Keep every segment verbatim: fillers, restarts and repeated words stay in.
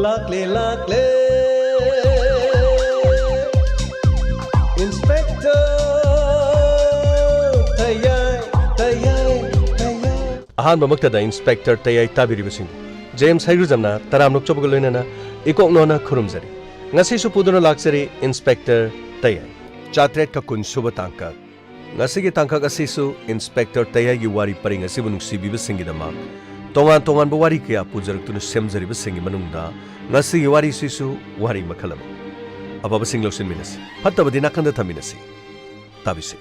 ꯂꯥꯛꯂꯦ, ꯂꯥꯛꯂꯦ, Inspector ꯇꯌꯥꯏ, ꯇꯌꯥꯏ, ꯇꯌꯥꯏ꯫ ꯑꯍꯥꯟꯕꯃꯛꯇꯗ Inspector ꯇꯌꯥꯏ ꯇꯥꯕꯤꯔꯤꯕꯁꯤꯡ, James ꯍꯩꯒ꯭ꯔꯨꯖꯝꯅ ꯇꯔꯥꯝꯅ ꯑꯣꯛꯆꯕꯒ ꯂꯣꯏꯅꯅ ꯏꯀꯣꯛꯅꯣꯅ ꯈꯨꯔꯨꯝꯖꯔꯤ꯫ ꯉꯁꯤꯁꯨ ꯄꯨꯗꯨꯅ ꯂꯥꯛꯆꯔꯤ Inspector ꯇꯌꯥꯏ꯫ ꯆꯥꯇ꯭ꯔꯦꯠꯀ ꯀꯨꯟ ꯁꯨꯕ ꯇꯥꯡꯀꯛ꯫ ꯉꯁꯤꯒꯤ ꯇꯥꯡꯀꯛ ꯑꯁꯤꯁꯨ Inspector ꯇꯌꯥꯏꯒꯤ ꯋꯥꯔꯤ ꯄꯔꯤꯡ ꯑꯁꯤꯕꯨ ꯅꯨꯡꯁꯤꯕꯤꯕꯁꯤꯡꯒꯤꯗꯃꯛ ꯇꯣꯉꯥꯟ ꯇꯣꯉꯥꯟꯕ ꯋꯥꯔꯤ ꯀꯌꯥ ꯄꯨꯖꯔꯛꯇꯨꯅ ꯁꯦꯝꯖꯔꯤꯕꯁꯤꯡꯒꯤ ꯃꯅꯨꯡꯗ ꯉꯁꯤꯒꯤ ꯋꯥꯔꯤꯁꯤꯁꯨ ꯋꯥꯔꯤ ꯃꯈꯜ ꯑꯃ꯫ ꯑꯐꯕꯁꯤꯡ ꯂꯧꯁꯤꯟꯃꯤꯟꯅꯁꯤ, ꯐꯠꯇꯕꯗꯤ ꯅꯥꯀꯟꯗ ꯊꯝꯃꯤꯟꯅꯁꯤ꯫ ꯇꯥꯕꯤꯁꯤ꯫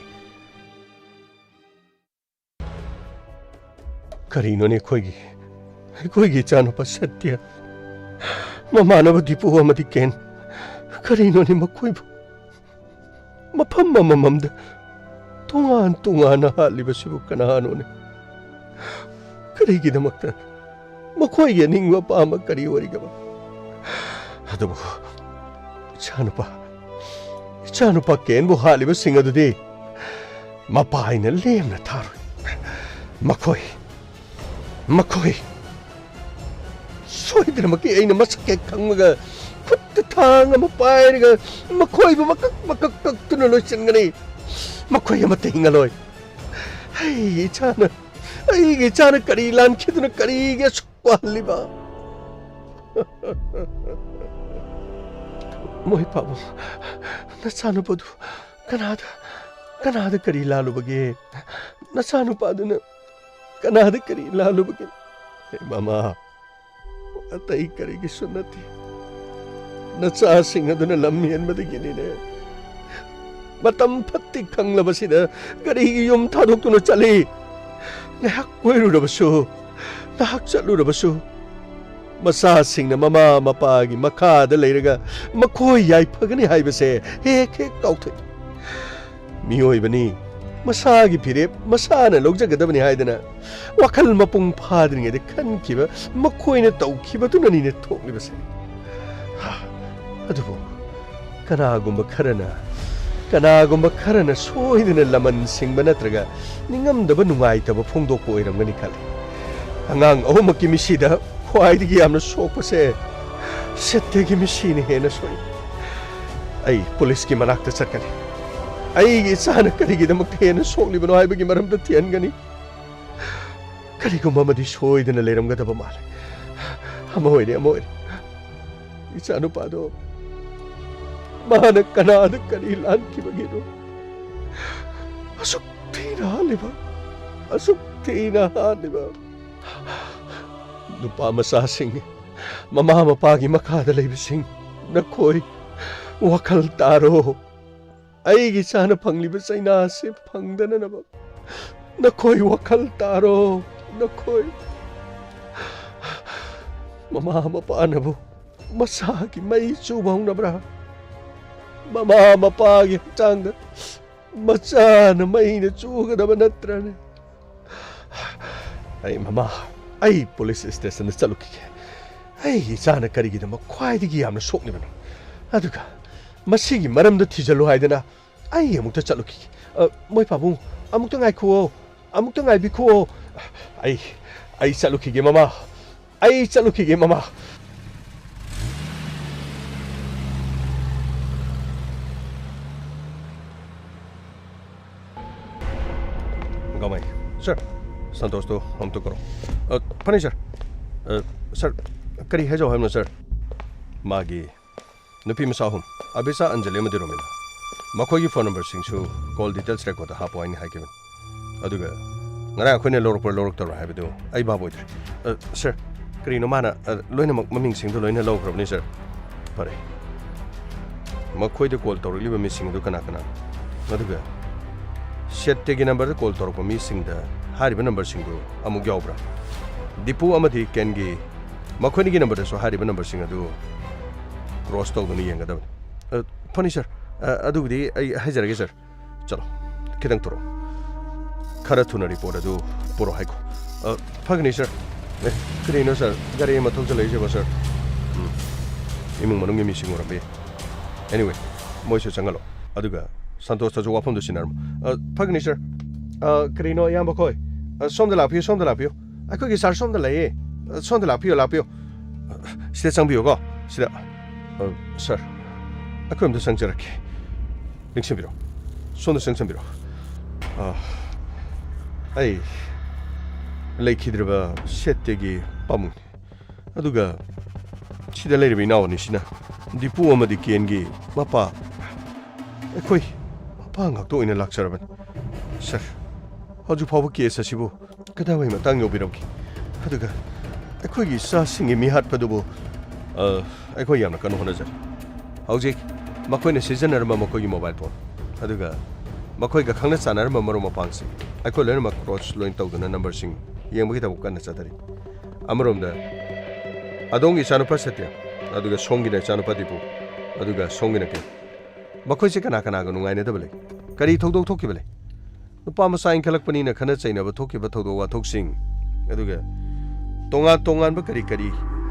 ꯀꯔꯤꯅꯣꯅꯦ ꯑꯩꯈꯣꯏꯒꯤ, ꯑꯩꯈꯣꯏꯒꯤ ꯏꯆꯥꯅꯨꯄꯥ ꯁꯇ꯭ꯌ, ꯃꯃꯥꯟꯅꯕ ꯗꯤꯄꯨ ꯑꯃꯗꯤ ꯀꯦꯟ, ꯀꯔꯤꯅꯣꯅꯦ ꯃꯈꯣꯏꯕꯨ ꯃꯐꯝ ꯑꯃꯃꯝꯗ ꯇꯣꯉꯥꯟ ꯇꯣꯉꯥꯟꯅ ꯍꯥꯠꯂꯤꯕꯁꯤꯕꯨ ꯀꯅꯥꯅꯣꯅꯦ? ꯀꯔꯤꯒꯤꯗꯃꯛꯇ? ꯃꯈꯣꯏꯒꯤ ꯑꯅꯤꯡꯕ ꯑꯄꯥꯝꯕ ꯀꯔꯤ ꯑꯣꯏꯔꯤꯒꯕ? ꯑꯗꯨꯕꯨ ꯏꯆꯥꯅꯨꯄꯥ, ꯏꯆꯥꯅꯨꯄꯥ ꯀꯦꯟꯕꯨ ꯍꯥꯠꯂꯤꯕꯁꯤꯡ ꯑꯗꯨꯗꯤ ꯃꯄꯥ ꯑꯩꯅ ꯂꯦꯝꯅ ꯊꯥꯔꯣꯏ꯫ ꯃꯈꯣꯏ, ꯃꯈꯣꯏ ꯁꯣꯏꯗꯅꯃꯛꯀꯤ ꯑꯩꯅ ꯃꯁꯛ ꯍꯦꯛ ꯈꯪꯕꯒ ꯈꯨꯠꯇ ꯊꯥꯡ ꯑꯃ ꯄꯥꯏꯔꯒ ꯃꯈꯣꯏꯕꯨ ꯃꯀꯛ ꯃꯀꯛ ꯀꯛꯇꯨꯅ ꯂꯣꯏꯁꯤꯟꯒꯅꯤ꯫ ꯃꯈꯣꯏ ꯑꯃꯠꯇ ꯍꯤꯡꯉꯂꯣꯏ꯫ ꯑꯩꯒꯤ ꯏꯆꯥꯅ, ꯑꯩꯒꯤ ꯏꯆꯥꯅ ꯀꯔꯤ ꯂꯥꯟꯈꯤꯗꯨꯅ ꯀꯔꯤꯒꯤ ꯑꯁꯨꯛ ꯋꯥꯍꯜꯂꯤꯕ? ꯃꯣꯏ ꯄꯥꯕꯨꯡ, ꯅꯆꯥꯅꯨꯄꯥꯗꯨ ꯀꯅꯥꯗ, ꯀꯅꯥꯗ ꯀꯔꯤ ꯂꯥꯜꯂꯨꯕꯒꯦ? ꯅꯆꯥꯅꯨꯄꯥꯗꯨꯅ ꯀꯅꯥꯗ ꯀꯔꯤ ꯂꯥꯜꯂꯨꯕꯒꯦ? ꯍꯦ ꯃꯃꯥ, ꯑꯇꯩ ꯀꯔꯤꯒꯤꯁꯨ ꯅꯠꯇꯦ꯫ ꯅꯆꯥꯁꯤꯡ ꯑꯗꯨꯅ ꯂꯝ ꯍꯦꯟꯕꯗꯒꯤꯅꯤꯅꯦ꯫ ꯃꯇꯝ ꯐꯠꯇꯦ ꯈꯪꯂꯕꯁꯤꯗ ꯀꯔꯤꯒꯤ ꯌꯨꯝ ꯊꯥꯗꯣꯛꯇꯨꯅ ꯆꯠꯂꯤ? ꯉꯥꯏꯍꯥꯛ ꯀꯣꯏꯔꯨꯔꯕꯁꯨ, ꯉꯥꯏꯍꯥꯛ ꯆꯠꯂꯨꯔꯕꯁꯨ, ꯃꯆꯥꯁꯤꯡꯅ ꯃꯃꯥ ꯃꯄꯥꯒꯤ ꯃꯈꯥꯗ ꯂꯩꯔꯒ ꯃꯈꯣꯏ ꯌꯥꯏꯐꯒꯅꯤ ꯍꯥꯏꯕꯁꯦ ꯍꯦꯛ ꯍꯦꯛ ꯀꯥꯎꯊꯣꯛꯏ꯫ ꯃꯤꯑꯣꯏꯕꯅꯤ, ꯃꯁꯥꯒꯤ ꯐꯤꯔꯦꯞ ꯃꯁꯥꯅ ꯂꯧꯖꯒꯗꯕꯅꯤ ꯍꯥꯏꯗꯅ ꯋꯥꯈꯜ ꯃꯄꯨꯡ ꯐꯥꯗ꯭ꯔꯤꯉꯩꯗ ꯈꯟꯈꯤꯕ ꯃꯈꯣꯏꯅ ꯇꯧꯈꯤꯕꯗꯨꯅꯅꯤꯅꯦ ꯊꯣꯛꯂꯤꯕꯁꯦ꯫ ꯍꯥ, ꯑꯗꯨꯕꯨ ꯀꯅꯥꯒꯨꯝꯕ ꯈꯔꯅ, ꯀꯅꯥꯒꯨꯝꯕ ꯈꯔꯅ ꯁꯣꯏꯗꯅ ꯂꯃꯟ ꯁꯤꯡꯕ ꯅꯠꯇ꯭ꯔꯒ ꯅꯤꯡꯉꯝꯗꯕ ꯅꯨꯡꯉꯥꯏꯇꯕ ꯐꯣꯡꯗꯣꯛꯄ ꯑꯣꯏꯔꯝꯒꯅꯤ ꯈꯜꯂꯤ꯫ ꯑꯉꯥꯡ ꯑꯍꯨꯝꯃꯛꯀꯤ ꯃꯤꯁꯤꯗ ꯈ꯭ꯋꯥꯏꯗꯒꯤ ꯌꯥꯝꯅ ꯁꯣꯛꯄꯁꯦ ꯁꯦꯠꯇꯦꯒꯤ ꯃꯤꯁꯤꯅ ꯍꯦꯟꯅ ꯁꯣꯛꯏ꯫ ꯑꯩ ꯄꯨꯂꯤꯁꯀꯤ ꯃꯅꯥꯛꯇ ꯆꯠꯀꯅꯤ꯫ ꯑꯩꯒꯤ ꯏꯆꯥꯅ ꯀꯔꯤꯒꯤꯗꯃꯛꯇ ꯍꯦꯟꯅ ꯁꯣꯛꯂꯤꯕꯅꯣ ꯍꯥꯏꯕꯒꯤ ꯃꯔꯝꯗ ꯊꯤꯍꯟꯒꯅꯤ꯫ ꯀꯔꯤꯒꯨꯝꯕ ꯑꯃꯗꯤ ꯁꯣꯏꯗꯅ ꯂꯩꯔꯝꯒꯗꯕ ꯃꯥꯜꯂꯦ꯫ ꯑꯃ ꯑꯣꯏꯔꯦ, ꯑꯃ ꯑꯣꯏꯔꯦ꯫ ꯏꯆꯥꯅꯨꯄꯥꯗꯣ ꯃꯥꯅ ꯀꯅꯥꯗ ꯀꯔꯤ ꯂꯥꯟꯈꯤꯕꯒꯤꯅꯣ ꯑꯁꯨꯛ ꯊꯤꯅ ꯍꯥꯠꯂꯤꯕ? ꯑꯁꯨꯛ ꯊꯤꯅ ꯍꯥꯠꯂꯤꯕ? ꯅꯨꯄꯥ ꯃꯆꯥꯁꯤꯡ, ꯃꯃꯥ ꯃꯄꯥꯒꯤ ꯃꯈꯥꯗ ꯂꯩꯕꯁꯤꯡ, ꯅꯈꯣꯏ ꯋꯥꯈꯜ ꯇꯥꯔꯣ꯫ ꯑꯩꯒꯤ ꯏꯆꯥꯅ ꯐꯪꯂꯤꯕ ꯆꯩꯅꯥ ꯑꯁꯤ ꯐꯪꯗꯅꯅꯕ ꯅꯈꯣꯏ ꯋꯥꯈꯜ ꯇꯥꯔꯣ꯫ ꯅꯈꯣꯏ, ꯃꯃꯥ ꯃꯄꯥꯅꯕꯨ ꯃꯁꯥꯒꯤ ꯃꯩ ꯆꯨꯕ ꯍꯧꯅꯕ꯭ꯔꯥ? ꯃꯃꯥ ꯃꯄꯥꯒꯤ ꯍꯛꯆꯥꯡꯗ ꯃꯆꯥꯅ ꯃꯩꯅ ꯆꯨꯒꯗꯕ ꯅꯠꯇ꯭ꯔꯅꯦ? ꯑꯩ, ꯃꯃꯥ, ꯑꯩ ꯄꯨꯂꯤꯁ ꯁ꯭ꯇꯦꯁꯟꯗ ꯆꯠꯂꯨꯈꯤꯒꯦ꯫ ꯑꯩ ꯏꯆꯥꯅ ꯀꯔꯤꯒꯤꯗꯃꯛ ꯈ꯭ꯋꯥꯏꯗꯒꯤ ꯌꯥꯝꯅ ꯁꯣꯛꯂꯤꯕꯅꯣ? ꯑꯗꯨꯒ ꯃꯁꯤꯒꯤ ꯃꯔꯝꯗ ꯊꯤꯖꯤꯜꯂꯨ ꯍꯥꯏꯗꯅ ꯑꯩ ꯑꯃꯨꯛꯇ ꯆꯠꯂꯨꯈꯤꯒꯦ꯫ ꯑ, ꯃꯣꯏ ꯄꯥꯕꯨꯡ, ꯑꯃꯨꯛꯇ ꯉꯥꯏꯈꯨꯑꯣ, ꯑꯃꯨꯛꯇ ꯉꯥꯏꯕꯤꯈꯨꯑꯣ꯫ ꯑꯩ, ꯑꯩ ꯆꯠꯂꯨꯈꯤꯒꯦ, ꯃꯃꯥ꯫ ꯑꯩ ꯆꯠꯂꯨꯈꯤꯒꯦ, ꯃꯃꯥ꯫ ꯒꯃꯥꯏ꯫ ꯁꯔ, ꯁꯟꯇꯣꯁꯇꯣ ꯑꯝꯇ ꯀꯧꯔꯣ꯫ ꯑ, ꯐꯅꯤ, ꯁꯔ꯫ ꯑ, ꯁꯔ, ꯀꯔꯤ ꯍꯥꯏꯖꯧ ꯍꯥꯏꯕꯅꯣ, ꯁꯔ? ꯃꯥꯒꯤ ꯅꯨꯄꯤ ꯃꯆꯥ ꯑꯍꯨꯝ, ꯑꯕꯤꯁꯥ, ꯑꯟꯖꯂꯤ ꯑꯃꯗꯤ ꯔꯣꯃꯤꯂꯥ꯫ ꯃꯈꯣꯏꯒꯤ ꯐꯣꯟ ꯅꯝꯕꯔꯁꯤꯡꯁꯨ ꯀꯣꯜ ꯗꯤꯇꯦꯜꯁ ꯔꯦꯀꯣꯔꯗꯇ ꯍꯥꯞꯄꯣ ꯍꯥꯏꯅ ꯍꯥꯏꯈꯤꯕꯅꯤ꯫ ꯑꯗꯨꯒ ꯉꯔꯥꯡ ꯑꯩꯈꯣꯏꯅ ꯂꯧꯔꯛꯄ꯭ꯔꯥ ꯂꯧꯔꯛꯇꯕ꯭ꯔꯥ ꯍꯥꯏꯕꯗꯨ ꯑꯩ ꯚꯥꯞ ꯑꯣꯏꯗ꯭ꯔꯦ꯫ ꯑ, ꯁꯔ, ꯀꯔꯤꯅꯣ ꯃꯥꯅ, ꯑ, ꯂꯣꯏꯅꯃꯛ ꯃꯃꯤꯡꯁꯤꯡꯗꯨ ꯂꯣꯏꯅ ꯂꯧꯈ꯭ꯔꯕꯅꯤ, ꯁꯔ꯫ ꯐꯔꯦ꯫ ꯃꯈꯣꯏꯗ ꯀꯣꯜ ꯇꯧꯔꯛꯂꯤꯕ ꯃꯤꯁꯤꯡ ꯑꯗꯨ ꯀꯅꯥ ꯀꯅꯥꯅꯣ? ꯑꯗꯨꯒ ꯁꯦꯠꯇꯦꯒꯤ ꯅꯝꯕꯔꯗ ꯀꯣꯜ ꯇꯧꯔꯛꯄ ꯃꯤꯁꯤꯡꯗ ꯍꯥꯏꯔꯤꯕ ꯅꯝꯕꯔꯁꯤꯡꯗꯨ ꯑꯃꯨꯛ ꯌꯥꯎꯕ꯭ꯔꯥ? ꯗꯤꯄꯨ ꯑꯃꯗꯤ ꯀꯦꯟꯒꯤ ꯃꯈꯣꯏꯅꯤꯒꯤ ꯅꯝꯕꯔꯗꯁꯨ ꯍꯥꯏꯔꯤꯕ ꯅꯝꯕꯔꯁꯤꯡ ꯑꯗꯨ ꯀ꯭ꯔꯣꯁ ꯇꯧꯗꯨꯅ ꯌꯦꯡꯒꯗꯕꯅꯤ꯫ ꯑ, ꯐꯅꯤ, ꯁꯔ꯫ ꯑ, ꯑꯗꯨꯕꯨꯗꯤ ꯑꯩ ꯍꯥꯏꯖꯔꯒꯦ, ꯁꯔ꯫ ꯆꯠꯂꯣ, ꯈꯤꯇꯪ ꯊꯣꯔꯛꯑꯣ꯫ ꯈꯔ ꯊꯨꯅ ꯔꯤꯄꯣꯔꯠ ꯑꯗꯨ ꯄꯨꯔꯛꯑꯣ ꯍꯥꯏꯈꯣ꯫ ꯑ, ꯐꯒꯅꯤ, ꯁꯔ꯫ ꯑꯦ, ꯀꯔꯤꯅꯣ, ꯁꯔ? ꯒꯥꯔꯤ ꯑꯃ ꯊꯧꯖꯤꯜꯂꯛꯏꯁꯤꯕꯣ, ꯁꯔ? ꯎꯝ, ꯏꯃꯨꯡ ꯃꯅꯨꯡꯒꯤ ꯃꯤꯁꯤꯡ ꯑꯣꯏꯔꯝꯕ ꯌꯥꯏ꯫ Anyway, ꯃꯣꯏꯁꯨ ꯆꯪꯍꯜꯂꯣ꯫ ꯑꯗꯨꯒ ꯁꯟꯇꯣꯁꯇꯁꯨ ꯋꯥꯐꯝꯗꯨ ꯁꯤꯟꯅꯔꯝꯃꯣ꯫ ꯑ, ꯐꯒꯅꯤ, ꯁꯔ꯫ ꯑ, ꯀꯔꯤꯅꯣ, ꯏꯌꯥꯝꯕ ꯈꯣꯏ? ꯑ, ꯁꯣꯝꯗ ꯂꯥꯛꯄꯤꯌꯨ, ꯁꯣꯝꯗ ꯂꯥꯛꯄꯤꯌꯨ꯫ ꯑꯩꯈꯣꯏꯒꯤ ꯁꯥꯔ ꯁꯣꯝꯗ ꯂꯩꯌꯦ꯫ ꯑ, ꯁꯣꯝꯗ ꯂꯥꯛꯄꯤꯌꯨ, ꯂꯥꯛꯄꯤꯌꯨ꯫ ꯁꯤꯗ ꯆꯪꯕꯤꯌꯨꯀꯣ꯫ ꯁꯤꯗ꯫ ꯑ, ꯁꯥꯔ, ꯑꯩꯈꯣꯏ ꯑꯝꯇ ꯆꯪꯖꯔꯛꯀꯦ꯫ ꯅꯤꯡꯁꯤꯡꯕꯤꯔꯣ꯫ ꯁꯣꯝꯗ ꯆꯪꯁꯤꯟꯕꯤꯔꯣ꯫ ꯑ, ꯑꯩ ꯂꯩꯈꯤꯗ꯭ꯔꯕ ꯁꯦꯠꯇꯒꯤ ꯄꯥꯕꯨꯡꯅꯤ꯫ ꯑꯗꯨꯒ ꯁꯤꯗ ꯂꯩꯔꯤꯕ ꯏꯅꯥꯎ ꯑꯅꯤꯁꯤꯅ ꯗꯤꯄꯨ ꯑꯃꯗꯤ ꯀꯦꯟꯒꯤ ꯃꯄꯥ꯫ ꯑꯩꯈꯣꯏ ꯃꯄꯥ ꯉꯥꯛꯇ ꯑꯣꯏꯅ ꯂꯥꯛꯆꯔꯕꯅꯤ꯫ ꯁꯥꯔ, ꯍꯧꯖꯤꯛ ꯐꯥꯎꯕ ꯀꯦꯁ ꯑꯁꯤꯕꯨ ꯀꯗꯥꯏꯋꯥꯏ ꯃꯇꯥꯡ ꯌꯧꯕꯤꯔꯝꯒꯦ? ꯑꯗꯨꯒ ꯑꯩꯈꯣꯏꯒꯤ ꯏꯆꯥꯁꯤꯡꯒꯤ ꯃꯤꯍꯥꯠꯄꯗꯨꯕꯨ, ꯑ, ꯑꯩꯈꯣꯏ ꯌꯥꯝꯅ ꯀꯟꯅ ꯍꯣꯠꯅꯖꯔꯤ꯫ ꯍꯧꯖꯤꯛ ꯃꯈꯣꯏꯅ ꯁꯤꯖꯤꯟꯅꯔꯝꯕ ꯃꯈꯣꯏꯒꯤ ꯃꯣꯕꯥꯏꯜ ꯐꯣꯟ, ꯑꯗꯨꯒ ꯃꯈꯣꯏꯒ ꯈꯪꯅ ꯆꯥꯟꯅꯔꯝꯕ ꯃꯔꯨꯞ ꯃꯄꯥꯡꯁꯤꯡ, ꯑꯩꯈꯣꯏ ꯂꯣꯏꯅꯃꯛ ꯀ꯭ꯔꯣꯁ ꯂꯣꯏꯅ ꯇꯧꯗꯨꯅ ꯅꯝꯕꯔꯁꯤꯡ ꯌꯦꯡꯕꯒꯤ ꯊꯕꯛ ꯀꯟꯅ ꯆꯠꯊꯔꯤ꯫ ꯑꯃꯔꯣꯝꯗ, ꯑꯗꯣꯝꯒꯤ ꯏꯆꯥꯅꯨꯄꯥ ꯁꯇ꯭ꯌ, ꯑꯗꯨꯒ ꯁꯣꯝꯒꯤꯅ ꯏꯆꯥꯅꯨꯄꯥ ꯗꯤꯄꯨ, ꯑꯗꯨꯒ ꯁꯣꯝꯒꯤꯅ ꯀꯦ, ꯃꯈꯣꯏꯁꯦ ꯀꯅꯥ ꯀꯅꯥꯒ ꯅꯨꯡꯉꯥꯏꯅꯗꯕ ꯂꯩ? ꯀꯔꯤ ꯊꯧꯗꯣꯛ ꯊꯣꯛꯈꯤꯕ ꯂꯩ? ꯅꯨꯄꯥ ꯃꯆꯥ ꯏꯟꯈꯠꯂꯛꯄꯅꯤꯅ ꯈꯠꯅ ꯆꯩꯅꯕ ꯊꯣꯛꯈꯤꯕ ꯊꯧꯗꯣꯛ ꯋꯥꯊꯣꯛꯁꯤꯡ, ꯑꯗꯨꯒ ꯇꯣꯉꯥꯟ ꯇꯣꯉꯥꯟꯕ ꯀꯔꯤ ꯀꯔꯤ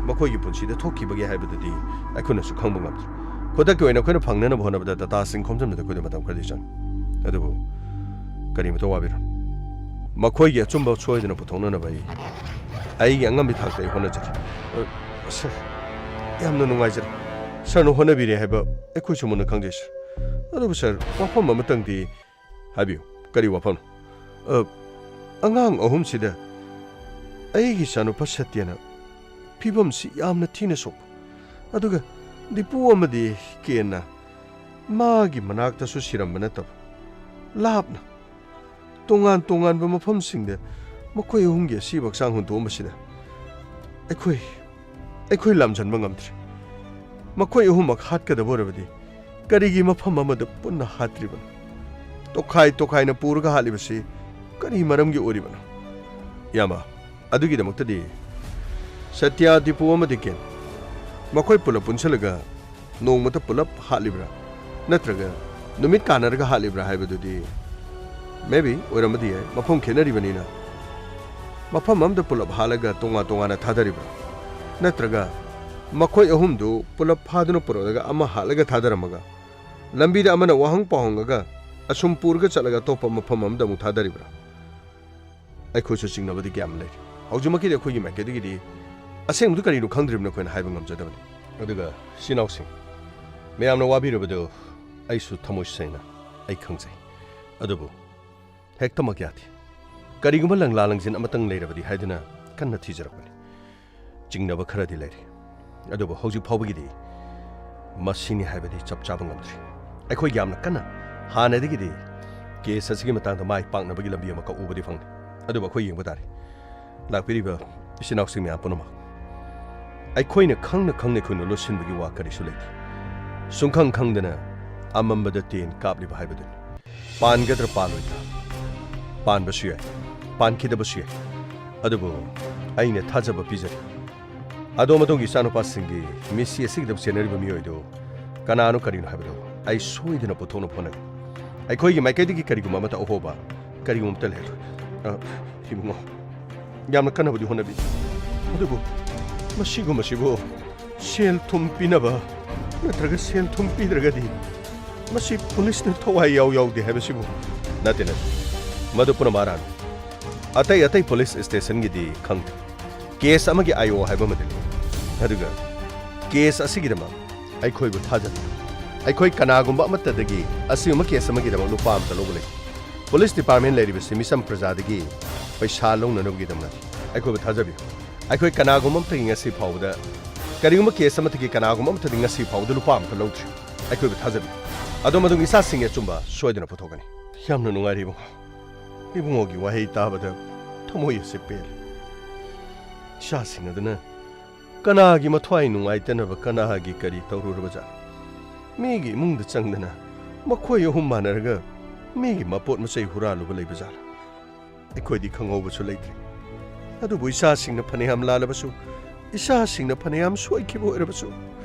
ꯃꯈꯣꯏꯒꯤ ꯄꯨꯟꯁꯤꯗ ꯊꯣꯛꯈꯤꯕꯒꯦ ꯍꯥꯏꯕꯗꯨꯗꯤ ꯑꯩꯈꯣꯏꯅꯁꯨ ꯈꯪꯕ ꯉꯝꯗ꯭ꯔꯤ꯫ ꯈꯨꯗꯛꯀꯤ ꯑꯣꯏꯅ ꯑꯩꯈꯣꯏꯅ ꯐꯪꯅꯅꯕ ꯍꯣꯠꯅꯕꯗ ꯗꯇꯥꯁꯤꯡ ꯈꯣꯝꯖꯤꯟꯕꯗ ꯑꯩꯈꯣꯏꯗ ꯃꯇꯝ ꯈꯔꯗꯤ ꯆꯪꯏ꯫ ꯑꯗꯨꯕꯨ ꯀꯔꯤꯃꯇ ꯋꯥꯕꯤꯔꯨꯅꯨ, ꯃꯈꯣꯏꯒꯤ ꯑꯆꯨꯝꯕ ꯁꯣꯏꯗꯅ ꯄꯨꯊꯣꯛꯅꯅꯕ ꯑꯩ ꯑꯩꯒꯤ ꯑꯉꯝꯕꯤ ꯊꯥꯛꯇ ꯑꯩ ꯍꯣꯠꯅꯖꯔꯤ꯫ ꯑ, ꯁꯥꯔ, ꯌꯥꯝꯅ ꯅꯨꯡꯉꯥꯏꯖꯔꯦ꯫ ꯁꯥꯔꯅ ꯍꯣꯠꯅꯕꯤꯔꯦ ꯍꯥꯏꯕ ꯑꯩꯈꯣꯏꯁꯨ ꯃꯨꯟꯅ ꯈꯪꯖꯩ, ꯁꯥꯔ꯫ ꯑꯗꯨꯕꯨ ꯁꯥꯔ, ꯋꯥꯐꯝ ꯑꯃꯇꯪꯗꯤ ꯍꯥꯏꯕꯤꯌꯨ꯫ ꯀꯔꯤ ꯋꯥꯐꯝ? ꯑ, ꯑꯉꯥꯡ ꯑꯍꯨꯝꯁꯤꯗ ꯑꯩꯒꯤ ꯏꯆꯥꯅꯨꯄꯥ ꯁꯇ꯭ꯌꯅ ꯐꯤꯕꯝꯁꯤ ꯌꯥꯝꯅ ꯊꯤꯅ ꯁꯣꯛꯄ, ꯑꯗꯨꯒ ꯗꯤꯄꯨ ꯑꯃꯗꯤ ꯀꯦꯟꯅ ꯃꯥꯒꯤ ꯃꯅꯥꯛꯇꯁꯨ ꯁꯤꯔꯝꯕ ꯅꯠꯇꯕ, ꯂꯥꯞꯅ ꯇꯣꯉꯥꯟ ꯇꯣꯉꯥꯟꯕ ꯃꯐꯝꯁꯤꯡꯗ ꯃꯈꯣꯏ ꯑꯍꯨꯝꯒꯤ ꯑꯁꯤꯕ ꯍꯛꯆꯥꯡ ꯍꯨꯟꯗꯣꯛꯑꯝꯕꯁꯤꯗ ꯑꯩꯈꯣꯏ, ꯑꯩꯈꯣꯏ ꯂꯥꯝꯖꯟꯕ ꯉꯝꯗ꯭ꯔꯦ꯫ ꯃꯈꯣꯏ ꯑꯍꯨꯝꯃꯛ ꯍꯥꯠꯀꯗꯕ ꯑꯣꯏꯔꯕꯗꯤ ꯀꯔꯤꯒꯤ ꯃꯐꯝ ꯑꯃꯗ ꯄꯨꯟꯅ ꯍꯥꯠꯇ꯭ꯔꯤꯕꯅꯣ? ꯇꯣꯈꯥꯏ ꯇꯣꯈꯥꯏꯅ ꯄꯨꯔꯒ ꯍꯥꯠꯂꯤꯕꯁꯤ ꯀꯔꯤ ꯃꯔꯝꯒꯤ ꯑꯣꯏꯔꯤꯕꯅꯣ? ꯏꯌꯥꯝꯕ, ꯑꯗꯨꯒꯤꯗꯃꯛꯇꯗꯤ ꯁꯇ꯭ꯌ, ꯗꯤꯄꯨ ꯑꯃꯗꯤ ꯀꯦꯟ, ꯃꯈꯣꯏ ꯄꯨꯂꯞ ꯄꯨꯟꯁꯤꯜꯂꯒ ꯅꯣꯡꯃꯇ ꯄꯨꯂꯞ ꯍꯥꯠꯂꯤꯕ꯭ꯔꯥ? ꯅꯠꯇ꯭ꯔꯒ ꯅꯨꯃꯤꯠ ꯀꯥꯟꯅꯔꯒ ꯍꯥꯠꯂꯤꯕ꯭ꯔꯥ ꯍꯥꯏꯕꯗꯨꯗꯤ maybe ꯑꯣꯏꯔꯝꯕꯗꯤ ꯌꯥꯏ꯫ ꯃꯐꯝ ꯈꯦꯠꯅꯔꯤꯕꯅꯤꯅ ꯃꯐꯝ ꯑꯃꯗ ꯄꯨꯂꯞ ꯍꯥꯠꯂꯒ ꯇꯣꯉꯥꯟ ꯇꯣꯉꯥꯟꯅ ꯊꯥꯗꯔꯤꯕ꯭ꯔꯥ? ꯅꯠꯇ꯭ꯔꯒ ꯃꯈꯣꯏ ꯑꯍꯨꯝꯗꯨ ꯄꯨꯂꯞ ꯐꯥꯗꯨꯅ ꯄꯨꯔꯛꯂꯒ ꯑꯃ ꯍꯥꯠꯂꯒ ꯊꯥꯗꯔꯝꯃꯒ ꯂꯝꯕꯤꯗ ꯑꯃꯅ ꯋꯥꯍꯪ ꯄꯥꯎꯍꯪꯉꯒ ꯑꯁꯨꯝ ꯄꯨꯔꯒ ꯆꯠꯂꯒ ꯑꯇꯣꯞꯄ ꯃꯐꯝ ꯑꯃꯗ ꯑꯃꯨꯛ ꯊꯥꯗꯔꯤꯕ꯭ꯔꯥ? ꯑꯩꯈꯣꯏꯁꯨ ꯆꯤꯡꯅꯕꯗꯤ ꯀꯌꯥꯝ ꯂꯩꯔꯤ꯫ ꯍꯧꯖꯤꯛꯃꯛꯀꯤꯗꯤ ꯑꯩꯈꯣꯏꯒꯤ ꯃꯥꯏꯀꯩꯗꯒꯤꯗꯤ ꯑꯁꯦꯡꯕꯗꯨ ꯀꯔꯤꯅꯣ ꯈꯪꯗ꯭ꯔꯤꯕ ꯅꯈꯣꯏꯅ ꯍꯥꯏꯕ ꯉꯝꯖꯗꯕꯅꯤ꯫ ꯑꯗꯨꯒ ꯏꯆꯤꯟ ꯏꯅꯥꯎꯁꯤꯡ, ꯃꯌꯥꯝꯅ ꯋꯥꯕꯤꯔꯕꯗꯨ ꯑꯩꯁꯨ ꯊꯃꯣꯏ ꯁꯦꯡꯅ ꯑꯩ ꯈꯪꯖꯩ꯫ ꯑꯗꯨꯕꯨ ꯍꯦꯛꯇꯃꯛ ꯌꯥꯗꯦ꯫ ꯀꯔꯤꯒꯨꯝꯕ ꯂꯪꯂꯥ ꯂꯪꯖꯤꯟ ꯑꯃꯇꯪ ꯂꯩꯔꯕꯗꯤ ꯍꯥꯏꯗꯨꯅ ꯀꯟꯅ ꯊꯤꯖꯔꯛꯄꯅꯤ꯫ ꯆꯤꯡꯅꯕ ꯈꯔꯗꯤ ꯂꯩꯔꯤ, ꯑꯗꯨꯕꯨ ꯍꯧꯖꯤꯛ ꯐꯥꯎꯕꯒꯤꯗꯤ ꯃꯁꯤꯅꯤ ꯍꯥꯏꯕꯗꯤ ꯆꯞ ꯆꯥꯕ ꯉꯝꯗ꯭ꯔꯤ꯫ ꯑꯩꯈꯣꯏ ꯌꯥꯝꯅ ꯀꯟꯅ ꯍꯥꯟꯅꯗꯒꯤꯗꯤ ꯀꯦꯁ ꯑꯁꯤꯒꯤ ꯃꯇꯥꯡꯗ ꯃꯥꯏ ꯄꯥꯛꯅꯕꯒꯤ ꯂꯝꯕꯤ ꯑꯃꯈꯛ ꯎꯕꯗꯤ ꯐꯪꯂꯤ, ꯑꯗꯨꯕꯨ ꯑꯩꯈꯣꯏ ꯌꯦꯡꯕ ꯇꯥꯔꯦ꯫ ꯂꯥꯛꯄꯤꯔꯤꯕ ꯏꯆꯤꯟ ꯏꯅꯥꯎꯁꯤꯡ ꯃꯌꯥꯝ ꯄꯨꯝꯅꯃꯛ, ꯑꯩꯈꯣꯏꯅ ꯈꯪꯅ ꯈꯪꯅ ꯑꯩꯈꯣꯏꯅ ꯂꯣꯠꯁꯤꯟꯕꯒꯤ ꯋꯥ ꯀꯔꯤꯁꯨ ꯂꯩꯇꯦ꯫ ꯁꯨꯡꯈꯪ ꯈꯪꯗꯅ ꯑꯃꯝꯕꯗ ꯇꯦꯟ ꯀꯥꯞꯂꯤꯕ ꯍꯥꯏꯕꯗꯨꯅꯤ꯫ ꯄꯥꯟꯒꯗ꯭ꯔꯥ ꯄꯥꯜꯂꯣꯏꯗ꯭ꯔꯥ? ꯄꯥꯟꯕꯁꯨ ꯌꯥꯏ, ꯄꯥꯟꯈꯤꯗꯕꯁꯨ ꯌꯥꯏ꯫ ꯑꯗꯨꯕꯨ ꯑꯩꯅ ꯊꯥꯖꯕ ꯄꯤꯖꯔꯤ꯫ ꯑꯗꯣꯝ ꯑꯗꯣꯝꯒꯤ ꯏꯆꯥꯅꯨꯄꯥꯁꯤꯡꯒꯤ ꯃꯤꯠꯁꯤ ꯑꯁꯤꯒꯤꯗꯃꯛ ꯆꯦꯟꯅꯔꯤꯕ ꯃꯤꯑꯣꯏꯗꯨ ꯀꯅꯥꯅꯣ ꯀꯔꯤꯅꯣ ꯍꯥꯏꯕꯗꯨ ꯑꯩ ꯁꯣꯏꯗꯅ ꯄꯨꯊꯣꯛꯅꯕ ꯍꯣꯠꯅꯒꯦ꯫ ꯑꯩꯈꯣꯏꯒꯤ ꯃꯥꯏꯀꯩꯗꯒꯤ ꯀꯔꯤꯒꯨꯝꯕ ꯑꯃꯠꯇ ꯑꯍꯣꯕ ꯀꯔꯤꯒꯨꯝꯕ ꯑꯃꯠꯇ ꯂꯩꯔꯣꯏ꯫ ꯑ, ꯏꯕꯨꯡꯉꯣ, ꯌꯥꯝꯅ ꯀꯟꯅꯕꯨꯗꯤ ꯍꯣꯠꯅꯕꯤ, ꯑꯗꯨꯕꯨ ꯃꯁꯤꯒꯨꯝꯕꯁꯤꯕꯨ ꯁꯦꯜ ꯊꯨꯝ ꯄꯤꯅꯕ ꯅꯠꯇ꯭ꯔꯒ ꯁꯦꯜ ꯊꯨꯝ ꯄꯤꯗ꯭ꯔꯒꯗꯤ ꯃꯁꯤ ꯄꯨꯂꯤꯁꯅ ꯊꯋꯥꯏ ꯌꯥꯎ ꯌꯥꯎꯗꯦ ꯍꯥꯏꯕꯁꯤꯕꯨ ꯅꯠꯇꯦ, ꯅꯠꯇꯦ꯫ ꯃꯗꯨ ꯄꯨꯝꯅꯃꯛ ꯑꯔꯥꯟꯕꯅꯤ꯫ ꯑꯇꯩ ꯑꯇꯩ ꯄꯨꯂꯤꯁ ꯁ꯭ꯇꯦꯁꯟꯒꯤꯗꯤ ꯈꯪꯗꯦ꯫ ꯀꯦꯁ ꯑꯃꯒꯤ ꯑꯥꯏ ꯑꯣ ꯍꯥꯏꯕ ꯑꯃꯗꯤ ꯂꯩ꯫ ꯑꯗꯨꯒ ꯀꯦꯁ ꯑꯁꯤꯒꯤꯗꯃꯛ ꯑꯩꯈꯣꯏꯕꯨ ꯊꯥꯖꯕꯤꯌꯨ꯫ ꯑꯩꯈꯣꯏ ꯀꯅꯥꯒꯨꯝꯕ ꯑꯃꯠꯇꯗꯒꯤ ꯑꯁꯤꯒꯨꯝꯕ ꯀꯦꯁ ꯑꯃꯒꯤꯗꯃꯛ ꯂꯨꯄꯥ ꯑꯃꯠꯇ ꯂꯧꯕ ꯂꯩꯇꯦ꯫ ꯄꯨꯂꯤꯁ ꯗꯤꯄꯥꯔꯠꯃꯦꯟ ꯂꯩꯔꯤꯕꯁꯤ ꯃꯤꯆꯝ ꯄ꯭ꯔꯖꯥꯗꯒꯤ ꯄꯩꯁꯥ ꯂꯧꯅꯅꯕꯒꯤꯗꯃꯛ ꯅꯠꯇꯦ꯫ ꯑꯩꯈꯣꯏꯕꯨ ꯊꯥꯖꯕꯤꯌꯨ꯫ ꯑꯩꯈꯣꯏ ꯀꯅꯥꯒꯨꯝꯕ ꯑꯃꯠꯇꯒꯤ ꯉꯁꯤ ꯐꯥꯎꯕꯗ, ꯀꯔꯤꯒꯨꯝꯕ ꯀꯦꯁ ꯑꯃꯠꯇꯒꯤ ꯀꯅꯥꯒꯨꯝꯕ ꯑꯃꯠꯇꯗꯤ ꯉꯁꯤ ꯐꯥꯎꯕꯗ ꯂꯨꯄꯥ ꯑꯃꯠꯇ ꯂꯧꯗ꯭ꯔꯤ꯫ ꯑꯩꯈꯣꯏꯕꯨ ꯊꯥꯖꯕꯤꯌꯨ꯫ ꯑꯗꯣꯝ ꯑꯗꯣꯝꯒꯤ ꯏꯆꯥꯁꯤꯡꯒꯤ ꯑꯆꯨꯝꯕ ꯁꯣꯏꯗꯅ ꯄꯨꯊꯣꯛꯀꯅꯤ꯫ ꯌꯥꯝꯅ ꯅꯨꯡꯉꯥꯏꯔꯦ ꯏꯕꯨꯡꯉꯣ꯫ ꯏꯕꯨꯡꯉꯣꯒꯤ ꯋꯥꯍꯩ ꯇꯥꯕꯗ ꯊꯃꯣꯏ ꯑꯁꯤ ꯄꯦꯜꯂꯦ꯫ ꯏꯆꯥꯁꯤꯡ ꯑꯗꯨꯅ ꯀꯅꯥꯒꯤ ꯃꯊ꯭ꯋꯥꯏ ꯅꯨꯡꯉꯥꯏꯇꯅꯕ ꯀꯅꯥꯒꯤ ꯀꯔꯤ ꯇꯧꯔꯨꯔꯕꯖꯥꯠꯅꯣ? ꯃꯤꯒꯤ ꯏꯃꯨꯡꯗ ꯆꯪꯗꯅ ꯃꯈꯣꯏ ꯑꯍꯨꯝ ꯃꯥꯟꯅꯔꯒ ꯃꯤꯒꯤ ꯃꯄꯣꯠ ꯃꯆꯩ ꯍꯨꯔꯥꯜꯂꯨꯕ ꯂꯩꯕꯖꯥꯠꯂꯥ? ꯑꯩꯈꯣꯏꯗꯤ ꯈꯪꯍꯧꯕꯁꯨ ꯂꯩꯇ꯭ꯔꯦ꯫ ꯑꯗꯨꯕꯨ ꯏꯆꯥꯁꯤꯡꯅ ꯐꯅꯌꯥꯝ ꯂꯥꯜꯂꯕꯁꯨ, ꯏꯆꯥꯁꯤꯡꯅ ꯐꯅꯌꯥꯝ ꯁꯣꯏꯈꯤꯕ ꯑꯣꯏꯔꯕꯁꯨ,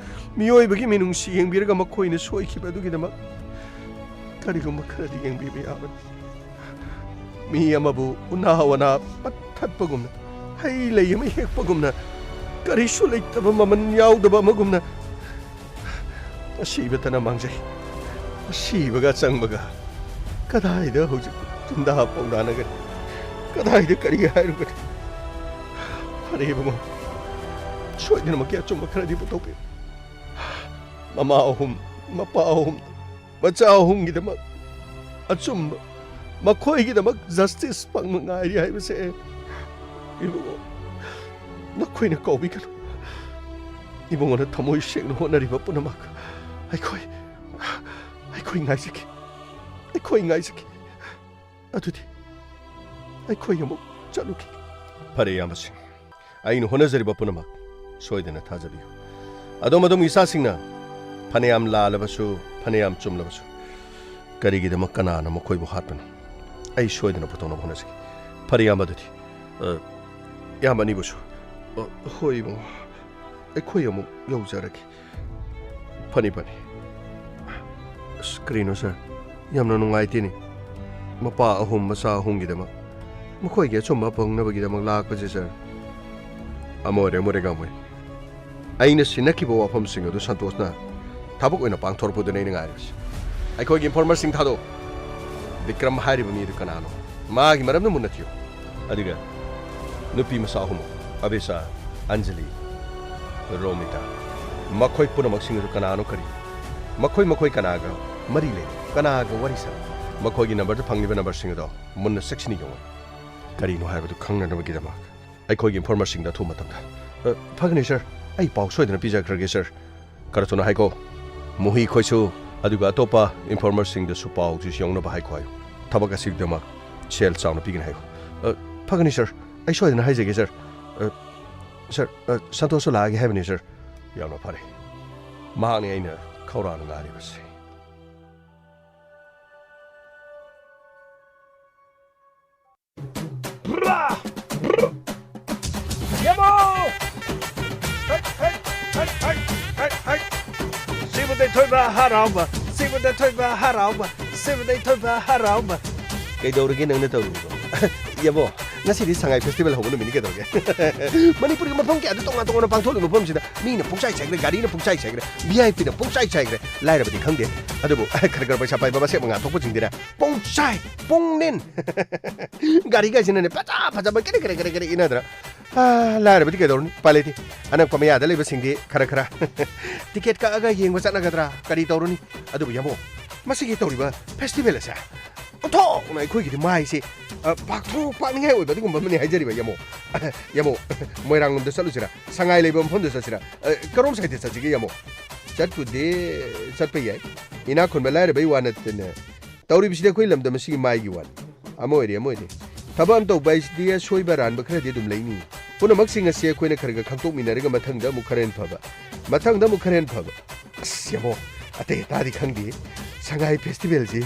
ꯃꯤꯑꯣꯏꯕꯒꯤ ꯃꯤꯅꯨꯡꯁꯤ ꯌꯦꯡꯕꯤꯔꯒ ꯃꯈꯣꯏꯅ ꯁꯣꯏꯈꯤꯕ ꯑꯗꯨꯒꯤꯗꯃꯛ ꯀꯔꯤꯒꯨꯝꯕ ꯈꯔꯗꯤ ꯌꯦꯡꯕꯤꯕ ꯌꯥꯕꯅꯤ꯫ ꯃꯤ ꯑꯃꯕꯨ ꯎꯅꯥ ꯋꯥꯅꯥ ꯄꯠꯊꯠꯄꯒꯨꯝꯅ, ꯍꯩ ꯂꯩ ꯑꯃ ꯍꯦꯛꯄꯒꯨꯝꯅ, ꯀꯔꯤꯁꯨ ꯂꯩꯇꯕ, ꯃꯃꯜ ꯌꯥꯎꯗꯕ ꯑꯃꯒꯨꯝꯅ ꯑꯁꯤꯕꯇꯅ ꯃꯥꯡꯖꯩ꯫ ꯑꯁꯤꯕꯒ ꯑꯆꯪꯕꯒ ꯀꯗꯥꯏꯗ ꯍꯧꯖꯤꯛ ꯆꯤꯟꯗꯥ ꯄꯥꯎꯗꯥꯅꯒꯅꯤ? ꯀꯗꯥꯏꯗ ꯀꯔꯤ ꯍꯥꯏꯔꯨꯒꯅꯤ? ꯐꯔꯦ ꯏꯕꯨꯡꯉꯣ, ꯁꯣꯏꯗꯅꯃꯛꯀꯤ ꯑꯆꯨꯝꯕ ꯈꯔꯗꯤ ꯄꯨꯊꯣꯛꯄꯤꯌꯨ꯫ ꯃꯃꯥ ꯑꯍꯨꯝ, ꯃꯄꯥ ꯑꯍꯨꯝ, ꯃꯆꯥ ꯑꯍꯨꯝꯒꯤꯗꯃꯛ ꯑꯆꯨꯝꯕ, ꯃꯈꯣꯏꯒꯤꯗꯃꯛ ꯖꯁꯇꯤꯁ ꯐꯪꯕ ꯉꯥꯏꯔꯤ ꯍꯥꯏꯕꯁꯦ ꯏꯕꯨꯡꯉꯣ, ꯅꯈꯣꯏꯅ ꯀꯥꯎꯕꯤꯒꯅꯨ꯫ ꯏꯕꯨꯡꯉꯣꯅ ꯊꯃꯣꯏ ꯁꯦꯡꯅ ꯍꯣꯠꯅꯔꯤꯕ ꯄꯨꯝꯅꯃꯛ ꯑꯩꯈꯣꯏ, ꯑꯩꯈꯣꯏ ꯉꯥꯏꯖꯒꯦ꯫ ꯑꯩꯈꯣꯏ ꯉꯥꯏꯖꯒꯦ꯫ ꯑꯗꯨꯗꯤ ꯑꯩꯈꯣꯏ ꯑꯃꯨꯛ ꯆꯠꯂꯨꯈꯤꯒꯦ꯫ ꯐꯔꯦ, ꯏꯌꯥꯝꯕꯁꯤꯡ꯫ ꯑꯩꯅ ꯍꯣꯠꯅꯖꯔꯤꯕ ꯄꯨꯝꯅꯃꯛ ꯁꯣꯏꯗꯅ ꯊꯥꯖꯕꯤꯌꯨ꯫ ꯑꯗꯣꯝ ꯑꯗꯣꯝꯒꯤ ꯏꯆꯥꯁꯤꯡꯅ ꯐꯅꯌꯥꯝ ꯂꯥꯜꯂꯕꯁꯨ, ꯐꯅꯌꯥꯝ ꯆꯨꯝꯂꯕꯁꯨ, ꯀꯔꯤꯒꯤꯗꯃꯛ ꯀꯅꯥꯅ ꯃꯈꯣꯏꯕꯨ ꯍꯥꯠꯄꯅꯣ? ꯑꯩ ꯁꯣꯏꯗꯅ ꯄꯨꯊꯣꯛꯅꯕ ꯍꯣꯠꯅꯖꯒꯦ꯫ ꯐꯔꯦ, ꯏꯌꯥꯝꯕ, ꯑꯗꯨꯗꯤ, ꯑ, ꯏꯌꯥꯝꯕ ꯑꯅꯤꯕꯨꯁꯨ꯫ ꯑ, ꯍꯣꯏ, ꯏꯕꯨꯡꯉꯣ꯫ ꯑꯩꯈꯣꯏ ꯑꯃꯨꯛ ꯌꯧꯖꯔꯒꯦ꯫ ꯐꯅꯤ, ꯐꯅꯤ꯫ ꯑꯁ, ꯀꯔꯤꯅꯣ, ꯁꯥꯔ? ꯌꯥꯝꯅ ꯅꯨꯡꯉꯥꯏꯇꯦꯅꯦ꯫ ꯃꯄꯥ ꯑꯍꯨꯝ, ꯃꯆꯥ ꯑꯍꯨꯝꯒꯤꯗꯃꯛ, ꯃꯈꯣꯏꯒꯤ ꯑꯆꯨꯝꯕ ꯐꯪꯅꯕꯒꯤꯗꯃꯛ ꯂꯥꯛꯄꯁꯦ, ꯁꯥꯔ꯫ ꯑꯃ ꯑꯣꯏꯔꯦ, ꯑꯃ ꯑꯣꯏꯔꯦ, ꯒꯥꯡꯃꯩ꯫ ꯑꯩꯅ ꯁꯤꯟꯅꯈꯤꯕ ꯋꯥꯐꯝꯁꯤꯡ ꯑꯗꯨ ꯁꯟꯇꯣꯁꯅ ꯊꯕꯛ ꯑꯣꯏꯅ ꯄꯥꯡꯊꯣꯔꯛꯄꯗꯨꯅ ꯑꯩꯅ ꯉꯥꯏꯔꯤꯕꯁꯤ꯫ ꯑꯩꯈꯣꯏꯒꯤ ꯏꯟꯐꯣꯔꯃꯔꯁꯤꯡ ꯊꯥꯗꯣꯛꯎ꯫ ꯕꯤꯀ꯭ꯔꯝ ꯍꯥꯏꯔꯤꯕ ꯃꯤ ꯑꯗꯨ ꯀꯅꯥꯅꯣ? ꯃꯥꯒꯤ ꯃꯔꯝꯗ ꯃꯨꯟꯅ ꯊꯤꯌꯨ꯫ ꯑꯗꯨꯒ ꯅꯨꯄꯤ ꯃꯆꯥ ꯑꯍꯨꯝꯃꯛ, ꯑꯕꯦꯁꯥ, ꯑꯟꯖꯂꯤ, ꯔꯣꯃꯤꯇꯥ, ꯃꯈꯣꯏ ꯄꯨꯝꯅꯃꯛꯁꯤꯡ ꯑꯗꯨ ꯀꯅꯥꯅꯣ, ꯀꯔꯤ? ꯃꯈꯣꯏ, ꯃꯈꯣꯏ ꯀꯅꯥꯒ ꯃꯔꯤ ꯂꯩ? ꯀꯅꯥꯒ ꯋꯥꯔꯤ ꯁꯥꯟꯅꯩ? ꯃꯈꯣꯏꯒꯤ ꯅꯝꯕꯔꯗ ꯐꯪꯂꯤꯕ ꯅꯝꯕꯔꯁꯤꯡ ꯑꯗꯣ ꯃꯨꯟꯅ ꯆꯦꯛꯁꯤꯟꯅ ꯌꯦꯡꯉꯨ꯫ ꯀꯔꯤꯅꯣ ꯍꯥꯏꯕꯗꯨ ꯈꯪꯅꯅꯕꯒꯤꯗꯃꯛ ꯑꯩꯈꯣꯏꯒꯤ ꯏꯟꯐꯣꯔꯃꯔꯁꯤꯡꯗ ꯑꯊꯨꯕ ꯃꯇꯝꯗ꯫ ꯑ, ꯐꯒꯅꯤ, ꯁꯥꯔ꯫ ꯑꯩ ꯄꯥꯎ ꯁꯣꯏꯗꯅ ꯄꯤꯖꯈ꯭ꯔꯒꯦ, ꯁꯥꯔ꯫ ꯈꯔ ꯊꯨꯅ ꯍꯥꯏꯀꯣ꯫ ꯃꯨꯍꯤ ꯈꯣꯏꯁꯨ, ꯑꯗꯨꯒ ꯑꯇꯣꯞꯄ ꯏꯟꯐꯣꯔꯃꯔꯁꯤꯡꯗꯁꯨ ꯄꯥꯎꯁꯤ ꯌꯧꯅꯕ ꯍꯥꯏꯈꯣ ꯍꯥꯏꯌꯨ꯫ ꯊꯕꯛ ꯑꯁꯤꯒꯤꯗꯃꯛ ꯁꯦꯜ ꯆꯥꯎꯅ ꯄꯤꯒꯅꯤ ꯍꯥꯏꯌꯨ꯫ ꯑ, ꯐꯒꯅꯤ, ꯁꯥꯔ꯫ ꯑꯩ ꯁꯣꯏꯗꯅ ꯍꯥꯏꯖꯒꯦ, ꯁꯥꯔ꯫ ꯑ, ꯁꯥꯔ, ꯑ, ꯁꯟꯇꯣꯁꯁꯨ ꯂꯥꯛꯑꯒꯦ ꯍꯥꯏꯕꯅꯤ, ꯁꯥꯔ꯫ ꯌꯥꯝꯅ ꯐꯔꯦ꯫ ꯃꯍꯥꯛꯅꯤ ꯑꯩꯅ ꯈꯧꯔꯥꯡꯅ ꯉꯥꯏꯔꯤꯕꯁꯦ꯫ ꯌꯦꯡꯉꯣ! ꯍꯩ, ꯍꯩ, ꯍꯩ, ꯍꯩ, ꯍꯩ, ꯍꯩ꯫ ꯁꯤꯕꯗꯩ ꯊꯣꯏꯕ ꯍꯔꯥꯎꯕ, ꯁꯤꯕꯗꯩ ꯊꯣꯏꯕ ꯍꯔꯥꯎꯕ, ꯁꯤꯕꯗꯩ ꯊꯣꯏꯕ ꯍꯔꯥꯎꯕ꯫ ꯀꯩꯗꯧꯔꯒꯦ ꯅꯪꯅ ꯇꯧꯔꯤꯕꯣ? ꯌꯦꯡꯉꯣ, ꯉꯁꯤꯗꯤ ꯁꯉꯥꯏ ꯐꯦꯁꯇꯤꯚꯦꯜ ꯍꯧꯕ ꯅꯨꯃꯤꯠꯅꯤ, ꯀꯩꯗꯧꯔꯒꯦ? ꯃꯅꯤꯄꯨꯔꯒꯤ ꯃꯐꯝ ꯀꯌꯥꯗ ꯇꯣꯉꯥꯟ ꯇꯣꯉꯥꯟꯅ ꯄꯥꯡꯊꯣꯛꯂꯤꯕ ꯃꯐꯝꯁꯤꯗ ꯃꯤꯅ ꯄꯨꯡꯆꯥꯏ ꯆꯥꯏꯈ꯭ꯔꯦ, ꯒꯥꯔꯤꯅ ꯄꯨꯡꯆꯥꯏ ꯆꯥꯏꯈ꯭ꯔꯦ, ꯚꯤ ꯑꯥꯏ ꯄꯤꯅ ꯄꯨꯡꯆꯥꯏ ꯆꯥꯏꯈ꯭ꯔꯦ꯫ ꯂꯥꯏꯔꯕꯗꯤ ꯈꯪꯗꯦ, ꯑꯗꯨꯕꯨ ꯈꯔ ꯈꯔ ꯄꯩꯁꯥ ꯄꯥꯏꯕ ꯃꯁꯦꯛ ꯃꯉꯥ ꯊꯣꯛꯄꯁꯤꯡꯗꯤꯅꯦ ꯄꯨꯡꯆꯥꯏ ꯄꯨꯡꯅꯤꯟ꯫ ꯒꯥꯔꯤꯒꯥꯏꯁꯤꯅꯅꯦ ꯐꯖ ꯐꯖꯕ ꯀꯦꯔꯦ ꯀꯦꯔꯦ ꯀꯦꯔꯦ ꯀꯦꯔꯦ ꯏꯟꯅꯗꯅ꯫ ꯑꯥ, ꯂꯥꯏꯔꯕꯗꯤ ꯀꯩꯗꯧꯔꯨꯅꯤ? ꯎꯄꯥꯏ ꯂꯩꯇꯦ꯫ ꯑꯅꯛꯄ ꯃꯌꯥꯗ ꯂꯩꯕꯁꯤꯡꯗꯤ ꯈꯔ ꯈꯔ ꯇꯤꯀꯦꯠ ꯀꯛꯑꯒ ꯌꯦꯡꯕ ꯆꯠꯅꯒꯗ꯭ꯔꯥ? ꯀꯔꯤ ꯇꯧꯔꯨꯅꯤ? ꯑꯗꯨꯕꯨ ꯌꯥꯝꯕꯨꯡ, ꯃꯁꯤꯒꯤ ꯇꯧꯔꯤꯕ ꯐꯦꯁꯇꯤꯚꯦꯜ ꯑꯁꯦ ꯑꯣꯟꯊꯣꯛꯅ ꯑꯩꯈꯣꯏꯒꯤꯗꯤ ꯃꯥꯏꯁꯦ, ꯑ, ꯄꯥꯛꯊꯣꯛ ꯄꯥꯛꯅꯤꯡꯉꯥꯏ ꯑꯣꯏꯕ ꯑꯗꯨꯒꯨꯝꯕ ꯑꯃꯅꯤ ꯍꯥꯏꯖꯔꯤꯕ, ꯌꯥꯝꯕꯨꯡ꯫ ꯌꯥꯝꯕꯨꯡ, ꯃꯣꯏꯔꯥꯡꯂꯣꯝꯗ ꯆꯠꯂꯨꯁꯤꯔꯥ? ꯁꯉꯥꯏ ꯂꯩꯕ ꯃꯐꯝꯗ ꯆꯠꯁꯤꯔꯥ? ꯑ, ꯀꯔꯣꯝ ꯁꯥꯏꯗꯇ ꯆꯠꯁꯤꯒꯦ, ꯌꯥꯝꯕꯨꯡ? ꯆꯠꯄꯨꯗꯤ ꯆꯠꯄ ꯌꯥꯏ꯫ ꯏꯅꯥꯛ ꯈꯨꯟꯕ ꯂꯥꯏꯔꯕꯩ ꯋꯥ ꯅꯠꯇꯅ, ꯇꯧꯔꯤꯕꯁꯤꯗꯤ ꯑꯩꯈꯣꯏ ꯂꯝꯗꯝ ꯑꯁꯤꯒꯤ ꯃꯥꯏꯒꯤ ꯋꯥꯅꯤ꯫ ꯑꯃ ꯑꯣꯏꯔꯦ, ꯑꯃ ꯑꯣꯏꯔꯦ꯫ ꯊꯕꯛ ꯑꯃ ꯇꯧꯕ ꯍꯥꯏꯁꯤꯗꯤ ꯑꯁꯣꯏꯕ ꯑꯔꯥꯟꯕ ꯈꯔꯗꯤ ꯑꯗꯨꯝ ꯂꯩꯅꯤ꯫ ꯄꯨꯝꯅꯃꯛꯁꯤꯡ ꯑꯁꯤ ꯑꯩꯈꯣꯏꯅ ꯈꯔ ꯈꯔ ꯈꯪꯗꯣꯛꯃꯤꯟꯅꯔꯒ ꯃꯊꯪꯗ ꯑꯃꯨꯛ ꯈꯔ ꯍꯦꯟꯅ ꯐꯕ, ꯃꯊꯪꯗ ꯑꯃꯨꯛ ꯈꯔ ꯍꯦꯟꯅ ꯐꯕ꯫ ꯑꯁ, ꯌꯥꯝꯕꯨꯡ, ꯑꯇꯩ ꯑꯇꯥꯗꯤ ꯈꯪꯗꯦ꯫ ꯁꯉꯥꯏ ꯐꯦꯁꯇꯤꯚꯦꯜꯁꯤ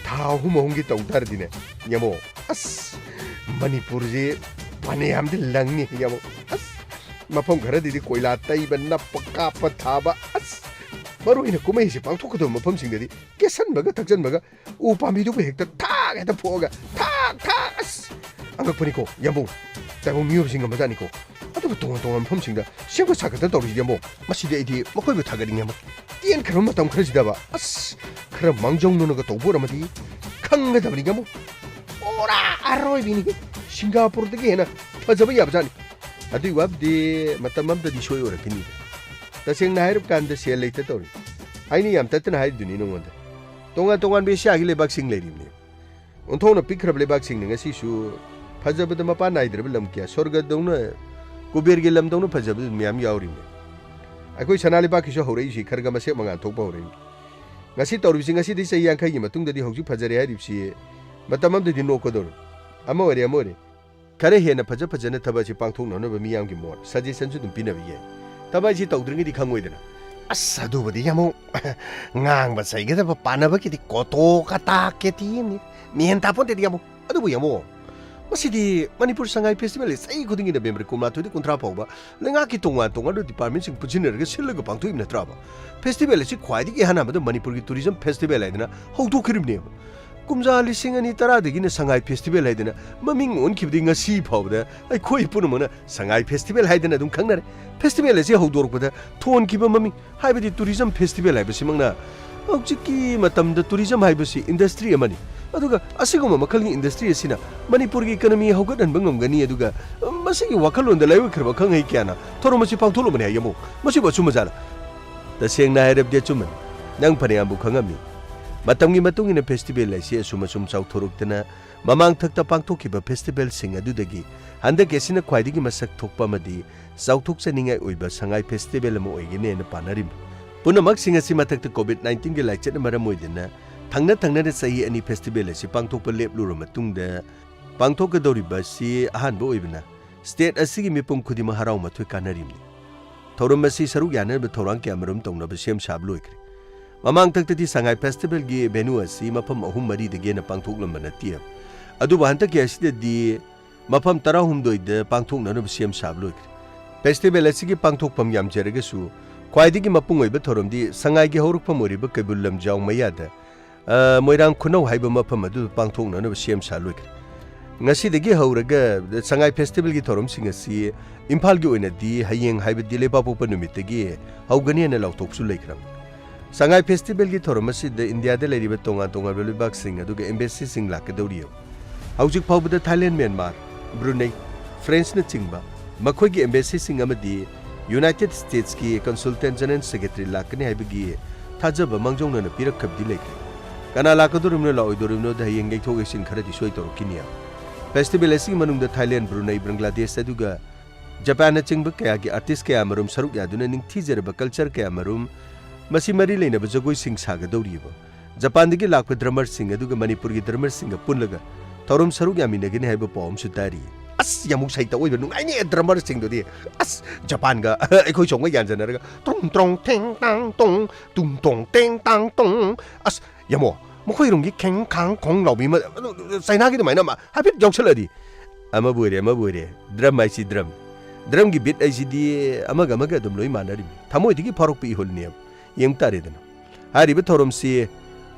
ꯊꯥ ꯑꯍꯨꯝ ꯑꯍꯨꯝꯒꯤ ꯇꯧ ꯇꯥꯔꯗꯤꯅꯦ, ꯌꯥꯝꯕꯨꯡ, ꯑꯁ, ꯃꯅꯤꯄꯨꯔꯁꯤ ꯐꯅꯌꯥꯝꯗꯤ ꯂꯪꯅꯤ, ꯌꯥꯝꯕꯨꯡ꯫ ꯑꯁ, ꯃꯐꯝ ꯈꯔꯗꯗꯤ ꯀꯣꯏꯂꯥ ꯇꯩꯕ, ꯅꯞꯄ, ꯀꯥꯞꯄ, ꯊꯥꯕ, ꯑꯁ, ꯃꯔꯨ ꯑꯣꯏꯅ ꯀꯨꯝꯍꯩꯁꯤ ꯄꯥꯡꯊꯣꯛꯀꯗꯕ ꯃꯐꯝꯁꯤꯡꯗꯗꯤ ꯀꯦꯁꯟꯕꯒ ꯊꯛꯆꯟꯕꯒ ꯎ ꯄꯥꯝꯕꯤꯗꯨꯕꯨ ꯍꯦꯛꯇ ꯊꯥꯛ ꯍꯦꯛꯇ ꯐꯣꯛꯑꯒ ꯊꯥꯛ ꯊꯥꯛ, ꯑꯁ! ꯑꯉꯛꯄꯅꯤꯀꯣ, ꯌꯥꯝꯕꯨꯡ꯫ ꯇꯥꯏꯕꯪ ꯃꯤꯑꯣꯏꯕꯁꯤ ꯉꯝꯕꯖꯥꯠꯅꯤꯀꯣ꯫ ꯑꯗꯨꯒ ꯇꯣꯉꯥꯟ ꯇꯣꯉꯥꯟꯕ ꯃꯐꯝꯁꯤꯡꯗ ꯁꯦꯝꯒꯠ ꯁꯥꯒꯠꯇꯅ ꯇꯧꯔꯤꯁꯤꯗꯤ, ꯌꯥꯝꯕꯨꯡ꯫ ꯃꯁꯤꯗꯤ ꯑꯩꯗꯤ ꯃꯈꯣꯏꯕꯨ ꯊꯥꯒꯠꯅꯤꯡꯉꯦ, ꯌꯥꯝꯕꯨꯡ꯫ ꯇꯦꯟꯈ꯭ꯔꯕ ꯃꯇꯝ ꯈꯔꯁꯤꯗꯕ, ꯑꯁ, ꯈꯔ ꯃꯥꯡꯖꯧꯅꯅꯒ ꯇꯧꯕ ꯑꯣꯏꯔꯝꯃꯗꯤ ꯈꯪꯒꯗꯕꯅꯤ, ꯌꯥꯝꯕꯨꯡ꯫ ꯄꯨꯔꯥ ꯑꯔꯣꯏꯕꯤꯅꯤ꯫ ꯁꯤꯡꯒꯥꯄꯨꯔꯗꯒꯤ ꯍꯦꯟꯅ ꯐꯖꯕ ꯌꯥꯕꯖꯥꯠꯅꯤ꯫ ꯑꯗꯨꯏ ꯋꯥꯕꯨꯗꯤ ꯃꯇꯝ ꯑꯃꯗꯗꯤ ꯁꯣꯏ ꯑꯣꯏꯔꯛꯈꯤꯅꯤ꯫ ꯇꯁꯦꯡꯅ ꯍꯥꯏꯔꯕ ꯀꯥꯟꯗ ꯁꯦꯜ ꯂꯩꯇ ꯇꯧꯔꯤ꯫ ꯑꯩꯅ ꯌꯥꯝ ꯇꯠꯇꯅ ꯍꯥꯏꯔꯤꯗꯨꯅꯤ ꯅꯉꯣꯟꯗ꯫ ꯇꯣꯉꯥꯟ ꯇꯣꯉꯥꯟꯕ ꯑꯦꯁꯤꯌꯥꯒꯤ ꯂꯩꯕꯥꯛꯁꯤꯡ ꯂꯩꯔꯤꯕꯅꯤ꯫ ꯑꯣꯟꯊꯣꯛꯅ ꯄꯤꯛꯈ꯭ꯔꯕ ꯂꯩꯕꯥꯛꯁꯤꯡꯅ ꯉꯁꯤꯁꯨ ꯐꯖꯕꯗ ꯃꯄꯥꯟ ꯅꯥꯏꯗ꯭ꯔꯕ ꯂꯝ ꯀꯌꯥ, ꯁ꯭ꯋꯔꯒꯗꯧꯅ, ꯀꯨꯕꯦꯔꯒꯤ ꯂꯝꯗꯧꯅ ꯐꯖꯕ ꯃꯌꯥꯝ ꯌꯥꯎꯔꯤꯕꯅꯤ꯫ ꯑꯩꯈꯣꯏ ꯁꯅꯥ ꯂꯩꯕꯥꯛꯀꯤꯁꯨ ꯍꯧꯔꯛꯏꯁꯤ ꯈꯔ ꯈꯔ ꯃꯁꯦꯛ ꯃꯉꯥꯜ ꯊꯣꯛꯄ ꯍꯧꯔꯛꯏ꯫ ꯉꯁꯤ ꯇꯧꯔꯤꯕꯁꯤ, ꯉꯁꯤꯗꯤ ꯆꯍꯤ ꯌꯥꯡꯈꯩꯒꯤ ꯃꯇꯨꯡꯗꯗꯤ ꯍꯧꯖꯤꯛ ꯐꯖꯔꯦ ꯍꯥꯏꯔꯤꯕꯁꯤ ꯃꯇꯝ ꯑꯃꯗꯗꯤ ꯅꯣꯛꯀꯗꯧꯔꯤ꯫ ꯑꯃ ꯑꯣꯏꯔꯦ, ꯑꯃ ꯑꯣꯏꯔꯦ꯫ ꯈꯔ ꯍꯦꯟꯅ ꯐꯖ ꯐꯖꯅ ꯊꯕꯛ ꯑꯁꯤ ꯄꯥꯡꯊꯣꯛꯅꯅꯕ ꯃꯤꯌꯥꯝꯒꯤ ꯃꯣꯠ, ꯁꯖꯦꯁꯟꯁꯨ ꯑꯗꯨꯝ ꯄꯤꯅꯕ ꯌꯥꯏ꯫ ꯊꯕꯛ ꯑꯁꯤ ꯇꯧꯗ꯭ꯔꯤꯉꯩꯗꯤ ꯈꯪꯉꯣꯏꯗꯅ꯫ ꯑꯁ, ꯑꯗꯨꯕꯨꯗꯤ ꯌꯥꯝꯕꯨꯡ, ꯉꯥꯡꯕ ꯆꯩꯒꯗꯕ ꯄꯥꯅꯕꯒꯤꯗꯤ ꯀꯣꯇꯣ ꯀꯇꯥ ꯀꯦꯇꯤ ꯑꯃꯅꯤ꯫ ꯃꯤꯍꯦꯟ ꯇꯥꯄꯣꯟꯇꯦꯗꯤ ꯌꯥꯝꯕꯨꯡ꯫ ꯑꯗꯨꯕꯨ ꯌꯥꯝꯕꯨꯡ, ꯃꯁꯤꯗꯤ ꯃꯅꯤꯄꯨꯔ ꯁꯉꯥꯏ ꯐꯦꯁꯇꯤꯚꯦꯜ ꯆꯍꯤ ꯈꯨꯗꯤꯡꯒꯤ ꯅꯕꯦꯝꯕꯔ ꯀꯨꯟꯃꯥꯊꯣꯏꯗꯒꯤ ꯀꯨꯟꯊ꯭ꯔꯥ ꯐꯥꯎꯕ ꯂꯩꯉꯥꯛꯀꯤ ꯇꯣꯉꯥꯟ ꯇꯣꯉꯥꯟꯕ ꯗꯤꯄꯥꯔꯠꯃꯦꯟꯁꯤꯡ ꯄꯨꯟꯁꯤꯟꯅꯔꯒ ꯁꯤꯜꯂꯒ ꯄꯥꯡꯊꯣꯛꯏꯕ ꯅꯠꯇ꯭ꯔꯕ? ꯐꯦꯁꯇꯤꯚꯦꯜ ꯑꯁꯤ ꯈ꯭ꯋꯥꯏꯗꯒꯤ ꯏꯍꯥꯟ ꯍꯥꯟꯕꯗ ꯃꯅꯤꯄꯨꯔꯒꯤ ꯇꯨꯔꯤꯖꯝ ꯐꯦꯁꯇꯤꯚꯦꯜ ꯍꯥꯏꯗꯅ ꯍꯧꯗꯣꯛꯈꯤꯕꯅꯦꯕ꯫ ꯀꯨꯝꯖꯥ ꯂꯤꯁꯤꯡ ꯑꯅꯤ ꯇꯔꯥꯗꯒꯤꯅ ꯁꯉꯥꯏ ꯐꯦꯁꯇꯤꯚꯦꯜ ꯍꯥꯏꯗꯅ ꯃꯃꯤꯡ ꯑꯣꯟꯈꯤꯕꯗꯤ ꯉꯁꯤ ꯐꯥꯎꯕꯗ ꯑꯩꯈꯣꯏ ꯄꯨꯝꯅꯃꯛꯅ ꯁꯉꯥꯏ ꯐꯦꯁꯇꯤꯚꯦꯜ ꯍꯥꯏꯗꯅ ꯑꯗꯨꯝ ꯈꯪꯅꯔꯦ꯫ ꯐꯦꯁꯇꯤꯚꯦꯜ ꯑꯁꯤ ꯍꯧꯗꯣꯔꯛꯄꯗ ꯊꯣꯟꯈꯤꯕ ꯃꯃꯤꯡ, ꯍꯥꯏꯕꯗꯤ ꯇꯨꯔꯤꯖꯝ ꯐꯦꯁꯇꯤꯚꯦꯜ ꯍꯥꯏꯕꯁꯤꯃꯛꯅ ꯍꯧꯖꯤꯛꯀꯤ ꯃꯇꯝꯗ tourism ꯍꯥꯏꯕꯁꯤ industry ꯑꯃꯅꯤ꯫ ꯑꯗꯨꯒ ꯑꯁꯤꯒꯨꯝꯕ ꯃꯈꯜꯒꯤ industry ꯑꯁꯤꯅ ꯃꯅꯤꯄꯨꯔꯒꯤ economy ꯍꯧꯒꯠꯍꯟꯕ ꯉꯝꯒꯅꯤ꯫ ꯑꯗꯨꯒ ꯃꯁꯤꯒꯤ ꯋꯥꯈꯜꯂꯣꯟꯗ ꯂꯥꯏꯑꯣꯏꯈ꯭ꯔꯕ ꯈꯪꯍꯩ ꯀꯌꯥꯅ ꯊꯧꯔꯝ ꯑꯁꯤ ꯄꯥꯡꯊꯣꯛꯂꯨꯕꯅꯤ ꯍꯥꯏ ꯌꯦꯡꯉꯨ꯫ ꯃꯁꯤꯕꯨ ꯑꯆꯨꯝꯕꯖꯥꯠꯂ? ꯇꯁꯦꯡꯅ ꯍꯥꯏꯔꯕꯗꯤ ꯑꯆꯨꯝꯕꯅꯤ꯫ ꯅꯪ ꯐꯅꯌꯥꯝꯕꯨ ꯈꯪꯉꯝꯃꯤ꯫ ꯃꯇꯝꯒꯤ ꯃꯇꯨꯡ ꯏꯟꯅ festival ꯑꯁꯤ ꯑꯁꯨꯝ ꯑꯁꯨꯝ ꯆꯥꯎꯊꯣꯔꯛꯇꯅ ꯃꯃꯥꯡ ꯊꯛꯇ ꯄꯥꯡꯊꯣꯛꯈꯤꯕ festivalꯁꯤꯡ ꯑꯗꯨꯗꯒꯤ ꯍꯟꯗꯛꯀꯤ ꯑꯁꯤꯅ ꯈ꯭ꯋꯥꯏꯗꯒꯤ ꯃꯁꯛ ꯊꯣꯛꯄ ꯑꯃꯗꯤ ꯆꯥꯎꯊꯣꯛꯆꯅꯤꯡꯉꯥꯏ ꯑꯣꯏꯕ ꯁꯉꯥꯏ festival ꯑꯃ ꯑꯣꯏꯒꯅꯤ ꯍꯥꯏꯅ ꯄꯥꯅꯔꯤꯕꯅꯤ꯫ ꯄꯨꯝꯅꯃꯛꯁꯤꯡ ꯑꯁꯤ ꯃꯊꯛꯇ COVID nineteenꯒꯤ ꯂꯥꯏꯆꯠꯅ ꯃꯔꯝ ꯑꯣꯏꯗꯨꯅ ꯊꯪꯅ ꯊꯪꯅꯅ ꯆꯍꯤ ꯑꯅꯤ festival ꯑꯁꯤ ꯄꯥꯡꯊꯣꯛꯄ ꯂꯦꯞꯂꯨꯔꯕ ꯃꯇꯨꯡꯗ ꯄꯥꯡꯊꯣꯛꯀꯗꯧꯔꯤꯕ ꯑꯁꯤ ꯑꯍꯥꯟꯕ ꯑꯣꯏꯕꯅ state ꯑꯁꯤꯒꯤ ꯃꯤꯄꯨꯝ ꯈꯨꯗꯤꯡꯃꯛ ꯍꯔꯥꯎ ꯃꯊꯣꯏ ꯀꯥꯟꯅꯔꯤꯕꯅꯤ꯫ ꯊꯧꯔꯝ ꯑꯁꯤ ꯁꯔꯨꯛ ꯌꯥꯅꯅꯕ ꯊꯧꯔꯥꯡ ꯀꯌꯥꯃꯔꯨꯝ ꯇꯧꯅꯕ ꯁꯦꯝ ꯁꯥꯕ ꯂꯣꯏꯈ꯭ꯔꯦ꯫ ꯃꯃꯥꯡ ꯊꯛꯇꯗꯤ ꯁꯉꯥꯏ festivalꯒꯤ venue ꯑꯁꯤ ꯃꯐꯝ ꯑꯍꯨꯝ ꯃꯔꯤꯗꯒꯤ ꯍꯦꯟꯅ ꯄꯥꯡꯊꯣꯛꯂꯝꯕ ꯅꯠꯇꯦ꯫ ꯑꯗꯨꯕꯨ ꯍꯟꯗꯛꯀꯤ ꯑꯁꯤꯗꯗꯤ ꯃꯐꯝ ꯇꯔꯥꯍꯨꯝꯗꯣꯏꯗ ꯄꯥꯡꯊꯣꯛꯅꯅꯕ ꯁꯦꯝ ꯁꯥꯕ ꯂꯣꯏꯈ꯭ꯔꯦ꯫ Festival ꯑꯁꯤꯒꯤ ꯄꯥꯡꯊꯣꯛꯐꯝ ꯌꯥꯝꯖꯔꯒꯁꯨ ꯈ꯭ꯋꯥꯏꯗꯒꯤ ꯃꯄꯨꯡ ꯑꯣꯏꯕ ꯊꯧꯔꯝꯗꯤ ꯁꯉꯥꯏꯒꯤ ꯍꯧꯔꯛꯐꯝ ꯑꯣꯏꯔꯤꯕ ꯀꯩꯕꯨꯜ ꯂꯝꯖꯥꯎ ꯃꯌꯥꯗ, ꯑ, ꯃꯣꯏꯔꯥꯡ ꯈꯨꯅꯧ ꯍꯥꯏꯕ ꯃꯐꯝ ꯑꯗꯨꯗ ꯄꯥꯡꯊꯣꯛꯅꯅꯕ ꯁꯦꯝ ꯁꯥ ꯂꯣꯏꯈ꯭ꯔꯦ꯫ ꯉꯁꯤꯗꯒꯤ ꯍꯧꯔꯒ ꯁꯉꯥꯏ festivalꯒꯤ ꯊꯧꯔꯝꯁꯤꯡ ꯑꯁꯤ ꯏꯝꯐꯥꯜꯒꯤ ꯑꯣꯏꯅꯗꯤ ꯍꯌꯦꯡ ꯍꯥꯏꯕꯗꯤ ꯂꯩꯕꯥꯛꯄꯣꯛꯄ ꯅꯨꯃꯤꯠꯇꯒꯤ ꯍꯧꯒꯅꯤ ꯍꯥꯏꯅ ꯂꯥꯎꯊꯣꯛꯄꯁꯨ ꯂꯩꯈ꯭ꯔꯕꯅꯤ꯫ ꯁꯉꯥꯏ festivalꯒꯤ ꯊꯧꯔꯝ ꯑꯁꯤꯗ ꯏꯟꯗꯤꯌꯥꯗ ꯂꯩꯔꯤꯕ ꯇꯣꯉꯥꯟ ꯇꯣꯉꯥꯟꯕ ꯂꯩꯕꯥꯛꯁꯤꯡ ꯑꯗꯨꯒ embassyꯁꯤꯡ ꯂꯥꯛꯀꯗꯧꯔꯤ꯫ ꯍꯧꯖꯤꯛ ꯐꯥꯎꯕꯗ ꯊꯥꯏꯂꯦꯟ, ꯃ꯭ꯌꯥꯟꯃꯥꯔ, ꯕ꯭ꯔꯨꯅꯩ, ꯐ꯭ꯔꯦꯟꯁꯅꯆꯤꯡꯕ ꯃꯈꯣꯏꯒꯤ embassyꯁꯤꯡ ꯑꯃꯗꯤ United Statesꯀꯤ consultant general secretary ꯂꯥꯛꯀꯅꯤ ꯍꯥꯏꯕꯒꯤ ꯊꯥꯖꯕ ꯃꯥꯡꯖꯧꯅꯅ ꯄꯤꯔꯛꯈ꯭ꯔꯕꯗꯤ ꯂꯩꯈ꯭ꯔꯦ꯫ ꯀꯅꯥ ꯂꯥꯛꯀꯗꯧꯔꯤꯕꯅꯣ ꯂꯥꯛꯑꯣꯏꯗꯧꯔꯤꯕꯅꯣꯗ ꯍꯌꯦꯡ ꯌꯩꯊꯣꯛ ꯌꯩꯁꯤꯟ ꯈꯔꯗꯤ ꯁꯣꯏ ꯇꯧꯔꯛꯈꯤꯅꯤ꯫ Festival ꯑꯁꯤꯒꯤ ꯃꯅꯨꯡꯗ ꯊꯥꯏꯂꯦꯟ, ꯕ꯭ꯔꯨꯅꯩ, ꯕꯪꯒ꯭ꯂꯥꯗꯦꯁ ꯑꯗꯨꯒ ꯖꯄꯥꯟꯅꯆꯤꯡꯕ ꯀꯌꯥꯒꯤ artist ꯀꯌꯥꯃꯔꯨꯝ ꯁꯔꯨꯛ ꯌꯥꯗꯨꯅ ꯅꯤꯡꯊꯤꯖꯔꯕ culture ꯀꯌꯥꯃꯔꯨꯝ, ꯃꯁꯤ ꯃꯔꯤ ꯂꯩꯅꯕ ꯖꯒꯣꯏꯁꯤꯡ ꯁꯥꯒꯗꯧꯔꯤꯕ꯫ ꯖꯄꯥꯟꯗꯒꯤ ꯂꯥꯛꯄ drummerꯁꯤꯡ ꯑꯗꯨꯒ ꯃꯅꯤꯄꯨꯔꯒꯤ drummerꯁꯤꯡꯒ ꯄꯨꯜꯂꯒ ꯊꯧꯔꯝ ꯁꯔꯨꯛ ꯌꯥꯃꯤꯟꯅꯒꯅꯤ ꯍꯥꯏꯕ ꯄꯥꯎ ꯑꯃꯁꯨ ꯇꯥꯔꯤ꯫ ꯑꯁ, ꯌꯥꯝ ꯁꯩꯇ ꯑꯣꯏꯕ ꯅꯨꯡꯉꯥꯏꯅꯤ drummerꯁꯤꯡꯗꯨꯗꯤ꯫ ꯑꯁ, ꯖꯄꯥꯟꯒ ꯑꯩꯈꯣꯏ ꯁꯣꯝꯒ ꯌꯥꯟꯖꯟꯅꯔꯒ ꯇꯨꯡ ꯇ꯭ꯔꯣꯡ ꯊꯦꯡ ꯇꯥꯡ ꯇꯨꯡ, ꯇꯨꯡ ꯇꯣꯡ ꯇꯦꯡ ꯇꯥꯡ ꯇꯨꯡ꯫ ꯑꯁ, ꯌꯥꯝꯃꯣ, ꯃꯈꯣꯏꯔꯣꯝꯒꯤ ꯈꯦꯡ ꯈꯥꯡ ꯈꯣꯡ ꯂꯥꯎꯕꯤ ꯑꯃ, ꯆꯥꯏꯅꯥꯒꯤ ꯑꯗꯨꯃꯥꯏꯅ ꯑꯃ ꯍꯥꯏꯐꯦꯠ ꯌꯥꯎꯁꯜꯂꯛꯑꯗꯤ꯫ ꯑꯃꯕꯨ ꯑꯣꯏꯔꯦ, ꯑꯃꯕꯨ ꯑꯣꯏꯔꯦ, drum ꯍꯥꯏꯁꯤ drum꯫ Drumꯒꯤ beat ꯍꯥꯏꯁꯤꯗꯤ ꯑꯃꯒ ꯑꯃꯒ ꯑꯗꯨꯝ ꯂꯣꯏ ꯃꯥꯟꯅꯔꯤꯕꯅꯤ, ꯊꯃꯣꯏꯗꯒꯤ ꯐꯥꯎꯔꯛꯄ ꯏꯍꯨꯜꯅꯦꯕ꯫ ꯌꯦꯡ ꯇꯥꯔꯦꯗꯅ꯫ ꯍꯥꯏꯔꯤꯕ ꯊꯧꯔꯝꯁꯤ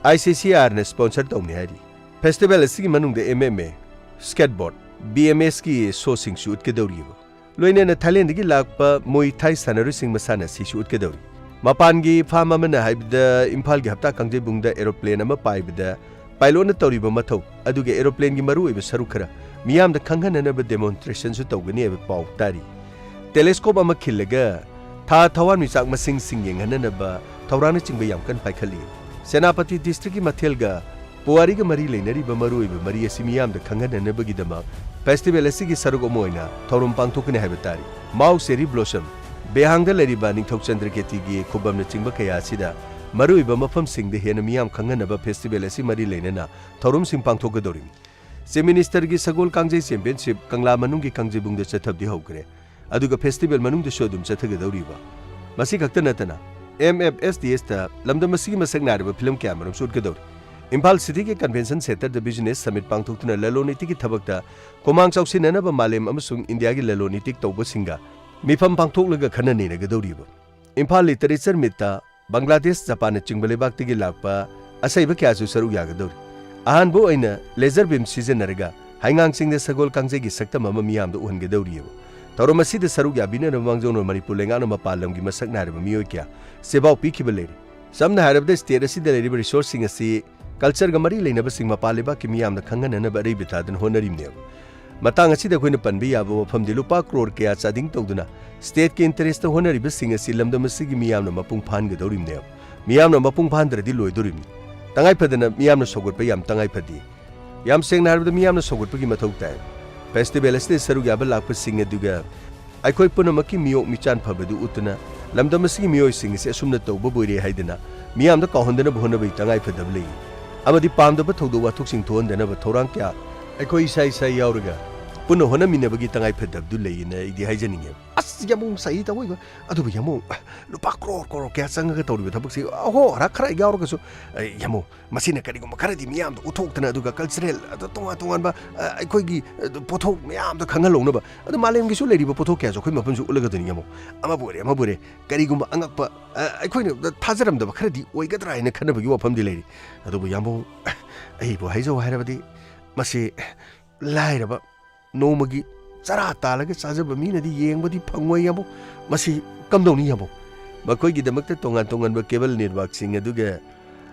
ICCRꯅ sponsor ꯇꯧꯅꯤ ꯍꯥꯏꯔꯤ꯫ Festival ꯑꯁꯤꯒꯤ ꯃꯅꯨꯡꯗ MMA, skateboard, BMXꯀꯤ showꯁꯤꯡꯁꯨ ꯎꯠꯀꯗꯧꯔꯤꯕ꯫ ꯂꯣꯏꯅꯅ ꯊꯥꯏꯂꯦꯟꯗꯒꯤ ꯂꯥꯛꯄ Muay Thai ꯁꯥꯟꯅꯔꯣꯏꯁꯤꯡ ꯃꯁꯥꯟꯅ ꯑꯁꯤꯁꯨ ꯎꯠꯀꯗꯧꯔꯤ꯫ ꯃꯄꯥꯟꯒꯤ ꯐꯥꯝ ꯑꯃꯅ ꯍꯥꯏꯕꯗ ꯏꯝꯐꯥꯜꯒꯤ ꯍꯞꯇꯥ ꯀꯥꯡꯖꯩꯕꯨꯡꯗ aeroplane ꯑꯃ ꯄꯥꯏꯕꯗ pilotꯅ ꯇꯧꯔꯤꯕ ꯃꯊꯧ, ꯑꯗꯨꯒ aeroplaneꯒꯤ ꯃꯔꯨꯑꯣꯏꯕ ꯁꯔꯨꯛ ꯈꯔ ꯃꯤꯌꯥꯝꯗ ꯈꯪꯍꯟꯅꯅꯕ demonstrationꯁꯨ ꯇꯧꯒꯅꯤ ꯍꯥꯏꯕ ꯄꯥꯎ ꯇꯥꯔꯤ꯫ Telescope ꯑꯃ ꯈꯤꯜꯂꯒ ꯊꯥ ꯊꯋꯥꯟꯃꯤꯆꯥꯛ ꯃꯁꯤꯡꯁꯤꯡ ꯌꯦꯡꯍꯟꯅꯅꯕ ꯊꯧꯔꯥꯡꯅꯆꯤꯡꯕ ꯌꯥꯝ ꯀꯟꯅ ꯄꯥꯏꯈꯠꯂꯤ꯫ ꯁꯦꯅꯥꯄꯇꯤ districtꯀꯤ ꯃꯊꯦꯜꯒ ꯄꯨꯋꯥꯔꯤꯒ ꯃꯔꯤ ꯂꯩꯅꯔꯤꯕ ꯃꯔꯨꯑꯣꯏꯕ ꯃꯔꯤ ꯑꯁꯤ ꯃꯤꯌꯥꯝꯗ ꯈꯪꯍꯟꯅꯅꯕꯒꯤꯗꯃꯛ festival ꯑꯁꯤꯒꯤ ꯁꯔꯨꯛ ꯑꯃ ꯑꯣꯏꯅ ꯊꯧꯔꯝ ꯄꯥꯡꯊꯣꯛꯀꯅꯤ ꯍꯥꯏꯕ ꯇꯥꯔꯤ꯫ Mao Cherry Blossom, ꯕꯦꯍꯥꯡꯗ ꯂꯩꯔꯤꯕ ꯅꯤꯡꯊꯧ ꯆꯟꯗ꯭ꯔꯀꯦꯇꯤꯒꯤ ꯈꯨꯕꯝꯅꯆꯤꯡꯕ ꯀꯌꯥ ꯑꯁꯤꯗ ꯃꯔꯨꯑꯣꯏꯕ ꯃꯐꯝꯁꯤꯡꯗ ꯍꯦꯟꯅ ꯃꯤꯌꯥꯝ ꯈꯪꯍꯟꯅꯕ festival ꯑꯁꯤ ꯃꯔꯤ ꯂꯩꯅꯅ ꯊꯧꯔꯝꯁꯤꯡ ꯄꯥꯡꯊꯣꯛꯀꯗꯧꯔꯤꯕꯅꯤ꯫ Chief Ministerꯒꯤ ꯁꯒꯣꯜ ꯀꯥꯡꯖꯩ championship ꯀꯪꯂꯥ ꯃꯅꯨꯡꯒꯤ ꯀꯥꯡꯖꯩꯕꯨꯡꯗ ꯆꯠꯊꯕꯗꯤ ꯍꯧꯈ꯭ꯔꯦ, ꯑꯗꯨꯒ festival ꯃꯅꯨꯡꯗꯁꯨ ꯑꯗꯨꯝ ꯆꯠꯊꯒꯗꯧꯔꯤꯕ꯫ ꯃꯁꯤ ꯈꯛꯇ ꯅꯠꯇꯅ, M F S D Sꯇ ꯂꯝꯗꯝ ꯑꯁꯤꯒꯤ ꯃꯁꯛ ꯅꯥꯏꯔꯕ ꯐꯤꯂꯝ ꯀꯌꯥꯃꯔꯨꯝꯁꯨ ꯎꯠꯀꯗꯧꯔꯤ꯫ ꯏꯝꯐꯥꯜ Cityꯒꯤ Convention Centreꯗ Business Summit ꯄꯥꯡꯊꯣꯛꯇꯨꯅ ꯂꯂꯣꯟ ꯏꯇꯤꯛꯀꯤ ꯊꯕꯛꯇ ꯈꯨꯃꯥꯡ ꯆꯥꯎꯁꯤꯟꯅꯅꯕ ꯃꯥꯂꯦꯝ ꯑꯃꯁꯨꯡ ꯏꯟꯗꯤꯌꯥꯒꯤ ꯂꯂꯣꯟ ꯏꯇꯤꯛ ꯇꯧꯕꯁꯤꯡꯒ ꯃꯤꯐꯝ ꯄꯥꯡꯊꯣꯛꯂꯒ ꯈꯟꯅ ꯅꯩꯅꯒꯗꯧꯔꯤꯕ꯫ ꯏꯝꯐꯥꯜ Literature Meetꯇ ꯕꯪꯒ꯭ꯂꯥꯗꯦꯁ, ꯖꯄꯥꯟꯅꯆꯤꯡꯕ ꯂꯩꯕꯥꯛꯇꯒꯤ ꯂꯥꯛꯄ ꯑꯁꯩꯕ ꯀꯌꯥꯁꯨ ꯁꯔꯨꯛ ꯌꯥꯒꯗꯧꯔꯤ꯫ ꯑꯍꯥꯟꯕ ꯑꯣꯏꯅ laser beam ꯁꯤꯖꯤꯟꯅꯔꯒ ꯍꯩꯉꯥꯡꯁꯤꯡꯗ ꯁꯒꯣꯜ ꯀꯥꯡꯖꯩꯒꯤ ꯁꯛꯇꯝ ꯑꯃ ꯃꯤꯌꯥꯝꯗ ꯎꯍꯟꯒꯗꯧꯔꯤꯑꯕ꯫ ꯊꯧꯔꯝ ꯑꯁꯤꯗ ꯁꯔꯨꯛ ꯌꯥꯕꯤꯅꯅꯕ ꯃꯥꯡꯖꯧꯅꯅ ꯃꯅꯤꯄꯨꯔ ꯂꯩꯉꯥꯛꯅ ꯃꯄꯥꯟ ꯂꯝꯒꯤ ꯃꯁꯛ ꯅꯥꯏꯔꯕ ꯃꯤꯑꯣꯏ ꯀꯌꯥ ꯁꯦꯕꯥꯎ ꯄꯤꯈꯤꯕ ꯂꯩꯔꯤ꯫ ꯁꯝꯅ ꯍꯥꯏꯔꯕꯗ, state ꯑꯁꯤꯗ ꯂꯩꯔꯤꯕ resourceꯁꯤꯡ ꯑꯁꯤ cultureꯒ ꯃꯔꯤ ꯂꯩꯅꯕꯁꯤꯡ ꯃꯄꯥꯟ ꯂꯩꯕꯥꯛꯀꯤ ꯃꯤꯌꯥꯝꯅ ꯈꯪꯍꯟꯅꯅꯕ ꯑꯔꯩꯕ ꯊꯥꯗꯨꯅ ꯍꯣꯠꯅꯔꯤꯕꯅꯦꯕ꯫ ꯃꯇꯥꯡ ꯑꯁꯤꯗ ꯑꯩꯈꯣꯏꯅ ꯄꯟꯕ ꯌꯥꯕ ꯋꯥꯐꯝꯗꯤ, ꯂꯨꯄꯥ ꯀ꯭ꯔꯣꯔ ꯀꯌꯥ ꯆꯥꯗꯤꯡ ꯇꯧꯗꯨꯅ stateꯀꯤ interestꯇ ꯍꯣꯠꯅꯔꯤꯕꯁꯤꯡ ꯑꯁꯤ ꯂꯝꯗꯝ ꯑꯁꯤꯒꯤ ꯃꯤꯌꯥꯝꯅ ꯃꯄꯨꯡ ꯐꯥꯍꯟꯒꯗꯧꯔꯤꯕꯅꯦꯕ꯫ ꯃꯤꯌꯥꯝꯅ ꯃꯄꯨꯡ ꯐꯥꯍꯟꯗ꯭ꯔꯗꯤ ꯂꯣꯏꯗꯣꯔꯤꯕꯅꯤ꯫ ꯇꯉꯥꯏ ꯐꯗꯅ ꯃꯤꯌꯥꯝꯅ ꯁꯧꯒꯠꯄ ꯌꯥꯝ ꯇꯉꯥꯏ ꯐꯗꯦ꯫ ꯌꯥꯝ ꯁꯦꯡꯅ ꯍꯥꯏꯔꯕꯗ, ꯃꯤꯌꯥꯝꯅ ꯁꯧꯒꯠꯄꯒꯤ ꯃꯊꯧ ꯇꯥꯏ꯫ Festival ꯑꯁꯤꯗ ꯁꯔꯨꯛ ꯌꯥꯕ ꯂꯥꯛꯄꯁꯤꯡ ꯑꯗꯨꯒ ꯑꯩꯈꯣꯏ ꯄꯨꯝꯅꯃꯛꯀꯤ ꯃꯤꯑꯣꯛ ꯃꯤꯆꯥꯟ ꯐꯕꯗꯨ ꯎꯠꯇꯨꯅ ꯂꯝꯗꯝ ꯑꯁꯤꯒꯤ ꯃꯤꯑꯣꯏꯁꯤꯡ ꯑꯁꯤ ꯑꯁꯨꯝꯅ ꯇꯧꯕꯕꯨ ꯑꯣꯏꯔꯦ ꯍꯥꯏꯗꯅ ꯃꯤꯌꯥꯝꯗ ꯀꯥꯎꯍꯟꯗꯅꯕ ꯍꯣꯠꯅꯕꯒꯤ ꯇꯉꯥꯏ ꯐꯗꯕ ꯂꯩ꯫ ꯑꯃꯗꯤ ꯄꯥꯝꯗꯕ ꯊꯧꯗꯣꯛ ꯋꯥꯊꯣꯛꯁꯤꯡ ꯊꯣꯛꯍꯟꯗꯅꯕ ꯊꯧꯔꯥꯡ ꯀꯌꯥ ꯑꯩꯈꯣꯏ ꯏꯁꯥ ꯏꯁꯥ ꯌꯥꯎꯔꯒ ꯄꯨꯟꯅ ꯍꯣꯠꯅꯃꯤꯟꯅꯕꯒꯤ ꯇꯉꯥꯏ ꯐꯗꯕꯗꯨ ꯂꯩꯌꯦꯅ ꯑꯩꯗꯤ ꯍꯥꯏꯖꯅꯤꯡꯉꯦ꯫ ꯑꯁ, ꯌꯥꯝꯕꯨꯡ ꯁꯍꯤ ꯇꯧꯏꯕ꯫ ꯑꯗꯨꯕꯨ ꯌꯥꯝꯕꯨꯡ, ꯂꯨꯄꯥ ꯀ꯭ꯔꯣꯔ ꯀ꯭ꯔꯣꯔ ꯀꯌꯥ ꯆꯪꯉꯒ ꯇꯧꯔꯤꯕ ꯊꯕꯛꯁꯤ, ꯑꯍꯣ ꯍꯔꯥꯛ ꯈꯔ ꯌꯥꯎꯔꯒꯁꯨ, ꯑꯦ, ꯌꯥꯝꯕꯨꯡ, ꯃꯁꯤꯅ ꯀꯔꯤꯒꯨꯝꯕ ꯈꯔꯗꯤ ꯃꯤꯌꯥꯝꯗ ꯎꯠꯊꯣꯛꯇꯅ, ꯑꯗꯨꯒ cultural, ꯑꯗꯨ ꯇꯣꯉꯥꯟ ꯇꯣꯉꯥꯟꯕ, ꯑ, ꯑꯩꯈꯣꯏꯒꯤ, ꯑ, ꯄꯣꯠꯊꯣꯛ ꯃꯌꯥꯝꯗ ꯈꯪꯍꯜꯍꯧꯅꯕ, ꯑꯗꯨ ꯃꯥꯂꯦꯝꯒꯤꯁꯨ ꯂꯩꯔꯤꯕ ꯄꯣꯠꯊꯣꯛ ꯀꯌꯥꯁꯨ ꯑꯩꯈꯣꯏ ꯃꯐꯝꯁꯨ ꯎꯠꯂꯒꯗꯣꯏꯅꯤ ꯌꯥꯝꯕꯨꯡ꯫ ꯑꯃꯕꯨ ꯑꯣꯏꯔꯦ, ꯑꯃꯕꯨ ꯑꯣꯏꯔꯦ, ꯀꯔꯤꯒꯨꯝꯕ ꯑꯉꯛꯄ, ꯑ, ꯑꯩꯈꯣꯏꯅ ꯊꯥꯖꯔꯝꯗꯕ ꯈꯔꯗꯤ ꯑꯣꯏꯒꯗ꯭ꯔꯥ ꯍꯥꯏꯅ ꯈꯟꯅꯕꯒꯤ ꯋꯥꯐꯝꯗꯤ ꯂꯩꯔꯤ꯫ ꯑꯗꯨꯕꯨ ꯌꯥꯝꯕꯨꯡ, ꯑꯩꯕꯨ ꯍꯥꯏꯖꯧ ꯍꯥꯏꯔꯕꯗꯤ, ꯃꯁꯤ ꯂꯥꯏꯔꯕ, ꯅꯣꯡꯃꯒꯤ ꯆꯔꯥ ꯇꯥꯜꯂꯒ ꯆꯥꯖꯕ ꯃꯤꯅꯗꯤ ꯌꯦꯡꯕꯗꯤ ꯐꯪꯉꯣꯏ ꯌꯥꯝꯕꯨꯡ꯫ ꯃꯁꯤ ꯀꯝꯗꯧꯅꯤ ꯌꯥꯝꯕꯨꯡ? ꯃꯈꯣꯏꯒꯤꯗꯃꯛꯇ ꯇꯣꯉꯥꯟ ꯇꯣꯉꯥꯟꯕ cable networkꯁꯤꯡ, ꯑꯗꯨꯒ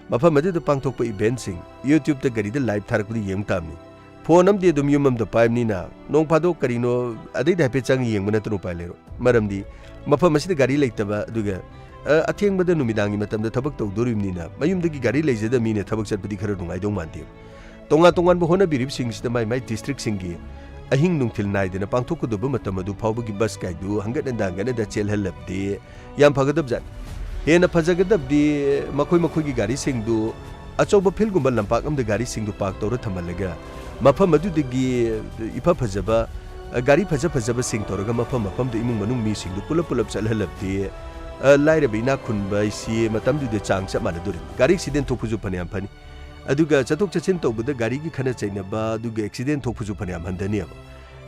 ꯃꯐꯝ ꯑꯗꯨꯗ ꯄꯥꯡꯊꯣꯛꯄ eventꯁꯤꯡ YouTubeꯇ ꯒꯥꯔꯤꯗ live ꯊꯥꯔꯛꯄꯗꯨ ꯌꯦꯡꯕ ꯇꯥꯕꯅꯤ꯫ Phone ꯑꯃꯗꯤ ꯑꯗꯨꯝ ꯌꯨꯝ ꯑꯃꯗ ꯄꯥꯏꯕꯅꯤꯅ, ꯅꯣꯡ ꯐꯥꯗꯣꯛ ꯀꯔꯤꯅꯣ ꯑꯗꯩꯗ ꯍꯥꯏꯐꯦꯠ ꯆꯪꯉ ꯌꯦꯡꯕ ꯅꯠꯇꯅ ꯎꯄꯥꯏ ꯂꯩꯔꯣꯏ꯫ ꯃꯔꯝꯗꯤ ꯃꯐꯝ ꯑꯁꯤꯗ ꯒꯥꯔꯤ ꯂꯩꯇꯕ, ꯑꯗꯨꯒ, ꯑ, ꯑꯊꯦꯡꯕꯗ ꯅꯨꯃꯤꯗꯥꯡꯒꯤ ꯃꯇꯝꯗ ꯊꯕꯛ ꯇꯧꯗꯣꯔꯤꯕꯅꯤꯅ, ꯃꯌꯨꯝꯗꯒꯤ ꯒꯥꯔꯤ ꯂꯩꯖꯗꯕ ꯃꯤꯅ ꯊꯕꯛ ꯆꯠꯄꯗꯤ ꯈꯔ ꯅꯨꯡꯉꯥꯏꯗꯧ ꯃꯥꯟꯗꯦ꯫ ꯇꯣꯉꯥꯟ ꯇꯣꯉꯥꯟꯕ ꯍꯣꯠꯅꯕꯤꯔꯤꯕꯁꯤꯡꯁꯤꯗ ꯃꯥꯏ ꯃꯥꯏ districtꯁꯤꯡꯒꯤ ꯑꯍꯤꯡ ꯅꯨꯡꯊꯤꯜ ꯅꯥꯏꯗꯅ ꯄꯥꯡꯊꯣꯛꯀꯗꯧꯕ ꯃꯇꯝ ꯑꯗꯨ ꯐꯥꯎꯕꯒꯤ bus ꯀꯥꯏꯗꯨ ꯍꯪꯒꯠ ꯍꯟꯗ ꯍꯪꯒꯠ ꯍꯟꯗ ꯆꯦꯜꯍꯜꯂꯕꯗꯤ ꯌꯥꯝ ꯐꯒꯗꯕꯖꯥꯠꯅꯤ꯫ ꯍꯦꯟꯅ ꯐꯖꯒꯗꯕꯗꯤ ꯃꯈꯣꯏ ꯃꯈꯣꯏꯒꯤ ꯒꯥꯔꯤꯁꯤꯡꯗꯨ ꯑꯆꯧꯕ fieldꯒꯨꯝꯕ ꯂꯝꯄꯥꯛ ꯑꯃꯗ ꯒꯥꯔꯤꯁꯤꯡꯗꯨ park ꯇꯧꯔ ꯊꯝꯍꯜꯂꯒ, ꯃꯐꯝ ꯑꯗꯨꯗꯒꯤ ꯏꯐ ꯐꯖꯕ, ꯑ, ꯒꯥꯔꯤ ꯐꯖ ꯐꯖꯕꯁꯤꯡ ꯇꯧꯔꯒ ꯃꯐꯝ ꯃꯐꯝꯗ ꯏꯃꯨꯡ ꯃꯅꯨꯡ ꯃꯤꯁꯤꯡꯗꯨ ꯄꯨꯂꯞ ꯄꯨꯂꯞ ꯆꯠꯍꯜꯂꯕꯗꯤ, ꯑ, ꯂꯥꯏꯔꯕ ꯏꯅꯥꯛ ꯈꯨꯟꯕ ꯍꯥꯏꯁꯤ ꯃꯇꯝꯗꯨꯗ ꯆꯥꯡ ꯆꯞ ꯃꯥꯟꯅꯗꯣꯔꯤꯕꯅꯤ꯫ ꯒꯥꯔꯤ accident ꯊꯣꯛꯄꯁꯨ ꯐꯅꯌꯥꯝ ꯐꯅꯤ꯫ ꯑꯗꯨꯒ ꯆꯠꯊꯣꯛ ꯆꯠꯁꯤꯟ ꯇꯧꯕꯗ ꯒꯥꯔꯤꯒꯤ ꯈꯠꯅ ꯆꯩꯅꯕ, ꯑꯗꯨꯒ accident ꯊꯣꯛꯄꯁꯨ ꯐꯅꯌꯥꯝ ꯍꯟꯊꯅꯦꯕ꯫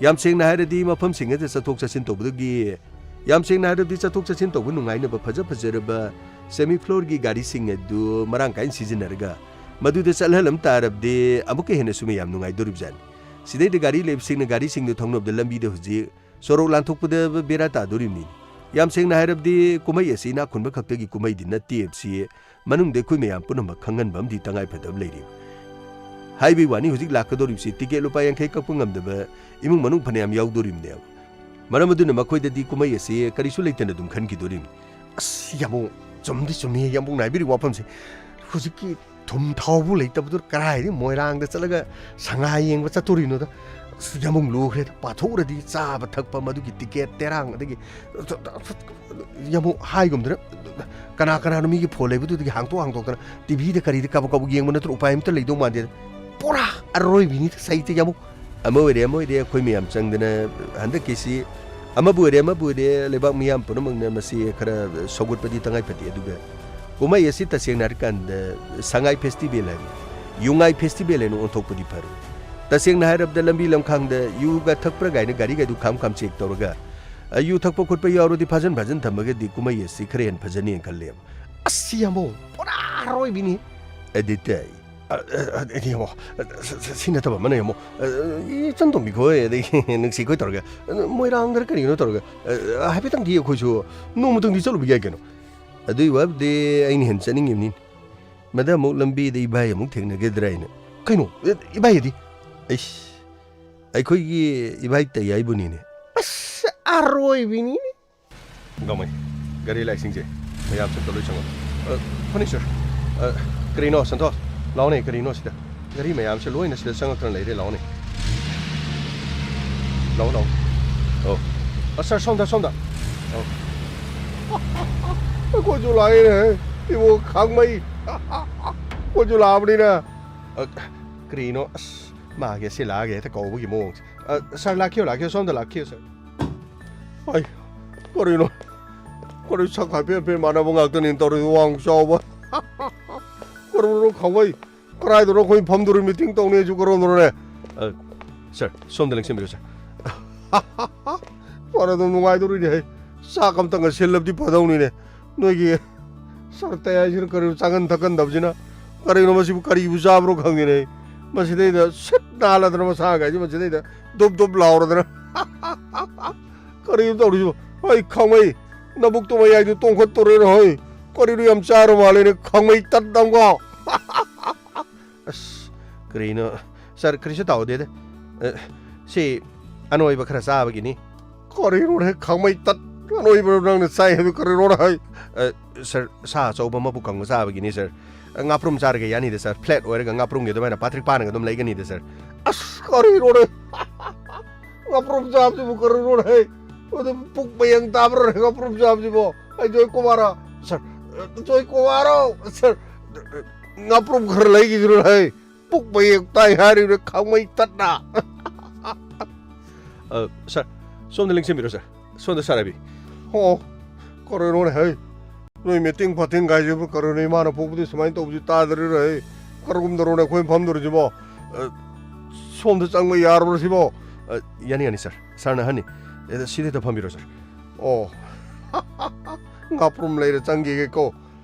ꯌꯥꯝ ꯁꯦꯡꯅ ꯍꯥꯏꯔꯗꯤ ꯃꯐꯝꯁꯤꯡ ꯑꯗꯨꯗ ꯆꯠꯊꯣꯛ ꯆꯠꯁꯤꯟ ꯇꯧꯕꯗꯒꯤ, ꯌꯥꯝ ꯁꯦꯡꯅ ꯍꯥꯏꯔꯕꯗꯤ ꯆꯠꯊꯣꯛ ꯆꯠꯁꯤꯟ ꯇꯧꯕ ꯅꯨꯡꯉꯥꯏꯅꯕ ꯐꯖ ꯐꯖꯔꯕ semi floorꯒꯤ ꯒꯥꯔꯤꯁꯤꯡ ꯑꯗꯨ ꯃꯔꯥꯡ ꯀꯥꯏꯅ ꯁꯤꯖꯤꯟꯅꯔꯒ ꯃꯗꯨꯗ ꯆꯠꯍꯜꯂꯝ ꯇꯥꯔꯕꯗꯤ ꯑꯃꯨꯛꯀ ꯍꯦꯟꯅꯁꯨ ꯃꯌꯥꯝ ꯅꯨꯡꯉꯥꯏꯗꯣꯔꯤꯕꯖꯥꯠꯅꯤ꯫ ꯁꯤꯗꯩꯗ ꯒꯥꯔꯤ ꯂꯩꯕꯁꯤꯡꯅ ꯒꯥꯔꯤꯁꯤꯡꯗꯨ ꯊꯧꯅꯕꯗ ꯂꯝꯕꯤꯗ ꯍꯧꯖꯤꯛ ꯁꯣꯔꯣꯛ ꯂꯥꯟꯊꯣꯛꯄꯗ ꯕꯦꯔꯥ ꯇꯥꯗꯣꯔꯤꯕꯅꯤ꯫ ꯌꯥꯝ ꯁꯦꯡꯅ ꯍꯥꯏꯔꯕꯗꯤ ꯀꯨꯝꯍꯩ ꯑꯁꯤ ꯏꯅꯥꯛ ꯈꯨꯟꯕ ꯈꯛꯇꯒꯤ ꯀꯨꯝꯍꯩꯗꯤ ꯅꯠꯇꯦ ꯍꯥꯏꯕꯁꯤ ꯃꯅꯨꯡꯗ ꯑꯩꯈꯣꯏ ꯃꯌꯥꯝ ꯄꯨꯝꯅꯃꯛ ꯈꯪꯍꯟꯕ ꯑꯃꯗꯤ ꯇꯉꯥꯏ ꯐꯗꯕ ꯂꯩꯔꯤ꯫ ꯍꯥꯏꯕꯒꯤ ꯋꯥꯅꯤ, ꯍꯧꯖꯤꯛ ꯂꯥꯛꯀꯗꯧꯔꯤꯕꯁꯤ ticket ꯂꯨꯄꯥ ꯌꯥꯡꯈꯩ ꯀꯛꯄ ꯉꯝꯗꯕ ꯏꯃꯨꯡ ꯃꯅꯨꯡ ꯐꯅꯌꯥꯝ ꯌꯥꯎꯗꯣꯔꯤꯕꯅꯦꯕ꯫ ꯃꯔꯝ ꯑꯗꯨꯅ ꯃꯈꯣꯏꯗꯗꯤ ꯀꯨꯝꯍꯩ ꯑꯁꯤ ꯀꯔꯤꯁꯨ ꯂꯩꯇꯅ ꯑꯗꯨꯝ ꯈꯟꯈꯤꯗꯣꯔꯤꯕꯅꯤ꯫ ꯑꯁ, ꯌꯥꯝꯕꯨꯡ, ꯆꯨꯝꯗꯤ ꯆꯨꯝꯃꯤ ꯌꯥꯝꯕꯨꯡꯅ ꯍꯥꯏꯕꯤꯔꯤꯕ ꯋꯥꯐꯝꯁꯦ꯫ ꯍꯧꯖꯤꯛꯀꯤ ꯊꯨꯝ ꯊꯥꯎꯕꯨ ꯂꯩꯇꯕꯗꯨ ꯀꯔꯥꯏꯗꯒꯤ ꯃꯣꯏꯔꯥꯡꯗ ꯆꯠꯂꯒ ꯁꯉꯥꯏ ꯌꯦꯡꯕ ꯆꯠꯇꯣꯔꯤꯅꯣꯗ? ꯑꯁ, ꯌꯥꯝꯕꯨꯡ ꯂꯨꯈ꯭ꯔꯦꯗ꯫ ꯄꯥꯊꯣꯛꯎꯔꯗꯤ ꯆꯥꯕ ꯊꯛꯄ, ꯃꯗꯨꯒꯤ ticket ꯇꯦꯔꯥꯡ, ꯑꯗꯒꯤ ꯌꯥꯝꯕꯨꯡ ꯍꯥꯏꯒꯨꯝꯗꯅ ꯀꯅꯥ ꯀꯅꯥꯅꯣ ꯃꯤꯒꯤ phone ꯂꯩꯕꯗꯨꯗꯒꯤ ꯍꯥꯡꯇꯣꯛ ꯍꯥꯡꯇꯣꯛꯇꯅ TVꯗ ꯀꯔꯤꯗ ꯀꯕꯛ ꯀꯕꯛ ꯌꯦꯡꯕ ꯅꯠꯇ꯭ꯔ ꯎꯄꯥꯏ ꯑꯝꯇ ꯂꯩꯗꯧ ꯃꯥꯟꯗꯦꯗ꯫ ꯄꯨꯔꯥ ꯑꯔꯣꯏꯕꯤꯅꯤꯗ ꯁꯍꯤꯇ꯭ꯌ ꯌꯥꯝꯕꯨꯡ꯫ ꯑꯃ ꯑꯣꯏꯔꯦ, ꯑꯃ ꯑꯣꯏꯔꯦ, ꯑꯩꯈꯣꯏ ꯃꯌꯥꯝ ꯆꯪꯗꯅ ꯍꯟꯗꯛꯀꯤꯁꯤ ꯑꯃꯕꯨ ꯑꯣꯏꯔꯦ, ꯑꯃꯕꯨ ꯑꯣꯏꯔꯦ, ꯂꯩꯕꯥꯛ ꯃꯤꯌꯥꯝ ꯄꯨꯝꯅꯃꯛꯅ ꯃꯁꯤ ꯈꯔ ꯁꯧꯒꯠꯄꯗꯤ ꯇꯉꯥꯏ ꯐꯗꯦ꯫ ꯑꯗꯨꯒ ꯀꯨꯝꯍꯩ ꯑꯁꯤ ꯇꯁꯦꯡꯅ ꯍꯥꯏꯔꯀꯥꯟꯗ ꯁꯉꯥꯏ festival ꯍꯥꯏꯅ, ꯌꯨꯉꯥꯏ festival ꯍꯥꯏꯅ ꯑꯣꯟꯊꯣꯛꯄꯗꯤ ꯐꯔꯣꯏ꯫ ꯇꯁꯦꯡꯅ ꯍꯥꯏꯔꯕꯗ ꯂꯝꯕꯤ ꯂꯝꯈꯥꯡꯗ ꯌꯨꯒ ꯊꯛꯄ꯭ꯔꯥ ꯀꯥꯏꯅ ꯒꯥꯔꯤꯒꯩꯗꯨ ꯈꯥꯝ ꯈꯥꯝ check ꯇꯧꯔꯒ, ꯑ, ꯌꯨ ꯊꯛꯄ ꯈꯣꯠꯄ ꯌꯥꯎꯔꯗꯤ ꯐꯥꯖꯟ ꯐꯥꯖꯟ ꯊꯝꯃꯒꯗꯤ ꯀꯨꯝꯍꯩ ꯑꯁꯤ ꯈꯔ ꯍꯦꯟꯅ ꯐꯖꯅꯤ ꯈꯜꯂꯦꯕ꯫ ꯑꯁ, ꯌꯥꯝꯕꯨꯡ, ꯄꯨꯔꯥ ꯑꯔꯣꯏꯕꯤꯅꯤ꯫ ꯑꯗꯨ ꯇꯥꯏ꯫ ꯑ, ꯑ, ꯑ, ꯌꯦꯡꯉꯣ, ꯑ, ꯁ-, ꯁ-, ꯁꯤ ꯅꯠꯇꯕ ꯑꯃꯅ ꯌꯦꯡꯉꯣ, ꯑ, ꯏꯆꯟꯇꯣꯝꯕꯤ ꯈꯣꯏ, ꯑꯗꯒꯤ ꯅꯨꯡꯁꯤ ꯈꯣꯏ ꯇꯧꯔꯒ, ꯑ, ꯃꯣꯏꯔꯥꯡꯗꯔ ꯀꯔꯤꯅꯣ ꯇꯧꯔꯒ, ꯑ, ꯍꯥꯏꯐꯦꯠꯇꯪꯗꯤ ꯑꯩꯈꯣꯏꯁꯨ ꯅꯣꯡꯃꯇꯪꯗꯤ ꯆꯠꯂꯨꯕ ꯌꯥꯏ ꯀꯩꯅꯣ꯫ ꯑꯗꯨꯏ ꯋꯥꯕꯨꯗꯤ ꯑꯩꯅ ꯍꯦꯟꯅ ꯆꯠꯅꯤꯡꯉꯤꯕꯅꯤ꯫ ꯃꯗ ꯑꯃꯨꯛ ꯂꯝꯕꯤꯗ ꯏꯕꯥꯏ ꯑꯃꯨꯛ ꯊꯦꯡꯅꯒꯗ꯭ꯔꯥ ꯍꯥꯏꯅ꯫ ꯀꯩꯅꯣ? ꯏꯕꯥꯏ ꯍꯥꯏꯗꯤ? ꯑꯩꯁ, ꯑꯩꯈꯣꯏꯒꯤ ꯏꯕꯥꯏ ꯇꯩꯌꯥꯏꯕꯨꯅꯤꯅꯦ꯫ ꯑꯁ, ꯑꯔꯣꯏꯕꯤꯅꯤꯅꯦ꯫ ꯒꯥꯡꯃꯩ, ꯒꯥꯔꯤ ꯂꯥꯛꯏꯁꯤꯡꯁꯦ ꯃꯌꯥꯝ ꯆꯠꯄ ꯂꯣꯏ ꯆꯪꯉꯣ꯫ ꯑ, ꯐꯅꯤ, ꯁꯔ꯫ ꯑ, ꯀꯔꯤꯅꯣ, ꯁꯟꯇꯣꯁ? ꯂꯥꯛꯑꯣꯅꯦ, ꯀꯔꯤꯅꯣ ꯁꯤꯗ? ꯒꯥꯔꯤ ꯃꯌꯥꯝꯁꯦ ꯂꯣꯏꯅ ꯁꯤꯗ ꯆꯪꯉꯛꯇꯅ ꯂꯩꯔꯦ, ꯂꯥꯛꯑꯣꯅꯦ꯫ ꯂꯥꯛꯑꯣ, ꯂꯥꯛꯑꯣ꯫ ꯑꯧ꯫ ꯑ, ꯁꯔ, ꯁꯣꯝꯗ, ꯁꯣꯝꯗ꯫ ꯑꯧ꯫ ꯑꯩꯈꯣꯏꯁꯨ ꯂꯥꯛꯏꯅꯦ, ꯏꯕꯣ ꯈꯥꯡꯃꯩ꯫ ꯑꯩꯈꯣꯏꯁꯨ ꯂꯥꯛꯑꯕꯅꯤꯅ꯫ ꯑ, ꯀꯔꯤꯅꯣ, ꯑꯁ, ꯃꯥꯒꯤ ꯑꯁꯤ ꯂꯥꯛꯑꯒꯦ ꯍꯦꯛꯇ ꯀꯧꯕꯒꯤ ꯃꯑꯣꯡꯁꯦ꯫ ꯑ, ꯁꯔ, ꯂꯥꯛꯈꯤꯌꯣ, ꯂꯥꯛꯈꯤꯌꯣ, ꯁꯣꯝꯗ ꯂꯥꯛꯈꯤꯌꯣ, ꯁꯔ꯫ ꯑꯩ, ꯀꯔꯤꯅꯣ? ꯀꯔꯤ ꯁꯛ ꯍꯥꯏꯐꯦꯠ ꯍꯥꯏꯐꯦꯠ ꯃꯥꯟꯅꯕ ꯉꯥꯛꯇꯅꯤ ꯇꯧꯔꯤꯗꯨ, ꯋꯥꯡ ꯆꯥꯎꯕ꯫ ꯀꯔꯤꯅꯣ ꯈꯪꯕꯩ? ꯀꯗꯥꯏꯗꯅꯣ ꯑꯩꯈꯣꯏ ꯐꯝꯗꯣꯔꯤ, ꯃꯤꯇꯤꯡ ꯇꯧꯅꯤ ꯍꯥꯏꯁꯨ ꯀꯔꯣꯝꯗꯅꯣꯅꯦ? ꯑ, ꯁꯔ, ꯁꯣꯝꯗ ꯂꯦꯡꯁꯤꯟꯕꯤꯔꯣ, ꯁꯔ꯫ ꯐꯔꯦ, ꯑꯗꯨꯝ ꯅꯨꯡꯉꯥꯏꯗꯧꯔꯤꯅꯦ ꯍꯦ꯫ ꯆꯥꯛ ꯑꯝꯇꯪꯒ ꯁꯤꯜꯂꯕꯗꯤ ꯐꯗꯧꯅꯤꯅꯦ꯫ ꯅꯣꯏꯒꯤ ꯁꯔ ꯇꯌꯥꯏꯁꯤꯅ ꯀꯔꯤꯅꯣ ꯆꯥꯒꯟ ꯊꯛꯀꯟꯗꯕꯁꯤꯅ? ꯀꯔꯤꯅꯣ ꯃꯁꯤꯕꯨ ꯀꯔꯤꯕꯨ ꯆꯥꯕ꯭ꯔꯣ ꯈꯪꯗꯦꯅꯦ꯫ ꯃꯁꯤꯗꯩꯗ ꯁꯤꯠ ꯅꯥꯜꯂꯗꯅ ꯃꯁꯥꯒꯥꯏꯁꯤ ꯃꯁꯤꯗꯩꯗ ꯗꯨꯞ ꯗꯨꯞ ꯂꯥꯎꯔꯗꯅ꯫ ꯀꯔꯤꯅꯣ ꯇꯧꯔꯤꯁꯤꯕꯣ? ꯍꯣꯏ, ꯈꯥꯡꯃꯩ, ꯅꯕꯨꯛꯇꯨ ꯃꯌꯥꯏꯗꯨ ꯇꯣꯡꯈꯠꯇꯣꯔꯦꯅ ꯍꯣꯏ꯫ ꯀꯔꯤꯅꯣ ꯌꯥꯝ ꯆꯥꯔ ꯃꯥꯜꯂꯦꯅꯦ, ꯈꯥꯡꯃꯩ ꯇꯠ ꯑꯃꯒ꯫ ꯑꯁ, ꯀꯔꯤꯅꯣ? ꯁꯥꯔ, ꯀꯔꯤꯁꯨ ꯇꯧꯗꯦꯗ꯫ ꯑ, ꯁꯤ ꯑꯅꯣꯏꯕ ꯈꯔ ꯆꯥꯕꯒꯤꯅꯤ꯫ ꯀꯔꯤꯅꯣꯅꯦ, ꯈꯥꯡꯃꯩ ꯇꯠ ꯑꯅꯣꯏꯕ ꯅꯪꯅ ꯆꯥꯏ ꯍꯥꯏꯕ ꯀꯔꯤꯅꯣꯅꯦ ꯍꯥꯏ? ꯑ, ꯁꯥꯔ, ꯁꯥ ꯑꯆꯧꯕ ꯃꯕꯨꯛ ꯀꯪꯕ ꯆꯥꯕꯒꯤꯅꯤ, ꯁꯥꯔ꯫ ꯑ, ꯉꯥꯄ꯭ꯔꯨꯝ ꯆꯥꯔꯒ ꯌꯥꯅꯤꯗ, ꯁꯥꯔ꯫ ꯐ꯭ꯂꯦꯠ ꯑꯣꯏꯔꯒ ꯉꯥꯄ꯭ꯔꯨꯝꯒꯤ ꯑꯗꯨꯃꯥꯏꯅ ꯄꯥꯇ꯭ꯔꯤꯛ ꯄꯥꯅꯒ ꯑꯗꯨꯝ ꯂꯩꯒꯅꯤꯗ, ꯁꯥꯔ꯫ ꯑꯁ, ꯀꯔꯤꯅꯣꯅꯦ? ꯉꯥꯄ꯭ꯔꯨꯝ ꯆꯥꯕꯁꯤꯕꯨ ꯀꯔꯤꯅꯣꯅꯦ ꯍꯥꯏ? ꯑꯗꯨꯝ ꯄꯨꯛ ꯃꯌꯦꯡ ꯇꯥꯕ꯭ꯔꯣꯅꯦ ꯉꯥꯄ꯭ꯔꯨꯝ ꯆꯥꯕꯁꯤꯕꯣ? ꯑꯩ ꯖꯣꯏ ꯀꯨꯃꯥꯔ, ꯁꯥꯔ, ꯑ, ꯖꯣꯏ ꯀꯨꯃꯥꯔ, ꯁꯥꯔ, ꯉꯥꯄ꯭ꯔꯨꯝ ꯈꯔ ꯂꯩꯈꯤꯁꯤꯔꯣ ꯍꯥꯏ? ꯄꯨꯛ ꯃꯌꯦꯛ ꯇꯥꯏ ꯍꯥꯏꯔꯤꯕ꯭ꯔꯥ ꯈꯥꯡꯃꯩ ꯇꯠꯅ? ꯑ, ꯁꯥꯔ, ꯁꯣꯝꯗ ꯂꯦꯡꯁꯤꯟꯕꯤꯔꯣ, ꯁꯥꯔ꯫ ꯁꯣꯝꯗ, ꯁꯥꯔ ꯔꯕꯤ꯫ ꯑꯣ, ꯀꯔꯤꯅꯣꯅꯦ ꯍꯩ? ꯅꯣꯏ ꯃꯤꯇꯤꯡ ꯐꯥꯇꯤꯡ ꯀꯥꯏꯁꯤꯕꯨ ꯀꯔꯤꯅꯣ? ꯏꯃꯥꯅ ꯄꯣꯛꯄꯗꯤ ꯁꯨꯃꯥꯏꯅ ꯇꯧꯕꯁꯤ ꯇꯥꯗ꯭ꯔꯤꯔꯣ ꯍꯩ? ꯀꯔꯝꯗꯧꯔꯣꯅꯦ ꯑꯩꯈꯣꯏ ꯐꯝꯗꯣꯔꯤꯁꯤꯕꯣ? ꯑ, ꯁꯣꯝꯗ ꯆꯪꯕ ꯌꯥꯔꯕ꯭ꯔꯣ ꯁꯤꯕꯣ? ꯑ, ꯌꯥꯅꯤ, ꯌꯥꯅꯤ, ꯁꯥꯔ꯫ ꯁꯥꯔꯅ ꯑꯍꯟꯅꯤ꯫ ꯑꯦ, ꯁꯤꯗ ꯍꯦꯛꯇ ꯐꯝꯕꯤꯔꯣ, ꯁꯥꯔ꯫ ꯑꯣ꯫ ꯉꯥꯄ꯭ꯔꯨꯝ ꯂꯩꯔ ꯆꯪꯈꯤꯒꯦꯀꯣ꯫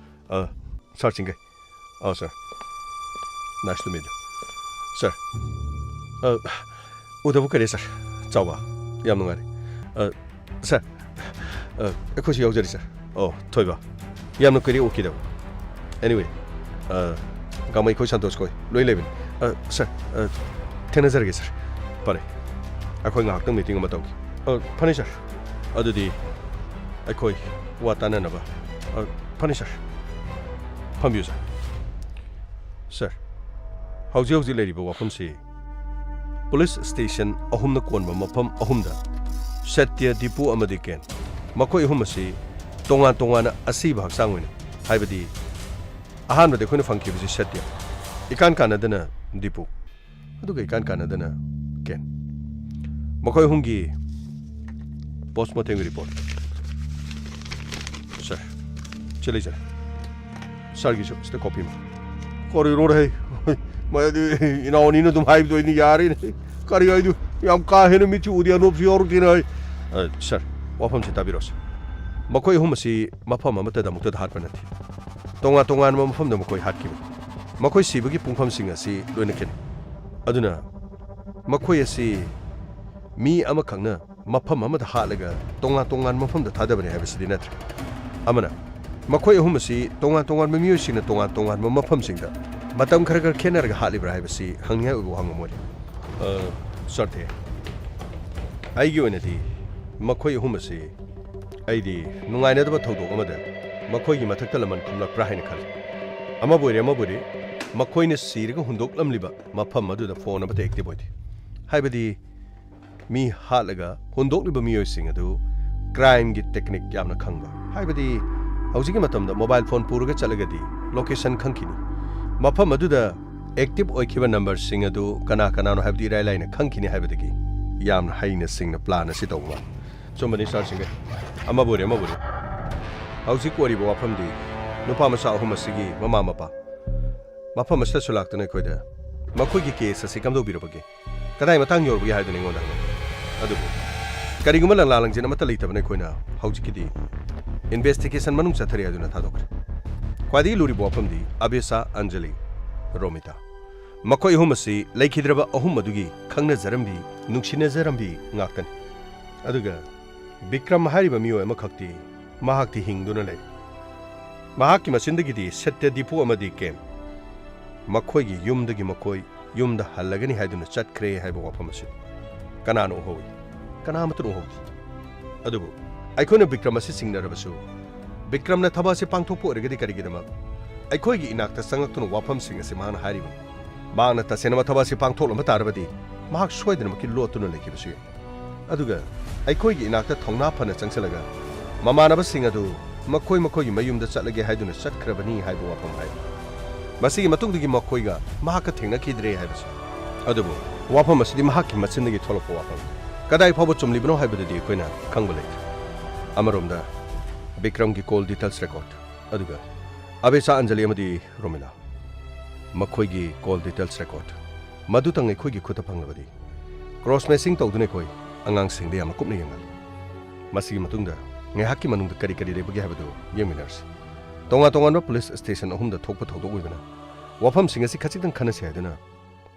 ꯑ, ꯁꯥꯔ ꯆꯤꯡꯒꯩ꯫ ꯑ, ꯁꯥꯔ꯫ Nice to meet you. ꯁꯥꯔ꯫ ꯑ, ꯎꯗꯕ ꯀꯨꯏꯔꯦ, ꯁꯥꯔ꯫ ꯆꯥꯎꯕ꯫ ꯌꯥꯝ ꯅꯨꯡꯉꯥꯏꯔꯦ꯫ ꯑ, ꯁꯥꯔ꯫ ꯑ, ꯑꯩꯈꯣꯏꯁꯨ ꯌꯥꯎꯖꯔꯤ, ꯁꯥꯔ꯫ ꯑꯣ, ꯊꯣꯏꯕ꯫ ꯌꯥꯝꯅ ꯀꯨꯏꯔꯦ ꯎꯈꯤꯗꯕ꯫ Anyway, ꯑ, ꯒꯥꯡꯃꯩ ꯈꯣꯏ, ꯁꯟꯇꯣꯁ ꯈꯣꯏ ꯂꯣꯏ ꯂꯩꯕꯅꯤ꯫ ꯑ, ꯁꯥꯔ, ꯑ, ꯊꯦꯡꯅꯖꯔꯒꯦ, ꯁꯥꯔ꯫ ꯐꯔꯦ, ꯑꯩꯈꯣꯏ ꯉꯥꯏꯍꯥꯛꯇꯪ ꯃꯤꯇꯤꯡ ꯑꯃ ꯇꯧꯒꯦ꯫ ꯑ, ꯐꯅꯤ, ꯁꯥꯔ꯫ ꯑꯗꯨꯗꯤ ꯑꯩꯈꯣꯏ ꯋꯥ ꯇꯥꯅꯅꯕ꯫ ꯑ, ꯐꯅꯤ, ꯁꯥꯔ꯫ ꯐꯝꯕꯤꯌꯨ, ꯁꯥꯔ꯫ ꯁꯥꯔ, ꯍꯧꯖꯤꯛ ꯍꯧꯖꯤꯛ ꯂꯩꯔꯤꯕ ꯋꯥꯐꯝꯁꯤ ꯄꯨꯂꯤꯁ ꯁ꯭ꯇꯦꯁꯟ ꯑꯍꯨꯝꯅ ꯀꯣꯟꯕ ꯃꯐꯝ ꯑꯍꯨꯝꯗ ꯁꯇ꯭ꯌ, ꯗꯤꯄꯨ ꯑꯃꯗꯤ ꯀꯦꯟ, ꯃꯈꯣꯏ ꯑꯍꯨꯝ ꯑꯁꯤ ꯇꯣꯉꯥꯟ ꯇꯣꯉꯥꯟꯅ ꯑꯁꯤꯕ ꯍꯛꯆꯥꯡ ꯑꯣꯏꯅ, ꯍꯥꯏꯕꯗꯤ ꯑꯍꯥꯟꯕꯗ ꯑꯩꯈꯣꯏꯅ ꯐꯪꯈꯤꯕꯁꯤ ꯁꯇ꯭ꯌ, ꯏꯀꯥꯟ ꯀꯥꯟꯅꯗꯅ ꯗꯤꯄꯨ, ꯑꯗꯨꯒ ꯏꯀꯥꯟ ꯀꯥꯟꯅꯗꯅ ꯀꯦꯟ꯫ ꯃꯈꯣꯏ ꯑꯍꯨꯝꯒꯤ ꯄꯣꯁꯃꯣꯔꯇꯦꯝꯒꯤ ꯔꯤꯄꯣꯔꯠ꯫ ꯁꯥꯔ, ꯁꯤ ꯂꯩꯖꯔꯦ꯫ ꯁꯥꯔꯒꯤꯁꯨ ꯁꯤꯗ ꯀꯣꯄꯤ ꯑꯃ꯫ ꯀꯔꯤꯅꯣꯅꯦ ꯍꯦ? ꯃꯗꯨ ꯏꯅꯥꯎ ꯑꯅꯤꯅ ꯑꯗꯨꯝ ꯍꯥꯏꯕꯗꯣ ꯑꯩꯅ ꯌꯥꯔꯦꯅꯦ꯫ ꯀꯔꯤ ꯍꯥꯏꯗꯨ? ꯌꯥꯝ ꯀꯥ ꯍꯦꯟꯅ ꯃꯤꯠꯁꯤ ꯎꯗꯦ, ꯑꯅꯣꯞꯁꯨ ꯌꯥꯎꯔꯛꯇꯦꯅꯦ ꯍꯦ꯫ ꯑ, ꯁꯥꯔ, ꯋꯥꯐꯝꯁꯤ ꯇꯥꯕꯤꯔꯣ, ꯁꯥꯔ꯫ ꯃꯈꯣꯏ ꯑꯍꯨꯝ ꯑꯁꯤ ꯃꯐꯝ ꯑꯃꯠꯇꯗ ꯑꯃꯨꯛꯇꯗ ꯍꯥꯠꯄ ꯅꯠꯇꯦ꯫ ꯇꯣꯉꯥꯟ ꯇꯣꯉꯥꯟꯕ ꯃꯐꯝꯗ ꯃꯈꯣꯏ ꯍꯥꯠꯈꯤꯕꯅꯤ꯫ ꯃꯈꯣꯏ ꯁꯤꯕꯒꯤ ꯄꯨꯡꯐꯝꯁꯤꯡ ꯑꯁꯤ ꯂꯣꯏꯅ ꯈꯦꯠꯅꯩ꯫ ꯑꯗꯨꯅ ꯃꯈꯣꯏ ꯑꯁꯤ ꯃꯤ ꯑꯃꯈꯛꯅ ꯃꯐꯝ ꯑꯃꯗ ꯍꯥꯠꯂꯒ ꯇꯣꯉꯥꯟ ꯇꯣꯉꯥꯟꯕ ꯃꯐꯝꯗ ꯊꯥꯗꯕꯅꯤ ꯍꯥꯏꯕꯁꯤꯗꯤ ꯅꯠꯇ꯭ꯔꯦ꯫ ꯑꯃꯅ, ꯃꯈꯣꯏ ꯑꯍꯨꯝ ꯑꯁꯤ ꯇꯣꯉꯥꯟ ꯇꯣꯉꯥꯟꯕ ꯃꯤꯑꯣꯏꯁꯤꯡꯅ ꯇꯣꯉꯥꯟ ꯇꯣꯉꯥꯟꯕ ꯃꯐꯝꯁꯤꯡꯗ ꯃꯇꯝ ꯈꯔ ꯈꯔ ꯈꯦꯠꯅꯔꯒ ꯍꯥꯠꯂꯤꯕ꯭ꯔꯥ ꯍꯥꯏꯕꯁꯤ ꯍꯪꯅꯤꯡꯉꯥꯏ ꯑꯣꯏꯕ ꯋꯥꯍꯪ ꯑꯃ ꯑꯣꯏꯔꯦ꯫ ꯑ, ꯁꯥꯔ ꯊꯦ, ꯑꯩꯒꯤ ꯑꯣꯏꯅꯗꯤ ꯃꯈꯣꯏ ꯑꯍꯨꯝ ꯑꯁꯤ ꯑꯩꯗꯤ ꯅꯨꯡꯉꯥꯏꯅꯗꯕ ꯊꯧꯗꯣꯛ ꯑꯃꯗ ꯃꯈꯣꯏꯒꯤ ꯃꯊꯛꯇ ꯂꯃꯟ ꯈꯨꯝꯂꯛꯄ꯭ꯔꯥ ꯍꯥꯏꯅ ꯈꯜꯂꯤ꯫ ꯑꯃꯕꯨ ꯑꯣꯏꯔꯦ, ꯑꯃꯕꯨ ꯑꯣꯏꯔꯦ, ꯃꯈꯣꯏꯅ ꯁꯤꯔꯒ ꯍꯨꯟꯗꯣꯛꯂꯝꯂꯤꯕ ꯃꯐꯝ ꯑꯗꯨꯗ ꯐꯣꯟ ꯑꯃꯠꯇ ꯑꯦꯛꯇꯤꯚ ꯑꯣꯏꯗꯦ꯫ ꯍꯥꯏꯕꯗꯤ ꯃꯤ ꯍꯥꯠꯂꯒ ꯍꯨꯟꯗꯣꯛꯂꯤꯕ ꯃꯤꯑꯣꯏꯁꯤꯡ ꯑꯗꯨ ꯀ꯭ꯔꯥꯏꯝꯒꯤ ꯇꯦꯛꯅꯤꯛ ꯌꯥꯝꯅ ꯈꯪꯕ, ꯍꯥꯏꯕꯗꯤ ꯍꯧꯖꯤꯛꯀꯤ ꯃꯇꯝꯗ ꯃꯣꯕꯥꯏꯜ ꯐꯣꯟ ꯄꯨꯔꯒ ꯆꯠꯂꯒꯗꯤ ꯂꯣꯀꯦꯁꯟ ꯈꯪꯈꯤꯅꯤ, ꯃꯐꯝ ꯑꯗꯨꯗ ꯑꯦꯛꯇꯤꯚ ꯑꯣꯏꯈꯤꯕ ꯅꯝꯕꯔꯁꯤꯡ ꯑꯗꯨ ꯀꯅꯥ ꯀꯅꯥꯅꯣ ꯍꯥꯏꯕꯗꯨ ꯏꯔꯥꯏ ꯂꯥꯏꯅ ꯈꯪꯈꯤꯅꯤ ꯍꯥꯏꯕꯗꯒꯤ ꯌꯥꯝꯅ ꯍꯩꯅ ꯁꯤꯡꯅ ꯄ꯭ꯂꯥꯟ ꯑꯁꯤ ꯇꯧꯕ ꯃꯥꯜꯂꯤ꯫ ꯑꯆꯨꯝꯕꯅꯤ, ꯁꯥꯔ ꯁꯤꯡꯒꯩ꯫ ꯑꯃꯕꯨ ꯑꯣꯏꯔꯦ, ꯑꯃꯕꯨ ꯑꯣꯏꯔꯦ, ꯍꯧꯖꯤꯛ ꯑꯣꯏꯔꯤꯕ ꯋꯥꯐꯝꯗꯤ ꯅꯨꯄꯥ ꯃꯆꯥ ꯑꯍꯨꯝ ꯑꯁꯤꯒꯤ ꯃꯃꯥ ꯃꯄꯥ ꯃꯐꯝ ꯑꯁꯤꯗꯁꯨ ꯂꯥꯛꯇꯨꯅ ꯑꯩꯈꯣꯏꯗ ꯃꯈꯣꯏꯒꯤ ꯀꯦꯁ ꯑꯁꯤ ꯀꯝꯗꯧꯕꯤꯔꯕꯒꯦ, ꯀꯗꯥꯏ ꯃꯇꯥꯡ ꯌꯧꯔꯕꯒꯦ ꯍꯥꯏꯗꯨꯅ ꯑꯩꯉꯣꯟꯗ ꯍꯪꯉꯤ꯫ ꯑꯗꯨꯕꯨ ꯀꯔꯤꯒꯨꯝꯕ ꯂꯪꯂꯥ ꯂꯪꯖꯤꯟ ꯑꯃꯠꯇ ꯂꯩꯇꯕꯅ ꯑꯩꯈꯣꯏꯅ ꯍꯧꯖꯤꯛꯀꯤꯗꯤ ꯏꯟꯚꯦꯁꯇꯤꯒꯦꯁꯟ ꯃꯅꯨꯡ ꯆꯠꯊꯔꯦ ꯍꯥꯏꯗꯨꯅ ꯊꯥꯗꯣꯛꯈ꯭ꯔꯦ꯫ ꯈ꯭ꯋꯥꯏꯗꯒꯤ ꯂꯨꯔꯤꯕ ꯋꯥꯐꯝꯗꯤ ꯑꯕꯦꯁꯥ, ꯑꯟꯖꯂꯤ, ꯔꯣꯃꯤꯇꯥ, ꯃꯈꯣꯏ ꯑꯍꯨꯝ ꯑꯁꯤ ꯂꯩꯈꯤꯗ꯭ꯔꯕ ꯑꯍꯨꯝ ꯑꯗꯨꯒꯤ ꯈꯪꯅꯖꯔꯝꯕꯤ, ꯅꯨꯡꯁꯤꯅꯖꯔꯝꯕꯤ ꯉꯥꯛꯇꯅꯤ꯫ ꯑꯗꯨꯒ ꯕꯤꯀ꯭ꯔꯝ ꯍꯥꯏꯔꯤꯕ ꯃꯤꯑꯣꯏ ꯑꯃꯈꯛꯇꯤ ꯃꯍꯥꯛꯇꯤ ꯍꯤꯡꯗꯨꯅ ꯂꯩ꯫ ꯃꯍꯥꯛꯀꯤ ꯃꯆꯤꯟꯗꯒꯤꯗꯤ ꯁꯠꯇ꯭ꯌ, ꯗꯤꯄꯨ ꯑꯃꯗꯤ ꯀꯦꯟ ꯃꯈꯣꯏꯒꯤ ꯌꯨꯝꯗꯒꯤ ꯃꯈꯣꯏ ꯌꯨꯝꯗ ꯍꯜꯂꯒꯅꯤ ꯍꯥꯏꯗꯨꯅ ꯆꯠꯈ꯭ꯔꯦ ꯍꯥꯏꯕ ꯋꯥꯐꯝ ꯑꯁꯤ ꯀꯅꯥꯅ ꯎꯍꯧꯏ? ꯀꯅꯥ ꯑꯃꯠꯇꯅ ꯎꯍꯧꯗꯦ꯫ ꯑꯗꯨꯕꯨ ꯑꯩꯈꯣꯏꯅ ꯕꯤꯀ꯭ꯔꯝ ꯑꯁꯤ ꯆꯤꯡꯅꯔꯕꯁꯨ, ꯕꯤꯀ꯭ꯔꯝꯅ ꯊꯕꯛ ꯑꯁꯤ ꯄꯥꯡꯊꯣꯛꯄ ꯑꯣꯏꯔꯒꯗꯤ ꯀꯔꯤꯒꯤꯗꯃꯛ ꯑꯩꯈꯣꯏꯒꯤ ꯏꯅꯥꯛꯇ ꯆꯪꯂꯛꯇꯨꯅ ꯋꯥꯐꯝꯁꯤꯡ ꯑꯁꯤ ꯃꯍꯥꯛꯅ ꯍꯥꯏꯔꯤꯕꯅꯤ? ꯃꯍꯥꯛꯅ ꯇꯁꯦꯡꯅꯃꯛ ꯊꯕꯛ ꯑꯁꯤ ꯄꯥꯡꯊꯣꯛꯂꯝꯕ ꯇꯥꯔꯕꯗꯤ, ꯃꯍꯥꯛ ꯁꯣꯏꯗꯅꯃꯛꯀꯤ ꯂꯣꯠꯇꯨꯅ ꯂꯩꯈꯤꯕꯁꯨ ꯌꯥꯏ꯫ ꯑꯗꯨꯒ ꯑꯩꯈꯣꯏꯒꯤ ꯏꯅꯥꯛꯇ ꯊꯧꯅꯥ ꯐꯅ ꯆꯪꯁꯤꯜꯂꯒ ꯃꯃꯥꯟꯅꯕꯁꯤꯡ ꯑꯗꯨ ꯃꯈꯣꯏ ꯃꯈꯣꯏꯒꯤ ꯃꯌꯨꯝꯗ ꯆꯠꯂꯒꯦ ꯍꯥꯏꯗꯨꯅ ꯆꯠꯈ꯭ꯔꯕꯅꯤ ꯍꯥꯏꯕ ꯋꯥꯐꯝ ꯍꯥꯏꯔꯤ꯫ ꯃꯁꯤꯒꯤ ꯃꯇꯨꯡꯗꯒꯤ ꯃꯈꯣꯏꯒ ꯃꯍꯥꯛꯀ ꯊꯦꯡꯅꯈꯤꯗ꯭ꯔꯦ ꯍꯥꯏꯕꯁꯤ꯫ ꯑꯗꯨꯕꯨ ꯋꯥꯐꯝ ꯑꯁꯤꯗꯤ ꯃꯍꯥꯛꯀꯤ ꯃꯆꯤꯟꯗꯒꯤ ꯊꯣꯛꯂꯛꯄ ꯋꯥꯐꯝ꯫ ꯀꯗꯥꯏ ꯐꯥꯎꯕ ꯆꯨꯝꯂꯤꯕꯅꯣ ꯍꯥꯏꯕꯗꯨꯗꯤ ꯑꯩꯈꯣꯏꯅ ꯈꯪꯕ ꯂꯩꯇ꯭ꯔꯦ꯫ ꯑꯃꯔꯣꯝꯗ ꯕꯤꯀ꯭ꯔꯝꯒꯤ call details record, ꯑꯗꯨꯒ ꯑꯕꯦꯆꯥ, ꯑꯟꯖꯂꯤ ꯑꯃꯗꯤ ꯔꯣꯃꯤꯂꯥ ꯃꯈꯣꯏꯒꯤ call details record ꯃꯗꯨꯇꯪ ꯑꯩꯈꯣꯏꯒꯤ ꯈꯨꯠꯇ ꯐꯪꯂꯕꯗꯤ, cross matching ꯇꯧꯗꯨꯅ ꯑꯩꯈꯣꯏ ꯑꯉꯥꯡꯁꯤꯡꯗ ꯌꯥꯝꯅ ꯀꯨꯞꯅ ꯌꯦꯡꯍꯜꯂꯤ꯫ ꯃꯁꯤꯒꯤ ꯃꯇꯨꯡꯗ ꯉꯥꯏꯍꯥꯛꯀꯤ ꯃꯅꯨꯡꯗ ꯀꯔꯤ ꯀꯔꯤ ꯂꯩꯕꯒꯦ ꯍꯥꯏꯕꯗꯨ ꯌꯦꯡꯃꯤꯟꯅꯔꯁꯤ꯫ ꯇꯣꯉꯥꯟ ꯇꯣꯉꯥꯟꯕ police station ꯑꯍꯨꯝꯗ ꯊꯣꯛꯄ ꯊꯧꯗꯣꯛ ꯑꯣꯏꯕꯅ, ꯋꯥꯐꯝꯁꯤꯡ ꯑꯁꯤ ꯈꯖꯤꯛꯇꯪ ꯈꯟꯅꯁꯤ ꯍꯥꯏꯗꯨꯅ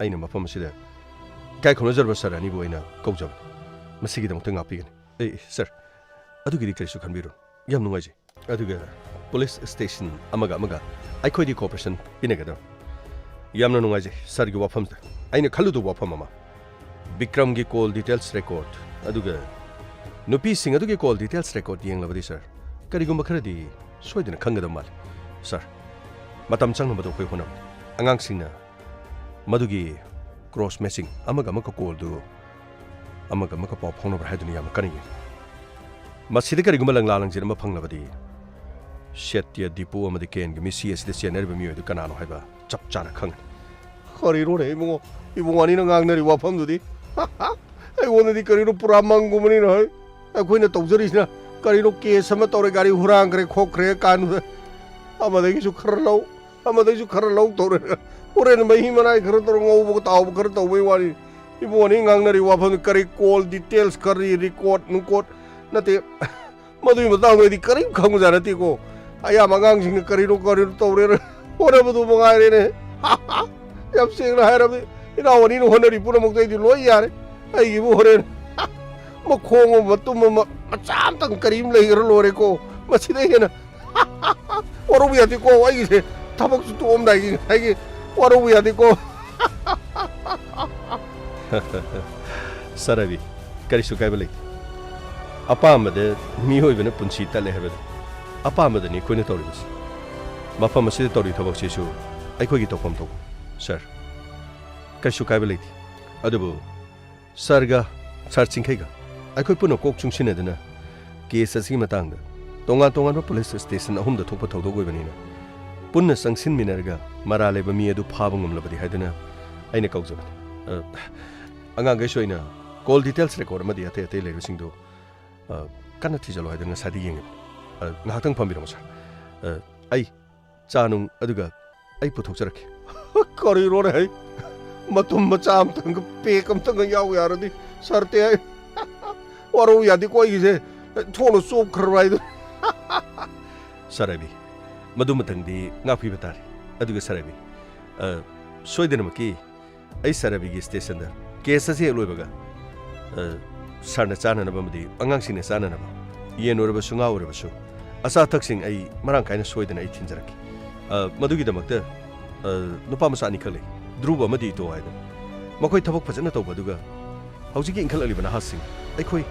ꯑꯩꯅ ꯃꯐꯝ ꯑꯁꯤꯗ ꯏꯀꯥꯏ ꯈꯨꯝꯅꯖꯔꯕ sir ꯑꯅꯤꯕꯨ ꯑꯩꯅ ꯀꯧꯖꯕꯅꯤ꯫ ꯃꯁꯤꯒꯤꯗꯃꯛꯇ ꯉꯥꯛꯄꯤꯒꯅꯤ꯫ ꯑꯦ, sir, ꯑꯗꯨꯒꯤꯗꯤ ꯀꯔꯤꯁꯨ ꯈꯟꯕꯤꯔꯨꯅꯨ꯫ ꯌꯥꯝ ꯅꯨꯡꯉꯥꯏꯖꯩ꯫ ꯑꯗꯨꯒ police station ꯑꯃꯒ ꯑꯃꯒ ꯑꯩꯈꯣꯏꯗꯤ cooperation ꯄꯤꯅꯒꯗꯕ꯫ ꯌꯥꯝꯅ ꯅꯨꯡꯉꯥꯏꯖꯩ sirꯒꯤ ꯋꯥꯐꯝꯗ꯫ ꯑꯩꯅ ꯈꯜꯂꯨꯗꯕ ꯋꯥꯐꯝ ꯑꯃ, ꯕꯤꯀ꯭ꯔꯝꯒꯤ call details record, ꯑꯗꯨꯒ ꯅꯨꯄꯤꯁꯤꯡ ꯑꯗꯨꯒꯤ call details record ꯌꯦꯡꯂꯕꯗꯤ, sir, ꯀꯔꯤꯒꯨꯝꯕ ꯈꯔꯗꯤ ꯁꯣꯏꯗꯅ ꯈꯪꯒꯗꯕ ꯃꯥꯜꯂꯤ꯫ Sir, ꯃꯇꯝ ꯆꯪꯅꯕꯗꯣ ꯑꯩꯈꯣꯏ ꯍꯣꯠꯅꯕꯅꯤ꯫ ꯑꯉꯥꯡꯁꯤꯡꯅ ꯃꯗꯨꯒꯤ cross matching, ꯑꯃꯒ ꯑꯃꯒ callꯗꯨ ꯑꯃꯒ ꯑꯃꯒ ꯄꯥꯎ ꯐꯥꯎꯅꯕ꯭ꯔꯥ ꯍꯥꯏꯗꯨꯅ ꯌꯥꯝꯅ ꯀꯟꯅ ꯌꯦꯡꯏ꯫ ꯃꯁꯤꯗ ꯀꯔꯤꯒꯨꯝꯕ ꯂꯪꯂꯥ ꯂꯪꯖꯤꯟ ꯑꯃ ꯐꯪꯂꯕꯗꯤ, ꯁꯦꯇ꯭ꯌ, ꯗꯤꯄꯨ ꯑꯃꯗꯤ ꯀꯦꯟꯒꯤ ꯃꯤꯁꯤ ꯑꯁꯤꯗ ꯆꯦꯟꯅꯔꯤꯕ ꯃꯤꯑꯣꯏꯗꯨ ꯀꯅꯥꯅꯣ ꯍꯥꯏꯕ ꯆꯞ ꯆꯥꯅ ꯈꯪꯒꯅꯤ꯫ ꯀꯔꯤꯅꯣꯅꯦ ꯏꯕꯨꯡꯉꯣ, ꯏꯕꯨꯡ ꯑꯅꯤꯅ ꯉꯥꯡꯅꯔꯤ ꯋꯥꯐꯝꯗꯨꯗꯤ? ꯑꯩꯉꯣꯟꯗꯗꯤ ꯀꯔꯤꯅꯣ ꯄꯨꯔꯥ ꯃꯪꯒꯨꯝꯕꯅꯤꯅꯦ꯫ ꯍꯩ, ꯑꯩꯈꯣꯏꯅ ꯇꯧꯖꯔꯤꯁꯤꯅ ꯀꯔꯤꯅꯣ, case ꯑꯃ ꯇꯧꯔꯦ, ꯒꯥꯔꯤ ꯍꯨꯔꯥꯟꯈ꯭ꯔꯦ ꯈꯣꯠꯈ꯭ꯔꯦ ꯀꯥꯟꯗꯨꯗ, ꯑꯃꯗꯒꯤꯁꯨ ꯈꯔ ꯂꯧ, ꯑꯃꯗꯒꯤꯁꯨ ꯈꯔ ꯂꯧ ꯇꯧꯔꯦ꯫ ꯍꯣꯔꯦꯟ ꯃꯍꯤ ꯃꯅꯥꯏ ꯈꯔ ꯇꯧꯔ ꯉꯧꯕ ꯇꯥꯎꯕ ꯈꯔ ꯇꯧꯕꯩ ꯋꯥꯅꯤ꯫ ꯏꯕꯨꯡ ꯑꯅꯤ ꯉꯥꯡꯅꯔꯤ ꯋꯥꯐꯝꯗꯨ ꯀꯔꯤ call details, ꯀꯔꯤ record ꯅꯨꯡꯀꯣꯠ ꯅꯠꯇꯦ꯫ ꯃꯗꯨꯒꯤ ꯃꯇꯥꯡꯗ ꯑꯩꯗꯤ ꯀꯔꯤꯝ ꯈꯪꯕꯖꯥꯠ ꯅꯠꯇꯦꯀꯣ꯫ ꯑꯌꯥꯝꯕ ꯑꯉꯥꯡꯁꯤꯡꯅ ꯀꯔꯤꯅꯣ ꯀꯔꯤꯅꯣ ꯇꯧꯔꯦꯅ ꯍꯣꯠꯅꯕꯗꯨ ꯃꯉꯥꯏꯔꯦꯅꯦ꯫ ꯌꯥꯝ ꯁꯦꯡꯅ ꯍꯥꯏꯔꯕꯗꯤ, ꯏꯅꯥꯎ ꯑꯅꯤꯅ ꯍꯣꯠꯅꯔꯤ ꯄꯨꯝꯅꯃꯛꯇꯣ ꯑꯩꯗꯤ ꯂꯣꯏ ꯌꯥꯔꯦ꯫ ꯑꯩꯒꯤꯕꯨ ꯍꯣꯔꯦꯟ ꯃꯈꯣꯡ ꯑꯃ, ꯃꯇꯨꯝ ꯑꯃ, ꯃꯆꯥ ꯑꯃꯇꯪ ꯀꯔꯤꯝ ꯂꯩꯈ꯭ꯔ ꯂꯣꯏꯔꯦꯀꯣ꯫ ꯃꯁꯤꯗꯩ ꯍꯦꯟꯅ ꯋꯥꯔꯧꯕ ꯌꯥꯗꯦꯀꯣ, ꯑꯩꯒꯤꯁꯦ ꯊꯕꯛꯁꯨ ꯇꯣꯛꯑꯝꯗꯥꯏꯒꯤ ꯉꯁꯥꯏꯒꯤ ꯋꯥꯔꯧꯕ ꯌꯥꯗꯦꯀꯣ꯫ ꯁꯥꯔ ꯔꯕꯤ, ꯀꯔꯤꯁꯨ ꯀꯥꯏꯕ ꯂꯩꯇꯦ꯫ ꯑꯄꯥꯝꯕꯗ ꯃꯤꯑꯣꯏꯕꯅ ꯄꯨꯟꯁꯤ ꯇꯠꯂꯦ ꯍꯥꯏꯕꯗꯣ, ꯑꯄꯥꯝꯕꯗꯅꯤ ꯑꯩꯈꯣꯏꯅ ꯇꯧꯔꯤꯕꯁꯤ꯫ ꯃꯐꯝ ꯑꯁꯤꯗ ꯇꯧꯔꯤ ꯊꯕꯛꯁꯤꯁꯨ ꯑꯩꯈꯣꯏꯒꯤ ꯇꯧꯐꯝ ꯊꯣꯛꯄ꯫ ꯁꯥꯔ, ꯀꯔꯤꯁꯨ ꯀꯥꯏꯕ ꯂꯩꯇꯦ꯫ ꯑꯗꯨꯕꯨ ꯁꯥꯔꯒ, ꯁꯥꯔ ꯆꯤꯡꯈꯩꯒ ꯑꯩꯈꯣꯏ ꯄꯨꯟꯅ ꯀꯣꯛ ꯆꯨꯡꯁꯤꯟꯅꯗꯨꯅ ꯀꯦꯁ ꯑꯁꯤꯒꯤ ꯃꯇꯥꯡꯗ ꯇꯣꯉꯥꯟ ꯇꯣꯉꯥꯟꯕ ꯄꯨꯂꯤꯁ ꯁ꯭ꯇꯦꯁꯟ ꯑꯍꯨꯝꯗ ꯊꯣꯛꯄ ꯊꯧꯗꯣꯛ ꯑꯣꯏꯕꯅꯤꯅ, ꯄꯨꯟꯅ ꯆꯪꯁꯤꯟꯃꯤꯟꯅꯔꯒ ꯃꯔꯥꯜ ꯂꯩꯕ ꯃꯤ ꯑꯗꯨ ꯐꯥꯕ ꯉꯝꯂꯕꯗꯤ ꯍꯥꯏꯗꯨꯅ ꯑꯩꯅ ꯀꯧꯖꯕꯅꯤ꯫ ꯑ, ꯑꯉꯥꯡꯈꯩꯁꯨ ꯑꯩꯅ ꯀꯣꯜ ꯗꯤꯇꯦꯜꯁ ꯔꯦꯀꯣꯔꯗ ꯑꯃꯗꯤ ꯑꯇꯩ ꯑꯇꯩ ꯂꯩꯕꯁꯤꯡꯗꯨ, ꯑ, ꯀꯟꯅ ꯊꯤꯖꯤꯜꯂꯣ ꯍꯥꯏꯗꯨꯅ ꯉꯁꯥꯏꯗꯤ ꯌꯦꯡꯉꯤꯕꯅꯤ꯫ ꯑ, ꯉꯥꯏꯍꯥꯛꯇꯪ ꯐꯝꯕꯤꯔꯝꯃꯣ, ꯁꯥꯔ꯫ ꯑ, ꯑꯩ ꯆꯥ ꯅꯨꯡ ꯑꯗꯨꯒ ꯑꯩ ꯄꯨꯊꯣꯛꯆꯔꯛꯀꯦ꯫ ꯀꯔꯤꯅꯣꯅꯦ ꯍꯩ? ꯃꯇꯨꯝ ꯃꯆꯥ ꯑꯝꯇꯪꯒ, ꯄꯦꯛ ꯑꯝꯇꯪꯒ ꯌꯥꯎ ꯌꯥꯔꯗꯤ ꯁꯥꯔ ꯇꯦ ꯍꯩ꯫ ꯋꯥꯔꯧ ꯌꯥꯗꯦꯀꯣ ꯑꯩꯒꯤꯁꯦ꯫ ꯊꯣꯛꯅ ꯆꯣꯞꯈ꯭ꯔꯕ ꯍꯥꯏꯗꯨ꯫ ꯁꯥꯔ ꯔꯕꯤ, ꯃꯗꯨꯃꯇꯪꯗꯤ ꯉꯥꯛꯄꯤꯕ ꯇꯥꯔꯦ꯫ ꯑꯗꯨꯒ ꯁꯥꯔ ꯔꯕꯤ, ꯑ, ꯁꯣꯏꯗꯅꯃꯛꯀꯤ ꯑꯩ ꯁꯥꯔ ꯔꯕꯤꯒꯤ ꯁ꯭ꯇꯦꯁꯟꯗ ꯀꯦꯁ ꯑꯁꯤ ꯍꯦꯛ ꯂꯣꯏꯕꯒ, ꯑ, ꯁꯥꯔꯅ ꯆꯥꯅꯅꯕ ꯑꯃꯗꯤ ꯑꯉꯥꯡꯁꯤꯡꯅ ꯆꯥꯅꯅꯕ ꯌꯦꯟ ꯑꯣꯏꯔꯕꯁꯨ ꯉꯥ ꯑꯣꯏꯔꯕꯁꯨ ꯑꯆꯥ ꯑꯊꯛꯁꯤꯡ ꯑꯩ ꯃꯔꯥꯡ ꯀꯥꯏꯅ ꯁꯣꯏꯗꯅ ꯑꯩ ꯊꯤꯟꯖꯔꯛꯀꯦ꯫ ꯑ, ꯃꯗꯨꯒꯤꯗꯃꯛꯇ, ꯑ, ꯅꯨꯄꯥ ꯃꯆꯥ ꯑꯅꯤꯈꯛ ꯂꯩ, ꯙ꯭ꯔꯨꯕ ꯑꯃꯗꯤ ꯏꯇꯣ ꯍꯥꯏꯗꯅ꯫ ꯃꯈꯣꯏ ꯊꯕꯛ ꯐꯖꯅ ꯇꯧꯕ, ꯑꯗꯨꯒ ꯍꯧꯖꯤꯛꯀꯤ ꯏꯟꯈꯠꯂꯛꯂꯤꯕ ꯅꯍꯥꯁꯤꯡ, ꯑꯩꯈꯣꯏ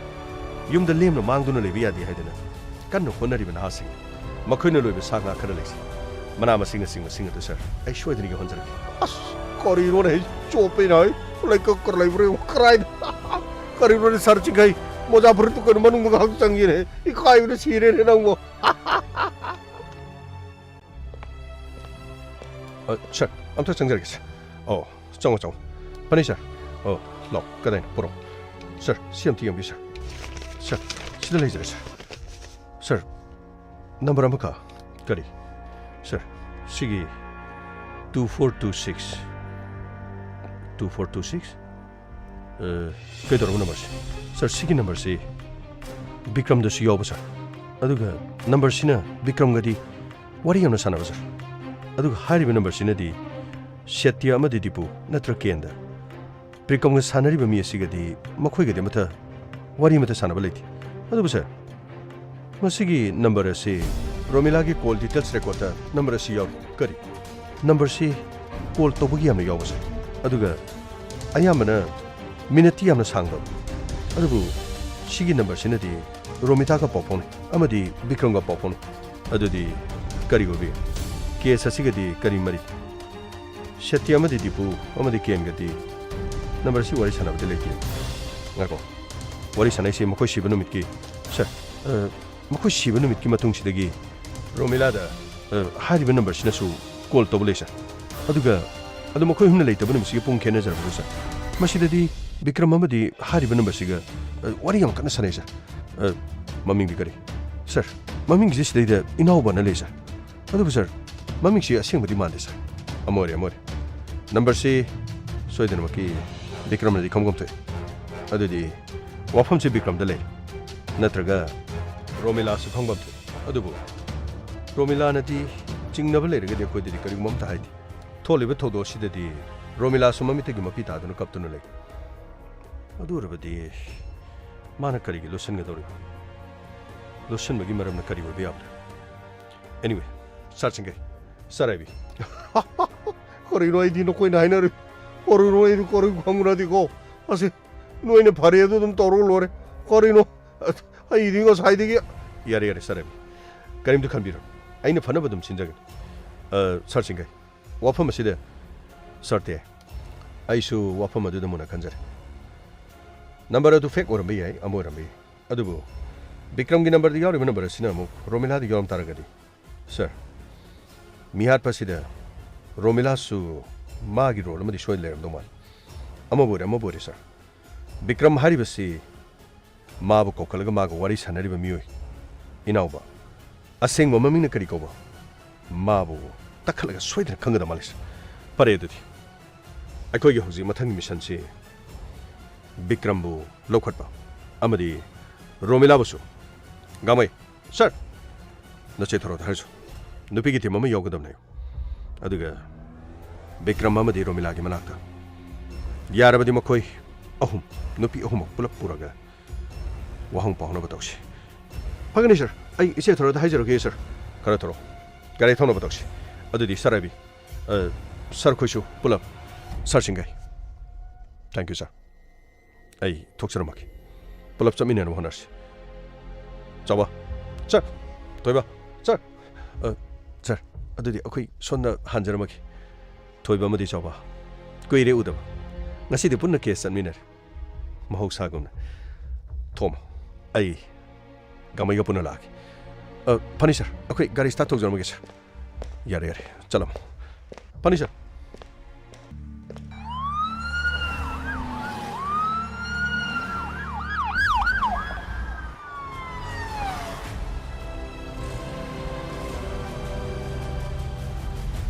ꯌꯨꯝꯗ ꯂꯦꯝꯅ ꯃꯥꯡꯗꯨꯅ ꯂꯩꯕ ꯌꯥꯗꯦ ꯍꯥꯏꯗꯅ ꯀꯟꯅ ꯍꯣꯠꯅꯔꯤꯕ ꯅꯍꯥꯁꯤꯡ, ꯃꯈꯣꯏꯅ ꯂꯣꯏꯕ ꯁꯥ ꯉꯥ ꯈꯔ ꯂꯩꯁꯤ꯫ ꯃꯅꯥ ꯃꯁꯤꯡꯅꯆꯤꯡꯕꯁꯤꯡ ꯑꯗꯨ, ꯁꯥꯔ, ꯑꯩ ꯁꯣꯏꯗꯅ ꯌꯧꯍꯟꯖꯔꯛꯀꯦ꯫ ꯑꯁ, ꯀꯔꯤꯅꯣꯅꯦ, ꯑꯩ ꯆꯣꯞꯄꯦꯅ, ꯑꯩ ꯂꯩꯀꯛ ꯈꯔ ꯂꯩꯕ꯭ꯔꯥ ꯌꯦꯡꯉꯨ, ꯀꯔꯥꯏꯗ? ꯀꯔꯤꯅꯣꯅꯦ, ꯁꯥꯔ ꯆꯤꯡꯈꯩ? ꯃꯣꯖꯥ ꯐꯨꯔꯤꯠꯇꯨ ꯀꯩꯅꯣ ꯃꯅꯨꯡꯗ ꯉꯥꯏꯍꯥꯛ ꯆꯪꯒꯦꯅꯦ? ꯏꯀꯥꯏꯕꯅ ꯁꯤꯔꯦꯅꯦ ꯅꯪꯕꯣ꯫ ꯑ, ꯁꯥꯔ, ꯑꯝꯇ ꯆꯪꯖꯔꯛꯀꯦ, ꯁꯥꯔ꯫ ꯑꯣ, ꯆꯪꯉꯣ, ꯆꯪꯉꯣ꯫ ꯐꯅꯤ, ꯁꯥꯔ꯫ ꯑꯣ, ꯂꯥꯛꯑꯣ, ꯀꯗꯥꯏꯅꯣ? ꯄꯨꯔꯛꯑꯣ꯫ ꯁꯥꯔ, ꯁꯤ ꯑꯝꯇ ꯌꯦꯡꯕꯤꯌꯨ, ꯁꯥꯔ꯫ ꯁꯥꯔ, ꯁꯤꯗ ꯂꯩꯖꯔꯦ, ꯁꯥꯔ꯫ ꯁꯥꯔ, ꯅꯝꯕꯔ ꯑꯃꯈꯛ꯫ ꯀꯔꯤ? ꯁꯥꯔ, ꯁꯤꯒꯤ two four two six꯫ Two four two six? ꯑ, ꯀꯩꯗꯧꯔꯕ ꯅꯝꯕꯔꯁꯤ? ꯁꯥꯔ, ꯁꯤꯒꯤ ꯅꯝꯕꯔꯁꯤ ꯕꯤꯀ꯭ꯔꯝꯗꯁꯨ ꯌꯥꯎꯕ, ꯁꯥꯔ꯫ ꯑꯗꯨꯒ ꯅꯝꯕꯔꯁꯤꯅ ꯕꯤꯀ꯭ꯔꯝꯒꯗꯤ ꯋꯥꯔꯤ ꯌꯥꯝꯅ ꯁꯥꯟꯅꯕ, ꯁꯥꯔ꯫ ꯑꯗꯨꯒ ꯍꯥꯏꯔꯤꯕ ꯅꯝꯕꯔꯁꯤꯅꯗꯤ ꯁꯦꯇ꯭ꯌ ꯑꯃꯗꯤ ꯗꯤꯄꯨ ꯅꯠꯇ꯭ꯔ ꯀꯦꯟꯗ꯫ ꯕꯤꯀ꯭ꯔꯝꯒ ꯁꯥꯟꯅꯔꯤꯕ ꯃꯤ ꯑꯁꯤꯒꯗꯤ ꯃꯈꯣꯏꯒꯗꯤ ꯑꯃꯠꯇ ꯋꯥꯔꯤ ꯑꯃꯠꯇ ꯁꯥꯟꯅꯕ ꯂꯩꯇꯦ꯫ ꯑꯗꯨꯕꯨ, ꯁꯥꯔ, ꯃꯁꯤꯒꯤ ꯅꯝꯕꯔ ꯑꯁꯤ ꯔꯣꯃꯤꯂꯥꯒꯤ ꯀꯣꯜ ꯗꯤꯇꯦꯜꯁ ꯔꯦꯀꯣꯔꯗꯇ ꯅꯝꯕꯔ ꯑꯁꯤ ꯌꯥꯎꯔꯤ꯫ ꯀꯔꯤ? ꯅꯝꯕꯔꯁꯤ ꯀꯣꯜ ꯇꯧꯕꯒꯤ ꯌꯥꯝꯅ ꯌꯥꯎꯕ, ꯁꯥꯔ꯫ ꯑꯗꯨꯒ ꯑꯌꯥꯝꯕꯅ ꯃꯤꯅꯠꯇꯤ ꯌꯥꯝꯅ ꯁꯥꯡꯗꯕ꯫ ꯑꯗꯨꯕꯨ ꯁꯤꯒꯤ ꯅꯝꯕꯔꯁꯤꯅꯗꯤ ꯔꯣꯃꯤꯇꯥꯒ ꯄꯥꯎ ꯐꯥꯎꯅꯩ ꯑꯃꯗꯤ ꯕꯤꯀ꯭ꯔꯝꯒ ꯄꯥꯎ ꯐꯥꯎꯅꯩ꯫ ꯑꯗꯨꯗꯤ ꯀꯔꯤ ꯑꯣꯏꯕ ꯌꯥꯏ? ꯀꯦꯁ ꯑꯁꯤꯒꯗꯤ ꯀꯔꯤ ꯃꯔꯤ? ꯁꯦꯇꯤ ꯑꯃꯗꯤ ꯗꯤꯄꯨ ꯑꯃꯗꯤ ꯀꯦꯟꯒꯗꯤ ꯅꯝꯕꯔꯁꯤ ꯋꯥꯔꯤ ꯁꯥꯟꯅꯕꯗꯤ ꯂꯩꯇꯦ꯫ ꯉꯥꯏꯈꯣ꯫ ꯋꯥꯔꯤ ꯁꯥꯟꯅꯩꯁꯤ ꯃꯈꯣꯏ ꯁꯤꯕ ꯅꯨꯃꯤꯠꯀꯤ, ꯁꯥꯔ, ꯑ, ꯃꯈꯣꯏ ꯁꯤꯕ ꯅꯨꯃꯤꯠꯀꯤ ꯃꯇꯨꯡꯁꯤꯗꯒꯤ ꯔꯣꯃꯤꯂꯥꯗ, ꯑ, ꯍꯥꯏꯔꯤꯕ ꯅꯝꯕꯔꯁꯤꯅꯁꯨ ꯀꯣꯜ ꯇꯧꯕ ꯂꯩ, ꯁꯥꯔ꯫ ꯑꯗꯨꯒ ꯑꯗꯨ ꯃꯈꯣꯏ ꯑꯍꯨꯝꯅ ꯂꯩꯇꯕ ꯅꯨꯃꯤꯠꯁꯤꯒꯤ ꯄꯨꯡ ꯈꯦꯠꯅꯖꯔꯕꯗꯣ, ꯁꯥꯔ꯫ ꯃꯁꯤꯗꯗꯤ ꯕꯤꯀ꯭ꯔꯝ ꯑꯃꯗꯤ ꯍꯥꯏꯔꯤꯕ ꯅꯝꯕꯔꯁꯤꯒ, ꯑ, ꯋꯥꯔꯤ ꯌꯥꯝ ꯀꯟꯅ ꯁꯥꯟꯅꯩ, ꯁꯥꯔ꯫ ꯑ, ꯃꯃꯤꯡꯗꯤ ꯀꯔꯤ? ꯁꯥꯔ, ꯃꯃꯤꯡꯁꯤ ꯁꯤꯗꯩꯗ ꯏꯅꯥꯎꯕꯅ ꯂꯩ, ꯁꯥꯔ꯫ ꯑꯗꯨꯕꯨ ꯁꯥꯔ, ꯃꯃꯤꯡꯁꯤ ꯑꯁꯦꯡꯕꯗꯤ ꯃꯥꯟꯗꯦ ꯁꯥꯔ꯫ ꯑꯃ ꯑꯣꯏꯔꯦ, ꯑꯃ ꯑꯣꯏꯔꯦ꯫ ꯅꯝꯕꯔꯁꯤ ꯁꯣꯏꯗꯅꯃꯛꯀꯤ ꯕꯤꯀ꯭ꯔꯝꯅꯗꯤ ꯈꯪꯐꯝ ꯊꯣꯛꯏ꯫ ꯑꯗꯨꯗꯤ ꯋꯥꯐꯝꯁꯤ ꯕꯤꯀ꯭ꯔꯝꯗ ꯂꯩ, ꯅꯠꯇ꯭ꯔꯒ ꯔꯣꯃꯤꯂꯥꯁꯨ ꯈꯪꯐꯝ ꯊꯣꯛꯏ꯫ ꯑꯗꯨꯕꯨ ꯔꯣꯃꯤꯂꯥꯅꯗꯤ ꯆꯤꯡꯅꯕ ꯂꯩꯔꯒꯗꯤ ꯑꯩꯈꯣꯏꯗꯗꯤ ꯀꯔꯤꯒꯨꯝꯕ ꯑꯝꯇ ꯍꯥꯏꯗꯦ꯫ ꯊꯣꯛꯂꯤꯕ ꯊꯧꯗꯣꯛ ꯑꯁꯤꯗꯗꯤ ꯔꯣꯃꯤꯂꯥꯁꯨ ꯃꯃꯤꯠꯇꯒꯤ ꯃꯄꯤ ꯇꯥꯗꯨꯅ ꯀꯞꯇꯨꯅ ꯂꯩ꯫ ꯑꯗꯨ ꯑꯣꯏꯔꯕꯗꯤ ꯃꯥꯅ ꯀꯔꯤꯒꯤ ꯂꯣꯠꯁꯤꯟꯒꯗꯧꯔꯤꯕ? ꯂꯣꯠꯁꯤꯟꯕꯒꯤ ꯃꯔꯝꯅ ꯀꯔꯤ ꯑꯣꯏꯕ ꯌꯥꯕ꯭ꯔꯥ? Anyway, ꯁꯥꯔ ꯆꯤꯡꯒꯩ, ꯁꯥꯔ ꯑꯥꯏꯕꯤ꯫ ꯀꯔꯤꯅꯣ ꯑꯩꯗꯤ ꯅꯈꯣꯏꯅ ꯍꯥꯏꯅꯔꯤ? ꯀꯔꯤꯅꯣ ꯑꯩꯗꯤ ꯀꯔꯤ ꯈꯪꯅꯗꯦꯀꯣ? ꯑꯁꯤ ꯅꯣꯏꯅ ꯐꯔꯦ ꯑꯗꯨ ꯑꯗꯨꯝ ꯇꯧꯔꯒ ꯂꯣꯏꯔꯦ꯫ ꯀꯔꯤꯅꯣ? ꯑꯩꯗꯤ ꯉꯁꯥꯏꯗꯒꯤ ꯌꯥꯔꯦ, ꯌꯥꯔꯦ, ꯁꯥꯔ ꯑꯥꯏꯕꯤ꯫ ꯀꯔꯤꯝꯇ ꯈꯟꯕꯤꯔꯨꯅꯨ꯫ ꯑꯩꯅ ꯐꯅꯕ ꯑꯗꯨꯝ ꯁꯤꯟꯖꯒꯅꯤ꯫ ꯑ, ꯁꯥꯔ ꯆꯤꯡꯒꯩ, ꯋꯥꯐꯝ ꯑꯁꯤꯗ, ꯁꯥꯔ ꯇꯦ, ꯑꯩꯁꯨ ꯋꯥꯐꯝ ꯑꯗꯨꯗ ꯃꯨꯟꯅ ꯈꯟꯖꯔꯦ꯫ ꯅꯝꯕꯔ ꯑꯗꯨ ꯐꯦꯛ ꯑꯣꯏꯔꯝꯕ ꯌꯥꯏ, ꯑꯃ ꯑꯣꯏꯔꯝꯕ ꯌꯥꯏ꯫ ꯑꯗꯨꯕꯨ ꯕꯤꯀ꯭ꯔꯝꯒꯤ ꯅꯝꯕꯔꯗ ꯌꯥꯎꯔꯤꯕ ꯅꯝꯕꯔ ꯑꯁꯤꯅ ꯑꯃꯨꯛ ꯔꯣꯃꯤꯂꯥꯗ ꯌꯥꯎꯔꯝ ꯇꯥꯔꯒꯗꯤ? ꯁꯥꯔ, ꯃꯤꯍꯥꯠꯄ ꯑꯁꯤꯗ ꯔꯣꯃꯤꯂꯥꯁꯨ ꯃꯥꯒꯤ ꯔꯣꯜ ꯑꯃꯗꯤ ꯁꯣꯏꯗꯅ ꯂꯩꯔꯝꯗꯧ ꯃꯥꯜꯂꯤ꯫ ꯑꯃꯕꯨ ꯑꯣꯏꯔꯦ, ꯑꯃꯕꯨ ꯑꯣꯏꯔꯦ, ꯁꯥꯔ꯫ ꯕꯤꯀ꯭ꯔꯝ ꯍꯥꯏꯔꯤꯕꯁꯤ ꯃꯥꯕꯨ ꯀꯧꯈꯠꯂꯒ ꯃꯥꯒ ꯋꯥꯔꯤ ꯁꯥꯟꯅꯔꯤꯕ ꯃꯤꯑꯣꯏ, ꯏꯅꯥꯎꯕ, ꯑꯁꯦꯡꯕ ꯃꯃꯤꯡꯅ ꯀꯔꯤ ꯀꯧꯕ? ꯃꯥꯕꯨ ꯇꯛꯈꯠꯂꯒ ꯁꯣꯏꯗꯅ ꯈꯪꯒꯗꯕ ꯃꯥꯜꯂꯤ, ꯁꯥꯔ꯫ ꯐꯔꯦ ꯑꯗꯨꯗꯤ, ꯑꯩꯈꯣꯏꯒꯤ ꯍꯧꯖꯤꯛ ꯃꯊꯪꯒꯤ ꯃꯤꯁꯟꯁꯤ ꯕꯤꯀ꯭ꯔꯝꯕꯨ ꯂꯧꯈꯠꯄ ꯑꯃꯗꯤ ꯔꯣꯃꯤꯂꯥꯕꯨꯁꯨ꯫ ꯒꯥꯡꯃꯩ, ꯁꯥꯔ! ꯅꯆꯦ ꯊꯣꯔꯣꯗ ꯍꯥꯏꯔꯁꯨ, ꯅꯨꯄꯤꯒꯤ ꯇꯤꯝ ꯑꯃ ꯌꯥꯎꯒꯗꯕꯅꯦ꯫ ꯑꯗꯨꯒ ꯕꯤꯀ꯭ꯔꯝ ꯑꯃꯗꯤ ꯔꯣꯃꯤꯂꯥꯒꯤ ꯃꯅꯥꯛꯇ꯫ ꯌꯥꯔꯕꯗꯤ ꯃꯈꯣꯏ ꯑꯍꯨꯝ, ꯅꯨꯄꯤ ꯑꯍꯨꯝꯃꯛ ꯄꯨꯂꯞ ꯄꯨꯔꯒ ꯋꯥꯍꯪ ꯄꯥꯎꯅꯕ ꯇꯧꯁꯤ꯫ ꯐꯒꯅꯤ, ꯁꯥꯔ꯫ ꯑꯩ ꯏꯆꯦ ꯊꯣꯔꯣꯗ ꯍꯥꯏꯖꯔꯛꯀꯦ, ꯁꯥꯔ꯫ ꯈꯔ ꯊꯣꯔꯛꯑꯣ꯫ ꯒꯥꯔꯤ ꯊꯧꯅꯕ ꯇꯧꯁꯤ꯫ ꯑꯗꯨꯗꯤ ꯁꯥꯔ ꯔꯕꯤ, ꯑ, ꯁꯥꯔ ꯈꯣꯏꯁꯨ ꯄꯨꯂꯞ꯫ ꯁꯥꯔ ꯁꯤꯡꯒꯩ꯫ Thank you, ꯁꯥꯔ꯫ ꯑꯩ ꯊꯣꯛꯆꯔꯝꯃꯒꯦ꯫ ꯄꯨꯂꯞ ꯆꯠꯃꯤꯟꯅꯅꯕ ꯍꯣꯠꯅꯔꯁꯤ꯫ ꯆꯥꯎꯕ꯫ ꯁꯥꯔ꯫ ꯊꯣꯏꯕ꯫ ꯁꯥꯔ꯫ ꯑ, ꯁꯥꯔ, ꯑꯗꯨꯗꯤ ꯑꯩꯈꯣꯏ ꯁꯣꯝꯗ ꯍꯟꯖꯔꯝꯃꯒꯦ꯫ ꯊꯣꯏꯕ ꯑꯃꯗꯤ ꯆꯥꯎꯕ꯫ ꯀꯨꯏꯔꯦ ꯎꯗꯕ꯫ ꯉꯁꯤꯗꯤ ꯄꯨꯟꯅ ꯀꯦꯁ ꯆꯠꯃꯤꯟꯅꯔꯦ꯫ ꯃꯍꯧꯁꯥꯒꯨꯝꯅ꯫ ꯊꯣꯝ, ꯑꯩ ꯒꯥꯃꯩꯒ ꯄꯨꯟꯅ ꯂꯥꯛꯑꯒꯦ꯫ ꯑ, ꯐꯅꯤ ꯁꯥꯔ, ꯑꯩꯈꯣꯏ ꯒꯥꯔꯤ ꯁ꯭ꯇꯥꯔꯠ ꯇꯧꯖꯔꯝꯃꯒꯦ ꯁꯥꯔ꯫ ꯌꯥꯔꯦ, ꯌꯥꯔꯦ, ꯆꯠꯂꯝꯃꯣ꯫ ꯐꯅꯤ ꯁꯥꯔ꯫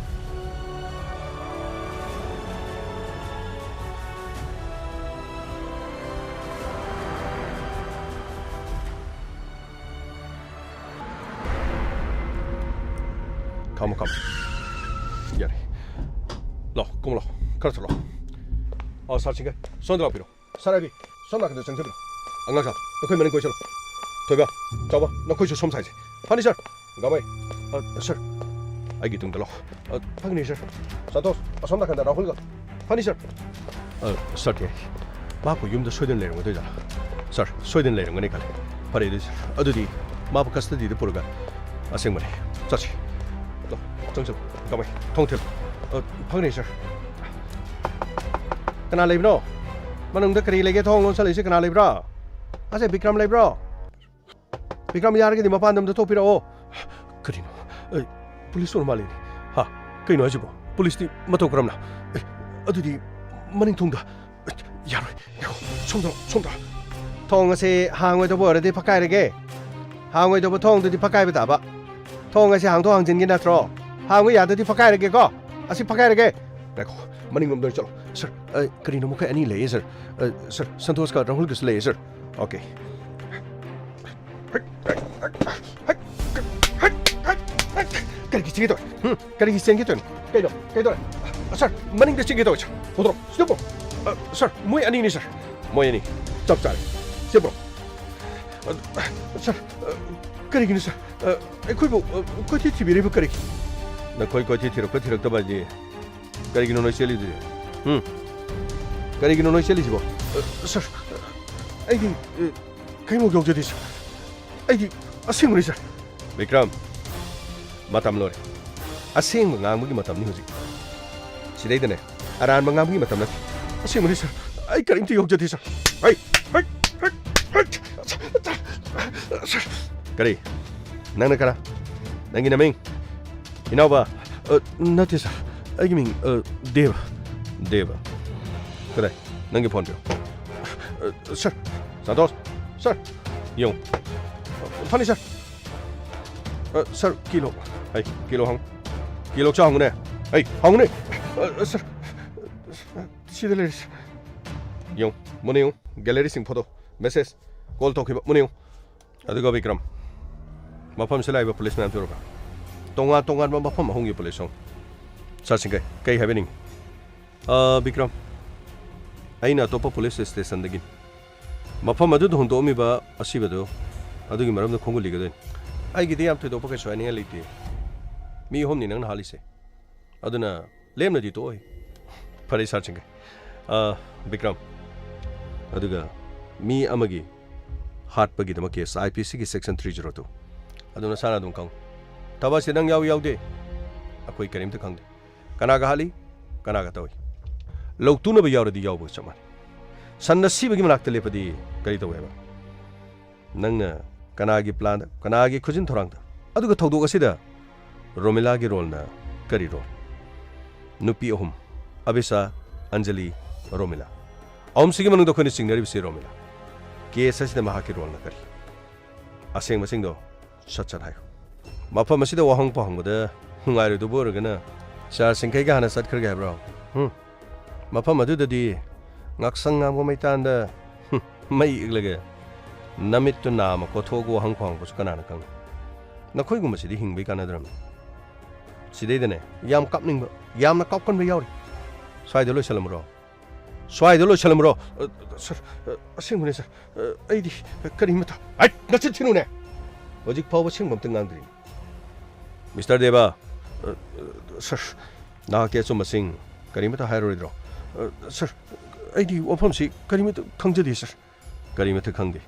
ꯈꯥꯝꯃꯣ, ꯈꯥꯝꯃꯣ꯫ ꯌꯥꯔꯦ꯫ ꯂꯥꯛꯑꯣ, ꯀꯨꯝꯃꯣ ꯂꯥꯛꯑꯣ꯫ ꯈꯔ ꯊꯣꯛꯂꯛꯑꯣ꯫ ꯑꯣ, ꯁꯥꯔ ꯁꯤꯡꯒꯩ, ꯁꯣꯝꯗ ꯂꯥꯛꯄꯤꯔꯣ꯫ ꯁꯥꯔ ꯔꯕꯤ, ꯁꯣꯝ ꯅꯥꯀꯟꯗ ꯆꯪꯁꯤꯜꯂꯣ꯫ ꯑꯉꯥꯡ ꯁꯥ, ꯅꯈꯣꯏ ꯃꯅꯤꯡ ꯀꯣꯏꯁꯤꯜꯂꯣ꯫ ꯊꯣꯏꯕ, ꯆꯥꯎꯕ, ꯅꯈꯣꯏꯁꯨ ꯁꯣꯝ ꯁꯥꯏꯁꯦ꯫ ꯐꯅꯤ ꯁꯥꯔ꯫ ꯒꯥꯃꯩ꯫ ꯑ, ꯁꯥꯔ꯫ ꯑꯩꯒꯤ ꯇꯨꯡꯗ ꯂꯥꯛꯑꯣ꯫ ꯑ, ꯐꯒꯅꯤ ꯁꯥꯔ꯫ ꯁꯟꯇꯣꯁ, ꯑꯁꯣꯝ ꯅꯥꯀꯟꯗ ꯔꯥꯍꯨꯜꯒ꯫ ꯐꯅꯤ ꯁꯥꯔ꯫ ꯑ, ꯁꯥꯔ ꯇꯤ ꯑꯥꯏ꯫ ꯃꯍꯥꯛꯄꯨ ꯌꯨꯝꯗ ꯁꯣꯏꯗꯅ ꯂꯩꯔꯝꯒꯗꯣꯏꯖꯥꯠꯂꯥ? ꯁꯥꯔ, ꯁꯣꯏꯗꯅ ꯂꯩꯔꯝꯒꯅꯤ ꯈꯜꯂꯤ꯫ ꯐꯔꯦ ꯑꯗꯨꯗꯤ ꯁꯥꯔ꯫ ꯑꯗꯨꯗꯤ ꯃꯥꯕꯨ ꯀꯁꯇꯗꯤꯗ ꯄꯨꯔꯒ꯫ ꯑꯁꯦꯡꯕꯅꯤ꯫ ꯆꯠꯁꯤ꯫ ꯂꯥꯛꯑꯣ, ꯆꯪꯁꯤꯜꯂꯣ꯫ ꯒꯥꯃꯩ, ꯊꯣꯡ ꯊꯤꯜꯂꯣ꯫ ꯑ, ꯐꯒꯅꯤ ꯁꯥꯔ꯫ ꯀꯅꯥ ꯂꯩꯕꯅꯣ? ꯃꯅꯨꯡꯗ ꯀꯔꯤ ꯂꯩꯒꯦ? ꯊꯣꯡ ꯂꯣꯟꯁꯜꯂꯛꯏꯁꯦ ꯀꯅꯥ ꯂꯩꯕ꯭ꯔꯥ? ꯑꯁꯦ ꯕꯤꯀ꯭ꯔꯝ ꯂꯩꯕ꯭ꯔꯣ? ꯕꯤꯀ꯭ꯔꯝ ꯌꯥꯔꯒꯗꯤ ꯃꯄꯥꯟꯗ ꯑꯝꯇ ꯊꯣꯛꯄꯤꯔꯛꯑꯣ꯫ ꯀꯔꯤꯅꯣ? ꯑꯦ, ꯄꯨꯂꯤꯁ ꯑꯣꯏꯔ ꯃꯥꯜꯂꯦꯅꯦ꯫ ꯍꯥ? ꯀꯩꯅꯣ ꯍꯥꯏꯁꯤꯕꯣ? ꯄꯨꯂꯤꯁꯇꯤ ꯃꯇꯧ ꯀꯔꯝꯅ? ꯑꯦ, ꯑꯗꯨꯗꯤ ꯃꯅꯤꯡ ꯊꯣꯡꯗ꯫ ꯑꯦ, ꯌꯥꯔꯣꯏ꯫ ꯉꯥꯏꯈꯣ, ꯁꯣꯝꯗ ꯂꯥꯛꯑꯣ, ꯁꯣꯝꯗ ꯂꯥꯛꯑꯣ꯫ ꯊꯣꯡ ꯑꯁꯦ ꯍꯥꯡꯉꯣꯏꯗꯧꯕ ꯑꯣꯏꯔꯗꯤ ꯐꯛꯀꯥꯏꯔꯒꯦ꯫ ꯍꯥꯡꯉꯣꯏꯗꯧꯕ ꯊꯣꯡꯗꯨꯗꯤ ꯐꯛꯀꯥꯏꯕ ꯇꯥꯕ꯫ ꯊꯣꯡ ꯑꯁꯦ ꯍꯥꯡꯗꯣꯛ ꯍꯥꯡꯖꯤꯟꯒꯤ ꯅꯠꯇ꯭ꯔꯣ? ꯍꯥꯡꯉꯨ ꯌꯥꯗ꯭ꯔꯗꯤ ꯐꯛꯀꯥꯏꯔꯒꯦꯀꯣ꯫ ꯑꯁꯤ ꯐꯛꯀꯥꯏꯔꯒꯦ꯫ ꯉꯥꯏꯈꯣ, ꯃꯅꯤꯡꯂꯣꯝꯗ ꯑꯣꯏꯅ ꯆꯠꯂꯣ꯫ ꯁꯥꯔ, ꯑ, ꯀꯔꯤꯅꯣ ꯃꯈꯣꯏ ꯑꯅꯤ ꯂꯩꯌꯦ, ꯁꯥꯔ꯫ ꯑ, ꯁꯥꯔ, ꯁꯟꯇꯣꯁꯀ ꯔꯥꯍꯨꯜꯒꯁꯨ ꯂꯩꯌꯦ, ꯁꯥꯔ꯫ ꯑꯣꯀꯦ꯫ ꯀꯔꯤꯒꯤ ꯆꯦꯟꯒꯦ ꯇꯧꯔꯦ? ꯍꯨꯝ? ꯀꯔꯤꯒꯤ ꯆꯦꯟꯒꯦ ꯇꯧꯔꯤꯅꯣ? ꯀꯩꯅꯣ? ꯀꯩꯗꯧꯔꯦ? ꯁꯥꯔ, ꯃꯅꯤꯡꯗ ꯆꯦꯟꯒꯦ ꯇꯧꯋꯦ, ꯁꯥꯔ꯫ ꯍꯣꯗ꯭ꯔꯣ, ꯁꯤꯗ ꯄꯨꯔꯛꯑꯣ꯫ ꯑ, ꯁꯥꯔ, ꯃꯣꯏ ꯑꯅꯤꯅꯤ, ꯁꯥꯔ꯫ ꯃꯣꯏ ꯑꯅꯤ꯫ ꯆꯞ ꯆꯥꯔꯦ꯫ ꯁꯤꯗ ꯄꯨꯔꯛꯑꯣ꯫ ꯁꯥꯔ, ꯀꯔꯤꯒꯤꯅꯣ ꯁꯥꯔ? ꯑꯩꯈꯣꯏꯕꯨ ꯀꯣꯏꯊꯤ ꯊꯤꯕꯤꯔꯤꯕ ꯀꯔꯤꯒꯤ? ꯅꯈꯣꯏ ꯀꯣꯏꯊꯤ ꯊꯤꯔꯛꯄ ꯊꯤꯔꯛꯇꯕ ꯍꯥꯏꯗꯤ ꯀꯔꯤꯒꯤꯅꯣ ꯅꯣꯏ ꯆꯦꯜꯂꯤꯗꯨꯗꯤ? ꯎꯝ? ꯀꯔꯤꯒꯤꯅꯣ ꯅꯣꯏ ꯆꯦꯜꯂꯤꯁꯤꯕꯣ? ꯁꯥꯔ, ꯑꯩꯗꯤ ꯀꯩꯃꯨꯛ ꯌꯧꯖꯗꯦ ꯁꯥꯔ꯫ ꯑꯩꯗꯤ ꯑꯁꯦꯡꯕꯅꯤ ꯁꯥꯔ꯫ ꯕꯤꯀ꯭ꯔꯝ, ꯃꯇꯝ ꯂꯣꯏꯔꯦ꯫ ꯑꯁꯦꯡꯕ ꯉꯥꯡꯕꯒꯤ ꯃꯇꯝꯅꯤ ꯍꯧꯖꯤꯛ꯫ ꯁꯤꯗꯩꯗꯅꯦ ꯑꯔꯥꯟꯕ ꯉꯥꯡꯕꯒꯤ ꯃꯇꯝ ꯅꯠꯇꯦ꯫ ꯑꯁꯦꯡꯕꯅꯤ ꯁꯥꯔ, ꯑꯩ ꯀꯔꯤꯝꯇ ꯌꯧꯖꯗꯦ ꯁꯥꯔ꯫ ꯍꯩ! ꯍꯩ! ꯍꯩ! ꯍꯩ! ꯁꯥꯔ! ꯀꯔꯤ? ꯅꯪꯅ ꯀꯅꯥ? ꯅꯪꯒꯤ ꯅꯃꯤꯡ? ꯏꯅꯥꯎꯕ? ꯑ, ꯅꯠꯇꯦ ꯁꯥꯔ, ꯑꯩꯒꯤ ꯃꯤꯡ, ꯑ, ꯗꯦꯕ꯫ ꯗꯦꯕ? ꯀꯗꯥꯏ? ꯅꯪꯒꯤ ꯐꯣꯟ ꯄꯤꯔꯣ꯫ ꯑ, ꯁꯥꯔ꯫ ꯁꯥꯟꯇꯣꯁ꯫ ꯁꯥꯔ꯫ ꯌꯦꯡꯉꯨ꯫ ꯐꯅꯤ ꯁꯥꯔ꯫ ꯑ, ꯁꯥꯔ, ꯀꯤꯂꯣ꯫ ꯍꯩ, ꯀꯤꯂꯣ ꯍꯪꯉꯨ꯫ ꯀꯤꯂꯣ ꯆꯥ ꯍꯪꯉꯨꯅꯦ꯫ ꯍꯩ, ꯍꯪꯉꯨꯅꯦ꯫ ꯑ, ꯁꯥꯔ꯫ ꯁꯤꯗ ꯂꯩꯔꯦ ꯁꯥꯔ꯫ ꯌꯦꯡꯉꯨ꯫ ꯃꯨꯟꯅ ꯌꯦꯡꯉꯨ꯫ ꯒꯦꯂꯔꯤꯁꯤꯡ ꯐꯣꯇꯣ꯫ ꯃꯦꯁꯦꯖ꯫ ꯀꯣꯜ ꯇꯧꯈꯤꯕ꯫ ꯃꯨꯟꯅ ꯌꯦꯡꯉꯨ꯫ ꯑꯗꯨꯒ ꯕꯤꯀ꯭ꯔꯝ, ꯃꯐꯝꯁꯤꯗ ꯂꯥꯛꯏꯕ ꯄꯨꯂꯤꯁ ꯃꯌꯥꯝꯁꯤ ꯎꯔꯕ? ꯇꯣꯉꯥꯟ ꯇꯣꯉꯥꯟꯕ ꯃꯐꯝ ꯑꯍꯨꯝꯒꯤ ꯄꯨꯂꯤꯁ ꯑꯍꯨꯝ꯫ ꯁꯥꯔ ꯁꯤꯡꯒꯩ, ꯀꯩ ꯍꯥꯏꯕꯤꯅꯤꯡꯉꯤ? ꯑ, ꯕꯤꯀ꯭ꯔꯝ, ꯑꯩꯅ ꯑꯇꯣꯞꯄ ꯄꯨꯂꯤꯁ ꯁ꯭ꯇꯦꯁꯟꯗꯒꯤ ꯃꯐꯝ ꯑꯗꯨꯗ ꯍꯨꯟꯗꯣꯛꯑꯝꯃꯤꯕ ꯑꯁꯤꯕꯗꯨ ꯑꯗꯨꯒꯤ ꯃꯔꯝꯗ ꯈꯣꯡꯒꯨꯜ ꯂꯤꯒꯗꯣꯏꯅꯤ꯫ ꯑꯩꯒꯤꯗꯤ ꯌꯥꯝ ꯊꯣꯏꯗꯣꯛꯄ ꯀꯩꯁꯨ ꯍꯥꯏꯅꯤꯡꯉꯥꯏ ꯂꯩꯇꯦ꯫ ꯃꯤ ꯑꯍꯨꯝꯅꯤ ꯅꯪꯅ ꯍꯥꯠꯂꯤꯁꯦ꯫ ꯑꯗꯨꯅ ꯂꯦꯝꯅꯗꯤ ꯇꯣꯛꯑꯣꯏ꯫ ꯐꯔꯦ, ꯁꯥꯔ ꯁꯤꯡꯒꯩ꯫ ꯑ, ꯕꯤꯀ꯭ꯔꯝ, ꯑꯗꯨꯒ ꯃꯤ ꯑꯃꯒꯤ ꯍꯥꯠꯄꯒꯤꯗꯃꯛ ꯀꯦꯁ, ꯑꯥꯏ ꯄꯤ ꯁꯤꯒꯤ ꯁꯦꯛꯁꯟ ꯊ꯭ꯔꯤ ꯖꯤꯔꯣ ꯇꯨ꯫ ꯑꯗꯨ ꯅꯁꯥꯅ ꯑꯗꯨꯝ ꯈꯪꯉꯨ꯫ ꯊꯕꯛ ꯑꯁꯤ ꯅꯪ ꯌꯥꯎꯏ ꯌꯥꯎꯗꯦ, ꯑꯩꯈꯣꯏ ꯀꯔꯤꯝꯇ ꯈꯪꯗꯦ꯫ ꯀꯅꯥꯒ ꯍꯥꯠꯂꯤ, ꯀꯅꯥꯒ ꯇꯧꯏ꯫ ꯂꯧꯇꯨꯅꯕ ꯌꯥꯎꯔꯗꯤ ꯌꯥꯎꯕꯒ ꯆꯞ ꯃꯥꯟꯅꯩ꯫ ꯁꯟꯅ ꯁꯤꯕꯒꯤ ꯃꯅꯥꯛꯇ ꯂꯦꯞꯄꯗꯤ ꯀꯔꯤ ꯇꯧꯋꯦꯕ? ꯅꯪꯅ ꯀꯅꯥꯒꯤ ꯄ꯭ꯂꯥꯟꯗ, ꯀꯅꯥꯒꯤ ꯈꯨꯖꯤꯟ ꯊꯧꯔꯥꯡꯗ? ꯑꯗꯨꯒ ꯊꯧꯗꯣꯛ ꯑꯁꯤꯗ ꯔꯣꯃꯤꯂꯥꯒꯤ ꯔꯣꯜꯅ ꯀꯔꯤ ꯔꯣꯜ? ꯅꯨꯄꯤ ꯑꯍꯨꯝ, ꯑꯕꯤꯁꯥ, ꯑꯟꯖꯂꯤ, ꯔꯣꯃꯤꯂꯥ꯫ ꯑꯍꯨꯝꯁꯤꯒꯤ ꯃꯅꯨꯡꯗ ꯑꯩꯈꯣꯏꯅ ꯆꯤꯡꯅꯔꯤꯕꯁꯤ ꯔꯣꯃꯤꯂꯥ꯫ ꯀꯦꯁ ꯑꯁꯤꯗ ꯃꯍꯥꯛꯀꯤ ꯔꯣꯜꯅ ꯀꯔꯤ? ꯑꯁꯦꯡꯕꯁꯤꯡꯗꯣ ꯁꯠ ꯁꯠ ꯍꯥꯏꯌꯨ꯫ ꯃꯐꯝ ꯑꯁꯤꯗ ꯋꯥꯍꯪ ꯄꯥꯎꯍꯪꯕꯗ ꯅꯨꯡꯉꯥꯏꯔꯣꯏꯗꯕ ꯑꯣꯏꯔꯒꯅ ꯁꯥꯔ ꯁꯤꯡꯈꯩꯒ ꯍꯥꯟꯅ ꯆꯠꯈ꯭ꯔꯒꯦ ꯍꯥꯏꯕ꯭ꯔꯣ? ꯍꯨꯝ? ꯃꯐꯝ ꯑꯗꯨꯗꯗꯤ ꯉꯥꯛꯁꯪ ꯉꯥꯡꯕ ꯃꯩꯇꯥꯟꯗ, ꯍꯨꯝ, ꯃꯩ ꯏꯛꯂꯒ ꯅꯃꯤꯠꯇꯨ ꯅꯥꯝꯃ ꯀꯣꯠꯊꯣꯛꯑꯒ ꯋꯥꯍꯪ ꯄꯥꯎꯍꯪꯕꯁꯨ ꯀꯅꯥꯅ ꯈꯪ? ꯅꯈꯣꯏꯒꯨꯝꯕꯁꯤꯗꯤ ꯍꯤꯡꯕꯩ ꯀꯥꯟꯅꯗ꯭ꯔꯕꯅꯤ꯫ ꯁꯤꯗꯩꯗꯅꯦ ꯌꯥꯝ ꯀꯥꯞꯅꯤꯡꯕ, ꯌꯥꯝꯅ ꯀꯥꯞꯀꯟꯕ ꯌꯥꯎꯔꯤ꯫ ꯁ꯭ꯋꯥꯏꯗ ꯂꯣꯏꯁꯜꯂꯝꯃꯨꯔꯣ꯫ ꯁ꯭ꯋꯥꯏꯗ ꯂꯣꯏꯁꯤꯜꯂꯝꯃꯨꯔꯣ꯫ ꯑ, ꯁꯔ, ꯑ, ꯑꯁꯦꯡꯕꯅꯦ, ꯁꯔ꯫ ꯑ, ꯑꯩꯗꯤ ꯀꯔꯤꯃꯇ꯫ ꯑꯩ ꯅꯆꯤꯟ ꯊꯤꯅꯨꯅꯦ! ꯍꯧꯖꯤꯛ ꯐꯥꯎꯕ ꯑꯁꯦꯡꯕ ꯑꯝꯇ ꯉꯥꯡꯗ꯭ꯔꯤ꯫ ꯃꯤꯁꯇꯔ ꯗꯦꯕ, ꯑ, ꯑ, ꯁꯔ, ꯅꯍꯥꯛꯀꯤ ꯑꯆꯨꯝꯕꯁꯤꯡ ꯀꯔꯤꯃꯇ ꯍꯥꯏꯔꯔꯣꯏꯗ꯭ꯔꯣ? ꯑ, ꯁꯔ, ꯑꯩꯗꯤ ꯋꯥꯐꯝꯁꯤ ꯀꯔꯤꯃꯇ ꯈꯪꯖꯗꯦ, ꯁꯔ꯫ ꯀꯔꯤꯃꯇ ꯈꯪꯗꯦ꯫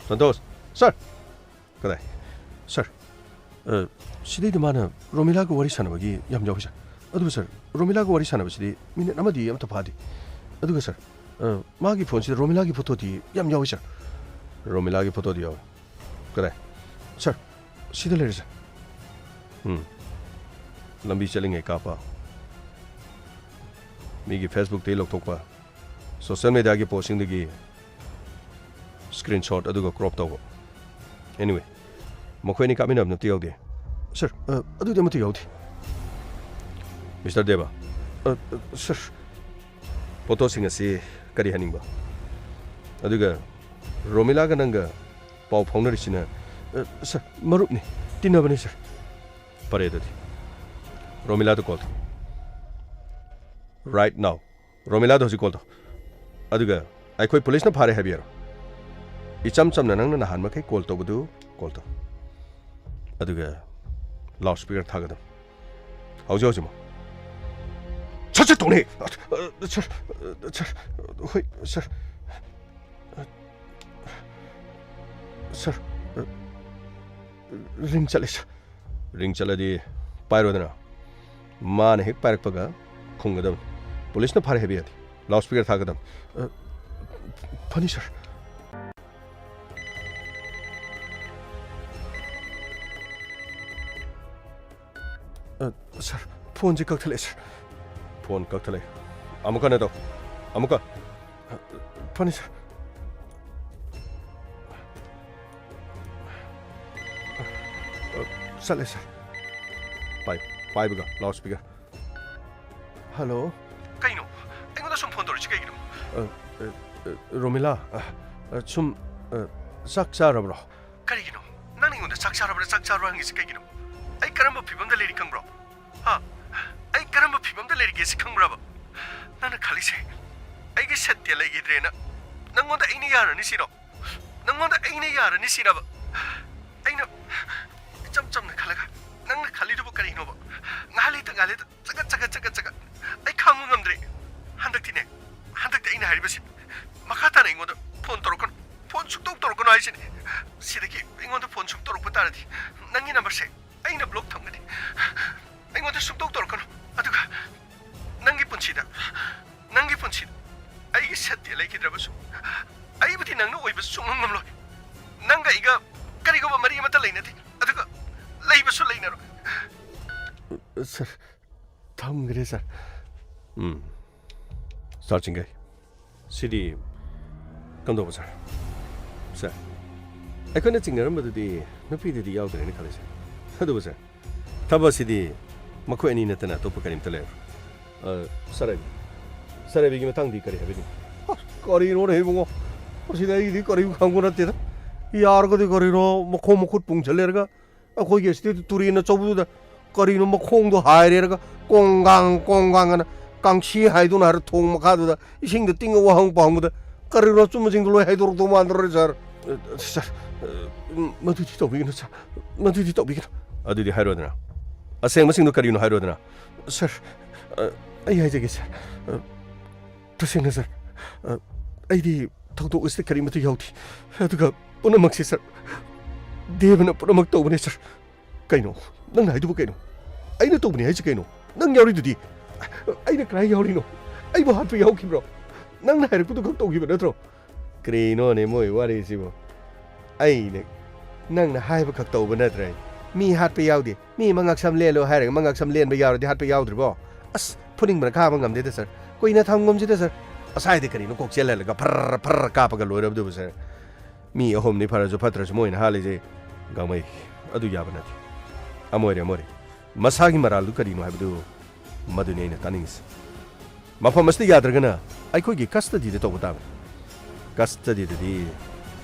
ꯁꯟꯇꯣꯁ, ꯁꯔ! ꯀꯗꯥꯏ? ꯁꯔ, ꯑ, ꯁꯤꯗꯩꯗ ꯃꯥꯅ ꯔꯣꯃꯤꯂꯥꯒ ꯋꯥꯔꯤ ꯁꯥꯟꯅꯕꯒꯤ ꯌꯥꯝ ꯌꯥꯎꯏ, ꯁꯔ꯫ ꯑꯗꯨꯒ, ꯁꯔ, ꯔꯣꯃꯤꯂꯥꯒ ꯋꯥꯔꯤ ꯁꯥꯟꯅꯕꯁꯤꯗꯤ ꯃꯤꯅꯤꯠ ꯑꯃꯗꯤ ꯑꯃꯠꯇ ꯐꯥꯗꯦ꯫ ꯑꯗꯨꯒ, ꯁꯔ, ꯑ, ꯃꯥꯒꯤ ꯐꯣꯟꯁꯤꯗ ꯔꯣꯃꯤꯂꯥꯒꯤ ꯐꯣꯇꯣꯗꯤ ꯌꯥꯝ ꯌꯥꯎꯏ, ꯁꯔ꯫ ꯔꯣꯃꯤꯂꯥꯒꯤ ꯐꯣꯇꯣꯗꯤ ꯌꯥꯎꯏ꯫ ꯀꯗꯥꯏ? ꯁꯔ, ꯁꯤꯗ ꯂꯩꯔꯦ, ꯁꯔ꯫ ꯎꯝ꯫ ꯂꯝꯕꯤ ꯆꯠꯂꯤꯉꯩ ꯀꯥꯞꯄ꯫ ꯃꯤꯒꯤ Facebook ꯇꯒꯤ ꯂꯧꯊꯣꯛꯄ꯫ ꯁꯣꯁꯤꯌꯦꯜ ꯃꯦꯗꯤꯌꯥꯒꯤ ꯄꯣꯁꯁꯤꯡꯗꯒꯤ ꯁ꯭ꯀ꯭ꯔꯤꯟꯁꯣꯠ ꯑꯗꯨꯒ ꯀ꯭ꯔꯣꯞ ꯇꯧꯕ꯫ Anyway, ꯃꯈꯣꯏ ꯑꯅꯤ ꯀꯥꯞꯃꯤꯟꯅꯕ ꯑꯃꯠꯇ ꯌꯥꯎꯗꯦ꯫ ꯁꯔ, ꯑ, ꯑꯗꯨꯗꯤ ꯑꯃꯠꯇ ꯌꯥꯎꯗꯦ꯫ ꯃꯤꯁꯇꯔ ꯗꯦꯕ꯫ ꯑ, ꯑ, ꯁꯔ, ꯐꯣꯇꯣꯁꯤꯡ ꯑꯁꯤ ꯀꯔꯤ ꯍꯥꯏꯅꯤꯡꯕ? ꯑꯗꯨꯒ ꯔꯣꯃꯤꯂꯥꯒ ꯅꯪꯒ ꯄꯥꯎ ꯐꯥꯎꯅꯔꯤꯁꯤꯅ, ꯑ, ꯁꯔ, ꯃꯔꯨꯞꯅꯤ, ꯇꯤꯟꯅꯕꯅꯤ, ꯁꯔ꯫ ꯐꯔꯦ ꯑꯗꯨꯗꯤ꯫ ꯔꯣꯃꯤꯂꯥꯗ ꯀꯣꯜ ꯇꯧ꯫ Right now꯫ ꯔꯣꯃꯤꯂꯥꯗ ꯍꯧꯖꯤꯛ ꯀꯣꯜ ꯇꯧ꯫ ꯑꯗꯨꯒ ꯑꯩꯈꯣꯏ ꯄꯨꯂꯤꯁꯅ ꯐꯥꯔꯦ ꯍꯥꯏꯕꯤꯔꯣ꯫ ꯏꯆꯝ ꯆꯝꯅ ꯅꯪꯅ ꯅꯍꯥꯟ ꯃꯈꯩ ꯀꯣꯜ ꯇꯧꯕꯗꯨ ꯀꯣꯜ ꯇꯧ꯫ ꯑꯗꯨꯒ ꯂꯥꯎꯗ ꯁ꯭ꯄꯤꯀꯔ ꯊꯥꯒꯗꯕ꯫ ꯍꯧꯖꯤꯛ ꯍꯧꯖꯤꯛꯃꯛ꯫ ꯁꯠ ꯁꯠ ꯇꯧꯅꯦ꯫ ꯑ, ꯁꯔ, ꯑ, ꯁꯔ, ꯍꯣꯏ, ꯁꯔ꯫ ꯑ, ꯁꯔ, ꯑ, ꯔꯤꯡ ꯆꯠꯂꯦ, ꯁꯔ꯫ ꯔꯤꯡ ꯆꯠꯂꯗꯤ ꯄꯥꯏꯔꯣꯗꯅ꯫ ꯃꯥꯅ ꯍꯦꯛ ꯄꯥꯏꯔꯛꯄꯒ ꯈꯨꯝꯒꯗꯕꯅꯤ꯫ ꯄꯨꯂꯤꯁꯅ ꯐꯥꯔꯦ ꯍꯥꯏꯕ ꯌꯥꯗꯦ꯫ ꯂꯥꯎꯗ ꯁ꯭ꯄꯤꯀꯔ ꯊꯥꯒꯗꯕꯅꯤ꯫ ꯑ, ꯐꯅꯤ, ꯁꯔ꯫ ꯑ, ꯁꯔ, ꯐꯣꯟꯁꯦ ꯀꯛꯊꯠꯂꯛꯑꯦ, ꯁꯔ꯫ ꯐꯣꯟ ꯀꯛꯊꯠꯂꯛꯑꯦ꯫ ꯑꯃꯨꯛꯀ ꯍꯟꯅ ꯇꯧ꯫ ꯑꯃꯨꯛꯀ꯫ ꯑ, ꯐꯅꯤ, ꯁꯔ꯫ ꯑ, ꯆꯠꯂꯦ, ꯁꯔ꯫ ꯄꯥꯏ-, ꯄꯥꯏꯕꯒ ꯂꯥꯎꯗ ꯁ꯭ꯄꯤꯀꯔ꯫ ꯍꯜꯂꯣ꯫ ꯀꯩꯅꯣ? ꯑꯩꯉꯣꯟꯗ ꯁꯨꯝ ꯐꯣꯟ ꯇꯧꯔꯛꯏꯁꯤ ꯀꯩꯒꯤꯅꯣ? ꯑ, ꯑ, ꯑ, ꯔꯣꯃꯤꯂꯥ, ꯑ, ꯑ, ꯁꯨꯝ, ꯑ, ꯆꯥꯛ ꯆꯥꯔꯕ꯭ꯔꯣ? ꯀꯔꯤꯒꯤꯅꯣ? ꯅꯪꯅ ꯑꯩꯉꯣꯟꯗ ꯆꯥꯛ ꯆꯥꯔꯕ꯭ꯔꯥ, ꯆꯥꯛ ꯆꯥꯔꯕ꯭ꯔꯥ ꯍꯪꯉꯤꯁꯤ ꯀꯩꯒꯤꯅꯣ? ꯑꯩ ꯀꯔꯝꯕ ꯐꯤꯕꯝꯗ ꯂꯩꯔꯤ ꯈꯪꯕ꯭ꯔꯣ? ꯍꯥ? ꯑꯩ ꯀꯔꯝꯕ ꯐꯤꯕꯝꯗ ꯂꯩꯔꯤꯒꯦ ꯁꯤ ꯈꯪꯕ꯭ꯔꯕ? ꯅꯪꯅ ꯈꯜꯂꯤꯁꯦ ꯑꯩꯒꯤ ꯁꯠꯇ꯭ꯌ ꯂꯩꯈꯤꯗ꯭ꯔꯦꯅ ꯅꯪꯉꯣꯟꯗ ꯑꯩꯅ ꯌꯥꯔꯅꯤ ꯁꯤꯔꯣ? ꯅꯪꯉꯣꯟꯗ ꯑꯩꯅ ꯌꯥꯔꯅꯤ ꯁꯤꯔꯕ? ꯑꯩꯅ ꯏꯆꯝ ꯆꯝꯅ ꯈꯜꯂꯒ ꯅꯪꯅ ꯈꯜꯂꯤꯗꯨꯕꯨ ꯀꯔꯤꯅꯣꯕ? ꯉꯥꯏꯍꯥꯛ ꯂꯩꯇ ꯉꯥꯏꯍꯥꯛ ꯂꯩꯇ ꯆꯒꯠ ꯆꯒꯠ ꯆꯒꯠ ꯆꯒꯠ ꯑꯩ ꯈꯥꯡꯕ ꯉꯝꯗ꯭ꯔꯦ꯫ ꯍꯟꯗꯛꯇꯤꯅꯦ, ꯍꯟꯗꯛꯇꯤ ꯑꯩꯅ ꯍꯥꯏꯔꯤꯕꯁꯦ ꯃꯈꯥ ꯇꯥꯅ ꯑꯩꯉꯣꯟꯗ ꯐꯣꯟ ꯇꯧꯔꯛꯀꯅꯨ꯫ ꯐꯣꯟ ꯁꯨꯡꯇꯧ ꯇꯧꯔꯛꯀꯅꯨ ꯍꯥꯏꯁꯤꯅꯤ꯫ ꯁꯤꯗꯒꯤ ꯑꯩꯉꯣꯟꯗ ꯐꯣꯟ ꯁꯨꯝ ꯇꯧꯔꯛꯄ ꯇꯥꯔꯗꯤ ꯅꯪꯒꯤ ꯅꯝꯕꯔꯁꯦ ꯑꯩꯅ ꯕ꯭ꯂꯣꯛ ꯊꯝꯒꯅꯤ꯫ ꯑꯩꯉꯣꯟꯗ ꯁꯨꯡꯇꯧ ꯇꯧꯔꯛꯀꯅꯨ꯫ ꯑꯗꯨꯒ ꯅꯪꯒꯤ ꯄꯨꯟꯁꯤꯗ, ꯅꯪꯒꯤ ꯄꯨꯟꯁꯤꯗ ꯑꯩꯒꯤ ꯁꯠꯇ꯭ꯌ ꯂꯩꯈꯤꯗ꯭ꯔꯕꯁꯨ ꯑꯩꯕꯨꯗꯤ ꯅꯪꯅ ꯑꯣꯏꯕ ꯁꯨꯡꯉꯝ ꯉꯝꯂꯣꯏ꯫ ꯅꯪꯒ ꯑꯩꯒ ꯀꯔꯤꯒꯨꯝꯕ ꯃꯔꯤ ꯑꯃꯠꯇ ꯂꯩꯅꯗꯦ꯫ ꯑꯗꯨꯒ ꯂꯩꯕꯁꯨ ꯂꯩꯅꯔꯣꯏ꯫ ꯁꯥꯔ, ꯊꯝꯈ꯭ꯔꯦ, ꯁꯥꯔ꯫ ꯎꯝ꯫ ꯁꯥꯔ ꯆꯤꯡꯒꯩ, ꯁꯤꯗꯤ ꯀꯝꯗꯧꯕ, ꯁꯥꯔ? ꯁꯥꯔ, ꯑꯩꯈꯣꯏꯅ ꯆꯤꯡꯅꯔꯝꯕꯗꯨꯗꯤ ꯅꯨꯄꯤꯗꯨꯗꯤ ꯌꯥꯎꯗ꯭ꯔꯦꯅ ꯈꯜꯂꯦ, ꯁꯥꯔ꯫ ꯑꯗꯨꯕꯨ, ꯁꯥꯔ, ꯊꯕꯛ ꯑꯁꯤꯗꯤ ꯃꯈꯣꯏ ꯑꯅꯤ ꯅꯠꯇꯅ ꯑꯇꯣꯞꯄ ꯀꯔꯤꯝꯇ ꯂꯩꯔꯣꯏ꯫ ꯑ, ꯁꯥꯔ, ꯑꯩ, ꯁꯥꯔ, ꯑꯩꯒꯤ ꯃꯇꯥꯡꯗꯤ ꯀꯔꯤ ꯍꯥꯏꯕꯤꯅꯤꯡ? ꯑꯁ, ꯀꯔꯤꯅꯣꯅꯦ ꯏꯕꯨꯡꯉꯣ? ꯃꯁꯤꯗ ꯑꯩꯗꯤ ꯀꯔꯤꯝ ꯈꯪꯕ ꯅꯠꯇꯦꯗ꯫ ꯌꯥꯔꯒꯗꯤ ꯀꯔꯤꯅꯣ ꯃꯈꯣꯡ ꯃꯈꯨꯠ ꯄꯨꯡꯁꯤꯜ ꯂꯩꯔꯒ ꯑꯩꯈꯣꯏꯒꯤ ꯑꯁꯤꯗ ꯇꯨꯔꯦꯟ ꯑꯆꯧꯕꯗꯨꯗ ꯀꯔꯤꯅꯣ ꯃꯈꯣꯡꯗꯣ ꯍꯥꯏꯔꯦꯔꯒ ꯀꯣꯡꯒꯥꯡ ꯀꯣꯡꯒꯥꯡ ꯑꯅ ꯀꯥꯡꯁꯤ ꯍꯥꯏꯗꯨꯅ ꯍꯥꯏꯔ ꯊꯣꯡ ꯃꯈꯥꯗꯨꯗ ꯏꯁꯤꯡꯗ ꯇꯤꯡꯉ ꯋꯥꯍꯪ ꯄꯥꯎꯍꯪꯕꯗ ꯀꯔꯤꯅꯣ ꯑꯆꯨꯝꯕꯁꯤꯡꯗꯣ ꯂꯣꯏ ꯍꯥꯏꯗꯣꯔꯛꯇꯧ ꯃꯥꯟꯗ꯭ꯔꯣ, ꯁꯥꯔ? ꯑ, ꯁꯥꯔ, ꯑ, ꯃꯗꯨꯗꯤ ꯇꯧꯕꯤꯒꯅꯨ, ꯁꯥꯔ꯫ ꯃꯗꯨꯗꯤ ꯇꯧꯕꯤꯒꯅꯨ꯫ ꯑꯗꯨꯗꯤ ꯍꯥꯏꯔꯣꯗꯅ꯫ ꯑꯁꯦꯡꯕꯁꯤꯡꯗꯣ ꯀꯔꯤꯅꯣ ꯍꯥꯏꯔꯣꯗꯅ꯫ ꯁꯥꯔ, ꯑ, ꯑꯩ ꯍꯥꯏꯖꯒꯦ, ꯁꯥꯔ꯫ ꯑ, ꯇꯁꯦꯡꯅ, ꯁꯥꯔ, ꯑ, ꯑꯩꯗꯤ ꯊꯧꯗꯣꯛ ꯑꯁꯤꯗ ꯀꯔꯤꯃꯠꯇ ꯌꯥꯎꯗꯦ꯫ ꯑꯗꯨꯒ ꯄꯨꯝꯅꯃꯛꯁꯦ, ꯁꯥꯔ, ꯗꯦꯕꯅ ꯄꯨꯝꯅꯃꯛ ꯇꯧꯕꯅꯦ, ꯁꯥꯔ꯫ ꯀꯩꯅꯣ? ꯅꯪꯅ ꯍꯥꯏꯗꯨꯕꯨ ꯀꯩꯅꯣ? ꯑꯩꯅ ꯇꯧꯕꯅꯦ ꯍꯥꯏꯁꯤ ꯀꯩꯅꯣ? ꯅꯪ ꯌꯥꯎꯔꯤꯗꯨꯗꯤ? ꯑꯩꯅ ꯀꯗꯥꯏ ꯌꯥꯎꯔꯤꯅꯣ? ꯑꯩꯕꯨ ꯍꯥꯠꯄ ꯌꯥꯎꯈꯤꯕ꯭ꯔꯣ? ꯅꯪꯅ ꯍꯥꯏꯔꯛꯄꯗꯨ ꯈꯛ ꯇꯧꯈꯤꯕ ꯅꯠꯇ꯭ꯔꯣ? ꯀꯔꯤꯅꯣꯅꯦ ꯃꯣꯏ ꯋꯥꯔꯤꯁꯤꯕꯨ? ꯑꯩꯅ, ꯅꯪꯅ ꯍꯥꯏꯕ ꯈꯛ ꯇꯧꯕ ꯅꯠꯇ꯭ꯔꯦ꯫ ꯃꯤ ꯍꯥꯠꯄ ꯌꯥꯎꯗꯦ꯫ ꯃꯤ ꯃꯉꯛꯁꯝ ꯂꯦꯜꯂꯣ ꯍꯥꯏꯔꯒ ꯃꯉꯛꯁꯝ ꯂꯦꯟꯕ ꯌꯥꯎꯔꯗꯤ ꯍꯥꯠꯄ ꯌꯥꯎꯗ꯭ꯔꯤꯕꯣ? ꯑꯁ, ꯐꯨꯅꯤꯡꯕꯅ ꯈꯥꯡꯕ ꯉꯝꯗꯦꯗ, ꯁꯥꯔ꯫ ꯀꯨꯏꯅ ꯊꯝꯒꯨꯝꯁꯤꯗ, ꯁꯥꯔ꯫ ꯑꯁꯥꯏꯗ ꯀꯔꯤꯅꯣ ꯀꯣꯛ ꯆꯦꯜꯍꯜꯂꯒ ꯐꯔ ꯐꯔ ꯀꯥꯞꯄꯒ ꯂꯣꯏꯔꯕꯗꯨꯕꯨ, ꯁꯥꯔ꯫ ꯃꯤ ꯑꯍꯨꯝꯅꯤ ꯐꯔꯁꯨ ꯐꯠꯇ꯭ꯔꯁꯨ ꯃꯣꯏꯅ ꯍꯥꯠꯂꯤꯁꯦ ꯒꯥꯡꯃꯩ꯫ ꯑꯗꯨ ꯌꯥꯕ ꯅꯠꯇꯦ꯫ ꯑꯃ ꯑꯣꯏꯔꯦ, ꯑꯃ ꯑꯣꯏꯔꯦ꯫ ꯃꯁꯥꯒꯤ ꯃꯔꯥꯜꯗꯨ ꯀꯔꯤꯅꯣ ꯍꯥꯏꯕꯗꯨ ꯃꯗꯨꯅꯤ ꯑꯩꯅ ꯇꯥꯅꯤꯡꯉꯤꯁꯤ꯫ ꯃꯐꯝ ꯑꯁꯤꯗ ꯌꯥꯗ꯭ꯔꯒꯅ ꯑꯩꯈꯣꯏꯒꯤ ꯀꯁꯇꯗꯤꯗ ꯇꯧꯕ ꯇꯥꯕꯅꯤ꯫ ꯀꯁꯇꯗꯤꯗꯗꯤ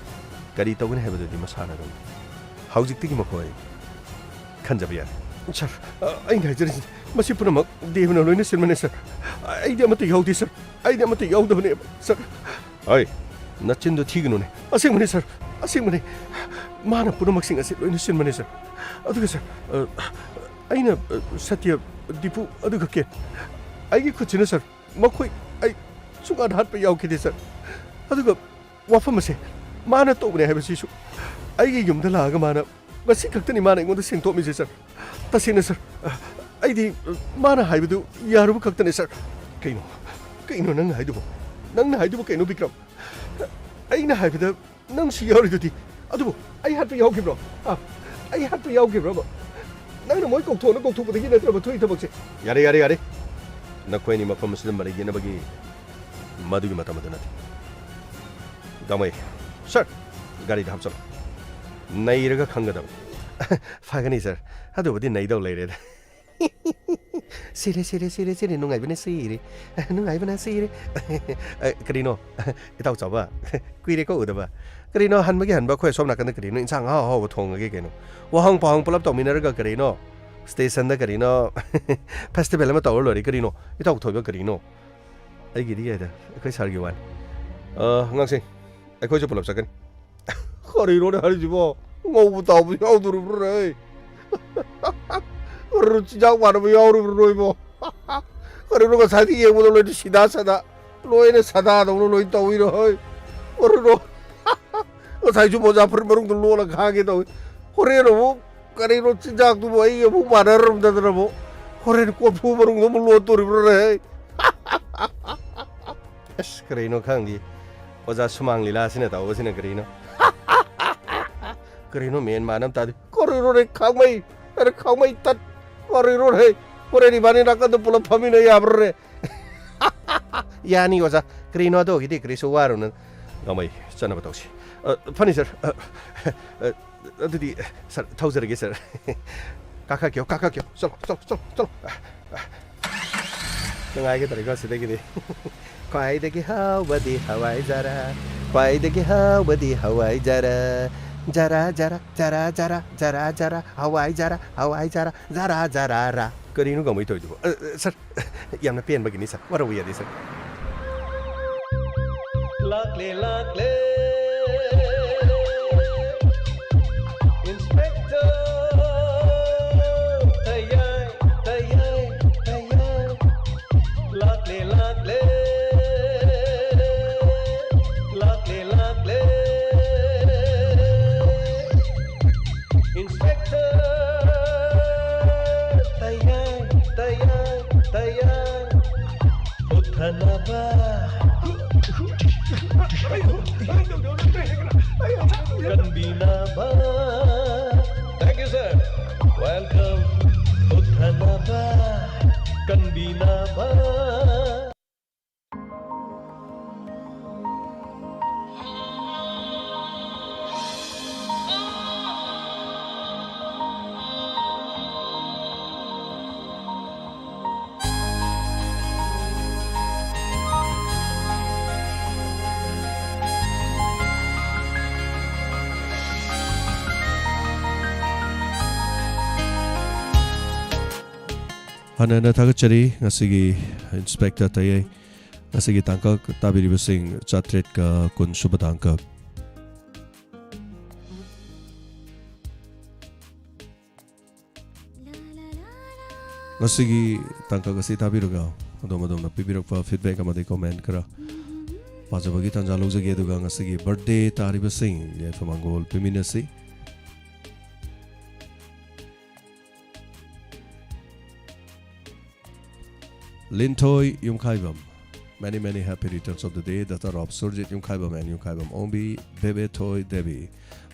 ꯀꯔꯤ ꯇꯧꯒꯅꯤ ꯍꯥꯏꯕꯗꯨꯗꯤ ꯃꯁꯥꯅ ꯑꯗꯨꯝ ꯍꯧꯖꯤꯛꯇꯒꯤ ꯃꯈꯣꯏ ꯈꯟꯖꯕ ꯌꯥꯔꯦ꯫ ꯁꯥꯔ, ꯑ, ꯑꯩꯅ ꯍꯥꯏꯖꯔꯤꯁꯤꯅꯤ, ꯃꯁꯤ ꯄꯨꯝꯅꯃꯛ ꯗꯦꯕꯅ ꯂꯣꯏꯅ ꯁꯤꯟꯕꯅꯦ, ꯁꯔ꯫ ꯑꯩꯗꯤ ꯑꯃꯠꯇ ꯌꯥꯎꯗꯦ, ꯁꯔ꯫ ꯑꯩꯗꯤ ꯑꯃꯠꯇ ꯌꯥꯎꯗꯕꯅꯦꯕ, ꯁꯔ꯫ ꯍꯣꯏ, ꯅꯆꯤꯟꯗꯨ ꯊꯤꯒꯅꯨꯅꯦ꯫ ꯑꯁꯦꯡꯕꯅꯦ, ꯁꯔ꯫ ꯑꯁꯦꯡꯕꯅꯦ꯫ ꯃꯥꯅ ꯄꯨꯝꯅꯃꯛꯁꯤꯡ ꯑꯁꯤ ꯂꯣꯏꯅ ꯁꯤꯟꯕꯅꯦ, ꯁꯔ꯫ ꯑꯗꯨꯒ, ꯁꯔ, ꯑ, ꯑꯩꯅ, ꯑ, ꯁꯇ꯭ꯌ, ꯗꯤꯄꯨ, ꯑꯗꯨꯒ ꯀꯦ, ꯑꯩꯒꯤ ꯈꯨꯠꯁꯤꯅ, ꯁꯔ, ꯃꯈꯣꯏ ꯑꯩ ꯁꯨꯡꯍꯥꯠ ꯍꯥꯠꯄ ꯌꯥꯎꯈꯤꯗꯦ, ꯁꯔ꯫ ꯑꯗꯨꯒ ꯋꯥꯐꯝ ꯑꯁꯦ ꯃꯥꯅ ꯇꯧꯕꯅꯦ ꯍꯥꯏꯕꯁꯤꯁꯨ ꯑꯩꯒꯤ ꯌꯨꯝꯗ ꯂꯥꯛꯑꯒ ꯃꯥꯅ ꯃꯁꯤ ꯈꯛꯇꯅꯤ ꯃꯥꯅ ꯑꯩꯉꯣꯟꯗ ꯁꯦꯡꯗꯣꯛꯑꯝꯃꯤꯁꯦ, ꯁꯔ꯫ ꯇꯁꯦꯡꯅ, ꯁꯔ, ꯑ, ꯑꯩꯗꯤ, ꯑ, ꯃꯥꯅ ꯍꯥꯏꯕꯗꯨ ꯌꯥꯔꯨꯕ ꯈꯛꯇꯅꯦ, ꯁꯔ꯫ ꯀꯩꯅꯣ? ꯀꯩꯅꯣ ꯅꯪꯅ ꯍꯥꯏꯗꯨꯕꯣ? ꯅꯪꯅ ꯍꯥꯏꯗꯨꯕꯨ ꯀꯩꯅꯣ, ꯕꯤꯀ꯭ꯔꯝ? ꯑꯩꯅ ꯍꯥꯏꯕꯗ ꯅꯪꯁꯨ ꯌꯥꯎꯔꯤꯗꯨꯗꯤ꯫ ꯑꯗꯨꯕꯨ ꯑꯩ ꯍꯥꯠꯄ ꯌꯥꯎꯈꯤꯕ꯭ꯔꯣ? ꯑ, ꯑꯩ ꯍꯥꯠꯄ ꯌꯥꯎꯈꯤꯕ꯭ꯔꯕ? ꯅꯪꯅ ꯃꯣꯏ ꯀꯧꯊꯣꯛꯅ ꯀꯧꯊꯣꯛꯄꯗꯒꯤ ꯅꯠꯇ꯭ꯔꯕ ꯊꯣꯛꯏ ꯊꯕꯛꯁꯦ? ꯌꯥꯔꯦ, ꯌꯥꯔꯦ, ꯌꯥꯔꯦ꯫ ꯅꯈꯣꯏ ꯑꯅꯤ ꯃꯐꯝ ꯑꯁꯤꯗ ꯃꯔꯩ ꯌꯦꯠꯅꯕꯒꯤ ꯃꯗꯨꯒꯤ ꯃꯇꯝ ꯑꯗꯨ ꯅꯠꯇꯦ꯫ ꯗꯥꯃꯩ, ꯁꯔ, ꯒꯥꯔꯤꯗ ꯍꯥꯞꯆꯜꯂꯣ꯫ ꯅꯩꯔꯒ ꯈꯪꯒꯗꯕꯅꯤ꯫ ꯐꯒꯅꯤ, ꯁꯔ꯫ ꯑꯗꯨꯕꯨꯗꯤ ꯅꯩꯗꯧ ꯂꯩꯔꯦꯗ꯫ ꯁꯤꯔꯦ, ꯁꯤꯔꯦ, ꯁꯤꯔꯦ, ꯁꯤꯔꯦ, ꯅꯨꯡꯉꯥꯏꯕꯅ ꯁꯤꯔꯦ꯫ ꯅꯨꯡꯉꯥꯏꯕꯅ ꯁꯤꯔꯦ꯫ ꯑ, ꯀꯔꯤꯅꯣ? ꯏꯇꯥꯎ ꯆꯥꯎꯕ? ꯀꯨꯏꯔꯦꯀꯣ ꯎꯗꯕ꯫ ꯀꯔꯤꯅꯣ ꯍꯟꯕꯒꯤ ꯍꯟꯕ ꯑꯩꯈꯣꯏ ꯑꯁꯣꯝ ꯅꯥꯀꯟꯗ ꯀꯔꯤꯅꯣ ꯏꯟꯁꯥꯡ ꯑꯍꯥꯎ ꯑꯍꯥꯎꯕ ꯊꯣꯡꯉꯒꯦ ꯀꯩꯅꯣ? ꯋꯥꯍꯪ ꯄꯥꯎꯍꯪ ꯄꯨꯂꯞ ꯇꯧꯃꯤꯟꯅꯔꯒ ꯀꯔꯤꯅꯣ? ꯁ꯭ꯇꯦꯁꯟꯗ ꯀꯔꯤꯅꯣ? ꯐꯦꯁꯇꯤꯚꯦꯜ ꯑꯃ ꯇꯧꯔ ꯂꯣꯏꯔꯦ ꯀꯔꯤꯅꯣ? ꯏꯇꯥꯎ ꯊꯣꯏꯕ ꯀꯔꯤꯅꯣ? ꯑꯩꯒꯤꯗꯤ ꯌꯥꯏꯗ, ꯑꯩꯈꯣꯏ ꯁꯥꯔꯒꯤ ꯋꯥꯅꯤ꯫ ꯑ, ꯑꯉꯥꯡꯁꯤꯡ, ꯑꯩꯈꯣꯏꯁꯨ ꯄꯨꯂꯞ ꯆꯠꯀꯅꯤ꯫ ꯀꯔꯤꯅꯣꯅꯦ ꯍꯥꯏꯔꯤꯁꯤꯕꯣ? ꯉꯧꯕ ꯇꯥꯎꯕ ꯌꯥꯎꯗꯣꯔꯤꯕ꯭ꯔꯥꯅꯦ? ꯀꯔꯤꯅꯣ ꯆꯤꯟꯖꯥꯛ ꯃꯥꯟꯅꯕ ꯌꯥꯎꯔꯤꯕ꯭ꯔꯣ ꯏꯕꯣ? ꯀꯔꯤꯅꯣ ꯉꯁꯥꯏꯗꯤ ꯌꯦꯡꯕꯗ ꯂꯣꯏꯅ ꯁꯤꯗꯥ ꯁꯥꯗꯥ, ꯂꯣꯏꯅ ꯁꯥꯗꯥꯗꯧꯅ ꯂꯣꯏ ꯇꯧꯏꯔꯣ ꯍꯣꯏ? ꯀꯔꯤꯅꯣ? ꯉꯁꯥꯏꯁꯨ ꯃꯣꯖꯥ ꯐꯨꯔꯤꯠ ꯃꯅꯨꯡꯗ ꯂꯣꯠꯂ ꯈꯥꯡꯒꯦ ꯇꯧꯏ꯫ ꯍꯣꯔꯦꯟ ꯑꯃꯨꯛ ꯀꯔꯤꯅꯣ ꯆꯤꯟꯖꯥꯛꯇꯨꯕꯨ ꯑꯩ ꯑꯃꯨꯛ ꯃꯥꯟꯅꯔꯝꯗꯗꯅ ꯑꯃꯨꯛ ꯍꯣꯔꯦꯟ ꯀꯣꯔꯐꯨ ꯃꯅꯨꯡꯗ ꯑꯃꯨꯛ ꯂꯣꯠꯇꯣꯔꯤꯕ꯭ꯔꯥꯅꯦ? ꯑꯁ, ꯀꯔꯤꯅꯣ ꯈꯪꯗꯦ꯫ ꯑꯣꯖꯥ ꯁꯨꯃꯥꯡ ꯂꯤꯂꯥꯁꯤꯅ ꯇꯧꯕꯁꯤꯅ ꯀꯔꯤꯅꯣ? ꯀꯔꯤꯅꯣ ꯃꯦꯟ ꯃꯥꯟ ꯑꯃ ꯇꯥꯗꯦ꯫ ꯀꯔꯤꯅꯣꯅꯦ ꯈꯥꯡꯃꯩ? ꯑꯔꯦ, ꯈꯥꯡꯃꯩ ꯇꯠ꯫ ꯀꯔꯤꯅꯣꯅꯦ? ꯍꯣꯔꯦꯟ ꯏꯕꯥꯅꯤ ꯅꯥꯀꯟꯗ ꯄꯨꯂꯞ ꯐꯝꯃꯤꯟꯅ ꯌꯥꯕ꯭ꯔꯥꯅꯦ? ꯌꯥꯅꯤ ꯑꯣꯖꯥ꯫ ꯀꯔꯤꯅꯣ ꯑꯗꯨꯒꯤꯗꯤ ꯀꯔꯤꯁꯨ ꯋꯥꯔꯨꯅꯨ꯫ ꯉꯝꯃꯩ, ꯆꯠꯅꯕ ꯇꯧꯁꯤ꯫ ꯑ, ꯐꯅꯤ ꯁꯔ꯫ ꯑ, ꯑ, ꯑꯗꯨꯗꯤ, ꯁꯔ, ꯊꯧꯖꯔꯒꯦ, ꯁꯔ꯫ ꯀꯥꯈꯠꯀꯦ, ꯀꯥꯈꯠꯀꯦ꯫ ꯆꯠꯂꯣ, ꯆꯠꯂꯣ, ꯆꯠꯂꯣ, ꯆꯠꯂꯣ꯫ ꯅꯨꯡꯉꯥꯏꯒꯗꯧꯔꯤꯀꯣ ꯁꯤꯗꯒꯤꯗꯤ꯫ ꯈ꯭ꯋꯥꯏꯗꯒꯤ ꯍꯥꯎꯕꯗꯤ ꯍꯋꯥꯏꯖꯥꯔ, ꯈ꯭ꯋꯥꯏꯗꯒꯤ ꯍꯥꯎꯕꯗꯤ ꯍꯋꯥꯏꯖꯥꯔ꯫ ꯖꯔꯥ ꯖꯔꯥ ꯖꯔꯥ ꯖꯔꯥ ꯖꯔꯥ ꯖꯔꯥ ꯍꯋꯥꯏ ꯖꯔꯥ ꯍꯋꯥꯏ ꯖꯔꯥ ꯖꯔꯥ ꯖꯔꯥ ꯔꯥ꯫ ꯀꯔꯤꯅꯣ ꯀꯃꯥꯏ ꯇꯧꯔꯤꯗꯨꯕꯣ? ꯑ, ꯑ, ꯁꯔ, ꯌꯥꯝꯅ ꯄꯦꯟꯕꯒꯤꯅꯤ, ꯁꯔ꯫ ꯋꯥꯔꯧꯕ ꯌꯥꯗꯦ, ꯁꯔ꯫ ꯂꯥꯛꯂꯦ, ꯂꯥꯛꯂꯦ, Inspector ꯇꯌꯥꯏ, ꯇꯌꯥꯏ, ꯇꯌꯥꯏ꯫ ꯂꯥꯛꯂꯦ, ꯂꯥꯛꯂꯦ, ꯂꯥꯛꯂꯦ, ꯂꯥꯛꯂꯦ꯫ Inspector ꯇꯌꯥꯏ, ꯇꯌꯥꯏ, ꯇꯌꯥꯏ꯫ ꯎꯠꯊꯅꯕ꯫ ꯀꯟꯕꯤꯅꯕ꯫ Thank you, sir. Welcome. ꯎꯠꯊꯅꯕ꯫ ꯀꯟꯕꯤꯅꯕ꯫ ꯍꯟꯅ ꯍꯟꯅ ꯊꯥꯒꯠꯆꯔꯤ꯫ ꯉꯁꯤꯒꯤ ꯏꯟꯁꯄꯦꯛꯇꯔ ꯇꯌꯥꯏ, ꯉꯁꯤꯒꯤ ꯇꯥꯡꯀꯛ ꯇꯥꯕꯤꯔꯤꯕꯁꯤꯡ ꯆꯥꯇ꯭ꯔꯦꯠꯀ ꯀꯨꯟ ꯁꯨꯕ ꯇꯥꯡꯀꯛ꯫ ꯉꯁꯤꯒꯤ ꯇꯥꯡꯀꯛ ꯑꯁꯤ ꯇꯥꯕꯤꯔꯒ ꯑꯗꯣꯝ ꯑꯗꯣꯝꯅ ꯄꯤꯕꯤꯔꯛꯄ feedback ꯑꯃꯗꯤ comment ꯈꯔ ꯄꯥꯖꯕꯒꯤ ꯇꯥꯟꯖꯥ ꯂꯧꯖꯒꯦ, ꯑꯗꯨꯒ ꯉꯁꯤꯒꯤ birthday ꯇꯥꯔꯤꯕꯁꯤꯡ ꯌꯥꯏꯐ ꯃꯪꯒꯣꯜ ꯄꯤꯃꯤꯟꯅꯁꯤ꯫ ꯂꯤꯟꯊꯣꯏ ꯌꯨꯝꯈꯥꯏꯕꯝ, many many happy returns of the day, daughter of Surjit Yumkhaibam and Yumkhaibam Ombi, Bebe Thoi Devi,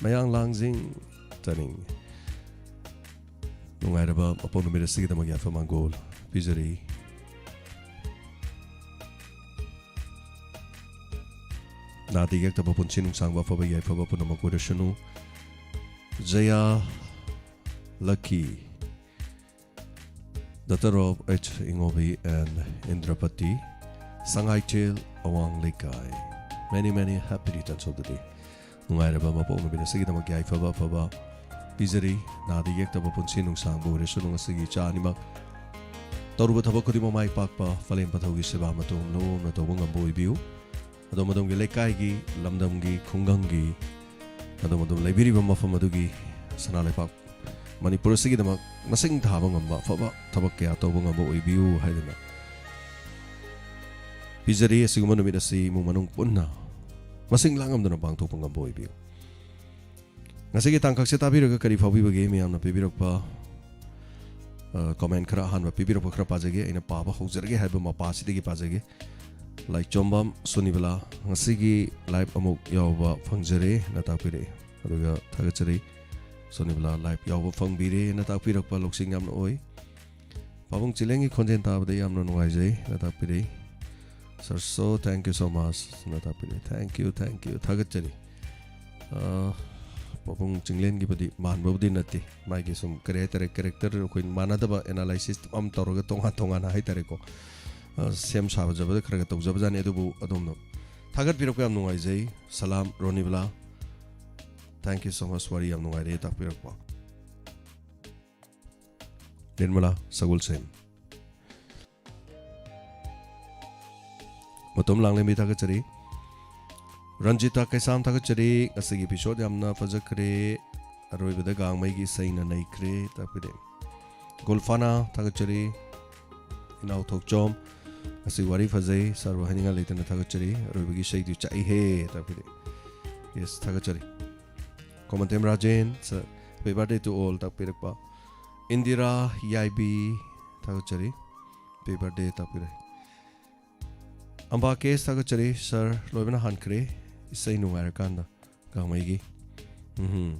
Mayang Langjing Taning꯫ ꯅꯨꯡꯉꯥꯏꯔꯕ ꯃꯄꯣꯛ ꯅꯨꯃꯤꯠ ꯑꯁꯤꯒꯤꯗꯃꯛ ꯌꯥꯏꯐ ꯃꯪꯒꯣꯜ ꯄꯤꯖꯔꯤ꯫ ꯅꯥꯗ ꯌꯦꯛꯇꯕ ꯄꯨꯟꯁꯤ ꯅꯨꯡꯁꯥꯡꯕ ꯑꯐꯕ ꯌꯥꯏꯐꯕ ꯄꯨꯝꯅꯃꯛ ꯑꯣꯏꯔꯁꯅꯨ꯫ ꯖꯌꯥ ꯂꯛꯀꯤ, daughter of H Ingobi and Indrapati, Sangaithel Awang Leikai, many many happy returns of the day. ꯅꯨꯡꯉꯥꯏꯔꯕ ꯃꯄꯣꯛ ꯅꯨꯃꯤꯠ ꯑꯁꯤꯒꯤꯗꯃꯛ ꯌꯥꯏꯐꯕ ꯑꯐꯕ ꯄꯤꯖꯔꯤ꯫ ꯅꯥꯗ ꯌꯦꯛꯇꯕ ꯄꯨꯟꯁꯤ ꯅꯨꯡꯁꯥꯡꯕ ꯑꯣꯏꯔꯁꯅꯨ ꯉꯁꯤꯒꯤ ꯏꯆꯥ ꯑꯅꯤꯃꯛ꯫ ꯇꯧꯔꯨꯕ ꯊꯕꯛ ꯈꯨꯗꯤꯡꯃꯛ ꯃꯥꯏ ꯄꯥꯛꯄ, ꯄꯂꯦꯝ ꯄꯊꯧꯒꯤ ꯁꯦꯕꯥ ꯃꯇꯣꯝ ꯂꯣꯝꯅ ꯇꯧꯕ ꯉꯝꯕ ꯑꯣꯏꯕꯤꯌꯨ꯫ ꯑꯗꯣꯝ ꯑꯗꯣꯝꯒꯤ ꯂꯩꯀꯥꯏꯒꯤ, ꯂꯝꯗꯝꯒꯤ, ꯈꯨꯡꯒꯪꯒꯤ, ꯑꯗꯣꯝ ꯑꯗꯣꯝ ꯂꯩꯕꯤꯔꯤꯕ ꯃꯐꯝ ꯑꯗꯨꯒꯤ ꯁꯅꯥ ꯂꯩꯄꯥꯛ ꯃꯅꯤꯄꯨꯔ ꯑꯁꯤꯒꯤꯗꯃꯛ ꯃꯁꯤꯡ ꯊꯥꯕ ꯉꯝꯕ ꯑꯐꯕ ꯊꯕꯛ ꯀꯌꯥ ꯇꯧꯕ ꯉꯝꯕ ꯑꯣꯏꯕꯤꯌꯨ ꯍꯥꯏꯗꯨꯅ ꯄꯤꯖꯔꯤ꯫ ꯑꯁꯤꯒꯨꯝꯕ ꯅꯨꯃꯤꯠ ꯑꯁꯤ ꯏꯃꯨꯡ ꯃꯅꯨꯡ ꯄꯨꯟꯅ ꯃꯁꯤꯡ ꯂꯥꯡꯉꯝꯗꯅ ꯄꯥꯡꯊꯣꯛꯄ ꯉꯝꯕ ꯑꯣꯏꯕꯤꯌꯨ꯫ ꯉꯁꯤꯒꯤ ꯇꯥꯡꯀꯛꯁꯦ ꯇꯥꯕꯤꯔꯒ ꯀꯔꯤ ꯐꯥꯎꯕꯤꯕꯒꯦ? ꯃꯤꯌꯥꯝꯅ ꯄꯤꯕꯤꯔꯛꯄ, ꯑ, comment ꯈꯔ ꯑꯍꯥꯟꯕ ꯄꯤꯕꯤꯔꯛꯄ ꯈꯔ ꯄꯥꯖꯒꯦ꯫ ꯑꯩꯅ ꯄꯥꯕ ꯍꯧꯖꯔꯒꯦ ꯍꯥꯏꯕ ꯃꯄꯥꯁꯤꯗꯒꯤ ꯄꯥꯖꯒꯦ꯫ ꯂꯥꯏꯆꯣꯝꯕꯝ ꯁꯨꯅꯤꯕꯂꯥ, "ꯉꯁꯤꯒꯤ live ꯑꯃꯨꯛ ꯌꯥꯎꯕ ꯐꯪꯖꯔꯦ" ꯅ ꯇꯥꯛꯄꯤꯔꯛꯏ꯫ ꯑꯗꯨꯒ ꯊꯥꯒꯠꯆꯔꯤ꯫ ꯁꯣꯅꯤꯕꯂꯥ live ꯌꯥꯎꯕ ꯐꯪꯕꯤꯔꯦꯅ ꯇꯥꯛꯄꯤꯔꯛꯄ ꯂꯧꯁꯤꯡ ꯌꯥꯝꯅ ꯑꯣꯏ꯫ "ꯄꯥꯕꯨꯡ ꯆꯤꯂꯦꯟꯒꯤ ꯈꯣꯟꯖꯦꯜ ꯇꯥꯕꯗ ꯌꯥꯝꯅ ꯅꯨꯡꯉꯥꯏꯖꯩ" ꯅ ꯇꯥꯛꯄꯤꯔꯛꯏ꯫ "Sir, so thank you so much" ꯅ ꯇꯥꯛꯄꯤꯔꯛꯏ꯫ Thank you, thank you꯫ ꯊꯥꯒꯠꯆꯔꯤ꯫ ꯑ, ꯄꯥꯕꯨꯡ ꯆꯤꯡꯂꯦꯟꯒꯤꯕꯨꯗꯤ ꯃꯥꯟꯕꯕꯨꯗꯤ ꯅꯠꯇꯦ꯫ ꯃꯥꯒꯤ ꯁꯨꯝ ꯀꯔꯤ ꯍꯥꯏꯇꯥꯔꯦ, character ꯑꯩꯈꯣꯏ ꯃꯥꯟꯅꯗꯕ analysis ꯑꯃ ꯇꯧꯔꯒ ꯇꯣꯉꯥꯟ ꯇꯣꯉꯥꯟꯅ ꯍꯥꯏꯇꯥꯔꯦꯀꯣ, ꯑ, ꯁꯦꯝ ꯁꯥꯖꯕꯗ ꯈꯔ ꯈꯔ ꯇꯧꯖꯕꯖꯥꯠꯅꯤ꯫ ꯑꯗꯨꯕꯨ ꯑꯗꯣꯝꯅ ꯊꯥꯒꯠꯄꯤꯔꯛꯄ ꯌꯥꯝ ꯅꯨꯡꯉꯥꯏꯖꯩ꯫ ꯁꯂꯥꯝ Ronibala. Thank you so much, ꯋꯥꯔꯤ ꯌꯥꯝ ꯅꯨꯡꯉꯥꯏꯔꯦ ꯇꯥꯛꯄꯤꯔꯛꯄ꯫ ꯅꯤꯔꯃꯂꯥ ꯁꯒꯣꯜꯁꯦꯝ꯫ ꯃꯇꯣꯝ ꯂꯥꯡꯂꯦꯝꯕꯤ ꯊꯥꯒꯠꯆꯔꯤ꯫ ꯔꯟꯖꯤꯇꯥ ꯀꯩꯁꯥꯝ ꯊꯥꯒꯠꯆꯔꯤ꯫ "ꯉꯁꯤꯒꯤ episode ꯌꯥꯝꯅ ꯐꯖꯈ꯭ꯔꯦ꯫ ꯑꯔꯣꯏꯕꯗ ꯒꯥꯡꯃꯩꯒꯤ ꯏꯁꯩꯅ ꯅꯩꯈ꯭ꯔꯦ" ꯇꯥꯛꯄꯤꯔꯦ꯫ ꯒꯨꯜꯐꯥꯅꯥ ꯊꯥꯒꯠꯆꯔꯤ꯫ ꯏꯅꯥꯎ ꯊꯣꯛꯆꯣꯝ, "ꯉꯁꯤ ꯋꯥꯔꯤ ꯐꯖꯩ, ꯁꯥꯔꯕꯨ ꯍꯥꯏꯅꯤꯡꯉꯥꯏ ꯂꯩꯇꯅ ꯊꯥꯒꯠꯆꯔꯤ꯫ ꯑꯔꯣꯏꯕꯒꯤ ꯏꯁꯩꯗꯨ ꯆꯥꯛꯏꯍꯦ" ꯇꯥꯛꯄꯤꯔꯦ꯫ Yes, ꯊꯥꯒꯠꯆꯔꯤ꯫ ꯈꯣꯃꯟꯇꯦꯝ Rajen, sir, "Happy birthday to all" ꯇꯥꯛꯄꯤꯔꯛꯄ꯫ ꯏꯟꯗꯤꯔꯥ ꯌꯥꯏꯕꯤ ꯊꯥꯒꯠꯆꯔꯤ꯫ Happy birthday ꯇꯥꯛꯄꯤꯔꯦ꯫ ꯑꯝꯕꯥ ꯀꯦꯁ ꯊꯥꯒꯠꯆꯔꯤ꯫ "Sir, ꯂꯣꯏꯕꯅ ꯍꯥꯟꯈ꯭ꯔꯦ꯫ ꯏꯁꯩ ꯅꯨꯡꯉꯥꯏꯔꯀꯥꯟꯗ ꯒꯥꯡꯃꯩꯒꯤ"꯫ ꯎꯝꯍꯨꯝ꯫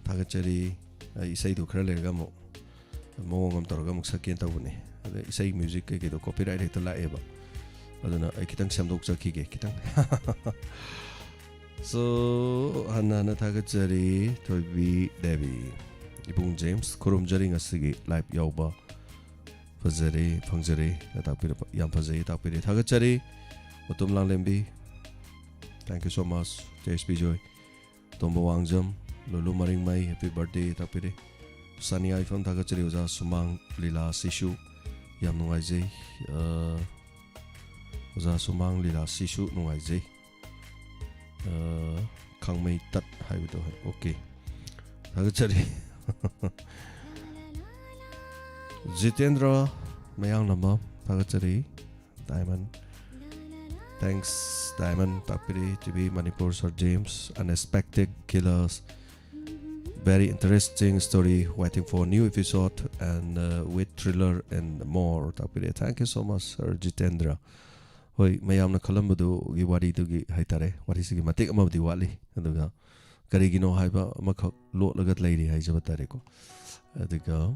ꯊꯥꯒꯠꯆꯔꯤ꯫ ꯑꯩ ꯏꯁꯩꯗꯨ ꯈꯔ ꯂꯩꯔꯒ ꯑꯃꯨꯛ ꯃꯑꯣꯡ ꯑꯃ ꯇꯧꯔꯒ ꯑꯃꯨꯛ ꯁꯛꯀꯦꯅ ꯇꯧꯕꯅꯦ꯫ ꯑꯗ ꯏꯁꯩ music ꯀꯩꯀꯩꯗꯣ copyright ꯍꯦꯛꯇ ꯂꯥꯛꯑꯦꯕ꯫ ꯑꯗꯨꯅ ꯑꯩ ꯈꯤꯇꯪ ꯁꯦꯝꯗꯣꯛꯆꯈꯤꯒꯦ, ꯈꯤꯇꯪ꯫ So, ꯍꯟꯅ ꯍꯟꯅ ꯊꯥꯒꯠꯆꯔꯤ, ꯊꯣꯏꯕꯤ ꯗꯦꯕꯤ꯫ "ꯏꯕꯨꯡ ꯖꯦꯝꯁ, ꯈꯨꯔꯨꯝꯖꯔꯤ, ꯉꯁꯤꯒꯤ live ꯌꯥꯎꯕ ꯐꯖꯔꯦ, ꯐꯪꯖꯔꯦ" ꯅ ꯇꯥꯛꯄꯤꯔꯛꯄ꯫ ꯌꯥꯝ ꯐꯖꯩ ꯇꯥꯛꯄꯤꯔꯦ, ꯊꯥꯒꯠꯆꯔꯤ꯫ ꯃꯇꯣꯝ ꯂꯥꯡꯂꯦꯝꯕꯤ꯫ Thank you so much, J S P Joy. Tomba ꯋꯥꯡꯖꯝ, ꯂꯨꯂꯨ ꯃꯔꯤꯡꯃꯩ, happy birthday ꯇꯥꯛꯄꯤꯔꯦ꯫ ꯁꯥꯅꯤꯌꯥ ꯏꯐꯝ ꯊꯥꯒꯠꯆꯔꯤ꯫ ꯑꯣꯖꯥ ꯁꯨꯃꯥꯡ ꯂꯤꯂꯥ ꯁꯤꯁꯨ ꯌꯥꯝ ꯅꯨꯡꯉꯥꯏꯖꯩ꯫ ꯑ, ꯑꯣꯖꯥ ꯁꯨꯃꯥꯡ ꯂꯤꯂꯥ ꯁꯤꯁꯨ ꯅꯨꯡꯉꯥꯏꯖꯩ꯫ ꯑ, ꯈꯥꯡꯃꯩ ꯇꯠ ꯍꯥꯏꯕꯗꯣ꯫ Okay꯫ ꯊꯥꯒꯠꯆꯔꯤ꯫ ꯖꯤꯇꯦꯟꯗ꯭ꯔ ꯃꯌꯥꯡꯂꯝꯕꯝ ꯊꯥꯒꯠꯆꯔꯤ꯫ Diamond. Thanks, Diamond ꯇꯥꯛꯄꯤꯔꯤ꯫ T V Manipur, Sir James, Unexpected Killers, very interesting story, waiting for new episode, and, uh, with thriller and more ꯇꯥꯛꯄꯤꯔꯤ꯫ Thank you so much, Sir Jitendra. ꯍꯣꯏ, ꯃꯌꯥꯝꯅ ꯈꯜꯂꯝꯕꯗꯨꯒꯤ ꯋꯥꯔꯤꯗꯨꯒꯤ ꯍꯥꯏꯇꯥꯔꯦ, ꯋꯥꯔꯤꯁꯤꯒꯤ ꯃꯇꯦꯛ ꯑꯃꯕꯨꯗꯤ ꯋꯥꯠꯂꯤ꯫ ꯑꯗꯨꯒ ꯀꯔꯤꯒꯤꯅꯣ ꯍꯥꯏꯕ ꯑꯃꯈꯛ ꯂꯣꯠꯂꯒ ꯂꯩꯔꯤ ꯍꯥꯏꯖꯕ ꯇꯥꯔꯦꯀꯣ꯫ ꯑꯗꯨꯒ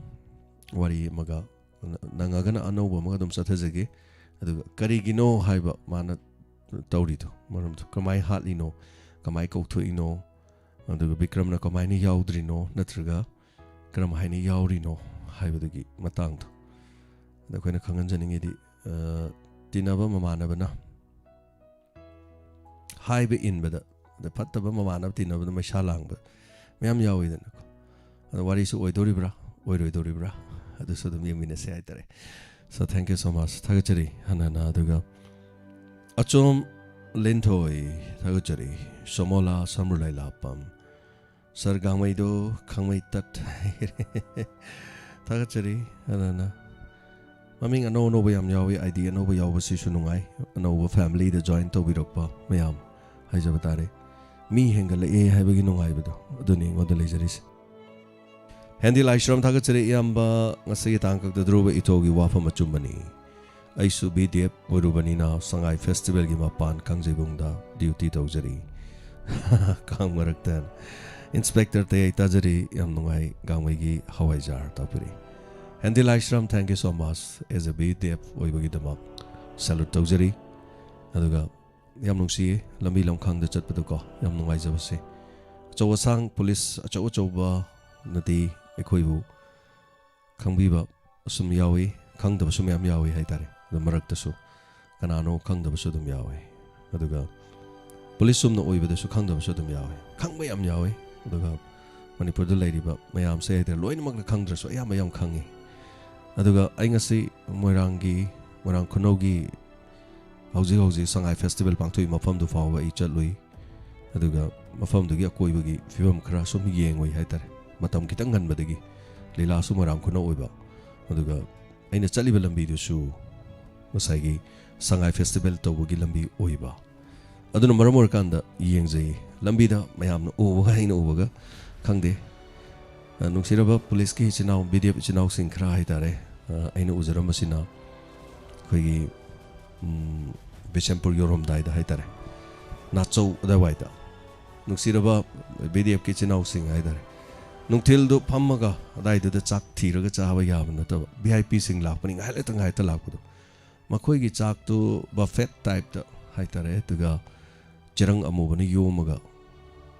ꯋꯥꯔꯤ ꯑꯃꯒ ꯅꯪꯉꯒꯅ ꯑꯅꯧꯕ ꯑꯃꯒ ꯑꯗꯨꯝ ꯆꯠꯊꯖꯒꯦ꯫ ꯑꯗꯨꯒ ꯀꯔꯤꯒꯤꯅꯣ ꯍꯥꯏꯕ ꯃꯥꯅ ꯇꯧꯔꯤꯗꯣ, ꯃꯔꯝꯗꯣ ꯀꯃꯥꯏ ꯍꯥꯠꯂꯤꯅꯣ, ꯀꯃꯥꯏ ꯀꯧꯊꯣꯛꯏꯅꯣ, ꯑꯗꯨꯒ ꯕꯤꯀ꯭ꯔꯝꯅ ꯀꯃꯥꯏꯅ ꯌꯥꯎꯗ꯭ꯔꯤꯅꯣ, ꯅꯠꯇ꯭ꯔꯒ ꯀꯔꯝ ꯍꯥꯏꯅ ꯌꯥꯎꯔꯤꯅꯣ ꯍꯥꯏꯕꯗꯨꯒꯤ ꯃꯇꯥꯡꯗꯣ꯫ ꯑꯗ ꯑꯩꯈꯣꯏꯅ ꯈꯪꯍꯟꯖꯅꯤꯡꯉꯤꯗꯤ, ꯑ, ꯇꯤꯟꯅꯕ ꯃꯃꯥꯟꯅꯕꯅ ꯍꯥꯏꯕ ꯏꯟꯕꯗ, ꯑꯗ ꯐꯠꯇꯕ ꯃꯃꯥꯟꯅꯕ ꯇꯤꯟꯅꯕꯗ ꯃꯩꯁꯥ ꯂꯥꯡꯕ ꯃꯌꯥꯝ ꯌꯥꯎꯋꯤꯗꯅꯀꯣ꯫ ꯑꯗꯣ ꯋꯥꯔꯤꯁꯨ ꯑꯣꯏꯗꯣꯔꯤꯕ꯭ꯔꯥ, ꯑꯣꯏꯔꯣꯏꯗꯣꯔꯤꯕ꯭ꯔꯥ, ꯑꯗꯨꯁꯨ ꯑꯗꯨꯝ ꯌꯦꯡꯃꯤꯟꯅꯁꯦ ꯍꯥꯏꯇꯥꯔꯦ꯫ So, thank you so much. ꯊꯥꯒꯠꯆꯔꯤ ꯍꯟꯅ ꯍꯟꯅ꯫ ꯑꯗꯨꯒ ꯑꯆꯣꯝ ꯂꯤꯟꯊꯣꯏ ꯊꯥꯒꯠꯆꯔꯤ꯫ ꯁꯣꯃꯣꯂꯥ ꯁꯝꯔꯨꯂꯩ ꯂꯥꯞꯄꯝ꯫ ꯁꯥꯔ ꯒꯥꯡꯃꯩꯗꯣ ꯈꯪꯃꯩ ꯇꯠ ꯍꯥꯏꯔꯦ꯫ ꯊꯥꯒꯠꯆꯔꯤ ꯍꯟꯅ ꯍꯟꯅ꯫ ꯃꯃꯤꯡ ꯑꯅꯧ ꯑꯅꯧꯕ ꯌꯥꯝ ꯌꯥꯎꯏ, ID ꯑꯅꯧꯕ ꯌꯥꯎꯕꯁꯤꯁꯨ ꯅꯨꯡꯉꯥꯏ꯫ ꯑꯅꯧꯕ familyꯗ join ꯇꯧꯕꯤꯔꯛꯄ ꯃꯌꯥꯝ ꯍꯥꯏꯖꯕ ꯇꯥꯔꯦ꯫ ꯃꯤ ꯍꯦꯟꯒꯠꯂꯛꯑꯦ ꯍꯥꯏꯕꯒꯤ ꯅꯨꯡꯉꯥꯏꯕꯗꯣ ꯑꯗꯨꯅꯤ ꯑꯩꯉꯣꯟꯗ ꯂꯩꯖꯔꯤꯁꯦ꯫ ꯍꯦꯟꯗꯤ ꯂꯥꯏꯁ꯭ꯔꯝ ꯊꯥꯒꯠꯆꯔꯤ ꯏꯌꯥꯝꯕ, ꯉꯁꯤꯒꯤ ꯇꯥꯡ ꯈꯛꯇ ꯙ꯭ꯔꯨꯕ ꯏꯊꯣꯒꯤ ꯋꯥꯐꯝ ꯑꯆꯨꯝꯕꯅꯤ꯫ ꯑꯩꯁꯨ B D F ꯑꯣꯏꯔꯨꯕꯅꯤꯅ ꯁꯉꯥꯏ festivalꯒꯤ ꯃꯄꯥꯟ ꯀꯥꯡꯖꯩꯕꯨꯡꯗ duty ꯇꯧꯖꯔꯤ꯫ ꯀꯥꯡ ꯃꯔꯛꯇ꯫ Inspector ꯇꯌꯥꯏ ꯇꯥꯖꯔꯤ, ꯌꯥꯝ ꯅꯨꯡꯉꯥꯏ ꯒꯥꯡꯃꯩꯒꯤ ꯍꯋꯥꯏꯖꯥꯔ ꯇꯥꯛꯄꯤꯔꯤ꯫ ꯍꯦꯟꯗꯤ ꯂꯥꯏꯁ꯭ꯔꯝ, thank you so much, as a B D F ꯑꯣꯏꯕꯒꯤꯗꯃꯛ salute ꯇꯧꯖꯔꯤ꯫ ꯑꯗꯨꯒ ꯌꯥꯝ ꯅꯨꯡꯁꯤꯌꯦ ꯂꯝꯕꯤ ꯂꯝꯈꯥꯡꯗ ꯆꯠꯄꯗꯀꯣ, ꯌꯥꯝ ꯅꯨꯡꯉꯥꯏꯖꯕꯁꯦ꯫ ꯑꯆꯧ ꯑꯁꯥꯡ police ꯑꯆꯧ ꯑꯆꯧꯕꯅꯗꯤ ꯑꯩꯈꯣꯏꯕꯨ ꯈꯪꯕꯤꯕ ꯑꯁꯨꯝ ꯌꯥꯎꯏ, ꯈꯪꯗꯕꯁꯨ ꯃꯌꯥꯝ ꯌꯥꯎꯏ ꯍꯥꯏꯇꯥꯔꯦ꯫ ꯑꯗꯨ ꯃꯔꯛꯇꯁꯨ ꯀꯅꯥꯅꯣ ꯈꯪꯗꯕꯁꯨ ꯑꯗꯨꯝ ꯌꯥꯎꯏ꯫ ꯑꯗꯨꯒ ꯄꯨꯂꯤꯁ ꯆꯨꯝꯅ ꯑꯣꯏꯕꯗꯁꯨ ꯈꯪꯗꯕꯁꯨ ꯑꯗꯨꯝ ꯌꯥꯎꯋꯤ, ꯈꯪꯕ ꯌꯥꯝ ꯌꯥꯎꯋꯤ꯫ ꯑꯗꯨꯒ ꯃꯅꯤꯄꯨꯔꯗ ꯂꯩꯔꯤꯕ ꯃꯌꯥꯝꯁꯦ ꯍꯥꯏꯇꯥꯔꯦ, ꯂꯣꯏꯅꯃꯛꯅ ꯈꯪꯗ꯭ꯔꯁꯨ ꯑꯌꯥꯝꯕ ꯌꯥꯝ ꯈꯪꯉꯤ꯫ ꯑꯗꯨꯒ ꯑꯩ ꯉꯁꯤ ꯃꯣꯏꯔꯥꯡꯒꯤ, ꯃꯣꯏꯔꯥꯡ ꯈꯨꯅꯧꯒꯤ ꯍꯧꯖꯤꯛ ꯍꯧꯖꯤꯛ ꯁꯉꯥꯏ ꯐꯦꯁꯇꯤꯚꯦꯜ ꯄꯥꯡꯊꯣꯛꯏ ꯃꯐꯝꯗꯨ ꯐꯥꯎꯕ ꯑꯩ ꯆꯠꯂꯨꯏ꯫ ꯑꯗꯨꯒ ꯃꯐꯝꯗꯨꯒꯤ ꯑꯀꯣꯏꯕꯒꯤ ꯐꯤꯕꯝ ꯈꯔ ꯁꯨꯝ ꯌꯦꯡꯉꯨꯏ ꯍꯥꯏꯇꯥꯔꯦ, ꯃꯇꯝ ꯈꯤꯇꯪ ꯉꯟꯕꯗꯒꯤ꯫ ꯂꯤꯂꯥꯁꯨ ꯃꯣꯏꯔꯥꯡ ꯈꯨꯅꯧ ꯑꯣꯏꯕ, ꯑꯗꯨꯒ ꯑꯩꯅ ꯆꯠꯂꯤꯕ ꯂꯝꯕꯤꯗꯨꯁꯨ ꯉꯁꯥꯏꯒꯤ ꯁꯉꯥꯏ ꯐꯦꯁꯇꯤꯚꯦꯜ ꯇꯧꯕꯒꯤ ꯂꯝꯕꯤ ꯑꯣꯏꯕ꯫ ꯑꯗꯨꯅ ꯃꯔꯝ ꯑꯣꯏꯔꯀꯥꯟꯗ ꯌꯦꯡꯖꯩ꯫ ꯂꯝꯕꯤꯗ ꯃꯌꯥꯝꯅ ꯎꯕꯒ ꯑꯩꯅ ꯎꯕꯒ ꯈꯪꯗꯦ꯫ ꯑ, ꯅꯨꯡꯁꯤꯔꯕ ꯄꯨꯂꯤꯁꯀꯤ ꯏꯆꯤꯟ ꯏꯅꯥꯎ, ꯕꯤ ꯗꯤ ꯑꯦꯐ ꯏꯆꯤꯟ ꯏꯅꯥꯎꯁꯤꯡ ꯈꯔ ꯍꯥꯏꯇꯥꯔꯦ, ꯑ, ꯑꯩꯅ ꯎꯖꯔꯝꯕꯁꯤꯅ ꯑꯩꯈꯣꯏꯒꯤ, ꯎꯝ, ꯕꯤꯁꯦꯝꯄꯨꯔ ꯌꯧꯔꯝꯗꯥꯏꯗ ꯍꯥꯏꯇꯥꯔꯦ, ꯅꯥꯆꯧ ꯑꯗꯥꯏꯋꯥꯏꯗ꯫ ꯅꯨꯡꯁꯤꯔꯕ ꯕꯤ ꯗꯤ ꯑꯦꯐꯀꯤ ꯏꯆꯤꯟ ꯏꯅꯥꯎꯁꯤꯡ ꯍꯥꯏꯇꯥꯔꯦ, ꯅꯨꯡꯊꯤꯜꯗꯨ ꯐꯝꯃꯒ ꯑꯗꯥꯏꯗꯨꯗ ꯆꯥꯛ ꯊꯤꯔꯒ ꯆꯥꯕ ꯌꯥꯕ ꯅꯠꯇꯕ, ꯚꯤ ꯑꯥꯏ ꯄꯤꯁꯤꯡ ꯂꯥꯛꯄꯅꯤ, ꯉꯥꯏꯍꯥꯛ ꯂꯩꯇ ꯉꯥꯏꯍꯥꯛꯇ ꯂꯥꯛꯄꯗꯣ꯫ ꯃꯈꯣꯏꯒꯤ ꯆꯥꯛꯇꯨ ꯕꯐꯦꯠ ꯇꯥꯏꯞꯇ ꯍꯥꯏꯇꯥꯔꯦ, ꯑꯗꯨꯒ ꯆꯦꯔꯪ ꯑꯃꯨꯕꯅ ꯌꯣꯝꯃꯒ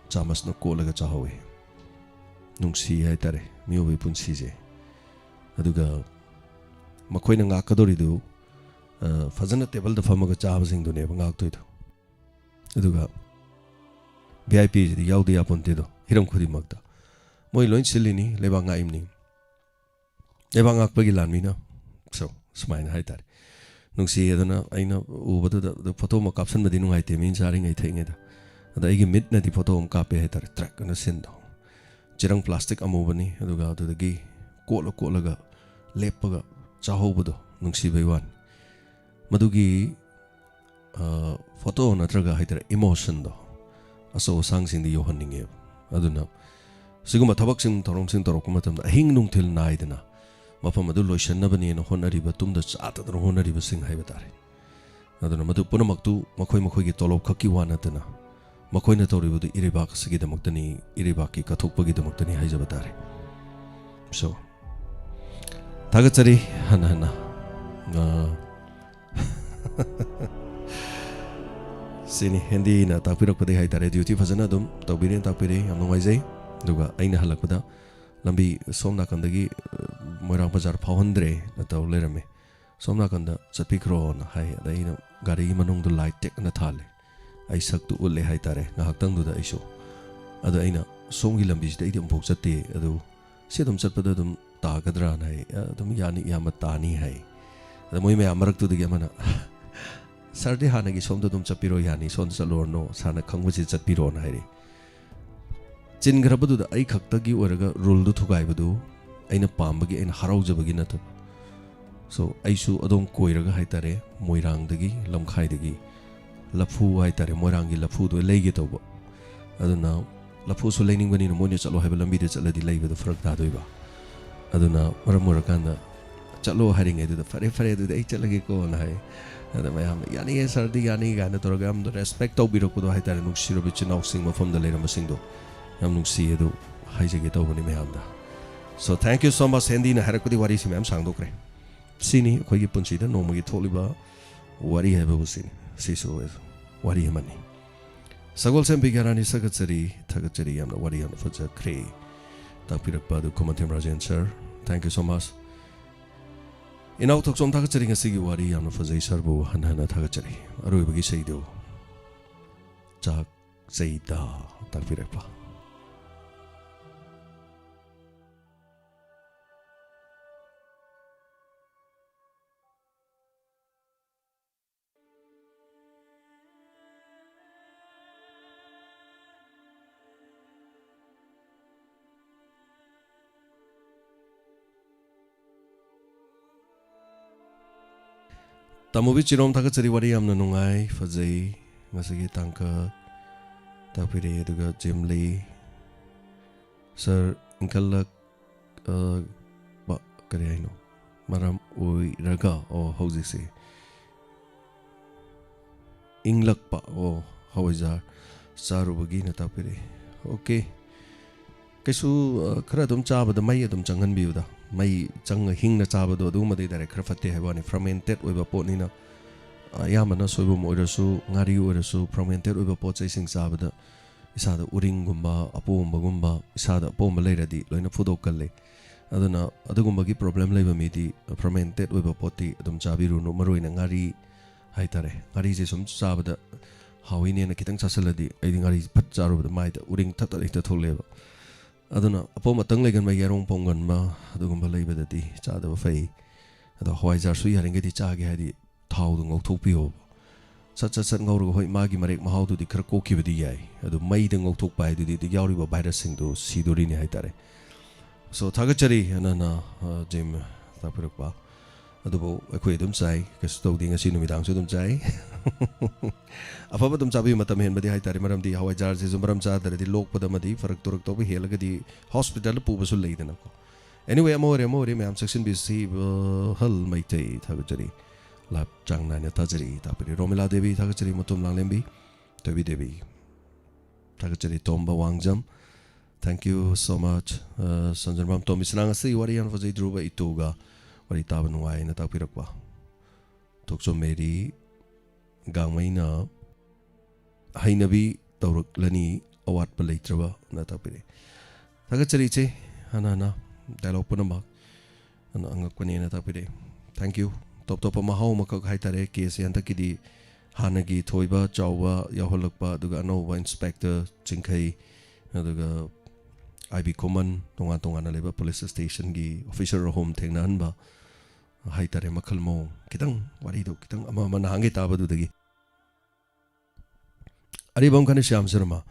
ꯆꯥꯃꯁꯅ ꯀꯣꯠꯂꯒ ꯆꯥꯍꯧꯋꯤ꯫ ꯅꯨꯡꯁꯤ ꯍꯥꯏꯇꯥꯔꯦ ꯃꯤꯑꯣꯏꯕꯒꯤ ꯄꯨꯟꯁꯤꯁꯦ꯫ ꯑꯗꯨꯒ ꯃꯈꯣꯏꯅ ꯉꯥꯛꯀꯗꯧꯔꯤꯗꯨ, ꯑ, ꯐꯖꯅ ꯇꯦꯕꯜꯗ ꯐꯝꯃꯒ ꯆꯥꯕꯁꯤꯡꯗꯨꯅꯦꯕ ꯉꯥꯛꯇꯣꯏꯗꯣ꯫ ꯑꯗꯨꯒ ꯚꯤ ꯑꯥꯏ ꯄꯤꯁꯤꯗꯤ ꯌꯥꯎꯗ ꯌꯥꯄꯣꯟꯇꯦꯗꯣ, ꯍꯤꯔꯝ ꯈꯨꯗꯤꯡꯃꯛꯇ ꯃꯣꯏ ꯂꯣꯏ ꯁꯤꯜꯂꯤꯅꯤ, ꯂꯩꯕꯥꯛ ꯉꯥꯛꯏꯝꯅꯤ꯫ ꯂꯩꯕꯥꯛ ꯉꯥꯛꯄꯒꯤ ꯂꯥꯟꯃꯤꯅ꯫ So, ꯁꯨꯃꯥꯏꯅ ꯍꯥꯏꯇꯥꯔꯦ꯫ ꯅꯨꯡꯁꯤ ꯑꯗꯨꯅ ꯑꯩꯅ ꯎꯕꯗꯨꯗ, ꯑꯗꯨ ꯐꯣꯇꯣ ꯑꯃ ꯀꯥꯞꯁꯟꯕꯗꯤ ꯅꯨꯡꯉꯥꯏꯇꯦ, ꯃꯤ ꯆꯥꯔꯤꯉꯩ ꯊꯛꯏꯉꯩꯗ꯫ ꯑꯗ ꯑꯩꯒꯤ ꯃꯤꯠꯅꯗꯤ ꯐꯣꯇꯣ ꯑꯃ ꯀꯥꯞꯄꯦ ꯍꯥꯏꯇꯥꯔꯦ, ꯇ꯭ꯔꯦꯛ ꯑꯅ ꯁꯤꯟꯗꯣ꯫ ꯆꯦꯔꯪ ꯄ꯭ꯂꯥꯁꯇꯤꯛ ꯑꯃꯨꯕꯅꯤ, ꯑꯗꯨꯒ ꯑꯗꯨꯗꯒꯤ ꯀꯣꯠꯂ ꯀꯣꯠꯂꯒ ꯂꯦꯞꯄꯒ ꯆꯥꯍꯧꯕꯗꯣ ꯅꯨꯡꯁꯤꯕꯩ ꯋꯥꯅꯤ꯫ ꯃꯗꯨꯒꯤ, ꯑ, ꯐꯣꯇꯣ ꯅꯠꯇ꯭ꯔꯒ ꯍꯥꯏꯇꯥꯔꯦ, ꯏꯃꯣꯁꯟꯗꯣ ꯑꯆꯧ ꯑꯁꯥꯡꯁꯤꯡꯗ ꯌꯧꯍꯟꯅꯤꯡꯉꯦꯕ꯫ ꯑꯗꯨꯅ ꯁꯤꯒꯨꯝꯕ ꯊꯕꯛꯁꯤꯡ, ꯊꯧꯔꯝꯁꯤꯡ ꯇꯧꯔꯛꯄ ꯃꯇꯝꯗ ꯑꯍꯤꯡ ꯅꯨꯡꯊꯤꯜ ꯅꯥꯏꯗꯅ ꯃꯐꯝ ꯑꯗꯨ ꯂꯣꯏꯁꯤꯟꯅꯕꯅꯦꯅ ꯍꯣꯠꯅꯔꯤꯕ, ꯇꯨꯝꯗ ꯆꯥꯗꯗꯅ ꯍꯣꯠꯅꯔꯤꯕꯁꯤꯡ ꯍꯥꯏꯕ ꯇꯥꯔꯦ꯫ ꯑꯗꯨꯅ ꯃꯗꯨ ꯄꯨꯝꯅꯃꯛꯇꯨ ꯃꯈꯣꯏ ꯃꯈꯣꯏꯒꯤ ꯇꯣꯂꯣꯞ ꯈꯛꯀꯤ ꯋꯥ ꯅꯠꯇꯅ ꯃꯈꯣꯏꯅ ꯇꯧꯔꯤꯕꯗꯨ ꯏꯔꯩꯕꯥꯛ ꯑꯁꯤꯒꯤꯗꯃꯛꯇꯅꯤ, ꯏꯔꯩꯕꯥꯛꯀꯤ ꯀꯠꯊꯣꯛꯄꯒꯤꯗꯃꯛꯇꯅꯤ ꯍꯥꯏꯖꯕ ꯇꯥꯔꯦ꯫ So, ꯊꯥꯒꯠꯆꯔꯤ ꯍꯟꯅ ꯍꯟꯅ꯫ ꯑ, ꯁꯤꯅꯤ, ꯍꯦꯟꯗꯤꯅ ꯇꯥꯛꯄꯤꯔꯛꯄꯗꯒꯤ ꯍꯥꯏꯇꯥꯔꯦ, ꯗ꯭ꯌꯨꯇꯤ ꯐꯖꯅ ꯑꯗꯨꯝ ꯇꯧꯕꯤꯔꯦ, ꯇꯥꯛꯄꯤꯔꯦ, ꯌꯥꯝ ꯅꯨꯡꯉꯥꯏꯖꯩ꯫ ꯑꯗꯨꯒ ꯑꯩꯅ ꯍꯜꯂꯛꯄꯗ ꯂꯝꯕꯤ ꯁꯣꯝ ꯅꯥꯀꯟꯗꯒꯤ, ꯑ, ꯃꯣꯏꯔꯥꯡ ꯕꯖꯥꯔ ꯐꯥꯎꯍꯟꯗ꯭ꯔꯦꯅ ꯇꯧ ꯂꯩꯔꯝꯃꯦ꯫ "ꯁꯣꯝ ꯅꯥꯀꯟꯗ ꯆꯠꯄꯤꯈ꯭ꯔꯣꯅ" ꯍꯥꯏ꯫ ꯑꯗ ꯑꯩꯅ ꯒꯥꯔꯤꯒꯤ ꯃꯅꯨꯡꯗꯣ ꯂꯥꯏꯠ ꯇꯦꯛꯅ ꯊꯥꯜꯂꯦ꯫ ꯑꯩ ꯁꯛꯇꯨ ꯎꯠꯂꯦ ꯍꯥꯏꯇꯥꯔꯦ ꯉꯥꯏꯍꯥꯛꯇꯪꯗꯨꯗ ꯑꯩꯁꯨ꯫ ꯑꯗꯣ ꯑꯩꯅ, "ꯁꯣꯝꯒꯤ ꯂꯝꯕꯤꯁꯤꯗ ꯑꯩꯗꯤ ꯑꯃꯨꯛꯐꯥꯎ ꯆꯠꯇꯦ, ꯑꯗꯨ ꯁꯤ ꯑꯗꯨꯝ ꯆꯠꯄꯗ ꯑꯗꯨꯝ ꯇꯥꯒꯗ꯭ꯔꯥꯅ?" ꯍꯥꯏ꯫ "ꯑꯗꯨꯝ ꯌꯥꯅꯤ, ꯏꯌꯥꯝꯕ, ꯇꯥꯅꯤ," ꯍꯥꯏ꯫ ꯑꯗ ꯃꯣꯏ ꯃꯌꯥꯝ ꯃꯔꯛꯇꯨꯗꯒꯤ ꯑꯃꯅ, "ꯁꯥꯔꯗꯤ ꯍꯥꯟꯅꯒꯤ ꯁꯣꯝꯗ ꯑꯗꯨꯝ ꯆꯠꯄꯤꯔꯣ, ꯌꯥꯅꯤ, ꯁꯣꯝꯗ ꯆꯠꯂꯨꯔꯅꯣ, ꯁꯥꯔꯅ ꯈꯪꯕꯁꯤ ꯆꯠꯄꯤꯔꯣꯅ," ꯍꯥꯏꯔꯦ꯫ ꯆꯤꯟꯈ꯭ꯔꯕꯗꯨꯗ ꯑꯩ ꯈꯛꯇꯒꯤ ꯑꯣꯏꯔꯒ ꯔꯨꯜꯗꯨ ꯊꯨꯒꯥꯏꯕꯗꯨ ꯑꯩꯅ ꯄꯥꯝꯕꯒꯤ, ꯑꯩꯅ ꯍꯔꯥꯎꯖꯕꯒꯤ ꯅꯠꯇꯕ꯫ ꯁꯣ ꯑꯩꯁꯨ ꯑꯗꯣꯝ ꯀꯣꯏꯔꯒ ꯍꯥꯏꯇꯥꯔꯦ, ꯃꯣꯏꯔꯥꯡꯗꯒꯤ, ꯂꯝꯈꯥꯏꯗꯒꯤ ꯂꯐꯨ ꯍꯥꯏꯇꯥꯔꯦ, ꯃꯣꯏꯔꯥꯡꯒꯤ ꯂꯐꯨꯗꯣ ꯂꯩꯒꯦ ꯇꯧꯕ꯫ ꯑꯗꯨꯅ ꯂꯐꯨꯁꯨ ꯂꯩꯅꯤꯡꯕꯅꯤꯅ ꯃꯣꯏꯅ ꯆꯠꯂꯣ ꯍꯥꯏꯕ ꯂꯝꯕꯤꯗ ꯆꯠꯂꯗꯤ ꯂꯩꯕꯗꯣ ꯐꯔꯛ ꯇꯥꯗꯣꯏꯕ꯫ ꯑꯗꯨꯅ ꯃꯔꯝ ꯑꯣꯏꯔꯀꯥꯟꯗ ꯆꯠꯂꯣ ꯍꯥꯏꯔꯤꯉꯩꯗꯨꯗ, "ꯐꯔꯦ, ꯐꯔꯦ, ꯑꯗꯨꯗꯤ ꯑꯩ ꯆꯠꯂꯒꯦꯀꯣꯅ" ꯍꯥꯏ꯫ ꯑꯗ ꯃꯌꯥꯝꯅ, "ꯌꯥꯅꯤꯌꯦ ꯁꯥꯔꯗꯤ, ꯌꯥꯅꯤ" ꯀꯥꯏꯅ ꯇꯧꯔꯒ ꯌꯥꯝꯅ ꯔꯦꯁꯄꯦꯛ ꯇꯧꯕꯤꯔꯛꯄꯗꯣ ꯍꯥꯏꯇꯥꯔꯦ, ꯅꯨꯡꯁꯤꯔꯕ ꯏꯆꯤꯟ ꯏꯅꯥꯎꯁꯤꯡ ꯃꯐꯝꯗ ꯂꯩꯔꯝꯕꯁꯤꯡꯗꯣ ꯌꯥꯝ ꯅꯨꯡꯁꯤ꯫ ꯑꯗꯨ ꯍꯥꯏꯖꯒꯦ ꯇꯧꯕꯅꯤ ꯃꯌꯥꯝꯗ꯫ So, thank you so much, ꯍꯦꯟꯗꯤꯅ ꯍꯥꯏꯔꯛꯄꯗꯤ ꯋꯥꯔꯤꯁꯤ ꯃꯌꯥꯝ ꯁꯥꯡꯗꯣꯛꯈ꯭ꯔꯦ꯫ ꯁꯤꯅꯤ ꯑꯩꯈꯣꯏꯒꯤ ꯄꯨꯟꯁꯤꯗ ꯅꯣꯡꯃꯒꯤ ꯊꯣꯛꯂꯤꯕ ꯋꯥꯔꯤ ꯍꯥꯏꯕꯕꯨ ꯁꯤꯅꯤ꯫ ꯁꯤꯁꯨ ꯋꯥꯔꯤ ꯑꯃꯅꯤ꯫ ꯁꯒꯣꯜꯁꯦꯝ ꯕꯤꯒ꯭ꯌꯥꯔꯥꯅꯤ ꯊꯥꯒꯠꯆꯔꯤ, ꯊꯥꯒꯠꯆꯔꯤ, ꯌꯥꯝꯅ ꯋꯥꯔꯤ ꯌꯥꯝꯅ ꯐꯖꯈ꯭ꯔꯦ꯫ ꯇꯥꯛꯄꯤꯔꯛꯄ ꯑꯗꯨ ꯈꯨꯃꯟꯊꯦꯝ ꯔꯥꯖꯦꯟ ꯁꯥꯔ, thank you so much꯫ ꯏꯅꯥꯎ ꯊꯣꯛꯆꯣꯝ ꯊꯥꯒꯠꯆꯔꯤ, ꯉꯁꯤꯒꯤ ꯋꯥꯔꯤ ꯌꯥꯝꯅ ꯐꯖꯩ, ꯁꯥꯔꯕꯨ ꯍꯟꯅ ꯍꯟꯅ ꯊꯥꯒꯠꯆꯔꯤ꯫ ꯑꯔꯣꯏꯕꯒꯤ ꯏꯁꯩꯗꯨ ꯆꯥꯛ ꯆꯩꯗ ꯇꯥꯛꯄꯤꯔꯛꯄ꯫ ꯇꯥꯃꯣꯕꯤ ꯆꯤꯔꯣꯝ ꯊꯥꯒꯠꯆꯔꯤ, ꯋꯥꯔꯤ ꯌꯥꯝꯅ ꯅꯨꯡꯉꯥꯏ, ꯐꯖꯩ꯫ ꯉꯁꯤꯒꯤ ꯇꯥꯡꯀꯛ ꯇꯥꯛꯄꯤꯔꯛꯑꯦ꯫ ꯑꯗꯨꯒ ꯖꯤꯝꯂꯤ ꯁꯥꯔ, ꯏꯟꯈꯠꯂꯛ-, ꯑ, ꯄ-, ꯀꯔꯤ ꯍꯥꯏꯅꯣ? ꯃꯔꯝ ꯑꯣꯏꯔꯒ, ꯑꯣ, ꯍꯧꯖꯤꯛꯁꯦ ꯏꯪꯂꯛꯄ, ꯑꯣ, ꯍꯋꯥꯏꯖꯥꯔ ꯆꯥꯔꯨꯕꯒꯤꯅ ꯇꯥꯛꯄꯤꯔꯛꯏ꯫ ꯑꯣꯀꯦ꯫ ꯀꯩꯁꯨ, ꯑ, ꯈꯔ ꯑꯗꯨꯝ ꯆꯥꯕꯗ ꯃꯩ ꯑꯗꯨꯝ ꯆꯪꯍꯟꯕꯤꯌꯨꯗ꯫ ꯃꯩ ꯆꯪꯉ ꯍꯤꯡꯅ ꯆꯥꯕꯗꯣ ꯑꯗꯨꯒꯨꯝꯕꯗꯤ ꯗꯥꯏꯔꯦꯛ ꯈꯔ ꯐꯠꯇꯦ ꯍꯥꯏꯕ ꯋꯥꯅꯤ꯫ ꯐꯔꯃꯦꯟꯇꯦꯠ ꯑꯣꯏꯕ ꯄꯣꯠꯅꯤꯅ, ꯑ, ꯑꯌꯥꯝꯕꯅ ꯁꯣꯏꯕꯨꯝ ꯑꯣꯏꯔꯁꯨ, ꯉꯥꯔꯤ ꯑꯣꯏꯔꯁꯨ, ꯐꯔꯃꯦꯟꯇꯦꯠ ꯑꯣꯏꯕ ꯄꯣꯠ ꯆꯩꯁꯤꯡ ꯆꯥꯕꯗ ꯏꯁꯥꯗ ꯎꯔꯤꯡꯒꯨꯝꯕ, ꯑꯄꯣꯝꯕꯒꯨꯝꯕ, ꯏꯁꯥꯗ ꯑꯄꯣꯝꯕ ꯂꯩꯔꯗꯤ ꯂꯣꯏꯅ ꯐꯨꯗꯣꯛꯀꯜꯂꯦ꯫ ꯑꯗꯨꯅ ꯑꯗꯨꯒꯨꯝꯕꯒꯤ ꯄ꯭ꯔꯣꯕ꯭ꯂꯦꯝ ꯂꯩꯕ ꯃꯤꯗꯤ ꯐꯔꯃꯦꯟꯇꯦꯠ ꯑꯣꯏꯕ ꯄꯣꯠꯇꯤ ꯑꯗꯨꯝ ꯆꯥꯕꯤꯔꯨꯅꯨ, ꯃꯔꯨꯑꯣꯏꯅ ꯉꯥꯔꯤ ꯍꯥꯏꯇꯥꯔꯦ꯫ ꯉꯥꯔꯤꯁꯦ ꯁꯨꯝ ꯆꯥꯕꯗ ꯍꯥꯎꯏꯅꯦꯅ ꯈꯤꯇꯪ ꯆꯥꯁꯤꯜꯂꯗꯤ ꯑꯩꯗꯤ ꯉꯥꯔꯤ ꯐꯠ ꯆꯥꯔꯨꯕꯗ ꯃꯥꯏꯗ ꯎꯔꯤꯡ ꯊꯛ ꯊꯛ ꯍꯦꯛꯇ ꯊꯣꯛꯂꯛꯑꯦꯕ꯫ ꯑꯗꯨꯅ ꯑꯄꯣꯝ ꯑꯇꯪ ꯂꯩꯒꯟꯕ, ꯌꯥꯏꯔꯣꯡ ꯄꯣꯝꯒꯟꯕ ꯑꯗꯨꯒꯨꯝꯕ ꯂꯩꯕꯗꯗꯤ ꯆꯥꯗꯕ ꯐꯩ꯫ ꯑꯗꯣ ꯍꯋꯥꯏꯖꯥꯔꯁꯨ ꯌꯥꯔꯤꯈꯩꯗꯤ ꯆꯥꯒꯦ ꯍꯥꯏꯗꯤ ꯊꯥꯎꯗꯣ ꯉꯧꯊꯣꯛꯄꯤꯌꯣꯕ꯫ ꯁꯠ ꯁꯠ ꯁꯠ ꯉꯧꯔꯒ, ꯍꯣꯏ, ꯃꯥꯒꯤ ꯃꯔꯦꯛ ꯃꯍꯥꯎꯗꯨꯗꯤ ꯈꯔ ꯀꯣꯛꯈꯤꯕꯗꯤ ꯌꯥꯏ, ꯑꯗꯨ ꯃꯩꯗ ꯉꯧꯊꯣꯛꯄ ꯍꯥꯏꯗꯨꯗꯤ ꯑꯗꯨ ꯌꯥꯎꯔꯤꯕ ꯚꯥꯏꯔꯁꯁꯤꯡꯗꯣ ꯁꯤꯗꯣꯔꯤꯅꯤ ꯍꯥꯏꯇꯥꯔꯦ꯫ So, ꯊꯥꯒꯠꯆꯔꯤ ꯅꯅ, ꯑ, ꯖꯤꯝ ꯇꯥꯛꯄꯤꯔꯛꯄ꯫ ꯑꯗꯨꯕꯨ ꯑꯩꯈꯣꯏ ꯑꯗꯨꯝ ꯆꯥꯏ, ꯀꯩꯁꯨ ꯇꯧꯗꯦ, ꯉꯁꯤ ꯅꯨꯃꯤꯗꯥꯡꯁꯨ ꯑꯗꯨꯝ ꯆꯥꯏ꯫ ꯑꯐꯕ ꯑꯗꯨꯝ ꯆꯥꯕꯤꯌꯨ, ꯃꯇꯝ ꯍꯦꯟꯕꯗꯤ ꯍꯥꯏꯇꯥꯔꯦ, ꯃꯔꯝꯗꯤ ꯍꯋꯥꯏꯖꯥꯔꯁꯤꯁꯨ ꯃꯔꯝ ꯆꯥꯗ꯭ꯔꯗꯤ ꯂꯣꯛꯄꯗ ꯑꯃꯗꯤ ꯐꯔꯛ ꯇꯨꯔꯛ ꯇꯧꯕ ꯍꯦꯜꯂꯒꯗꯤ ꯍꯣꯁꯄꯤꯇꯥꯜꯗ ꯄꯨꯕꯁꯨ ꯂꯩꯗꯅꯀꯣ꯫ Anyway, ꯑꯃ ꯑꯣꯏꯔꯦ, ꯑꯃ ꯑꯣꯏꯔꯦ, ꯃꯌꯥꯝ ꯆꯦꯛꯁꯤꯟꯕꯤꯁꯤ, ꯕꯍꯜ ꯃꯩꯇꯩ, ꯊꯥꯒꯠꯆꯔꯤ꯫ ꯂꯥꯏꯞ ꯆꯥꯡ ꯅꯥꯏꯅ ꯊꯥꯖꯔꯤ, ꯇꯥꯛꯄꯤꯔꯤ꯫ ꯔꯣꯃꯤꯂꯥ ꯗꯦꯕꯤ, ꯊꯥꯒꯠꯆꯔꯤ꯫ ꯃꯇꯣꯝ ꯂꯥꯡꯂꯦꯝꯕꯤ, ꯊꯣꯏꯕꯤ ꯗꯦꯕꯤ, ꯊꯥꯒꯠꯆꯔꯤ꯫ ꯇꯣꯝꯕ ꯋꯥꯡꯖꯝ, thank you so much꯫ ꯑ, ꯁꯟꯖꯔꯃꯥꯝ ꯇꯣꯝꯕꯤ, ꯁꯅꯥ, ꯉꯁꯤ ꯋꯥꯔꯤ ꯌꯥꯝ ꯐꯖꯩ, ꯙ꯭ꯔꯨꯕ ꯏꯇꯨꯒ ꯋꯥꯔꯤ ꯇꯥꯕ ꯅꯨꯡꯉꯥꯏ ꯍꯥꯏꯅ ꯇꯥꯛꯄꯤꯔꯛꯄ꯫ ꯊꯣꯛꯆꯣꯝ ꯃꯦꯔꯤ, ꯒꯥꯡꯃꯩꯅ ꯍꯩꯅꯕꯤ ꯇꯧꯔꯛꯂꯅꯤ, ꯑꯋꯥꯠꯄ ꯂꯩꯇ꯭ꯔꯕꯅ ꯇꯥꯛꯄꯤꯔꯛꯏ꯫ ꯊꯥꯒꯠꯆꯔꯤ ꯏꯆꯦ, ꯍꯥꯟꯅ ꯍꯥꯟꯅ ꯗꯥꯏꯂꯣꯛ ꯄꯨꯝꯅꯃꯛ ꯑꯗꯨꯅ ꯑꯉꯛꯄꯅꯦꯅ ꯇꯥꯛꯄꯤꯔꯛꯏ꯫ Thank you꯫ ꯇꯣꯞ ꯇꯣꯞꯄ ꯃꯍꯥꯎ ꯑꯃꯈꯛ ꯍꯥꯏꯇꯥꯔꯦ꯫ ꯀꯦꯁꯁꯦ ꯍꯟꯗꯛꯀꯤꯗꯤ ꯍꯥꯟꯅꯒꯤ ꯊꯣꯏꯕ ꯆꯥꯎꯕ ꯌꯥꯎꯍꯜꯂꯛꯄ, ꯑꯗꯨꯒ ꯑꯅꯧꯕ ꯏꯟꯁꯄꯦꯛꯇꯔ ꯆꯤꯡꯈꯩ, ꯑꯗꯨꯒ ꯑꯥꯏ ꯕꯤ ꯈꯨꯃꯟ, ꯇꯣꯉꯥꯟ ꯇꯣꯉꯥꯟꯅ ꯂꯩꯕ ꯄꯨꯂꯤꯁ ꯁ꯭ꯇꯦꯁꯟꯒꯤ ꯑꯣꯐꯤꯁꯔ ꯑꯍꯨꯝ ꯊꯦꯡꯅꯍꯟꯕ ꯍꯥꯏꯇꯥꯔꯦ꯫ ꯃꯈꯜ ꯃꯑꯣꯡ ꯈꯤꯇꯪ ꯋꯥꯔꯤꯗꯣ ꯈꯤꯇꯪ ꯑꯃ ꯑꯃ ꯅꯍꯥꯟꯒꯩ ꯇꯥꯕꯗꯨꯗꯒꯤ ꯑꯔꯤꯕꯝ ꯘꯅꯁ꯭ꯌꯥꯝ ꯁꯔꯃ꯫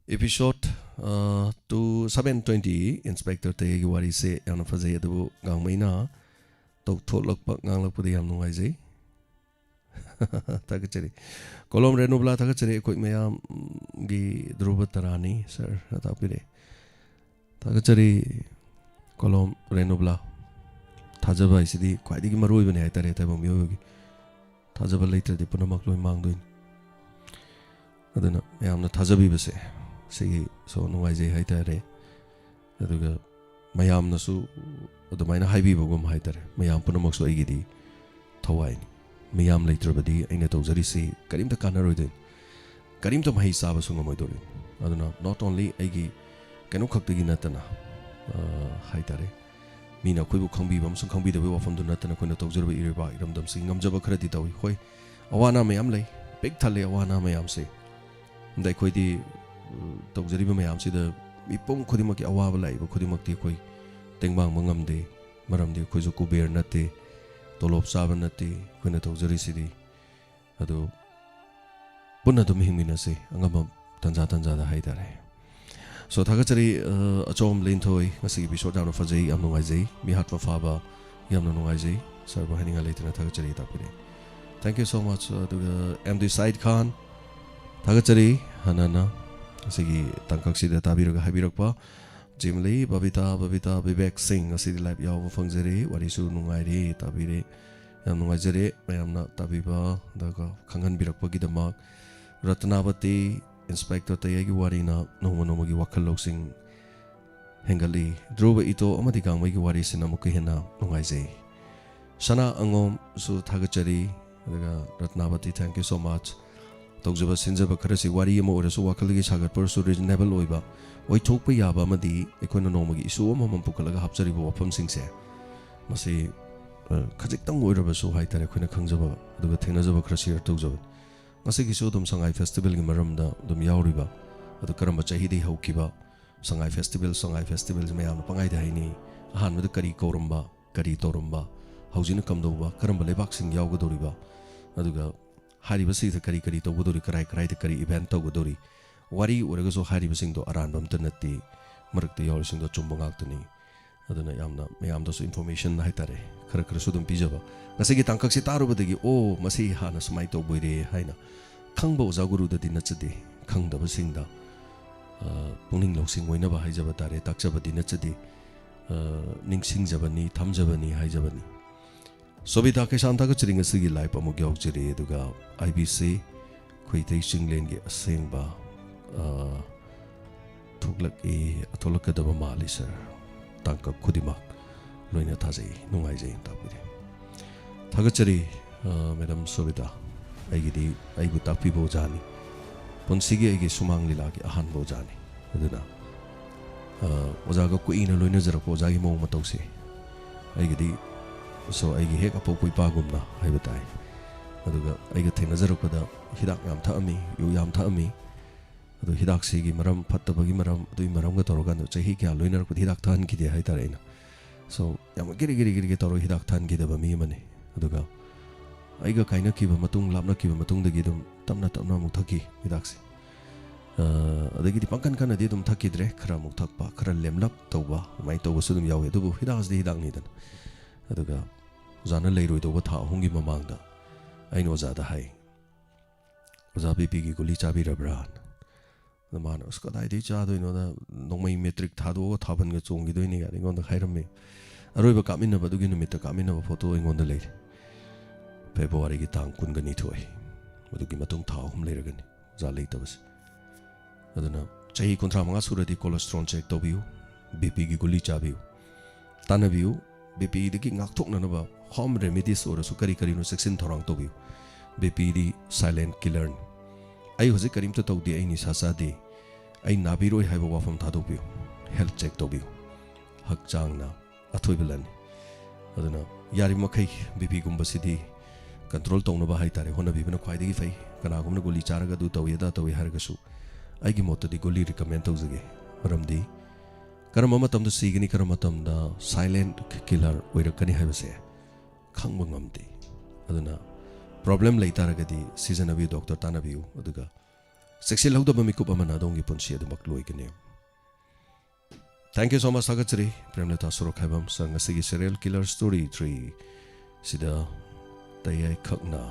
Episode, ꯑ, two, seven twenty, ꯏꯟꯁꯄꯦꯛꯇꯔ ꯇꯌꯦꯒꯤ ꯋꯥꯔꯤꯁꯦ ꯌꯥꯝꯅ ꯐꯖꯩ, ꯑꯗꯨꯕꯨ ꯒꯥꯡꯃꯩꯅ ꯇꯧꯊꯣꯛꯂꯛꯄ, ꯉꯥꯡꯂꯛꯄꯗ ꯌꯥꯝ ꯅꯨꯡꯉꯥꯏꯖꯩ꯫ ꯊꯥꯒꯠꯆꯔꯤ꯫ ꯀꯣꯂꯣꯝ ꯔꯦꯅꯨꯕ꯭ꯂꯥ, ꯊꯥꯒꯠꯆꯔꯤ꯫ ꯑꯩꯈꯣꯏ ꯃꯌꯥꯝꯒꯤ ꯙ꯭ꯔꯨꯕ ꯇꯔꯥꯅꯤ, ꯁꯥꯔꯅ ꯇꯥꯛꯄꯤꯔꯛꯑꯦ꯫ ꯊꯥꯒꯠꯆꯔꯤ꯫ ꯀꯣꯂꯣꯝ ꯔꯦꯅꯨꯕ꯭ꯂꯥ, ꯊꯥꯖꯕ ꯍꯥꯏꯁꯤꯗꯤ ꯈ꯭ꯋꯥꯏꯗꯒꯤ ꯃꯔꯨ ꯑꯣꯏꯕꯅꯦ ꯍꯥꯏꯇꯥꯔꯦ ꯇꯥꯏꯕꯪ ꯃꯤꯑꯣꯏꯕꯒꯤ꯫ ꯊꯥꯖꯕ ꯂꯩꯇ꯭ꯔꯗꯤ ꯄꯨꯝꯅꯃꯛ ꯂꯣꯏ ꯃꯥꯡꯗꯣꯏꯅꯤ꯫ ꯑꯗꯨꯅ ꯃꯌꯥꯝꯅ ꯊꯥꯖꯕꯤꯕꯁꯦ, ꯁꯤꯒꯤ ꯁꯣ ꯅꯨꯡꯉꯥꯏꯖꯩ ꯍꯥꯏꯇꯥꯔꯦ꯫ ꯑꯗꯨꯒ ꯃꯌꯥꯝꯅꯁꯨ ꯑꯗꯨꯃꯥꯏꯅ ꯍꯥꯏꯕꯤꯕꯒꯨꯝ ꯍꯥꯏꯇꯥꯔꯦ, ꯃꯌꯥꯝ ꯄꯨꯝꯅꯃꯛꯁꯨ ꯑꯩꯒꯤꯗꯤ ꯊꯋꯥꯏꯅꯤ꯫ ꯃꯌꯥꯝ ꯂꯩꯇ꯭ꯔꯕꯗꯤ ꯑꯩꯅ ꯇꯧꯖꯔꯤꯁꯤ ꯀꯔꯤꯝꯇ ꯀꯥꯟꯅꯔꯣꯏꯗꯣꯏꯅꯤ, ꯀꯔꯤꯝꯇ ꯃꯍꯩ ꯆꯥꯕꯁꯨ ꯉꯝꯃꯣꯏꯗꯣꯔꯤꯅꯤ꯫ ꯑꯗꯨꯅ not only ꯑꯩꯒꯤ ꯀꯩꯅꯣ ꯈꯛꯇꯒꯤ ꯅꯠꯇꯅ, ꯑ, ꯍꯥꯏꯇꯥꯔꯦ, ꯃꯤꯅ ꯑꯩꯈꯣꯏꯕꯨ ꯈꯪꯕꯤꯕ ꯑꯃꯁꯨꯡ ꯈꯪꯕꯤꯗꯕꯒꯤ ꯋꯥꯐꯝꯗꯨ ꯅꯠꯇꯅ ꯑꯩꯈꯣꯏꯅ ꯇꯧꯖꯔꯤꯕ ꯏꯔꯩꯕꯥꯛ ꯏꯔꯝꯗꯝꯁꯤꯒꯤ ꯉꯝꯖꯕ ꯈꯔꯗꯤ ꯇꯧꯏ꯫ ꯍꯣꯏ, ꯑꯋꯥ ꯑꯅꯥ ꯃꯌꯥꯝ ꯂꯩ, ꯄꯤꯛ ꯊꯜꯂꯦ ꯑꯋꯥ ꯑꯅꯥ ꯃꯌꯥꯝꯁꯦ꯫ ꯑꯗ ꯑꯩꯈꯣꯏꯗꯤ, ꯎ, ꯇꯧꯖꯔꯤꯕ ꯃꯌꯥꯝꯁꯤꯗ ꯃꯤꯄꯨꯝ ꯈꯨꯗꯤꯡꯃꯛꯀꯤ ꯑꯋꯥꯕ ꯂꯥꯛꯏꯕ ꯈꯨꯗꯤꯡꯃꯛꯇꯤ ꯑꯩꯈꯣꯏ ꯇꯦꯡꯕꯥꯡꯕ ꯉꯝꯗꯦ꯫ ꯃꯔꯝꯗꯤ ꯑꯩꯈꯣꯏꯁꯨ ꯀꯨꯕꯦꯔ ꯅꯠꯇꯦ, ꯇꯣꯂꯣꯞ ꯆꯥꯕ ꯅꯠꯇꯦ ꯑꯩꯈꯣꯏꯅ ꯇꯧꯖꯔꯤꯁꯤꯗꯤ꯫ ꯑꯗꯨ ꯄꯨꯟꯅ ꯑꯗꯨꯝ ꯍꯤꯡꯃꯤꯟꯅꯁꯤ ꯑꯉꯝꯕ ꯇꯟꯖꯥ ꯇꯟꯖꯥꯗ ꯍꯥꯏꯇꯥꯔꯦ꯫ So, ꯊꯥꯒꯠꯆꯔꯤ, ꯑ, ꯑꯆꯣꯝ ꯂꯦꯟꯊꯣꯏ, ꯉꯁꯤꯒꯤ episode ꯌꯥꯝꯅ ꯐꯖꯩ, ꯌꯥꯝ ꯅꯨꯡꯉꯥꯏꯖꯩ, ꯃꯤꯍꯥꯠꯄ ꯐꯥꯕ, ꯌꯥꯝꯅ ꯅꯨꯡꯉꯥꯏꯖꯩ꯫ Sirꯕꯨ ꯍꯥꯏꯅꯤꯡꯉꯥꯏ ꯂꯩꯇꯅ ꯊꯥꯒꯠꯆꯔꯤ ꯇꯥꯛꯄꯤꯔꯦ꯫ Thank you so much꯫ ꯑꯗꯨꯒ M D Said Khan, ꯊꯥꯒꯠꯆꯔꯤ ꯍꯥꯟꯅꯅ ꯉꯁꯤꯒꯤ ꯇꯥꯡꯀꯛꯁꯤꯗ ꯇꯥꯕꯤꯔꯒ ꯍꯥꯏꯕꯤꯔꯛꯄ꯫ ꯖꯤꯝꯂꯤ, ꯕꯕꯤꯇꯥ, ꯕꯕꯤꯇꯥ, ꯕꯤꯕꯦꯛ ꯁꯤꯡ, ꯉꯁꯤꯗꯤ live ꯌꯥꯎꯕ ꯐꯪꯖꯔꯦ, ꯋꯥꯔꯤꯁꯨ ꯅꯨꯡꯉꯥꯏꯔꯦ, ꯇꯥꯕꯤꯔꯦ, ꯌꯥꯝ ꯅꯨꯡꯉꯥꯏꯖꯔꯦ ꯃꯌꯥꯝꯅ ꯇꯥꯕꯤꯕ ꯑꯗꯨꯒ ꯈꯪꯍꯟꯕꯤꯔꯛꯄꯒꯤꯗꯃꯛ꯫ ꯔꯇꯅꯥꯕꯇꯤ, Inspector ꯇꯌꯥꯏꯒꯤ ꯋꯥꯔꯤꯅ ꯅꯣꯡꯃ ꯅꯣꯡꯃꯒꯤ ꯋꯥꯈꯜ ꯂꯧꯁꯤꯡ ꯍꯦꯟꯒꯠꯂꯤ꯫ ꯙ꯭ꯔꯨꯕ ꯏꯇꯣ ꯑꯃꯗꯤ ꯒꯥꯡꯃꯩꯒꯤ ꯋꯥꯔꯤꯁꯤꯅ ꯑꯃꯨꯛꯀ ꯍꯦꯟꯅ ꯅꯨꯡꯉꯥꯏꯖꯩ꯫ ꯁꯅꯥ ꯑꯉꯣꯝꯁꯨ ꯊꯥꯒꯠꯆꯔꯤ꯫ ꯑꯗꯨꯒ ꯔꯠꯅꯥꯕꯇꯤ, thank you so much꯫ ꯇꯧꯖꯕ ꯁꯤꯟꯖꯕ ꯈꯔꯁꯤ ꯋꯥꯔꯤ ꯑꯃ ꯑꯣꯏꯔꯁꯨ, ꯋꯥꯈꯜꯒꯤ ꯁꯥꯒꯠꯄ ꯑꯣꯏꯔꯁꯨ, reasonable ꯑꯣꯏꯕ, ꯑꯣꯏꯊꯣꯛꯄ ꯌꯥꯕ ꯑꯃꯗꯤ ꯑꯩꯈꯣꯏꯅ ꯅꯣꯡꯃꯒꯤ issue ꯑꯃꯃꯝ ꯄꯨꯈꯠꯂꯒ ꯍꯥꯞꯆꯔꯤꯕ ꯋꯥꯐꯝꯁꯤꯡꯁꯦ, ꯃꯁꯤ, ꯑ, ꯈꯖꯤꯛꯇꯪ ꯑꯣꯏꯔꯕꯁꯨ ꯍꯥꯏꯇꯥꯔꯦ, ꯑꯩꯈꯣꯏꯅ ꯈꯪꯖꯕ ꯑꯗꯨꯒ ꯊꯦꯡꯅꯖꯕ ꯈꯔ share ꯇꯧꯖꯕꯅꯤ꯫ ꯉꯁꯤꯒꯤꯁꯨ ꯑꯗꯨꯝ ꯁꯉꯥꯏ festivalꯒꯤ ꯃꯔꯝꯗ ꯑꯗꯨꯝ ꯌꯥꯎꯔꯤꯕ, ꯑꯗꯨ ꯀꯔꯝꯕ ꯆꯍꯤꯗꯒꯤ ꯍꯧꯈꯤꯕ ꯁꯉꯥꯏ festival, ꯁꯉꯥꯏ festivalꯁꯤ ꯃꯌꯥꯝꯅ ꯄꯪꯍꯥꯏꯗ ꯍꯥꯏꯅꯩ꯫ ꯑꯍꯥꯟꯕꯗ ꯀꯔꯤ ꯀꯧꯔꯝꯕ, ꯀꯔꯤ ꯇꯧꯔꯝꯕ, ꯍꯧꯖꯤꯛꯅ ꯀꯝꯗꯧꯕ, ꯀꯔꯝꯕ ꯂꯩꯕꯥꯛꯁꯤꯡ ꯌꯥꯎꯒꯗꯧꯔꯤꯕ, ꯑꯗꯨꯒ ꯍꯥꯏꯔꯤꯕꯁꯤꯗ ꯀꯔꯤ ꯀꯔꯤ ꯇꯧꯒꯗꯧꯔꯤ, ꯀꯔꯥꯏ ꯀꯔꯥꯏꯗ ꯀꯔꯤ event ꯇꯧꯒꯗꯧꯔꯤ꯫ ꯋꯥꯔꯤ ꯑꯣꯏꯔꯒꯁꯨ ꯍꯥꯏꯔꯤꯕꯁꯤꯡꯗꯣ ꯑꯔꯥꯟꯕ ꯑꯝꯇ ꯅꯠꯇꯦ, ꯃꯔꯛꯇ ꯌꯥꯎꯔꯤꯁꯤꯡꯗꯣ ꯑꯆꯨꯝꯕ ꯉꯥꯛꯇꯅꯤ꯫ ꯑꯗꯨꯅ ꯌꯥꯝꯅ ꯃꯌꯥꯝꯗꯁꯨ information ꯍꯥꯏꯇꯥꯔꯦ, ꯈꯔ ꯈꯔꯁꯨ ꯑꯗꯨꯝ ꯄꯤꯖꯕ꯫ ꯉꯁꯤꯒꯤ ꯇꯥꯡꯀꯛꯁꯤ ꯇꯥꯔꯨꯕꯗꯒꯤ, "ꯑꯣ, ꯃꯁꯤ ꯍꯥꯟꯅ ꯁꯨꯃꯥꯏꯅ ꯇꯧꯕꯣꯏꯔꯦ" ꯍꯥꯏꯅ ꯈꯪꯕ ꯑꯣꯖꯥ ꯒꯨꯔꯨꯗꯗꯤ ꯅꯠꯆꯗꯦ, ꯈꯪꯗꯕꯁꯤꯡꯗ, ꯑ, ꯄꯨꯛꯅꯤꯡ ꯂꯧꯁꯤꯡ ꯑꯣꯏꯅꯕ ꯍꯥꯏꯖꯕ ꯇꯥꯔꯦ, ꯇꯥꯛꯆꯕꯗꯤ ꯅꯠꯆꯗꯦ, ꯑ, ꯅꯤꯡꯁꯤꯡꯖꯕꯅꯤ, ꯊꯝꯖꯕꯅꯤ ꯍꯥꯏꯖꯕꯅꯤ꯫ ꯁꯣꯕꯤꯇꯥ ꯀꯩꯁꯥꯝ, ꯊꯥꯒꯠꯆꯔꯤ, ꯉꯁꯤꯒꯤ live ꯑꯃꯨꯛ ꯌꯥꯎꯖꯔꯤ꯫ ꯑꯗꯨꯒ I B C, ꯈꯨꯏꯇꯩ ꯆꯤꯡꯂꯦꯟꯒꯤ ꯑꯁꯦꯡꯕ, ꯑ, ꯊꯣꯛꯂꯛꯏ, ꯊꯣꯛꯂꯛꯀꯗꯕ ꯃꯥꯜꯂꯤ sir꯫ ꯇꯥꯡꯀꯛ ꯈꯨꯗꯤꯡꯃꯛ ꯂꯣꯏꯅ ꯊꯥꯖꯩ, ꯅꯨꯡꯉꯥꯏꯖꯩ ꯇꯥꯛꯄꯤꯔꯦ꯫ ꯊꯥꯒꯠꯆꯔꯤ, ꯑ, Madam ꯁꯣꯕꯤꯇꯥ꯫ ꯑꯩꯒꯤꯗꯤ ꯑꯩꯕꯨ ꯇꯥꯛꯄꯤꯕ ꯑꯣꯖꯥꯅꯤ꯫ ꯄꯨꯟꯁꯤꯒꯤ ꯑꯩꯒꯤ ꯁꯨꯃꯥꯡ ꯂꯤꯂꯥꯒꯤ ꯑꯍꯥꯟꯕ ꯑꯣꯖꯥꯅꯤ꯫ ꯑꯗꯨꯅ, ꯑ, ꯑꯣꯖꯥꯒ ꯀꯨꯏꯅ ꯂꯣꯏꯅꯖꯔꯛꯄ ꯑꯣꯖꯥꯒꯤ ꯃꯑꯣꯡ ꯃꯇꯧꯁꯦ ꯑꯩꯒꯤꯗꯤ, so, ꯑꯩꯒꯤ ꯍꯦꯛ ꯑꯄꯣꯛꯄ ꯏꯄꯥꯒꯨꯝꯅ ꯍꯥꯏꯕ ꯇꯥꯏ꯫ ꯑꯗꯨꯒ ꯑꯩꯒ ꯊꯦꯡꯅꯖꯔꯛꯄꯗ ꯍꯤꯗꯥꯛ ꯌꯥꯝ ꯊꯛꯑꯝꯃꯤ, ꯌꯨ ꯌꯥꯝ ꯊꯛꯑꯝꯃꯤ꯫ ꯑꯗꯨ ꯍꯤꯗꯥꯛꯁꯤꯒꯤ ꯃꯔꯝ, ꯐꯠꯇꯕꯒꯤ ꯃꯔꯝ, ꯑꯗꯨꯒꯤ ꯃꯔꯝꯒ ꯇꯧꯔꯀꯥꯟꯗ ꯆꯍꯤ ꯀꯌꯥ ꯂꯣꯏꯅꯔꯛꯄꯗ ꯍꯤꯗꯥꯛ ꯊꯛꯍꯟꯈꯤꯗꯦ ꯍꯥꯏꯇꯥꯔꯦ ꯑꯩꯅ꯫ So, ꯌꯥꯝ ꯒꯤꯔꯤ ꯒꯤꯔꯤ ꯒꯤꯔꯤ ꯇꯧꯔꯒ ꯍꯤꯗꯥꯛ ꯊꯛꯍꯟꯈꯤꯗꯕ ꯃꯤ ꯑꯃꯅꯤ꯫ ꯑꯗꯨꯒ ꯑꯩꯒ ꯀꯥꯏꯅꯈꯤꯕ ꯃꯇꯨꯡ, ꯂꯥꯞꯅꯈꯤꯕ ꯃꯇꯨꯡꯗꯒꯤ ꯑꯗꯨꯝ ꯇꯞꯅ ꯇꯞꯅ ꯑꯃꯨꯛ ꯊꯛꯈꯤ ꯍꯤꯗꯥꯛꯁꯦ꯫ ꯑ, ꯑꯗꯒꯤꯗꯤ ꯄꯪꯀꯟ ꯀꯟꯅꯗꯤ ꯑꯗꯨꯝ ꯊꯛꯈꯤꯗ꯭ꯔꯦ꯫ ꯈꯔ ꯑꯃꯨꯛ ꯊꯛꯄ, ꯈꯔ ꯂꯦꯝꯂꯞ ꯇꯧꯕ, ꯑꯗꯨꯃꯥꯏꯅ ꯇꯧꯕꯁꯨ ꯑꯗꯨꯝ ꯌꯥꯎꯋꯤ꯫ ꯑꯗꯨꯕꯨ ꯍꯤꯗꯥꯛꯁꯤꯗꯤ ꯍꯤꯗꯥꯛꯅꯤꯗꯅ꯫ ꯑꯗꯨꯒ ꯑꯣꯖꯥꯅ ꯂꯩꯔꯣꯏꯗꯧꯕ ꯊꯥ ꯑꯍꯨꯝꯒꯤ ꯃꯃꯥꯡꯗ ꯑꯩꯅ ꯑꯣꯖꯥꯗ ꯍꯥꯏ, "ꯑꯣꯖꯥ, ꯕꯤ ꯄꯤꯒꯤ ꯒꯨꯂꯤ ꯆꯥꯕꯤꯔꯕ꯭ꯔꯥꯅ?" ꯑꯗ ꯃꯥꯅ, "ꯑꯁ, ꯀꯗꯥꯏꯗꯒꯤ ꯆꯥꯗꯣꯏꯅꯣꯗ, ꯅꯣꯡꯃꯩ ꯃꯦꯇ꯭ꯔꯤꯛ ꯊꯥꯗꯣꯛꯑꯒ ꯊꯥꯕꯜꯒ ꯆꯣꯡꯈꯤꯗꯣꯏꯅꯤ" ꯀꯥꯏꯅ ꯑꯩꯉꯣꯟꯗ ꯍꯥꯏꯔꯝꯃꯤ꯫ ꯑꯔꯣꯏꯕ ꯀꯥꯞꯃꯤꯟꯅꯕ, ꯑꯗꯨꯒꯤ ꯅꯨꯃꯤꯠꯇ ꯀꯥꯞꯃꯤꯟꯅꯕ ꯐꯣꯇꯣ ꯑꯩꯉꯣꯟꯗ ꯂꯩꯔꯤ꯫ ꯐꯦꯕ꯭ꯔꯨꯋꯥꯔꯤꯒꯤ ꯇꯥꯡ ꯀꯨꯟꯒ ꯅꯤꯊꯣꯏ꯫ ꯃꯗꯨꯒꯤ ꯃꯇꯨꯡ ꯊꯥ ꯑꯍꯨꯝ ꯂꯩꯔꯒꯅꯤ ꯑꯣꯖꯥ ꯂꯩꯇꯕꯁꯦ꯫ ꯑꯗꯨꯅ ꯆꯍꯤ ꯀꯨꯟꯊ꯭ꯔꯥ ꯃꯉꯥ ꯁꯨꯔꯗꯤ cholesterol check ꯇꯧꯕꯤꯌꯨ, ꯕꯤ ꯄꯤꯒꯤ ꯒꯨꯂꯤ ꯆꯥꯕꯤꯌꯨ, ꯇꯥꯟꯅꯕꯤꯌꯨ꯫ ꯕꯤ ꯄꯤꯗꯒꯤ ꯉꯥꯛꯊꯣꯛꯅꯅꯕ home remedies ꯑꯣꯏꯔꯁꯨ ꯀꯔꯤ ꯀꯔꯤꯅꯣ ꯆꯦꯛꯁꯤꯟ ꯊꯧꯔꯥꯡ ꯇꯧꯕꯤꯌꯨ꯫ ꯕꯤ ꯄꯤꯗꯤ silent killerꯅꯤ꯫ "ꯑꯩ ꯍꯧꯖꯤꯛ ꯀꯔꯤꯝꯇ ꯇꯧꯗꯦ, ꯑꯩ ꯅꯤꯁꯥ ꯆꯥꯗꯦ, ꯑꯩ ꯅꯥꯕꯤꯔꯣꯏ" ꯍꯥꯏꯕ ꯋꯥꯐꯝ ꯊꯥꯗꯣꯛꯄꯤꯌꯨ꯫ Health check ꯇꯧꯕꯤꯌꯨ꯫ ꯍꯛꯆꯥꯡꯅ ꯑꯊꯣꯏꯕ ꯂꯟꯅꯤ꯫ ꯑꯗꯨꯅ ꯌꯥꯔꯤꯕꯃꯈꯩ ꯕꯤ ꯄꯤꯒꯨꯝꯕꯁꯤꯗꯤ control ꯇꯧꯅꯕ ꯍꯥꯏꯇꯥꯔꯦ ꯍꯣꯠꯅꯕꯤꯕꯅ ꯈ꯭ꯋꯥꯏꯗꯒꯤ ꯐꯩ꯫ ꯀꯅꯥꯒꯨꯝꯕꯅ ꯒꯨꯂꯤ ꯆꯥꯔꯒ ꯑꯗꯨ ꯇꯧꯏ ꯑꯗꯥ ꯇꯧꯏ ꯍꯥꯏꯔꯒꯁꯨ, ꯑꯩꯒꯤ ꯃꯣꯠꯇꯗꯤ ꯒꯨꯂꯤ recommend ꯇꯧꯖꯒꯦ꯫ ꯃꯔꯝꯗꯤ ꯀꯔꯝꯕ ꯃꯇꯝꯗ ꯁꯤꯒꯅꯤ, ꯀꯔꯝꯕ ꯃꯇꯝꯗ silent killer ꯑꯣꯏꯔꯛꯀꯅꯤ ꯍꯥꯏꯕꯁꯦ ꯈꯪꯕ ꯉꯝꯗꯦ꯫ ꯑꯗꯨꯅ problem ꯂꯩ ꯇꯥꯔꯒꯗꯤ ꯁꯤꯖꯤꯟꯅꯕꯤꯌꯨ, doctor ꯇꯥꯟꯅꯕꯤꯌꯨ꯫ ꯑꯗꯨꯒ ꯆꯦꯛꯁꯤꯜꯍꯧꯗꯕ ꯃꯤꯀꯨꯞ ꯑꯃꯅ ꯑꯗꯣꯝꯒꯤ ꯄꯨꯟꯁꯤ ꯑꯗꯨꯃꯛ ꯂꯣꯏꯒꯅꯤ꯫ Thank you so much꯫ ꯊꯥꯒꯠꯆꯔꯤ ꯄ꯭ꯔꯦꯝꯂꯇꯥ ꯁꯣꯔꯣꯛꯈꯥꯏꯕꯝ꯫ Sir, ꯉꯁꯤꯒꯤ serial killer story three ꯁꯤꯗ ꯇꯌꯥꯏꯈꯛꯅ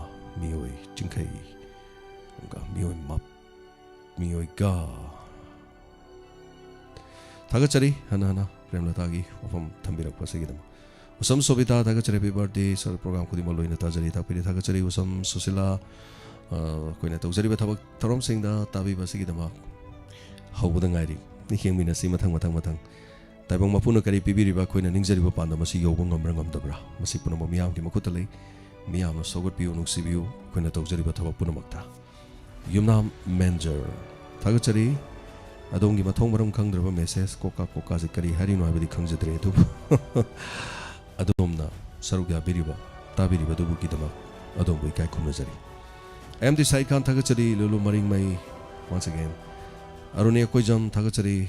ꯃꯤꯑꯣꯏ ꯆꯤꯡꯈꯩ, ꯃꯤꯑꯣꯏ ꯃꯞ-, ꯃꯤꯑꯣꯏꯒ ꯊꯥꯒꯠꯆꯔꯤ ꯍꯟꯅ ꯍꯟꯅ ꯄ꯭ꯔꯦꯝꯂꯇꯥꯒꯤ ꯋꯥꯐꯝ ꯊꯝꯕꯤꯔꯛꯄ ꯑꯁꯤꯒꯤꯗꯃꯛ꯫ ꯎꯁꯝ ꯁꯣꯕꯤꯇꯥ, ꯊꯥꯒꯠꯆꯔꯤ, happy birthday sir, program ꯈꯨꯗꯤꯡꯃꯛ ꯂꯣꯏꯅ ꯇꯥꯖꯔꯤ, ꯇꯥꯛꯄꯤꯔꯤ, ꯊꯥꯒꯠꯆꯔꯤ꯫ ꯎꯁꯝ ꯁꯨꯁꯤꯂꯥ, ꯑ, ꯑꯩꯈꯣꯏꯅ ꯇꯧꯖꯔꯤꯕ ꯊꯕꯛ ꯊꯧꯔꯝꯁꯤꯡꯗ ꯇꯥꯕꯤꯕ ꯑꯁꯤꯒꯤꯗꯃꯛ ꯍꯧꯕꯗ ꯉꯥꯏꯔꯤ꯫ ꯌꯦꯡꯃꯤꯟꯅꯁꯤ ꯃꯊꯪ, ꯃꯊꯪ, ꯃꯊꯪ꯫ ꯇꯥꯏꯕꯪ ꯃꯄꯨꯅ ꯀꯔꯤ ꯄꯤꯕꯤꯔꯤꯕ, ꯑꯩꯈꯣꯏꯅ ꯅꯤꯡꯖꯔꯤꯕ ꯄꯥꯟꯗꯝ ꯑꯁꯤ ꯌꯧꯕ ꯉꯝꯕ꯭ꯔꯥ ꯉꯝꯗꯕ꯭ꯔꯥ, ꯃꯁꯤ ꯄꯨꯝꯅꯃꯛ ꯃꯤꯌꯥꯝꯒꯤ ꯃꯈꯨꯠꯇ ꯂꯩ꯫ ꯃꯤꯌꯥꯝꯅ ꯁꯧꯒꯠꯄꯤꯌꯨ, ꯅꯨꯡꯁꯤꯕꯤꯌꯨ ꯑꯩꯈꯣꯏꯅ ꯇꯧꯖꯔꯤꯕ ꯊꯕꯛ ꯄꯨꯝꯅꯃꯛꯇ꯫ ꯌꯨꯝꯅꯥꯝ ꯃꯦꯟꯖꯔ, ꯊꯥꯒꯠꯆꯔꯤ꯫ ꯑꯗꯣꯝꯒꯤ ꯃꯊꯣꯡ ꯃꯔꯝ ꯈꯪꯗ꯭ꯔꯕ message ꯀꯣꯀꯥ ꯀꯣꯀꯥꯁꯤ ꯀꯔꯤ ꯍꯥꯏꯔꯤꯅꯣ ꯍꯥꯏꯕꯗꯤ ꯈꯪꯖꯗ꯭ꯔꯦ, ꯑꯗꯨꯕꯨ ꯑꯗꯣꯝꯅ ꯁꯔꯨꯛ ꯌꯥꯕꯤꯔꯤꯕ, ꯇꯥꯕꯤꯔꯤꯕꯗꯨꯕꯨꯒꯤꯗꯃꯛ ꯑꯗꯣꯝꯕꯨ ꯏꯀꯥꯏ ꯈꯨꯝꯅꯖꯔꯤ꯫ ꯑꯦꯝ ꯗꯤ ꯁꯥꯏꯗ ꯈꯥꯟ ꯊꯥꯒꯠꯆꯔꯤ꯫ ꯂꯨꯂꯨ ꯃꯔꯤꯡꯃꯩ, once again꯫ ꯑꯔꯨꯅꯤ ꯑꯀꯣꯏꯖꯝ ꯊꯥꯒꯠꯆꯔꯤ꯫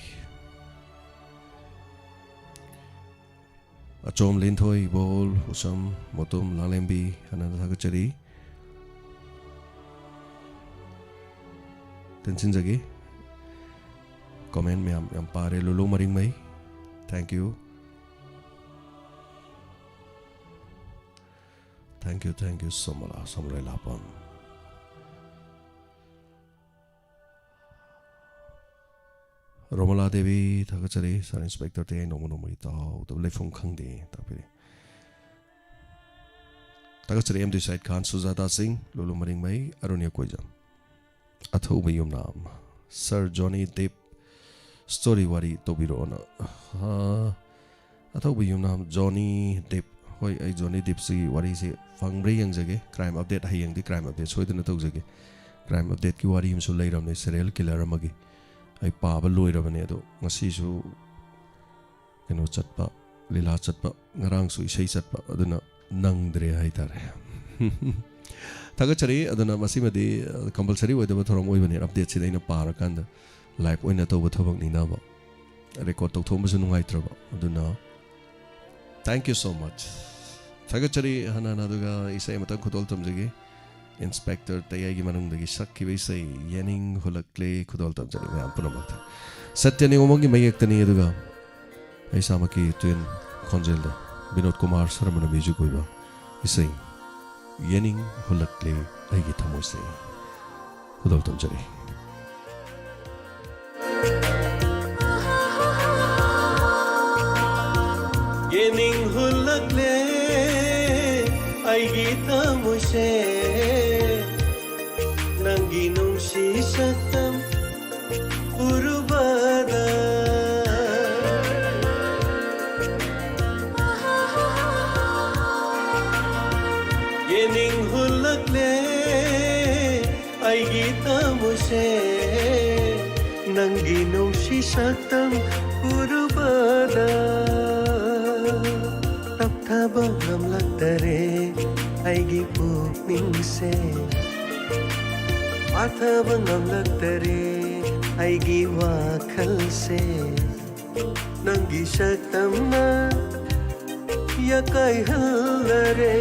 ꯑꯆꯣꯝ ꯂꯤꯟꯊꯣꯏ, ꯏꯕꯣꯜ, ꯎꯁꯝ, ꯃꯣꯇꯨꯝ, ꯂꯥꯡꯂꯦꯝꯕꯤ, ꯍꯟꯅ ꯍꯟꯅ ꯊꯥꯒꯠꯆꯔꯤ꯫ ꯇꯦꯟꯁꯤꯟꯖꯒꯦ꯫ Comment ꯃꯌꯥꯝ ꯌꯥꯝ ꯄꯥꯔꯦ꯫ ꯂꯨꯂꯨ ꯃꯔꯤꯡꯃꯩ, thank you꯫ Thank you, thank you, ꯁꯣꯃꯣꯂꯥ, ꯁꯣꯃꯣꯂꯥ ꯂꯥꯄꯝ꯫ ꯔꯣꯃꯂꯥ Devi, ꯊꯥꯒꯠꯆꯔꯤ꯫ ꯁꯥꯔ ꯏꯟꯁꯄꯦꯛꯇꯔ ꯇꯦꯡ, ꯅꯣꯡꯃ ꯅꯣꯡꯃꯒꯤ ꯇꯥꯎꯗꯕ ꯂꯩꯐꯝ ꯈꯪꯗꯦ ꯇꯥꯛꯄꯤꯔꯤ꯫ ꯊꯥꯒꯠꯆꯔꯤ ꯑꯦꯝ ꯗꯤ ꯁꯥꯏꯗ ꯈꯥꯟ, ꯁꯨꯖꯥꯇꯥ ꯁꯤꯡ, ꯂꯨꯂꯨ ꯃꯔꯤꯡꯃꯩ, ꯑꯔꯨꯅ꯭ꯌ ꯀꯣꯏꯖꯝ꯫ ꯑꯊꯧꯕ ꯌꯨꯝꯅꯥꯝ, ꯁꯥꯔ ꯖꯣꯅꯤ ꯗꯤꯞ, ꯁ꯭ꯇꯣꯔꯤ ꯋꯥꯔꯤ ꯇꯧꯕꯤꯔꯛꯑꯣꯅ꯫ ꯑꯥ, ꯑꯊꯧꯕ ꯌꯨꯝꯅꯥꯝ ꯖꯣꯅꯤ ꯗꯤꯞ꯫ ꯍꯣꯏ, ꯑꯩ ꯖꯣꯅꯤ ꯗꯤꯞꯁꯤ ꯋꯥꯔꯤꯁꯤ ꯐꯪꯕ꯭ꯔꯥ ꯌꯦꯡꯖꯒꯦ꯫ ꯀ꯭ꯔꯥꯏꯝ ꯑꯞꯗꯦꯠ, ꯍꯌꯦꯡꯗꯤ ꯀ꯭ꯔꯥꯏꯝ ꯑꯞꯗꯦꯠ ꯁꯣꯏꯗꯅ ꯇꯧꯖꯒꯦ꯫ ꯀ꯭ꯔꯥꯏꯝ ꯑꯞꯗꯦꯠꯀꯤ ꯋꯥꯔꯤ ꯑꯃꯁꯨ ꯂꯩꯔꯝꯃꯦ, ꯁꯦꯔꯤꯌꯦꯜ ꯀꯤꯂꯔ ꯑꯃꯒꯤ꯫ ꯑꯩ ꯄꯥꯕ ꯂꯣꯏꯔꯕꯅꯦ, ꯑꯗꯣ ꯉꯁꯤꯁꯨ ꯀꯩꯅꯣ ꯆꯠꯄ, ꯂꯤꯂꯥ ꯆꯠꯄ, ꯉꯔꯥꯡꯁꯨ ꯏꯁꯩ ꯆꯠꯄ, ꯑꯗꯨꯅ ꯅꯪꯗ꯭ꯔꯦ ꯍꯥꯏꯇꯥꯔꯦ꯫ ꯊꯥꯒꯠꯆꯔꯤ꯫ ꯑꯗꯨꯅ ꯃꯁꯤꯃꯗꯤ, ꯑ, ꯀꯝꯄꯜꯁꯔꯤ ꯑꯣꯏꯗꯕ ꯊꯧꯔꯝ ꯑꯣꯏꯕꯅꯤ꯫ ꯑꯞꯗꯦꯠꯁꯤꯗ ꯑꯩꯅ ꯄꯥꯔꯀꯥꯟꯗ ꯂꯥꯏꯚ ꯑꯣꯏꯅ ꯇꯧꯕ ꯊꯕꯛꯅꯤꯅꯕ꯫ ꯔꯦꯀꯣꯔꯗ ꯇꯧꯊꯣꯛꯑꯝꯕꯁꯨ ꯅꯨꯡꯉꯥꯏꯇ꯭ꯔꯕ꯫ ꯑꯗꯨꯅ thank you so much꯫ ꯊꯥꯒꯠꯆꯔꯤ ꯍꯥꯟꯅ ꯍꯥꯟꯅ꯫ ꯑꯗꯨꯒ ꯏꯁꯩ ꯑꯃꯇꯪ ꯈꯨꯗꯣꯜ ꯇꯝꯖꯒꯦ꯫ ꯏꯟꯁꯄꯦꯛꯇꯔ ꯇꯌꯥꯏꯒꯤ ꯃꯅꯨꯡꯗꯒꯤ ꯁꯛꯈꯤꯕ ꯏꯁꯩ ꯌꯦꯅꯤꯡ ꯍꯨꯜꯂꯛꯂꯦ꯫ ꯈꯨꯗꯣꯜ ꯇꯝꯖꯔꯤ ꯃꯌꯥꯝ ꯄꯨꯝꯅꯃꯛꯇ꯫ ꯁꯇ꯭ꯌ ꯅꯤꯉꯣꯝꯕꯝꯒꯤ ꯃꯌꯦꯛꯇꯅꯤ꯫ ꯑꯗꯨꯒ ꯑꯩ ꯏꯁꯥꯃꯛꯀꯤ ꯇ꯭ꯌꯨꯟ ꯈꯣꯟꯖꯦꯜꯗ ꯕꯤꯅꯣꯗ ꯀꯨꯃꯥꯔ ꯁꯔꯃꯅ ꯃ꯭ꯌꯨꯖꯤꯛ ꯑꯣꯏꯕ ꯏꯁꯩ ꯌꯦꯅꯤꯡ ꯍꯨꯜꯂꯛꯂꯦ ꯑꯩꯒꯤ ꯊꯃꯣꯏꯁꯦ꯫ ꯈꯨꯗꯣꯜ ꯇꯝꯖꯔꯤ꯫ ꯌꯦꯅꯤꯡ ꯍꯨꯜꯂꯛꯂꯦ ꯑꯩꯒꯤ ꯊꯃꯣꯏꯁꯦ, ꯅꯪꯒꯤ ꯅꯨꯡꯁꯤ ꯁꯛꯇꯝ ꯎꯔꯨꯕꯗ꯫ ꯌꯦꯅꯤꯡ ꯍꯨꯜꯂꯛꯂꯦ ꯑꯩꯒꯤ ꯊꯃꯣꯏꯁꯦ, ꯅꯪꯒꯤ ꯅꯨꯡꯁꯤ ꯁꯛꯇꯝ ꯎꯔꯨꯕꯗ꯫ ꯇꯞꯊꯕ ꯉꯝꯂꯛꯇꯔꯦ ꯑꯩꯒꯤ ꯑꯩꯒꯤ ꯄꯨꯛꯅꯤꯡꯁꯦ ꯐꯥꯊꯕ ꯉꯝꯂꯛꯇꯔꯦ꯫ ꯑꯩꯒꯤ ꯋꯥꯈꯜꯁꯦ ꯅꯪꯒꯤ ꯁꯛꯇꯝꯅ ꯌꯥꯀꯥꯏꯍꯜꯂꯔꯦ꯫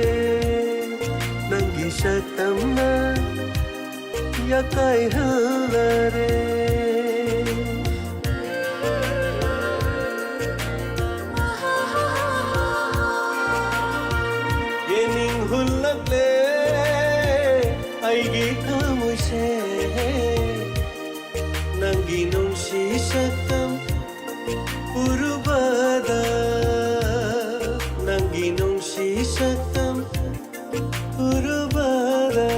ꯅꯪꯒꯤ ꯁꯛꯇꯝꯅ ꯌꯥꯀꯥꯏꯍꯜꯂꯔꯦ꯫ ꯌꯦꯅꯤꯡ ꯍꯨꯜꯂꯛꯂꯦ ꯑꯩꯒꯤ ꯊꯃꯣꯏꯁꯦ꯫ ꯅꯪꯒꯤ ꯅꯨꯡꯁꯤ ꯁꯛꯇꯝ ꯎꯔꯨꯕꯗ, ꯅꯪꯒꯤ ꯅꯨꯡꯁꯤ ꯁꯛꯇꯝ ꯎꯔꯨꯕꯗ꯫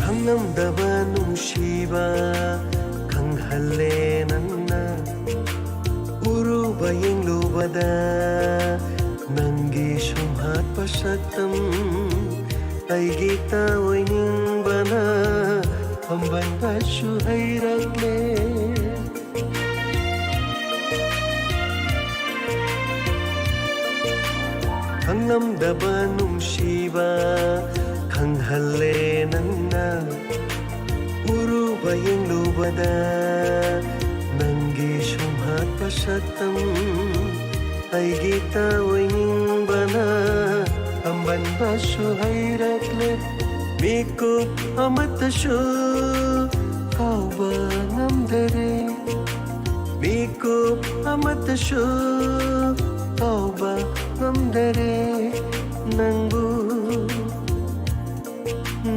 ꯈꯪꯂꯝꯗꯕ ꯅꯨꯡꯁꯤꯕ ꯈꯪꯍꯜꯂꯦ ꯅꯪꯅ꯫ ꯎꯔꯨꯕ ꯌꯦꯡꯂꯨꯕꯗ ꯅꯪꯒꯤ ꯁꯨꯝꯍꯠꯄ ꯁꯛꯇꯝ ꯑꯩꯒꯤ ꯇꯥꯑꯣꯏꯅꯤꯡꯕꯅ ꯐꯝꯕꯟꯕꯁꯨ ꯍꯩꯔꯛꯂꯦ꯫ ꯈꯪꯂꯝꯗꯕ ꯅꯨꯡꯁꯤꯕ ꯈꯪꯍꯜꯂꯦ ꯅꯪꯅ꯫ ꯎꯔꯨꯕ ꯌꯦꯡꯂꯨꯕꯗ ꯅꯪꯒꯤ ꯁꯨꯝꯍꯠꯄ ꯁꯛꯇꯝ ꯑꯩꯒꯤ ꯇꯥꯑꯣꯏꯅꯤꯡꯕꯅ ꯐꯝꯕꯟꯕꯁꯨ ꯍꯩꯔꯛꯂꯦ꯫ ꯃꯤꯀꯨꯞ ꯑꯃꯠꯇꯁꯨ ꯀꯥꯎꯕ ꯉꯝꯗꯔꯦ꯫ ꯃꯤꯀꯨꯞ ꯑꯃꯠꯇꯁꯨ ꯀꯥꯎꯕ ꯉꯝꯗꯔꯦ ꯅꯪꯕꯨ,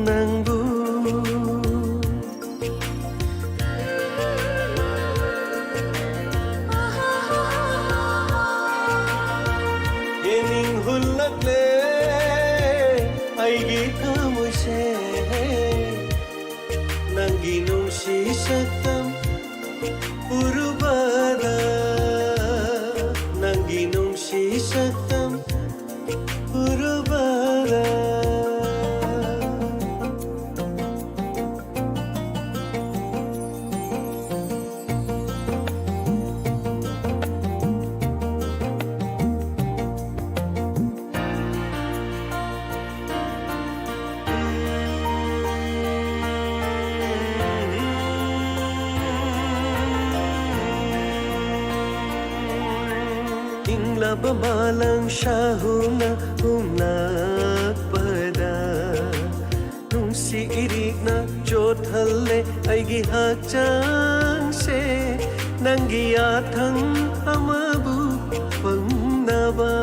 ꯅꯪꯕꯨ꯫ ꯌꯦꯅꯤꯡ ꯍꯨꯜꯂꯛꯂꯦ ꯑꯩꯒꯤ ꯊꯃꯣꯏꯁꯦ꯫ ꯅꯨꯡꯁꯤ ꯁꯛꯇꯝ ꯎꯔꯨꯕꯗ, ꯅꯪꯒꯤ ꯅꯨꯡꯁꯤ ꯁꯛꯇꯝ ꯎꯔꯨꯕꯗ꯫ ꯏꯪꯂꯕ ꯃꯥꯂꯪ ꯁꯥꯍꯨꯅ ꯍꯨꯝꯂꯛꯄꯗ, ꯅꯨꯡꯁꯤ ꯏꯔꯤꯛꯅ ꯆꯣꯠꯍꯜꯂꯦ ꯑꯩꯒꯤ ꯍꯛꯆꯥꯡꯁꯦ, ꯅꯪꯒꯤ ꯌꯥꯊꯪ ꯑꯃꯕꯨ ꯐꯪꯅꯕ꯫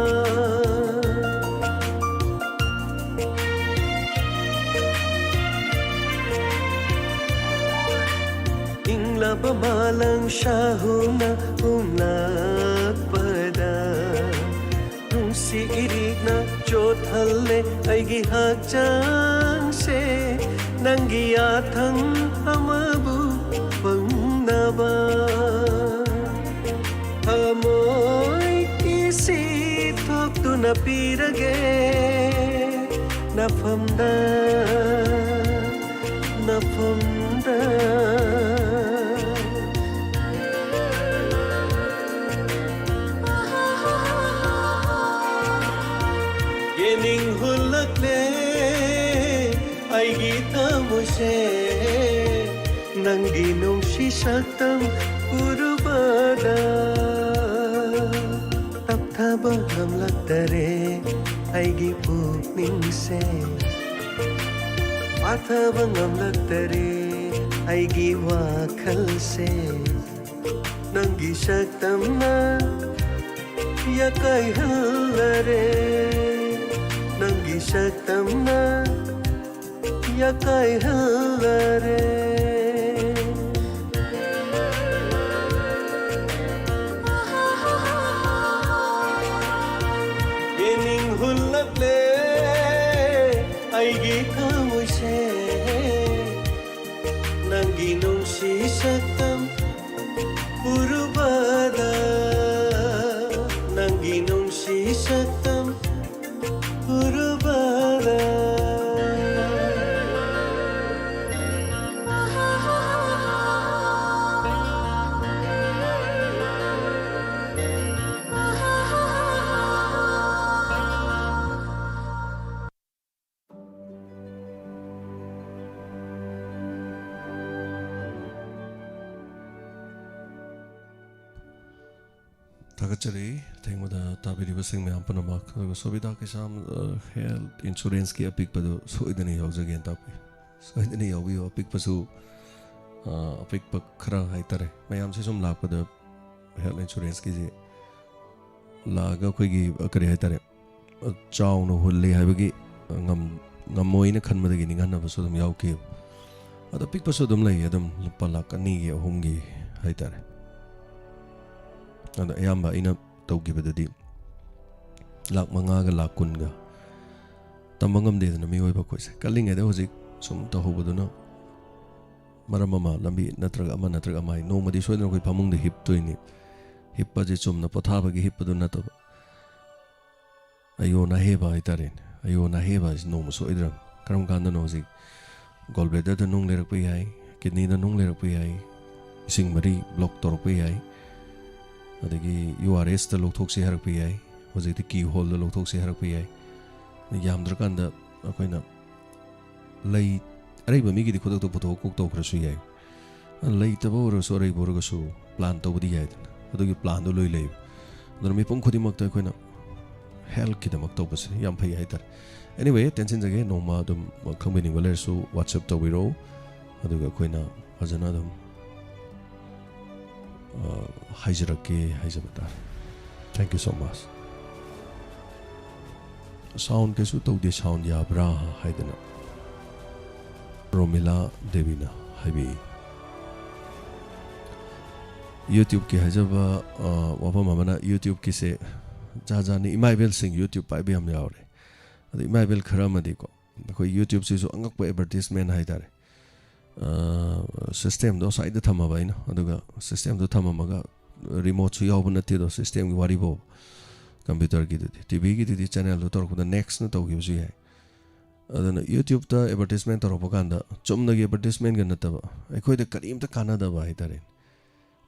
ꯏꯪꯂꯕ ꯃꯥꯂꯪ ꯁꯥꯍꯨꯅ ꯍꯨꯝꯂꯛꯄꯗ, ꯅꯨꯡꯁꯤ ꯏꯔꯤꯛꯅ ꯆꯣꯠꯍꯜꯂꯦ ꯑꯩꯒꯤ ꯍꯛꯆꯥꯡꯁꯦ, ꯅꯪꯒꯤ ꯌꯥꯊꯪ ꯑꯃꯕꯨ ꯐꯪꯅꯕ꯫ ꯊꯃꯣꯏ ꯏꯁꯤ ꯊꯣꯛꯇꯨꯅ ꯄꯤꯔꯒꯦ ꯅꯐꯝꯗ, ꯅꯐꯝꯗ꯫ ꯌꯦꯅꯤꯡ ꯍꯨꯜꯂꯛꯂꯦ ꯑꯩꯒꯤ ꯊꯃꯣꯏꯁꯦ, ꯅꯪꯒꯤ ꯅꯨꯡꯁꯤ ꯁꯛꯇꯝ ꯎꯔꯨꯕꯗ꯫ ꯇꯞꯊꯕ ꯉꯝꯂꯛꯇꯔꯦ ꯑꯩꯒꯤ ꯄꯨꯛꯅꯤꯡꯁꯦ, ꯄꯥꯊꯕ ꯉꯝꯂꯛꯇꯔꯦ ꯑꯩꯒꯤ ꯋꯥꯈꯜꯁꯦ꯫ ꯅꯪꯒꯤ ꯁꯛꯇꯝꯅ ꯌꯥꯀꯥꯏꯍꯜꯂꯔꯦ, ꯅꯪꯒꯤ ꯁꯛꯇꯝꯅ ꯌꯥꯀꯥꯏꯍꯜꯂꯔꯦ꯫ ꯌꯦꯅꯤꯡ ꯍꯨꯜꯂꯛꯂꯦ ꯑꯩꯒꯤ ꯊꯃꯣꯏꯁꯦ, ꯅꯪꯒꯤ ꯅꯨꯡꯁꯤ ꯁꯛꯇꯝ ꯎꯔꯨꯕꯗ, ꯅꯪꯒꯤ ꯅꯨꯡꯁꯤ ꯁꯛꯇꯝ ꯎꯔꯨꯕꯗ꯫ ꯊꯥꯒꯠꯆꯔꯤ ꯑꯊꯦꯡꯕꯗ ꯇꯥꯕꯤꯔꯤꯕꯁꯤꯡ ꯃꯌꯥꯝ ꯄꯨꯝꯅꯃꯛ꯫ ꯑꯗꯨꯒ ꯁꯣꯕꯤꯇꯥ ꯀꯩꯁꯥꯝ, ꯑ, health insurance ꯀꯤ ꯑꯄꯤꯛꯄꯗꯨ ꯁꯣꯏꯗꯅ ꯌꯥꯎꯖꯒꯦꯅ ꯇꯥꯛꯄꯤ꯫ ꯁꯣꯏꯗꯅ ꯌꯥꯎꯕꯤꯌꯨ꯫ ꯑꯄꯤꯛꯄꯁꯨ, ꯑ, ꯑꯄꯤꯛꯄ ꯈꯔ ꯍꯥꯏꯇꯥꯔꯦ꯫ ꯃꯌꯥꯝꯁꯦ ꯁꯨꯝ ꯂꯥꯛꯄꯗ health insurance ꯀꯤꯁꯦ ꯂꯥꯛꯑꯒ ꯑꯩꯈꯣꯏꯒꯤ, ꯑ, ꯀꯔꯤ ꯍꯥꯏꯇꯥꯔꯦ, ꯑ, ꯆꯥꯎꯅ ꯍꯨꯜꯂꯤ ꯍꯥꯏꯕꯒꯤ, ꯑ, ꯉꯝ-, ꯉꯝꯃꯣꯏꯅ ꯈꯟꯕꯗꯒꯤ ꯅꯤꯡꯍꯟꯅꯕꯁꯨ ꯑꯗꯨꯝ ꯌꯥꯎꯈꯤ꯫ ꯑꯗꯣ ꯄꯤꯛꯄꯁꯨ ꯑꯗꯨꯝ ꯂꯩ, ꯑꯗꯨꯝ ꯂꯨꯄꯥ ꯂꯥꯈ ꯑꯅꯤꯒꯤ, ꯑꯍꯨꯝꯒꯤ ꯍꯥꯏꯇꯥꯔꯦ꯫ ꯑꯗꯣ ꯑꯌꯥꯝꯕ ꯑꯩꯅ ꯇꯧꯈꯤꯕꯗꯗꯤ ꯂꯥꯈ ꯃꯉꯥꯒ ꯂꯥꯈ ꯀꯨꯟꯒ꯫ ꯇꯝꯕ ꯉꯝꯗꯦꯗꯅ ꯃꯤꯑꯣꯏꯕ ꯑꯩꯈꯣꯏꯁꯦ꯫ ꯀꯜꯂꯤꯉꯩꯗ ꯍꯧꯖꯤꯛ ꯁꯨꯝ ꯇꯧꯍꯧꯕꯗꯨꯅ ꯃꯔꯝ ꯑꯃ, ꯂꯝꯕꯤ ꯅꯠꯇ꯭ꯔꯒ ꯑꯃ ꯅꯠꯇ꯭ꯔꯒ ꯑꯃ ꯍꯥꯏ, ꯅꯣꯡꯃꯗꯤ ꯁꯣꯏꯗꯅ ꯑꯩꯈꯣꯏ ꯐꯃꯨꯡꯗ ꯍꯤꯞꯇꯣꯏꯅꯤ꯫ ꯍꯤꯞꯄꯁꯦ ꯆꯨꯝꯅ ꯄꯣꯊꯥꯕꯒꯤ ꯍꯤꯞꯄꯗꯨ ꯅꯠꯇꯕ, ꯑꯌꯣ ꯅꯥꯍꯦꯕ ꯍꯥꯏꯇꯥꯔꯦꯅꯦ꯫ ꯑꯌꯣ ꯅꯥꯍꯦꯕ ꯍꯥꯏꯁꯤ ꯅꯣꯡꯃ ꯁꯣꯏꯗ꯭ꯔꯕꯅꯤ꯫ ꯀꯔꯝ ꯀꯥꯟꯗꯅꯣ ꯍꯧꯖꯤꯛ gall bladder ꯗ ꯅꯨꯡ ꯂꯩꯔꯛꯄ ꯌꯥꯏ, kidney ꯗ ꯅꯨꯡ ꯂꯩꯔꯛꯄ ꯌꯥꯏ, ꯏꯁꯤꯡ ꯃꯔꯤ block ꯇꯧꯔꯛꯄ ꯌꯥꯏ, ꯑꯗꯒꯤ U R S ꯇ ꯂꯧꯊꯣꯛꯁꯤ ꯍꯥꯏꯔꯛꯄ ꯌꯥꯏ, ꯍꯧꯖꯤꯛꯇꯤ key hole ꯗ ꯂꯧꯊꯣꯛꯁꯤ ꯍꯥꯏꯔꯛꯄ ꯌꯥꯏ꯫ ꯌꯥꯝꯗ꯭ꯔꯀꯥꯟꯗ ꯑꯩꯈꯣꯏꯅ ꯂꯩ, ꯑꯔꯩꯕ ꯃꯤꯒꯤꯗꯤ ꯈꯨꯗꯛꯇ ꯄꯨꯊꯣꯛ ꯀꯣꯛ ꯇꯧꯈ꯭ꯔꯁꯨ ꯌꯥꯏ꯫ ꯂꯩꯇꯕ ꯑꯣꯏꯔꯒꯁꯨ ꯑꯔꯩꯕ ꯑꯣꯏꯔꯒꯁꯨ plan ꯇꯧꯕꯗꯤ ꯌꯥꯏꯗꯅ꯫ ꯑꯗꯨꯒꯤ plan ꯗꯣ ꯂꯣꯏ ꯂꯩꯌꯦꯕ꯫ ꯑꯗꯨꯅ ꯃꯤꯄꯨꯝ ꯈꯨꯗꯤꯡꯃꯛꯇ ꯑꯩꯈꯣꯏꯅ health ꯀꯤꯗꯃꯛ ꯇꯧꯕꯁꯦ ꯌꯥꯝ ꯐꯩ ꯍꯥꯏꯇꯥꯔꯦ꯫ Anyway, ꯇꯦꯟꯁꯤꯟꯖꯒꯦ, ꯅꯣꯡꯃ ꯑꯗꯨꯝ ꯈꯪꯕꯤꯅꯤꯡꯕ ꯂꯩꯔꯁꯨ WhatsApp ꯇꯧꯕꯤꯔꯛꯎ, ꯑꯗꯨꯒ ꯑꯩꯈꯣꯏꯅ ꯐꯖꯅ ꯑꯗꯨꯝ, ꯑ, ꯍꯥꯏꯖꯔꯛꯀꯦ ꯍꯥꯏꯖꯕ ꯇꯥꯔꯦ꯫ Thank you so much꯫ Sound ꯀꯩꯁꯨ ꯇꯧꯗꯦ, sound ꯌꯥꯕ꯭ꯔꯥ ꯍꯥꯏꯗꯅ ꯔꯣꯃꯤꯂꯥ ꯗꯦꯕꯤꯅ ꯍꯥꯏꯕꯤꯏ꯫ YouTube ꯀꯤ ꯍꯥꯏꯖꯕ, ꯑ, ꯋꯥꯐꯝ ꯑꯃꯅ, YouTube ꯀꯤꯁꯦ ꯖꯥꯠ ꯖꯥꯠꯅꯤ꯫ ꯏꯃꯥ ꯏꯕꯦꯜꯁꯤꯡ YouTube ꯄꯥꯏꯕ ꯌꯥꯝ ꯌꯥꯎꯔꯦ꯫ ꯑꯗ ꯏꯃꯥ ꯏꯕꯦꯜ ꯈꯔ ꯑꯃꯗꯤꯀꯣ, ꯑꯩꯈꯣꯏ YouTube ꯁꯤꯁꯨ ꯑꯉꯛꯄ advertisement ꯍꯥꯏꯇꯥꯔꯦ꯫ ꯁꯤꯁꯇꯦꯝꯗꯣ ꯁ꯭ꯋꯥꯏꯗ ꯊꯝꯃꯕ ꯑꯩꯅ, ꯑꯗꯨꯒ ꯁꯤꯁꯇꯦꯝꯗꯣ ꯊꯝꯃꯝꯃꯒ, ꯔꯤꯃꯣꯠꯁꯨ ꯌꯥꯎꯕ ꯅꯠꯇꯦ ꯑꯗꯣ, ꯁꯤꯁꯇꯦꯝꯒꯤ ꯋꯥꯔꯤꯕꯣ, ꯀꯝꯄ꯭ꯌꯨꯇꯔꯒꯤꯗꯨꯗꯤ, ꯇꯤ ꯚꯤꯒꯤꯗꯨꯗꯤ ꯆꯦꯅꯦꯜꯗꯣ ꯇꯧꯔꯛꯄꯗ ꯅꯦꯛꯁꯅ ꯇꯧꯈꯤꯕꯁꯨ ꯌꯥꯏ꯫ ꯑꯗꯨꯅ ꯌꯨꯇ꯭ꯌꯨꯕꯇ ꯑꯦꯗꯚꯔꯇꯤꯁꯃꯦꯟ ꯇꯧꯔꯛꯄ ꯀꯥꯟꯗ ꯆꯨꯝꯅꯒꯤ ꯑꯦꯗꯚꯔꯇꯤꯁꯃꯦꯟꯒ ꯅꯠꯇꯕ, ꯑꯩꯈꯣꯏꯗ ꯀꯔꯤꯝꯇ ꯀꯥꯟꯅꯗꯕ ꯍꯥꯏꯇꯥꯔꯦ꯫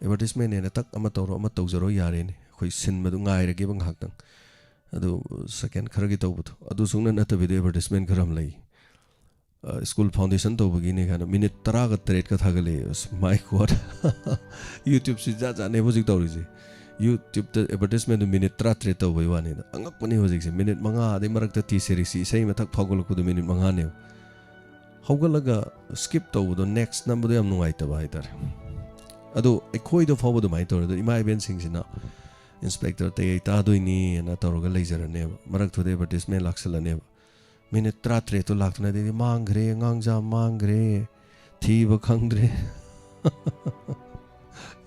ꯑꯦꯗꯚꯔꯇꯤꯁꯃꯦꯟꯅꯦꯅ ꯇꯛ ꯑꯃ ꯇꯧꯔꯣ, ꯑꯃ ꯇꯧꯖꯔꯣ, ꯌꯥꯔꯦꯅꯦ, ꯑꯩꯈꯣꯏ ꯁꯤꯟꯕꯗꯨ ꯉꯥꯏꯔꯒꯦꯕ ꯉꯥꯏꯍꯥꯛꯇꯪ꯫ ꯑꯗꯨ ꯁꯦꯀꯦꯟ ꯈꯔꯒꯤ ꯇꯧꯕꯗꯣ, ꯑꯗꯨ ꯁꯨꯡꯅ ꯅꯠꯇꯕꯤꯗ ꯑꯦꯗꯚꯔꯇꯤꯁꯃꯦꯟ ꯈꯔ ꯑꯃ ꯂꯩ꯫ ꯑ, ꯁ꯭ꯀꯨꯜ ꯐꯥꯎꯟꯗꯦꯁꯟ ꯇꯧꯕꯒꯤꯅꯦ ꯀꯥꯏꯅ ꯃꯤꯅꯤꯠ ꯇꯔꯥꯒ ꯇꯔꯦꯠꯀ ꯊꯥꯒꯠꯂꯛꯑꯦ꯫ ꯑꯁ, ꯃꯥꯏ ꯒꯣꯗ! ꯌꯨꯇ꯭ꯌꯨꯕꯁꯤ ꯖꯥꯠ ꯖꯥꯠꯅꯦꯕ ꯍꯧꯖꯤꯛ ꯇꯧꯔꯤꯁꯦ꯫ ꯌꯨꯇ꯭ꯌꯨꯕꯇ ꯑꯦꯗꯚꯔꯇꯤꯁꯃꯦꯟꯗꯨ ꯃꯤꯅꯤꯠ ꯇꯔꯥꯇꯔꯦꯠ ꯇꯧꯕꯩ ꯋꯥꯅꯤꯗ꯫ ꯑꯉꯛꯄꯅꯤ ꯍꯧꯖꯤꯛꯁꯦ꯫ ꯃꯤꯅꯤꯠ ꯃꯉꯥ, ꯑꯗꯩ ꯃꯔꯛꯇ ꯇꯤ ꯁꯦꯔꯤꯁꯀꯤ ꯏꯁꯩ ꯃꯊꯛ ꯐꯥꯎꯒꯠꯂꯛꯄꯗꯣ ꯃꯤꯅꯤꯠ ꯃꯉꯥꯅꯦꯕ꯫ ꯍꯧꯒꯠꯂꯒ ꯁ꯭ꯀꯤꯞ ꯇꯧꯕꯗꯣ, ꯅꯦꯛꯁ ꯅꯝꯕꯗꯣ ꯌꯥꯝ ꯅꯨꯡꯉꯥꯏꯇꯕ ꯍꯥꯏꯇꯥꯔꯦ꯫ ꯑꯗꯣ ꯑꯩꯈꯣꯏꯗ ꯐꯥꯎꯕ ꯑꯗꯨꯃꯥꯏꯅ ꯇꯧꯔꯦ꯫ ꯑꯗꯣ ꯏꯃꯥ ꯏꯕꯦꯟꯁꯤꯡꯁꯤꯅ ꯏꯟꯁꯄꯦꯛꯇꯔ ꯇꯌꯩ ꯇꯥꯗꯣꯏꯅꯤꯅ ꯇꯧꯔꯒ ꯂꯩꯖꯔꯅꯦꯕ꯫ ꯃꯔꯛꯇꯨꯗ ꯑꯦꯗꯚꯔꯇꯤꯁꯃꯦꯟ ꯂꯥꯛꯁꯜꯂꯅꯦꯕ꯫ ꯃꯤꯅꯤꯠ ꯇꯔꯥꯇꯔꯦꯠꯇꯣ ꯂꯥꯛꯇꯅ, ꯑꯗꯩꯗꯤ "ꯃꯥꯡꯈ꯭ꯔꯦ, ꯑꯉꯥꯡꯖꯥ ꯃꯥꯡꯈ꯭ꯔꯦ, ꯊꯤꯕ ꯈꯪꯗ꯭ꯔꯦ"꯫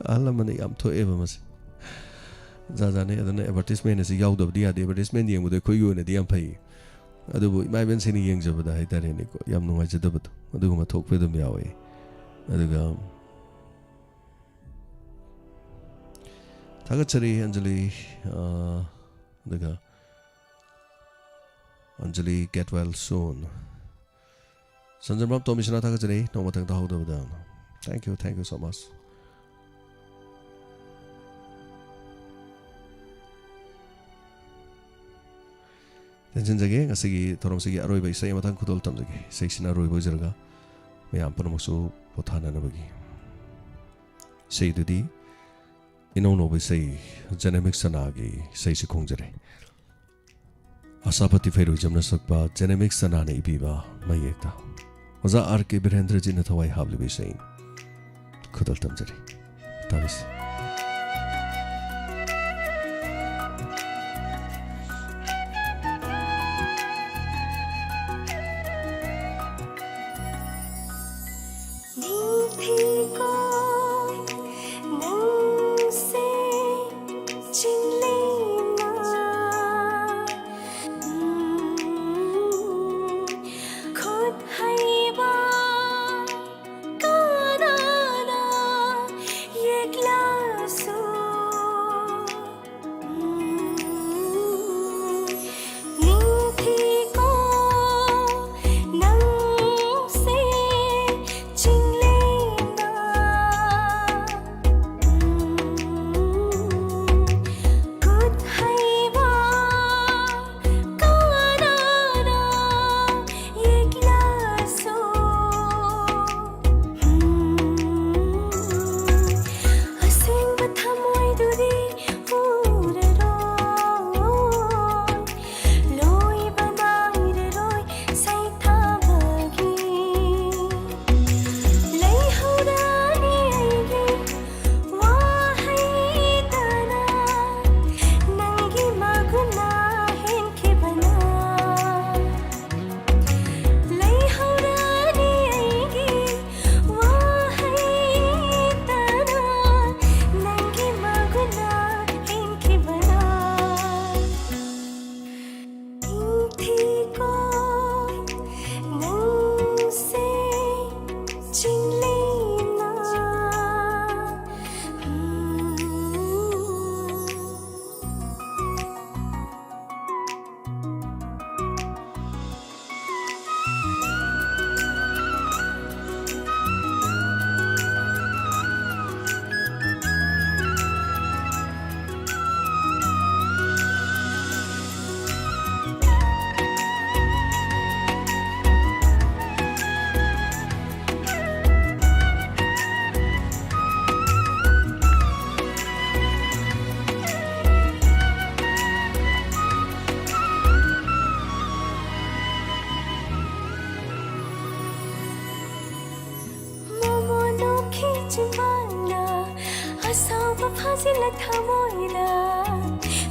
ꯑꯍꯜ ꯂꯃꯟꯅ ꯌꯥꯝ ꯊꯣꯛꯑꯦꯕ ꯃꯁꯦ꯫ ꯖꯥꯠ ꯖꯥꯠꯅꯤ꯫ ꯑꯗꯨꯅ ꯑꯦꯗꯚꯔꯇꯤꯁꯃꯦꯟ ꯑꯁꯤ ꯌꯥꯎꯗꯕꯗꯤ ꯌꯥꯗꯦ꯫ ꯑꯦꯗꯚꯔꯇꯤꯁꯃꯦꯟ ꯌꯦꯡꯕꯗꯣ ꯑꯩꯈꯣꯏꯒꯤ ꯑꯣꯏꯅꯗꯤ ꯌꯥꯝ ꯐꯩ꯫ ꯑꯗꯨꯕꯨ ꯏꯃꯥ ꯏꯕꯦꯟꯁꯤꯡꯅ ꯌꯦꯡꯖꯕꯗ ꯍꯥꯏꯇꯥꯔꯦꯅꯦꯀꯣ, ꯌꯥꯝ ꯅꯨꯡꯉꯥꯏꯖꯗꯕꯗꯣ ꯑꯗꯨꯒꯨꯝꯕ ꯊꯣꯛꯄ ꯑꯗꯨꯝ ꯌꯥꯎꯋꯦ꯫ ꯑꯗꯨꯒ ꯊꯥꯒꯠꯆꯔꯤ ꯑꯟꯖꯂꯤ, ꯑ, ꯑꯗꯨꯒ ꯑꯟꯖꯂꯤ, get well soon꯫ ꯁꯟꯖꯟꯕꯝ ꯇꯣꯝꯕꯤꯁꯅꯥ ꯊꯥꯒꯠꯆꯔꯤ, ꯅꯣꯡꯃꯇꯪ ꯇꯥꯍꯧꯗꯕꯗ꯫ Thank you, thank you so much꯫ ꯇꯦꯟꯁꯤꯟꯖꯒꯦ, ꯉꯁꯤꯒꯤ ꯊꯧꯔꯝꯁꯤꯒꯤ ꯑꯔꯣꯏꯕ ꯏꯁꯩ ꯑꯃꯇꯪ ꯈꯨꯗꯣꯜ ꯇꯝꯖꯒꯦ꯫ ꯏꯁꯩꯁꯤꯅ ꯑꯔꯣꯏꯕ ꯑꯣꯏꯖꯔꯒ ꯃꯌꯥꯝ ꯄꯨꯝꯅꯃꯛꯁꯨ ꯄꯣꯊꯥꯅꯅꯕꯒꯤ꯫ ꯏꯁꯩꯗꯨꯗꯤ ꯏꯅꯧ ꯅꯧꯕ ꯏꯁꯩ, ꯖꯦꯅꯦꯃꯤꯛ ꯁꯅꯥꯒꯤ ꯏꯁꯩꯁꯤ ꯈꯣꯡꯖꯔꯦ꯫ ꯑꯁꯥꯄꯇꯤ ꯐꯩꯔꯨꯖꯝꯅ ꯁꯛꯄ, ꯖꯦꯅꯦꯃꯤꯛ ꯁꯅꯥꯅ ꯏꯕꯤꯕ ꯃꯌꯦꯛꯇ꯫ ꯑꯣꯖꯥ ꯑꯥꯔ ꯀꯦ ꯕꯤꯔꯦꯟꯗ꯭ꯔꯖꯤꯠꯅ ꯊꯋꯥꯏ ꯍꯥꯞꯂꯤꯕ ꯏꯁꯩ ꯈꯨꯗꯣꯜ ꯇꯝꯖꯔꯤ꯫ ꯇꯥꯕꯤꯁꯤ꯫ ꯅꯤꯡꯊꯤꯀꯣ ꯅꯪꯁꯦ ꯆꯤꯡꯂꯦꯝꯅ, ꯎꯝ, ꯈꯨꯠ ꯍꯩꯕ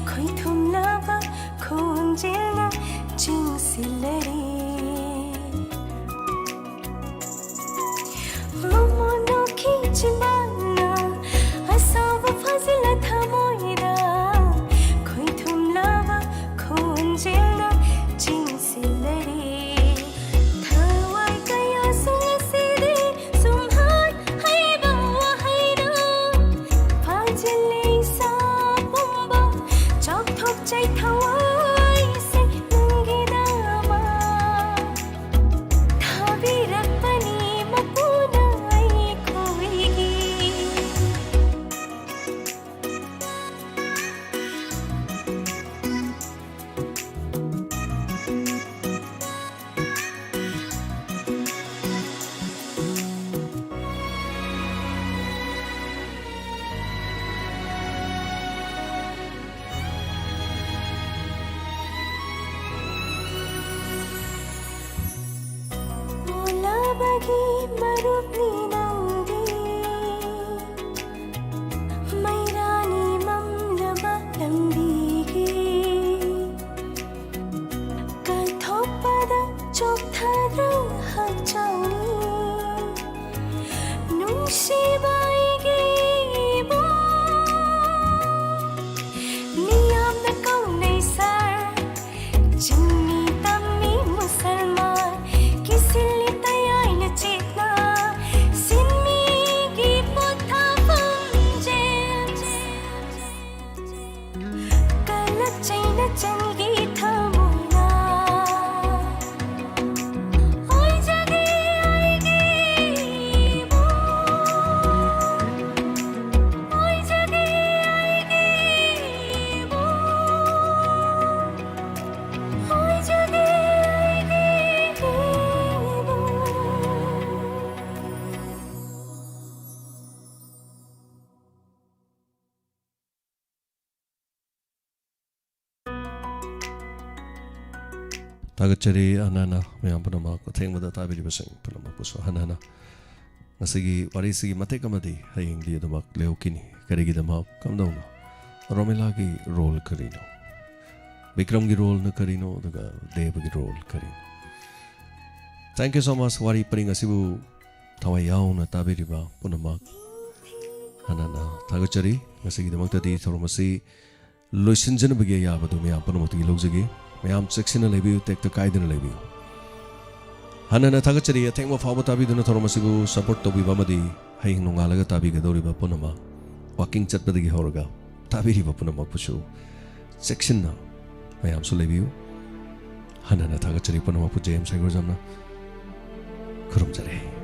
ꯈꯣꯏꯊꯨꯝꯂꯕ ꯈꯣꯟꯖꯦꯜꯅ ꯆꯤꯡꯁꯤꯜꯂꯔꯦ꯫ ꯃꯃꯣꯟ ꯅꯣꯛꯈꯤ ꯆꯤꯝꯕꯥꯜꯅ ꯑꯁꯥꯎꯕ ꯐꯥꯖꯤꯜꯂ ꯊꯃꯣꯏꯗ ꯈꯣꯏꯊꯨꯝꯂꯕ ꯈꯣꯟꯖꯦꯜꯅ ꯆꯤꯡꯁꯤꯜꯂꯔꯦ꯫ ꯊꯋꯥꯏ ꯀꯌꯥꯁꯨ ꯉꯁꯤꯗꯤ ꯁꯨꯝꯍꯠ ꯍꯩꯕ ꯋꯥꯍꯩꯅ ꯐꯥꯖꯤꯜꯂꯦ ꯏꯁꯥ ꯄꯨꯝꯕ꯫ ꯆꯥꯎꯊꯣꯛꯆꯩ ꯊꯋꯥꯏꯁꯦ ꯅꯪꯒꯤꯗꯃꯛ ꯊꯥꯕꯤꯔꯛꯄꯅꯤ ꯃꯄꯨꯅ ꯑꯩꯈꯣꯏꯒꯤ꯫ ꯑꯣꯜꯂꯕꯒꯤ ꯃꯔꯨꯞꯅꯤ ꯅꯪꯗꯤ, ꯃꯩꯔꯥꯅꯤ ꯃꯝꯂꯕ ꯂꯝꯕꯤꯒꯤ꯫ ꯀꯠꯊꯣꯛꯄꯗ ꯆꯣꯛꯊꯗ꯭ꯔ ꯍꯛꯆꯥꯡꯅꯤ, ꯅꯨꯡꯁꯤꯕ ꯑꯩꯒꯤ ꯏꯕꯨꯡ꯫ ꯃꯤꯌꯥꯝꯅ ꯀꯧꯅꯩ ꯁꯥꯔ, ꯆꯤꯡꯃꯤ ꯇꯝꯃꯤ ꯃꯨꯁꯜꯃꯥꯟ, ꯀꯤꯁꯤꯜꯂꯤ ꯇꯌꯥꯏꯅ ꯆꯦꯠꯅ, ꯁꯤꯟꯃꯤꯒꯤ ꯄꯣꯊꯥꯐꯝ ꯖꯦꯝꯁ꯫ ꯀꯂꯛ ꯆꯩꯅ ꯆꯪꯒꯤ ꯊꯃꯣꯏꯅ꯫ ꯑꯣꯏꯖꯒꯦ ꯑꯩꯒꯤ ꯏꯕꯨꯡ꯫ ꯑꯣꯏꯖꯒꯦ ꯑꯩꯒꯤ ꯏꯕꯨꯡ꯫ ꯑꯣꯏꯖꯒꯦ ꯑꯩꯒꯤ ꯏꯕꯨꯡ꯫ ꯊꯥꯒꯠꯆꯔꯤ ꯍꯟꯅ ꯍꯟꯅ ꯃꯌꯥꯝ ꯄꯨꯝꯅꯃꯛ, ꯑꯊꯦꯡꯕꯗ ꯇꯥꯕꯤꯔꯤꯕꯁꯤꯡ ꯄꯨꯝꯅꯃꯛꯄꯨꯁꯨ ꯍꯟꯅ ꯍꯟꯅ꯫ ꯉꯁꯤꯒꯤ ꯋꯥꯔꯤꯁꯤꯒꯤ ꯃꯇꯦꯛ ꯑꯃꯗꯤ ꯍꯌꯦꯡꯗꯤ ꯑꯗꯨꯃꯛ ꯂꯦꯞꯈꯤꯅꯤ꯫ ꯀꯔꯤꯒꯤꯗꯃꯛ, ꯀꯝꯗꯧꯅ? ꯔꯣꯃꯤꯂꯥꯒꯤ ꯔꯣꯜ ꯀꯔꯤꯅꯣ? ꯕꯤꯀ꯭ꯔꯝꯒꯤ ꯔꯣꯜꯅ ꯀꯔꯤꯅꯣ? ꯑꯗꯨꯒ ꯗꯦꯕꯒꯤ ꯔꯣꯜ ꯀꯔꯤꯅꯣ? Thank you so much. ꯋꯥꯔꯤ ꯄꯔꯤꯡ ꯑꯁꯤꯕꯨ ꯊꯋꯥꯏ ꯌꯥꯎꯅ ꯇꯥꯕꯤꯔꯤꯕ ꯄꯨꯝꯅꯃꯛ ꯍꯟꯅ ꯍꯟꯅ ꯊꯥꯒꯠꯆꯔꯤ꯫ ꯉꯁꯤꯒꯤꯗꯃꯛꯇꯗꯤ ꯊꯧꯔꯝ ꯑꯁꯤ ꯂꯣꯏꯁꯤꯟꯖꯅꯕꯒꯤ ꯑꯌꯥꯕꯗꯨ ꯃꯌꯥꯝ ꯄꯨꯝꯅꯃꯛꯇꯒꯤ ꯂꯧꯖꯒꯦ꯫ ꯃꯌꯥꯝ ꯆꯦꯛꯁꯤꯟꯅ ꯂꯩꯕꯤꯌꯨ, ꯇꯦꯛꯇ ꯀꯥꯏꯗꯅ ꯂꯩꯕꯤꯌꯨ꯫ ꯍꯟꯅ ꯍꯟꯅ ꯊꯥꯒꯠꯆꯔꯤ, ꯑꯊꯦꯡꯕ ꯐꯥꯎꯕ ꯇꯥꯕꯤꯗꯨꯅ ꯊꯧꯔꯝ ꯑꯁꯤꯕꯨ ꯁꯄꯣꯔꯠ ꯇꯧꯕꯤꯕ ꯑꯃꯗꯤ ꯍꯌꯦꯡ ꯅꯣꯡꯉꯥꯜꯂꯒ ꯇꯥꯕꯤꯒꯗꯧꯔꯤꯕ ꯄꯨꯝꯅꯃꯛ, ꯋꯥꯀꯤꯡ ꯆꯠꯄꯗꯒꯤ ꯍꯧꯔꯒ ꯇꯥꯕꯤꯔꯤꯕ ꯄꯨꯝꯅꯃꯛꯄꯨꯁꯨ ꯆꯦꯛꯁꯤꯟꯅ ꯃꯌꯥꯝꯁꯨ ꯂꯩꯕꯤꯌꯨ꯫ ꯍꯟꯅ ꯍꯟꯅ ꯊꯥꯒꯠꯆꯔꯤ ꯄꯨꯝꯅꯃꯛꯄꯨ꯫ ꯖꯦ ꯑꯦꯝ ꯁꯥꯏꯒꯣꯖꯝꯅ ꯈꯨꯔꯨꯝꯖꯔꯤ꯫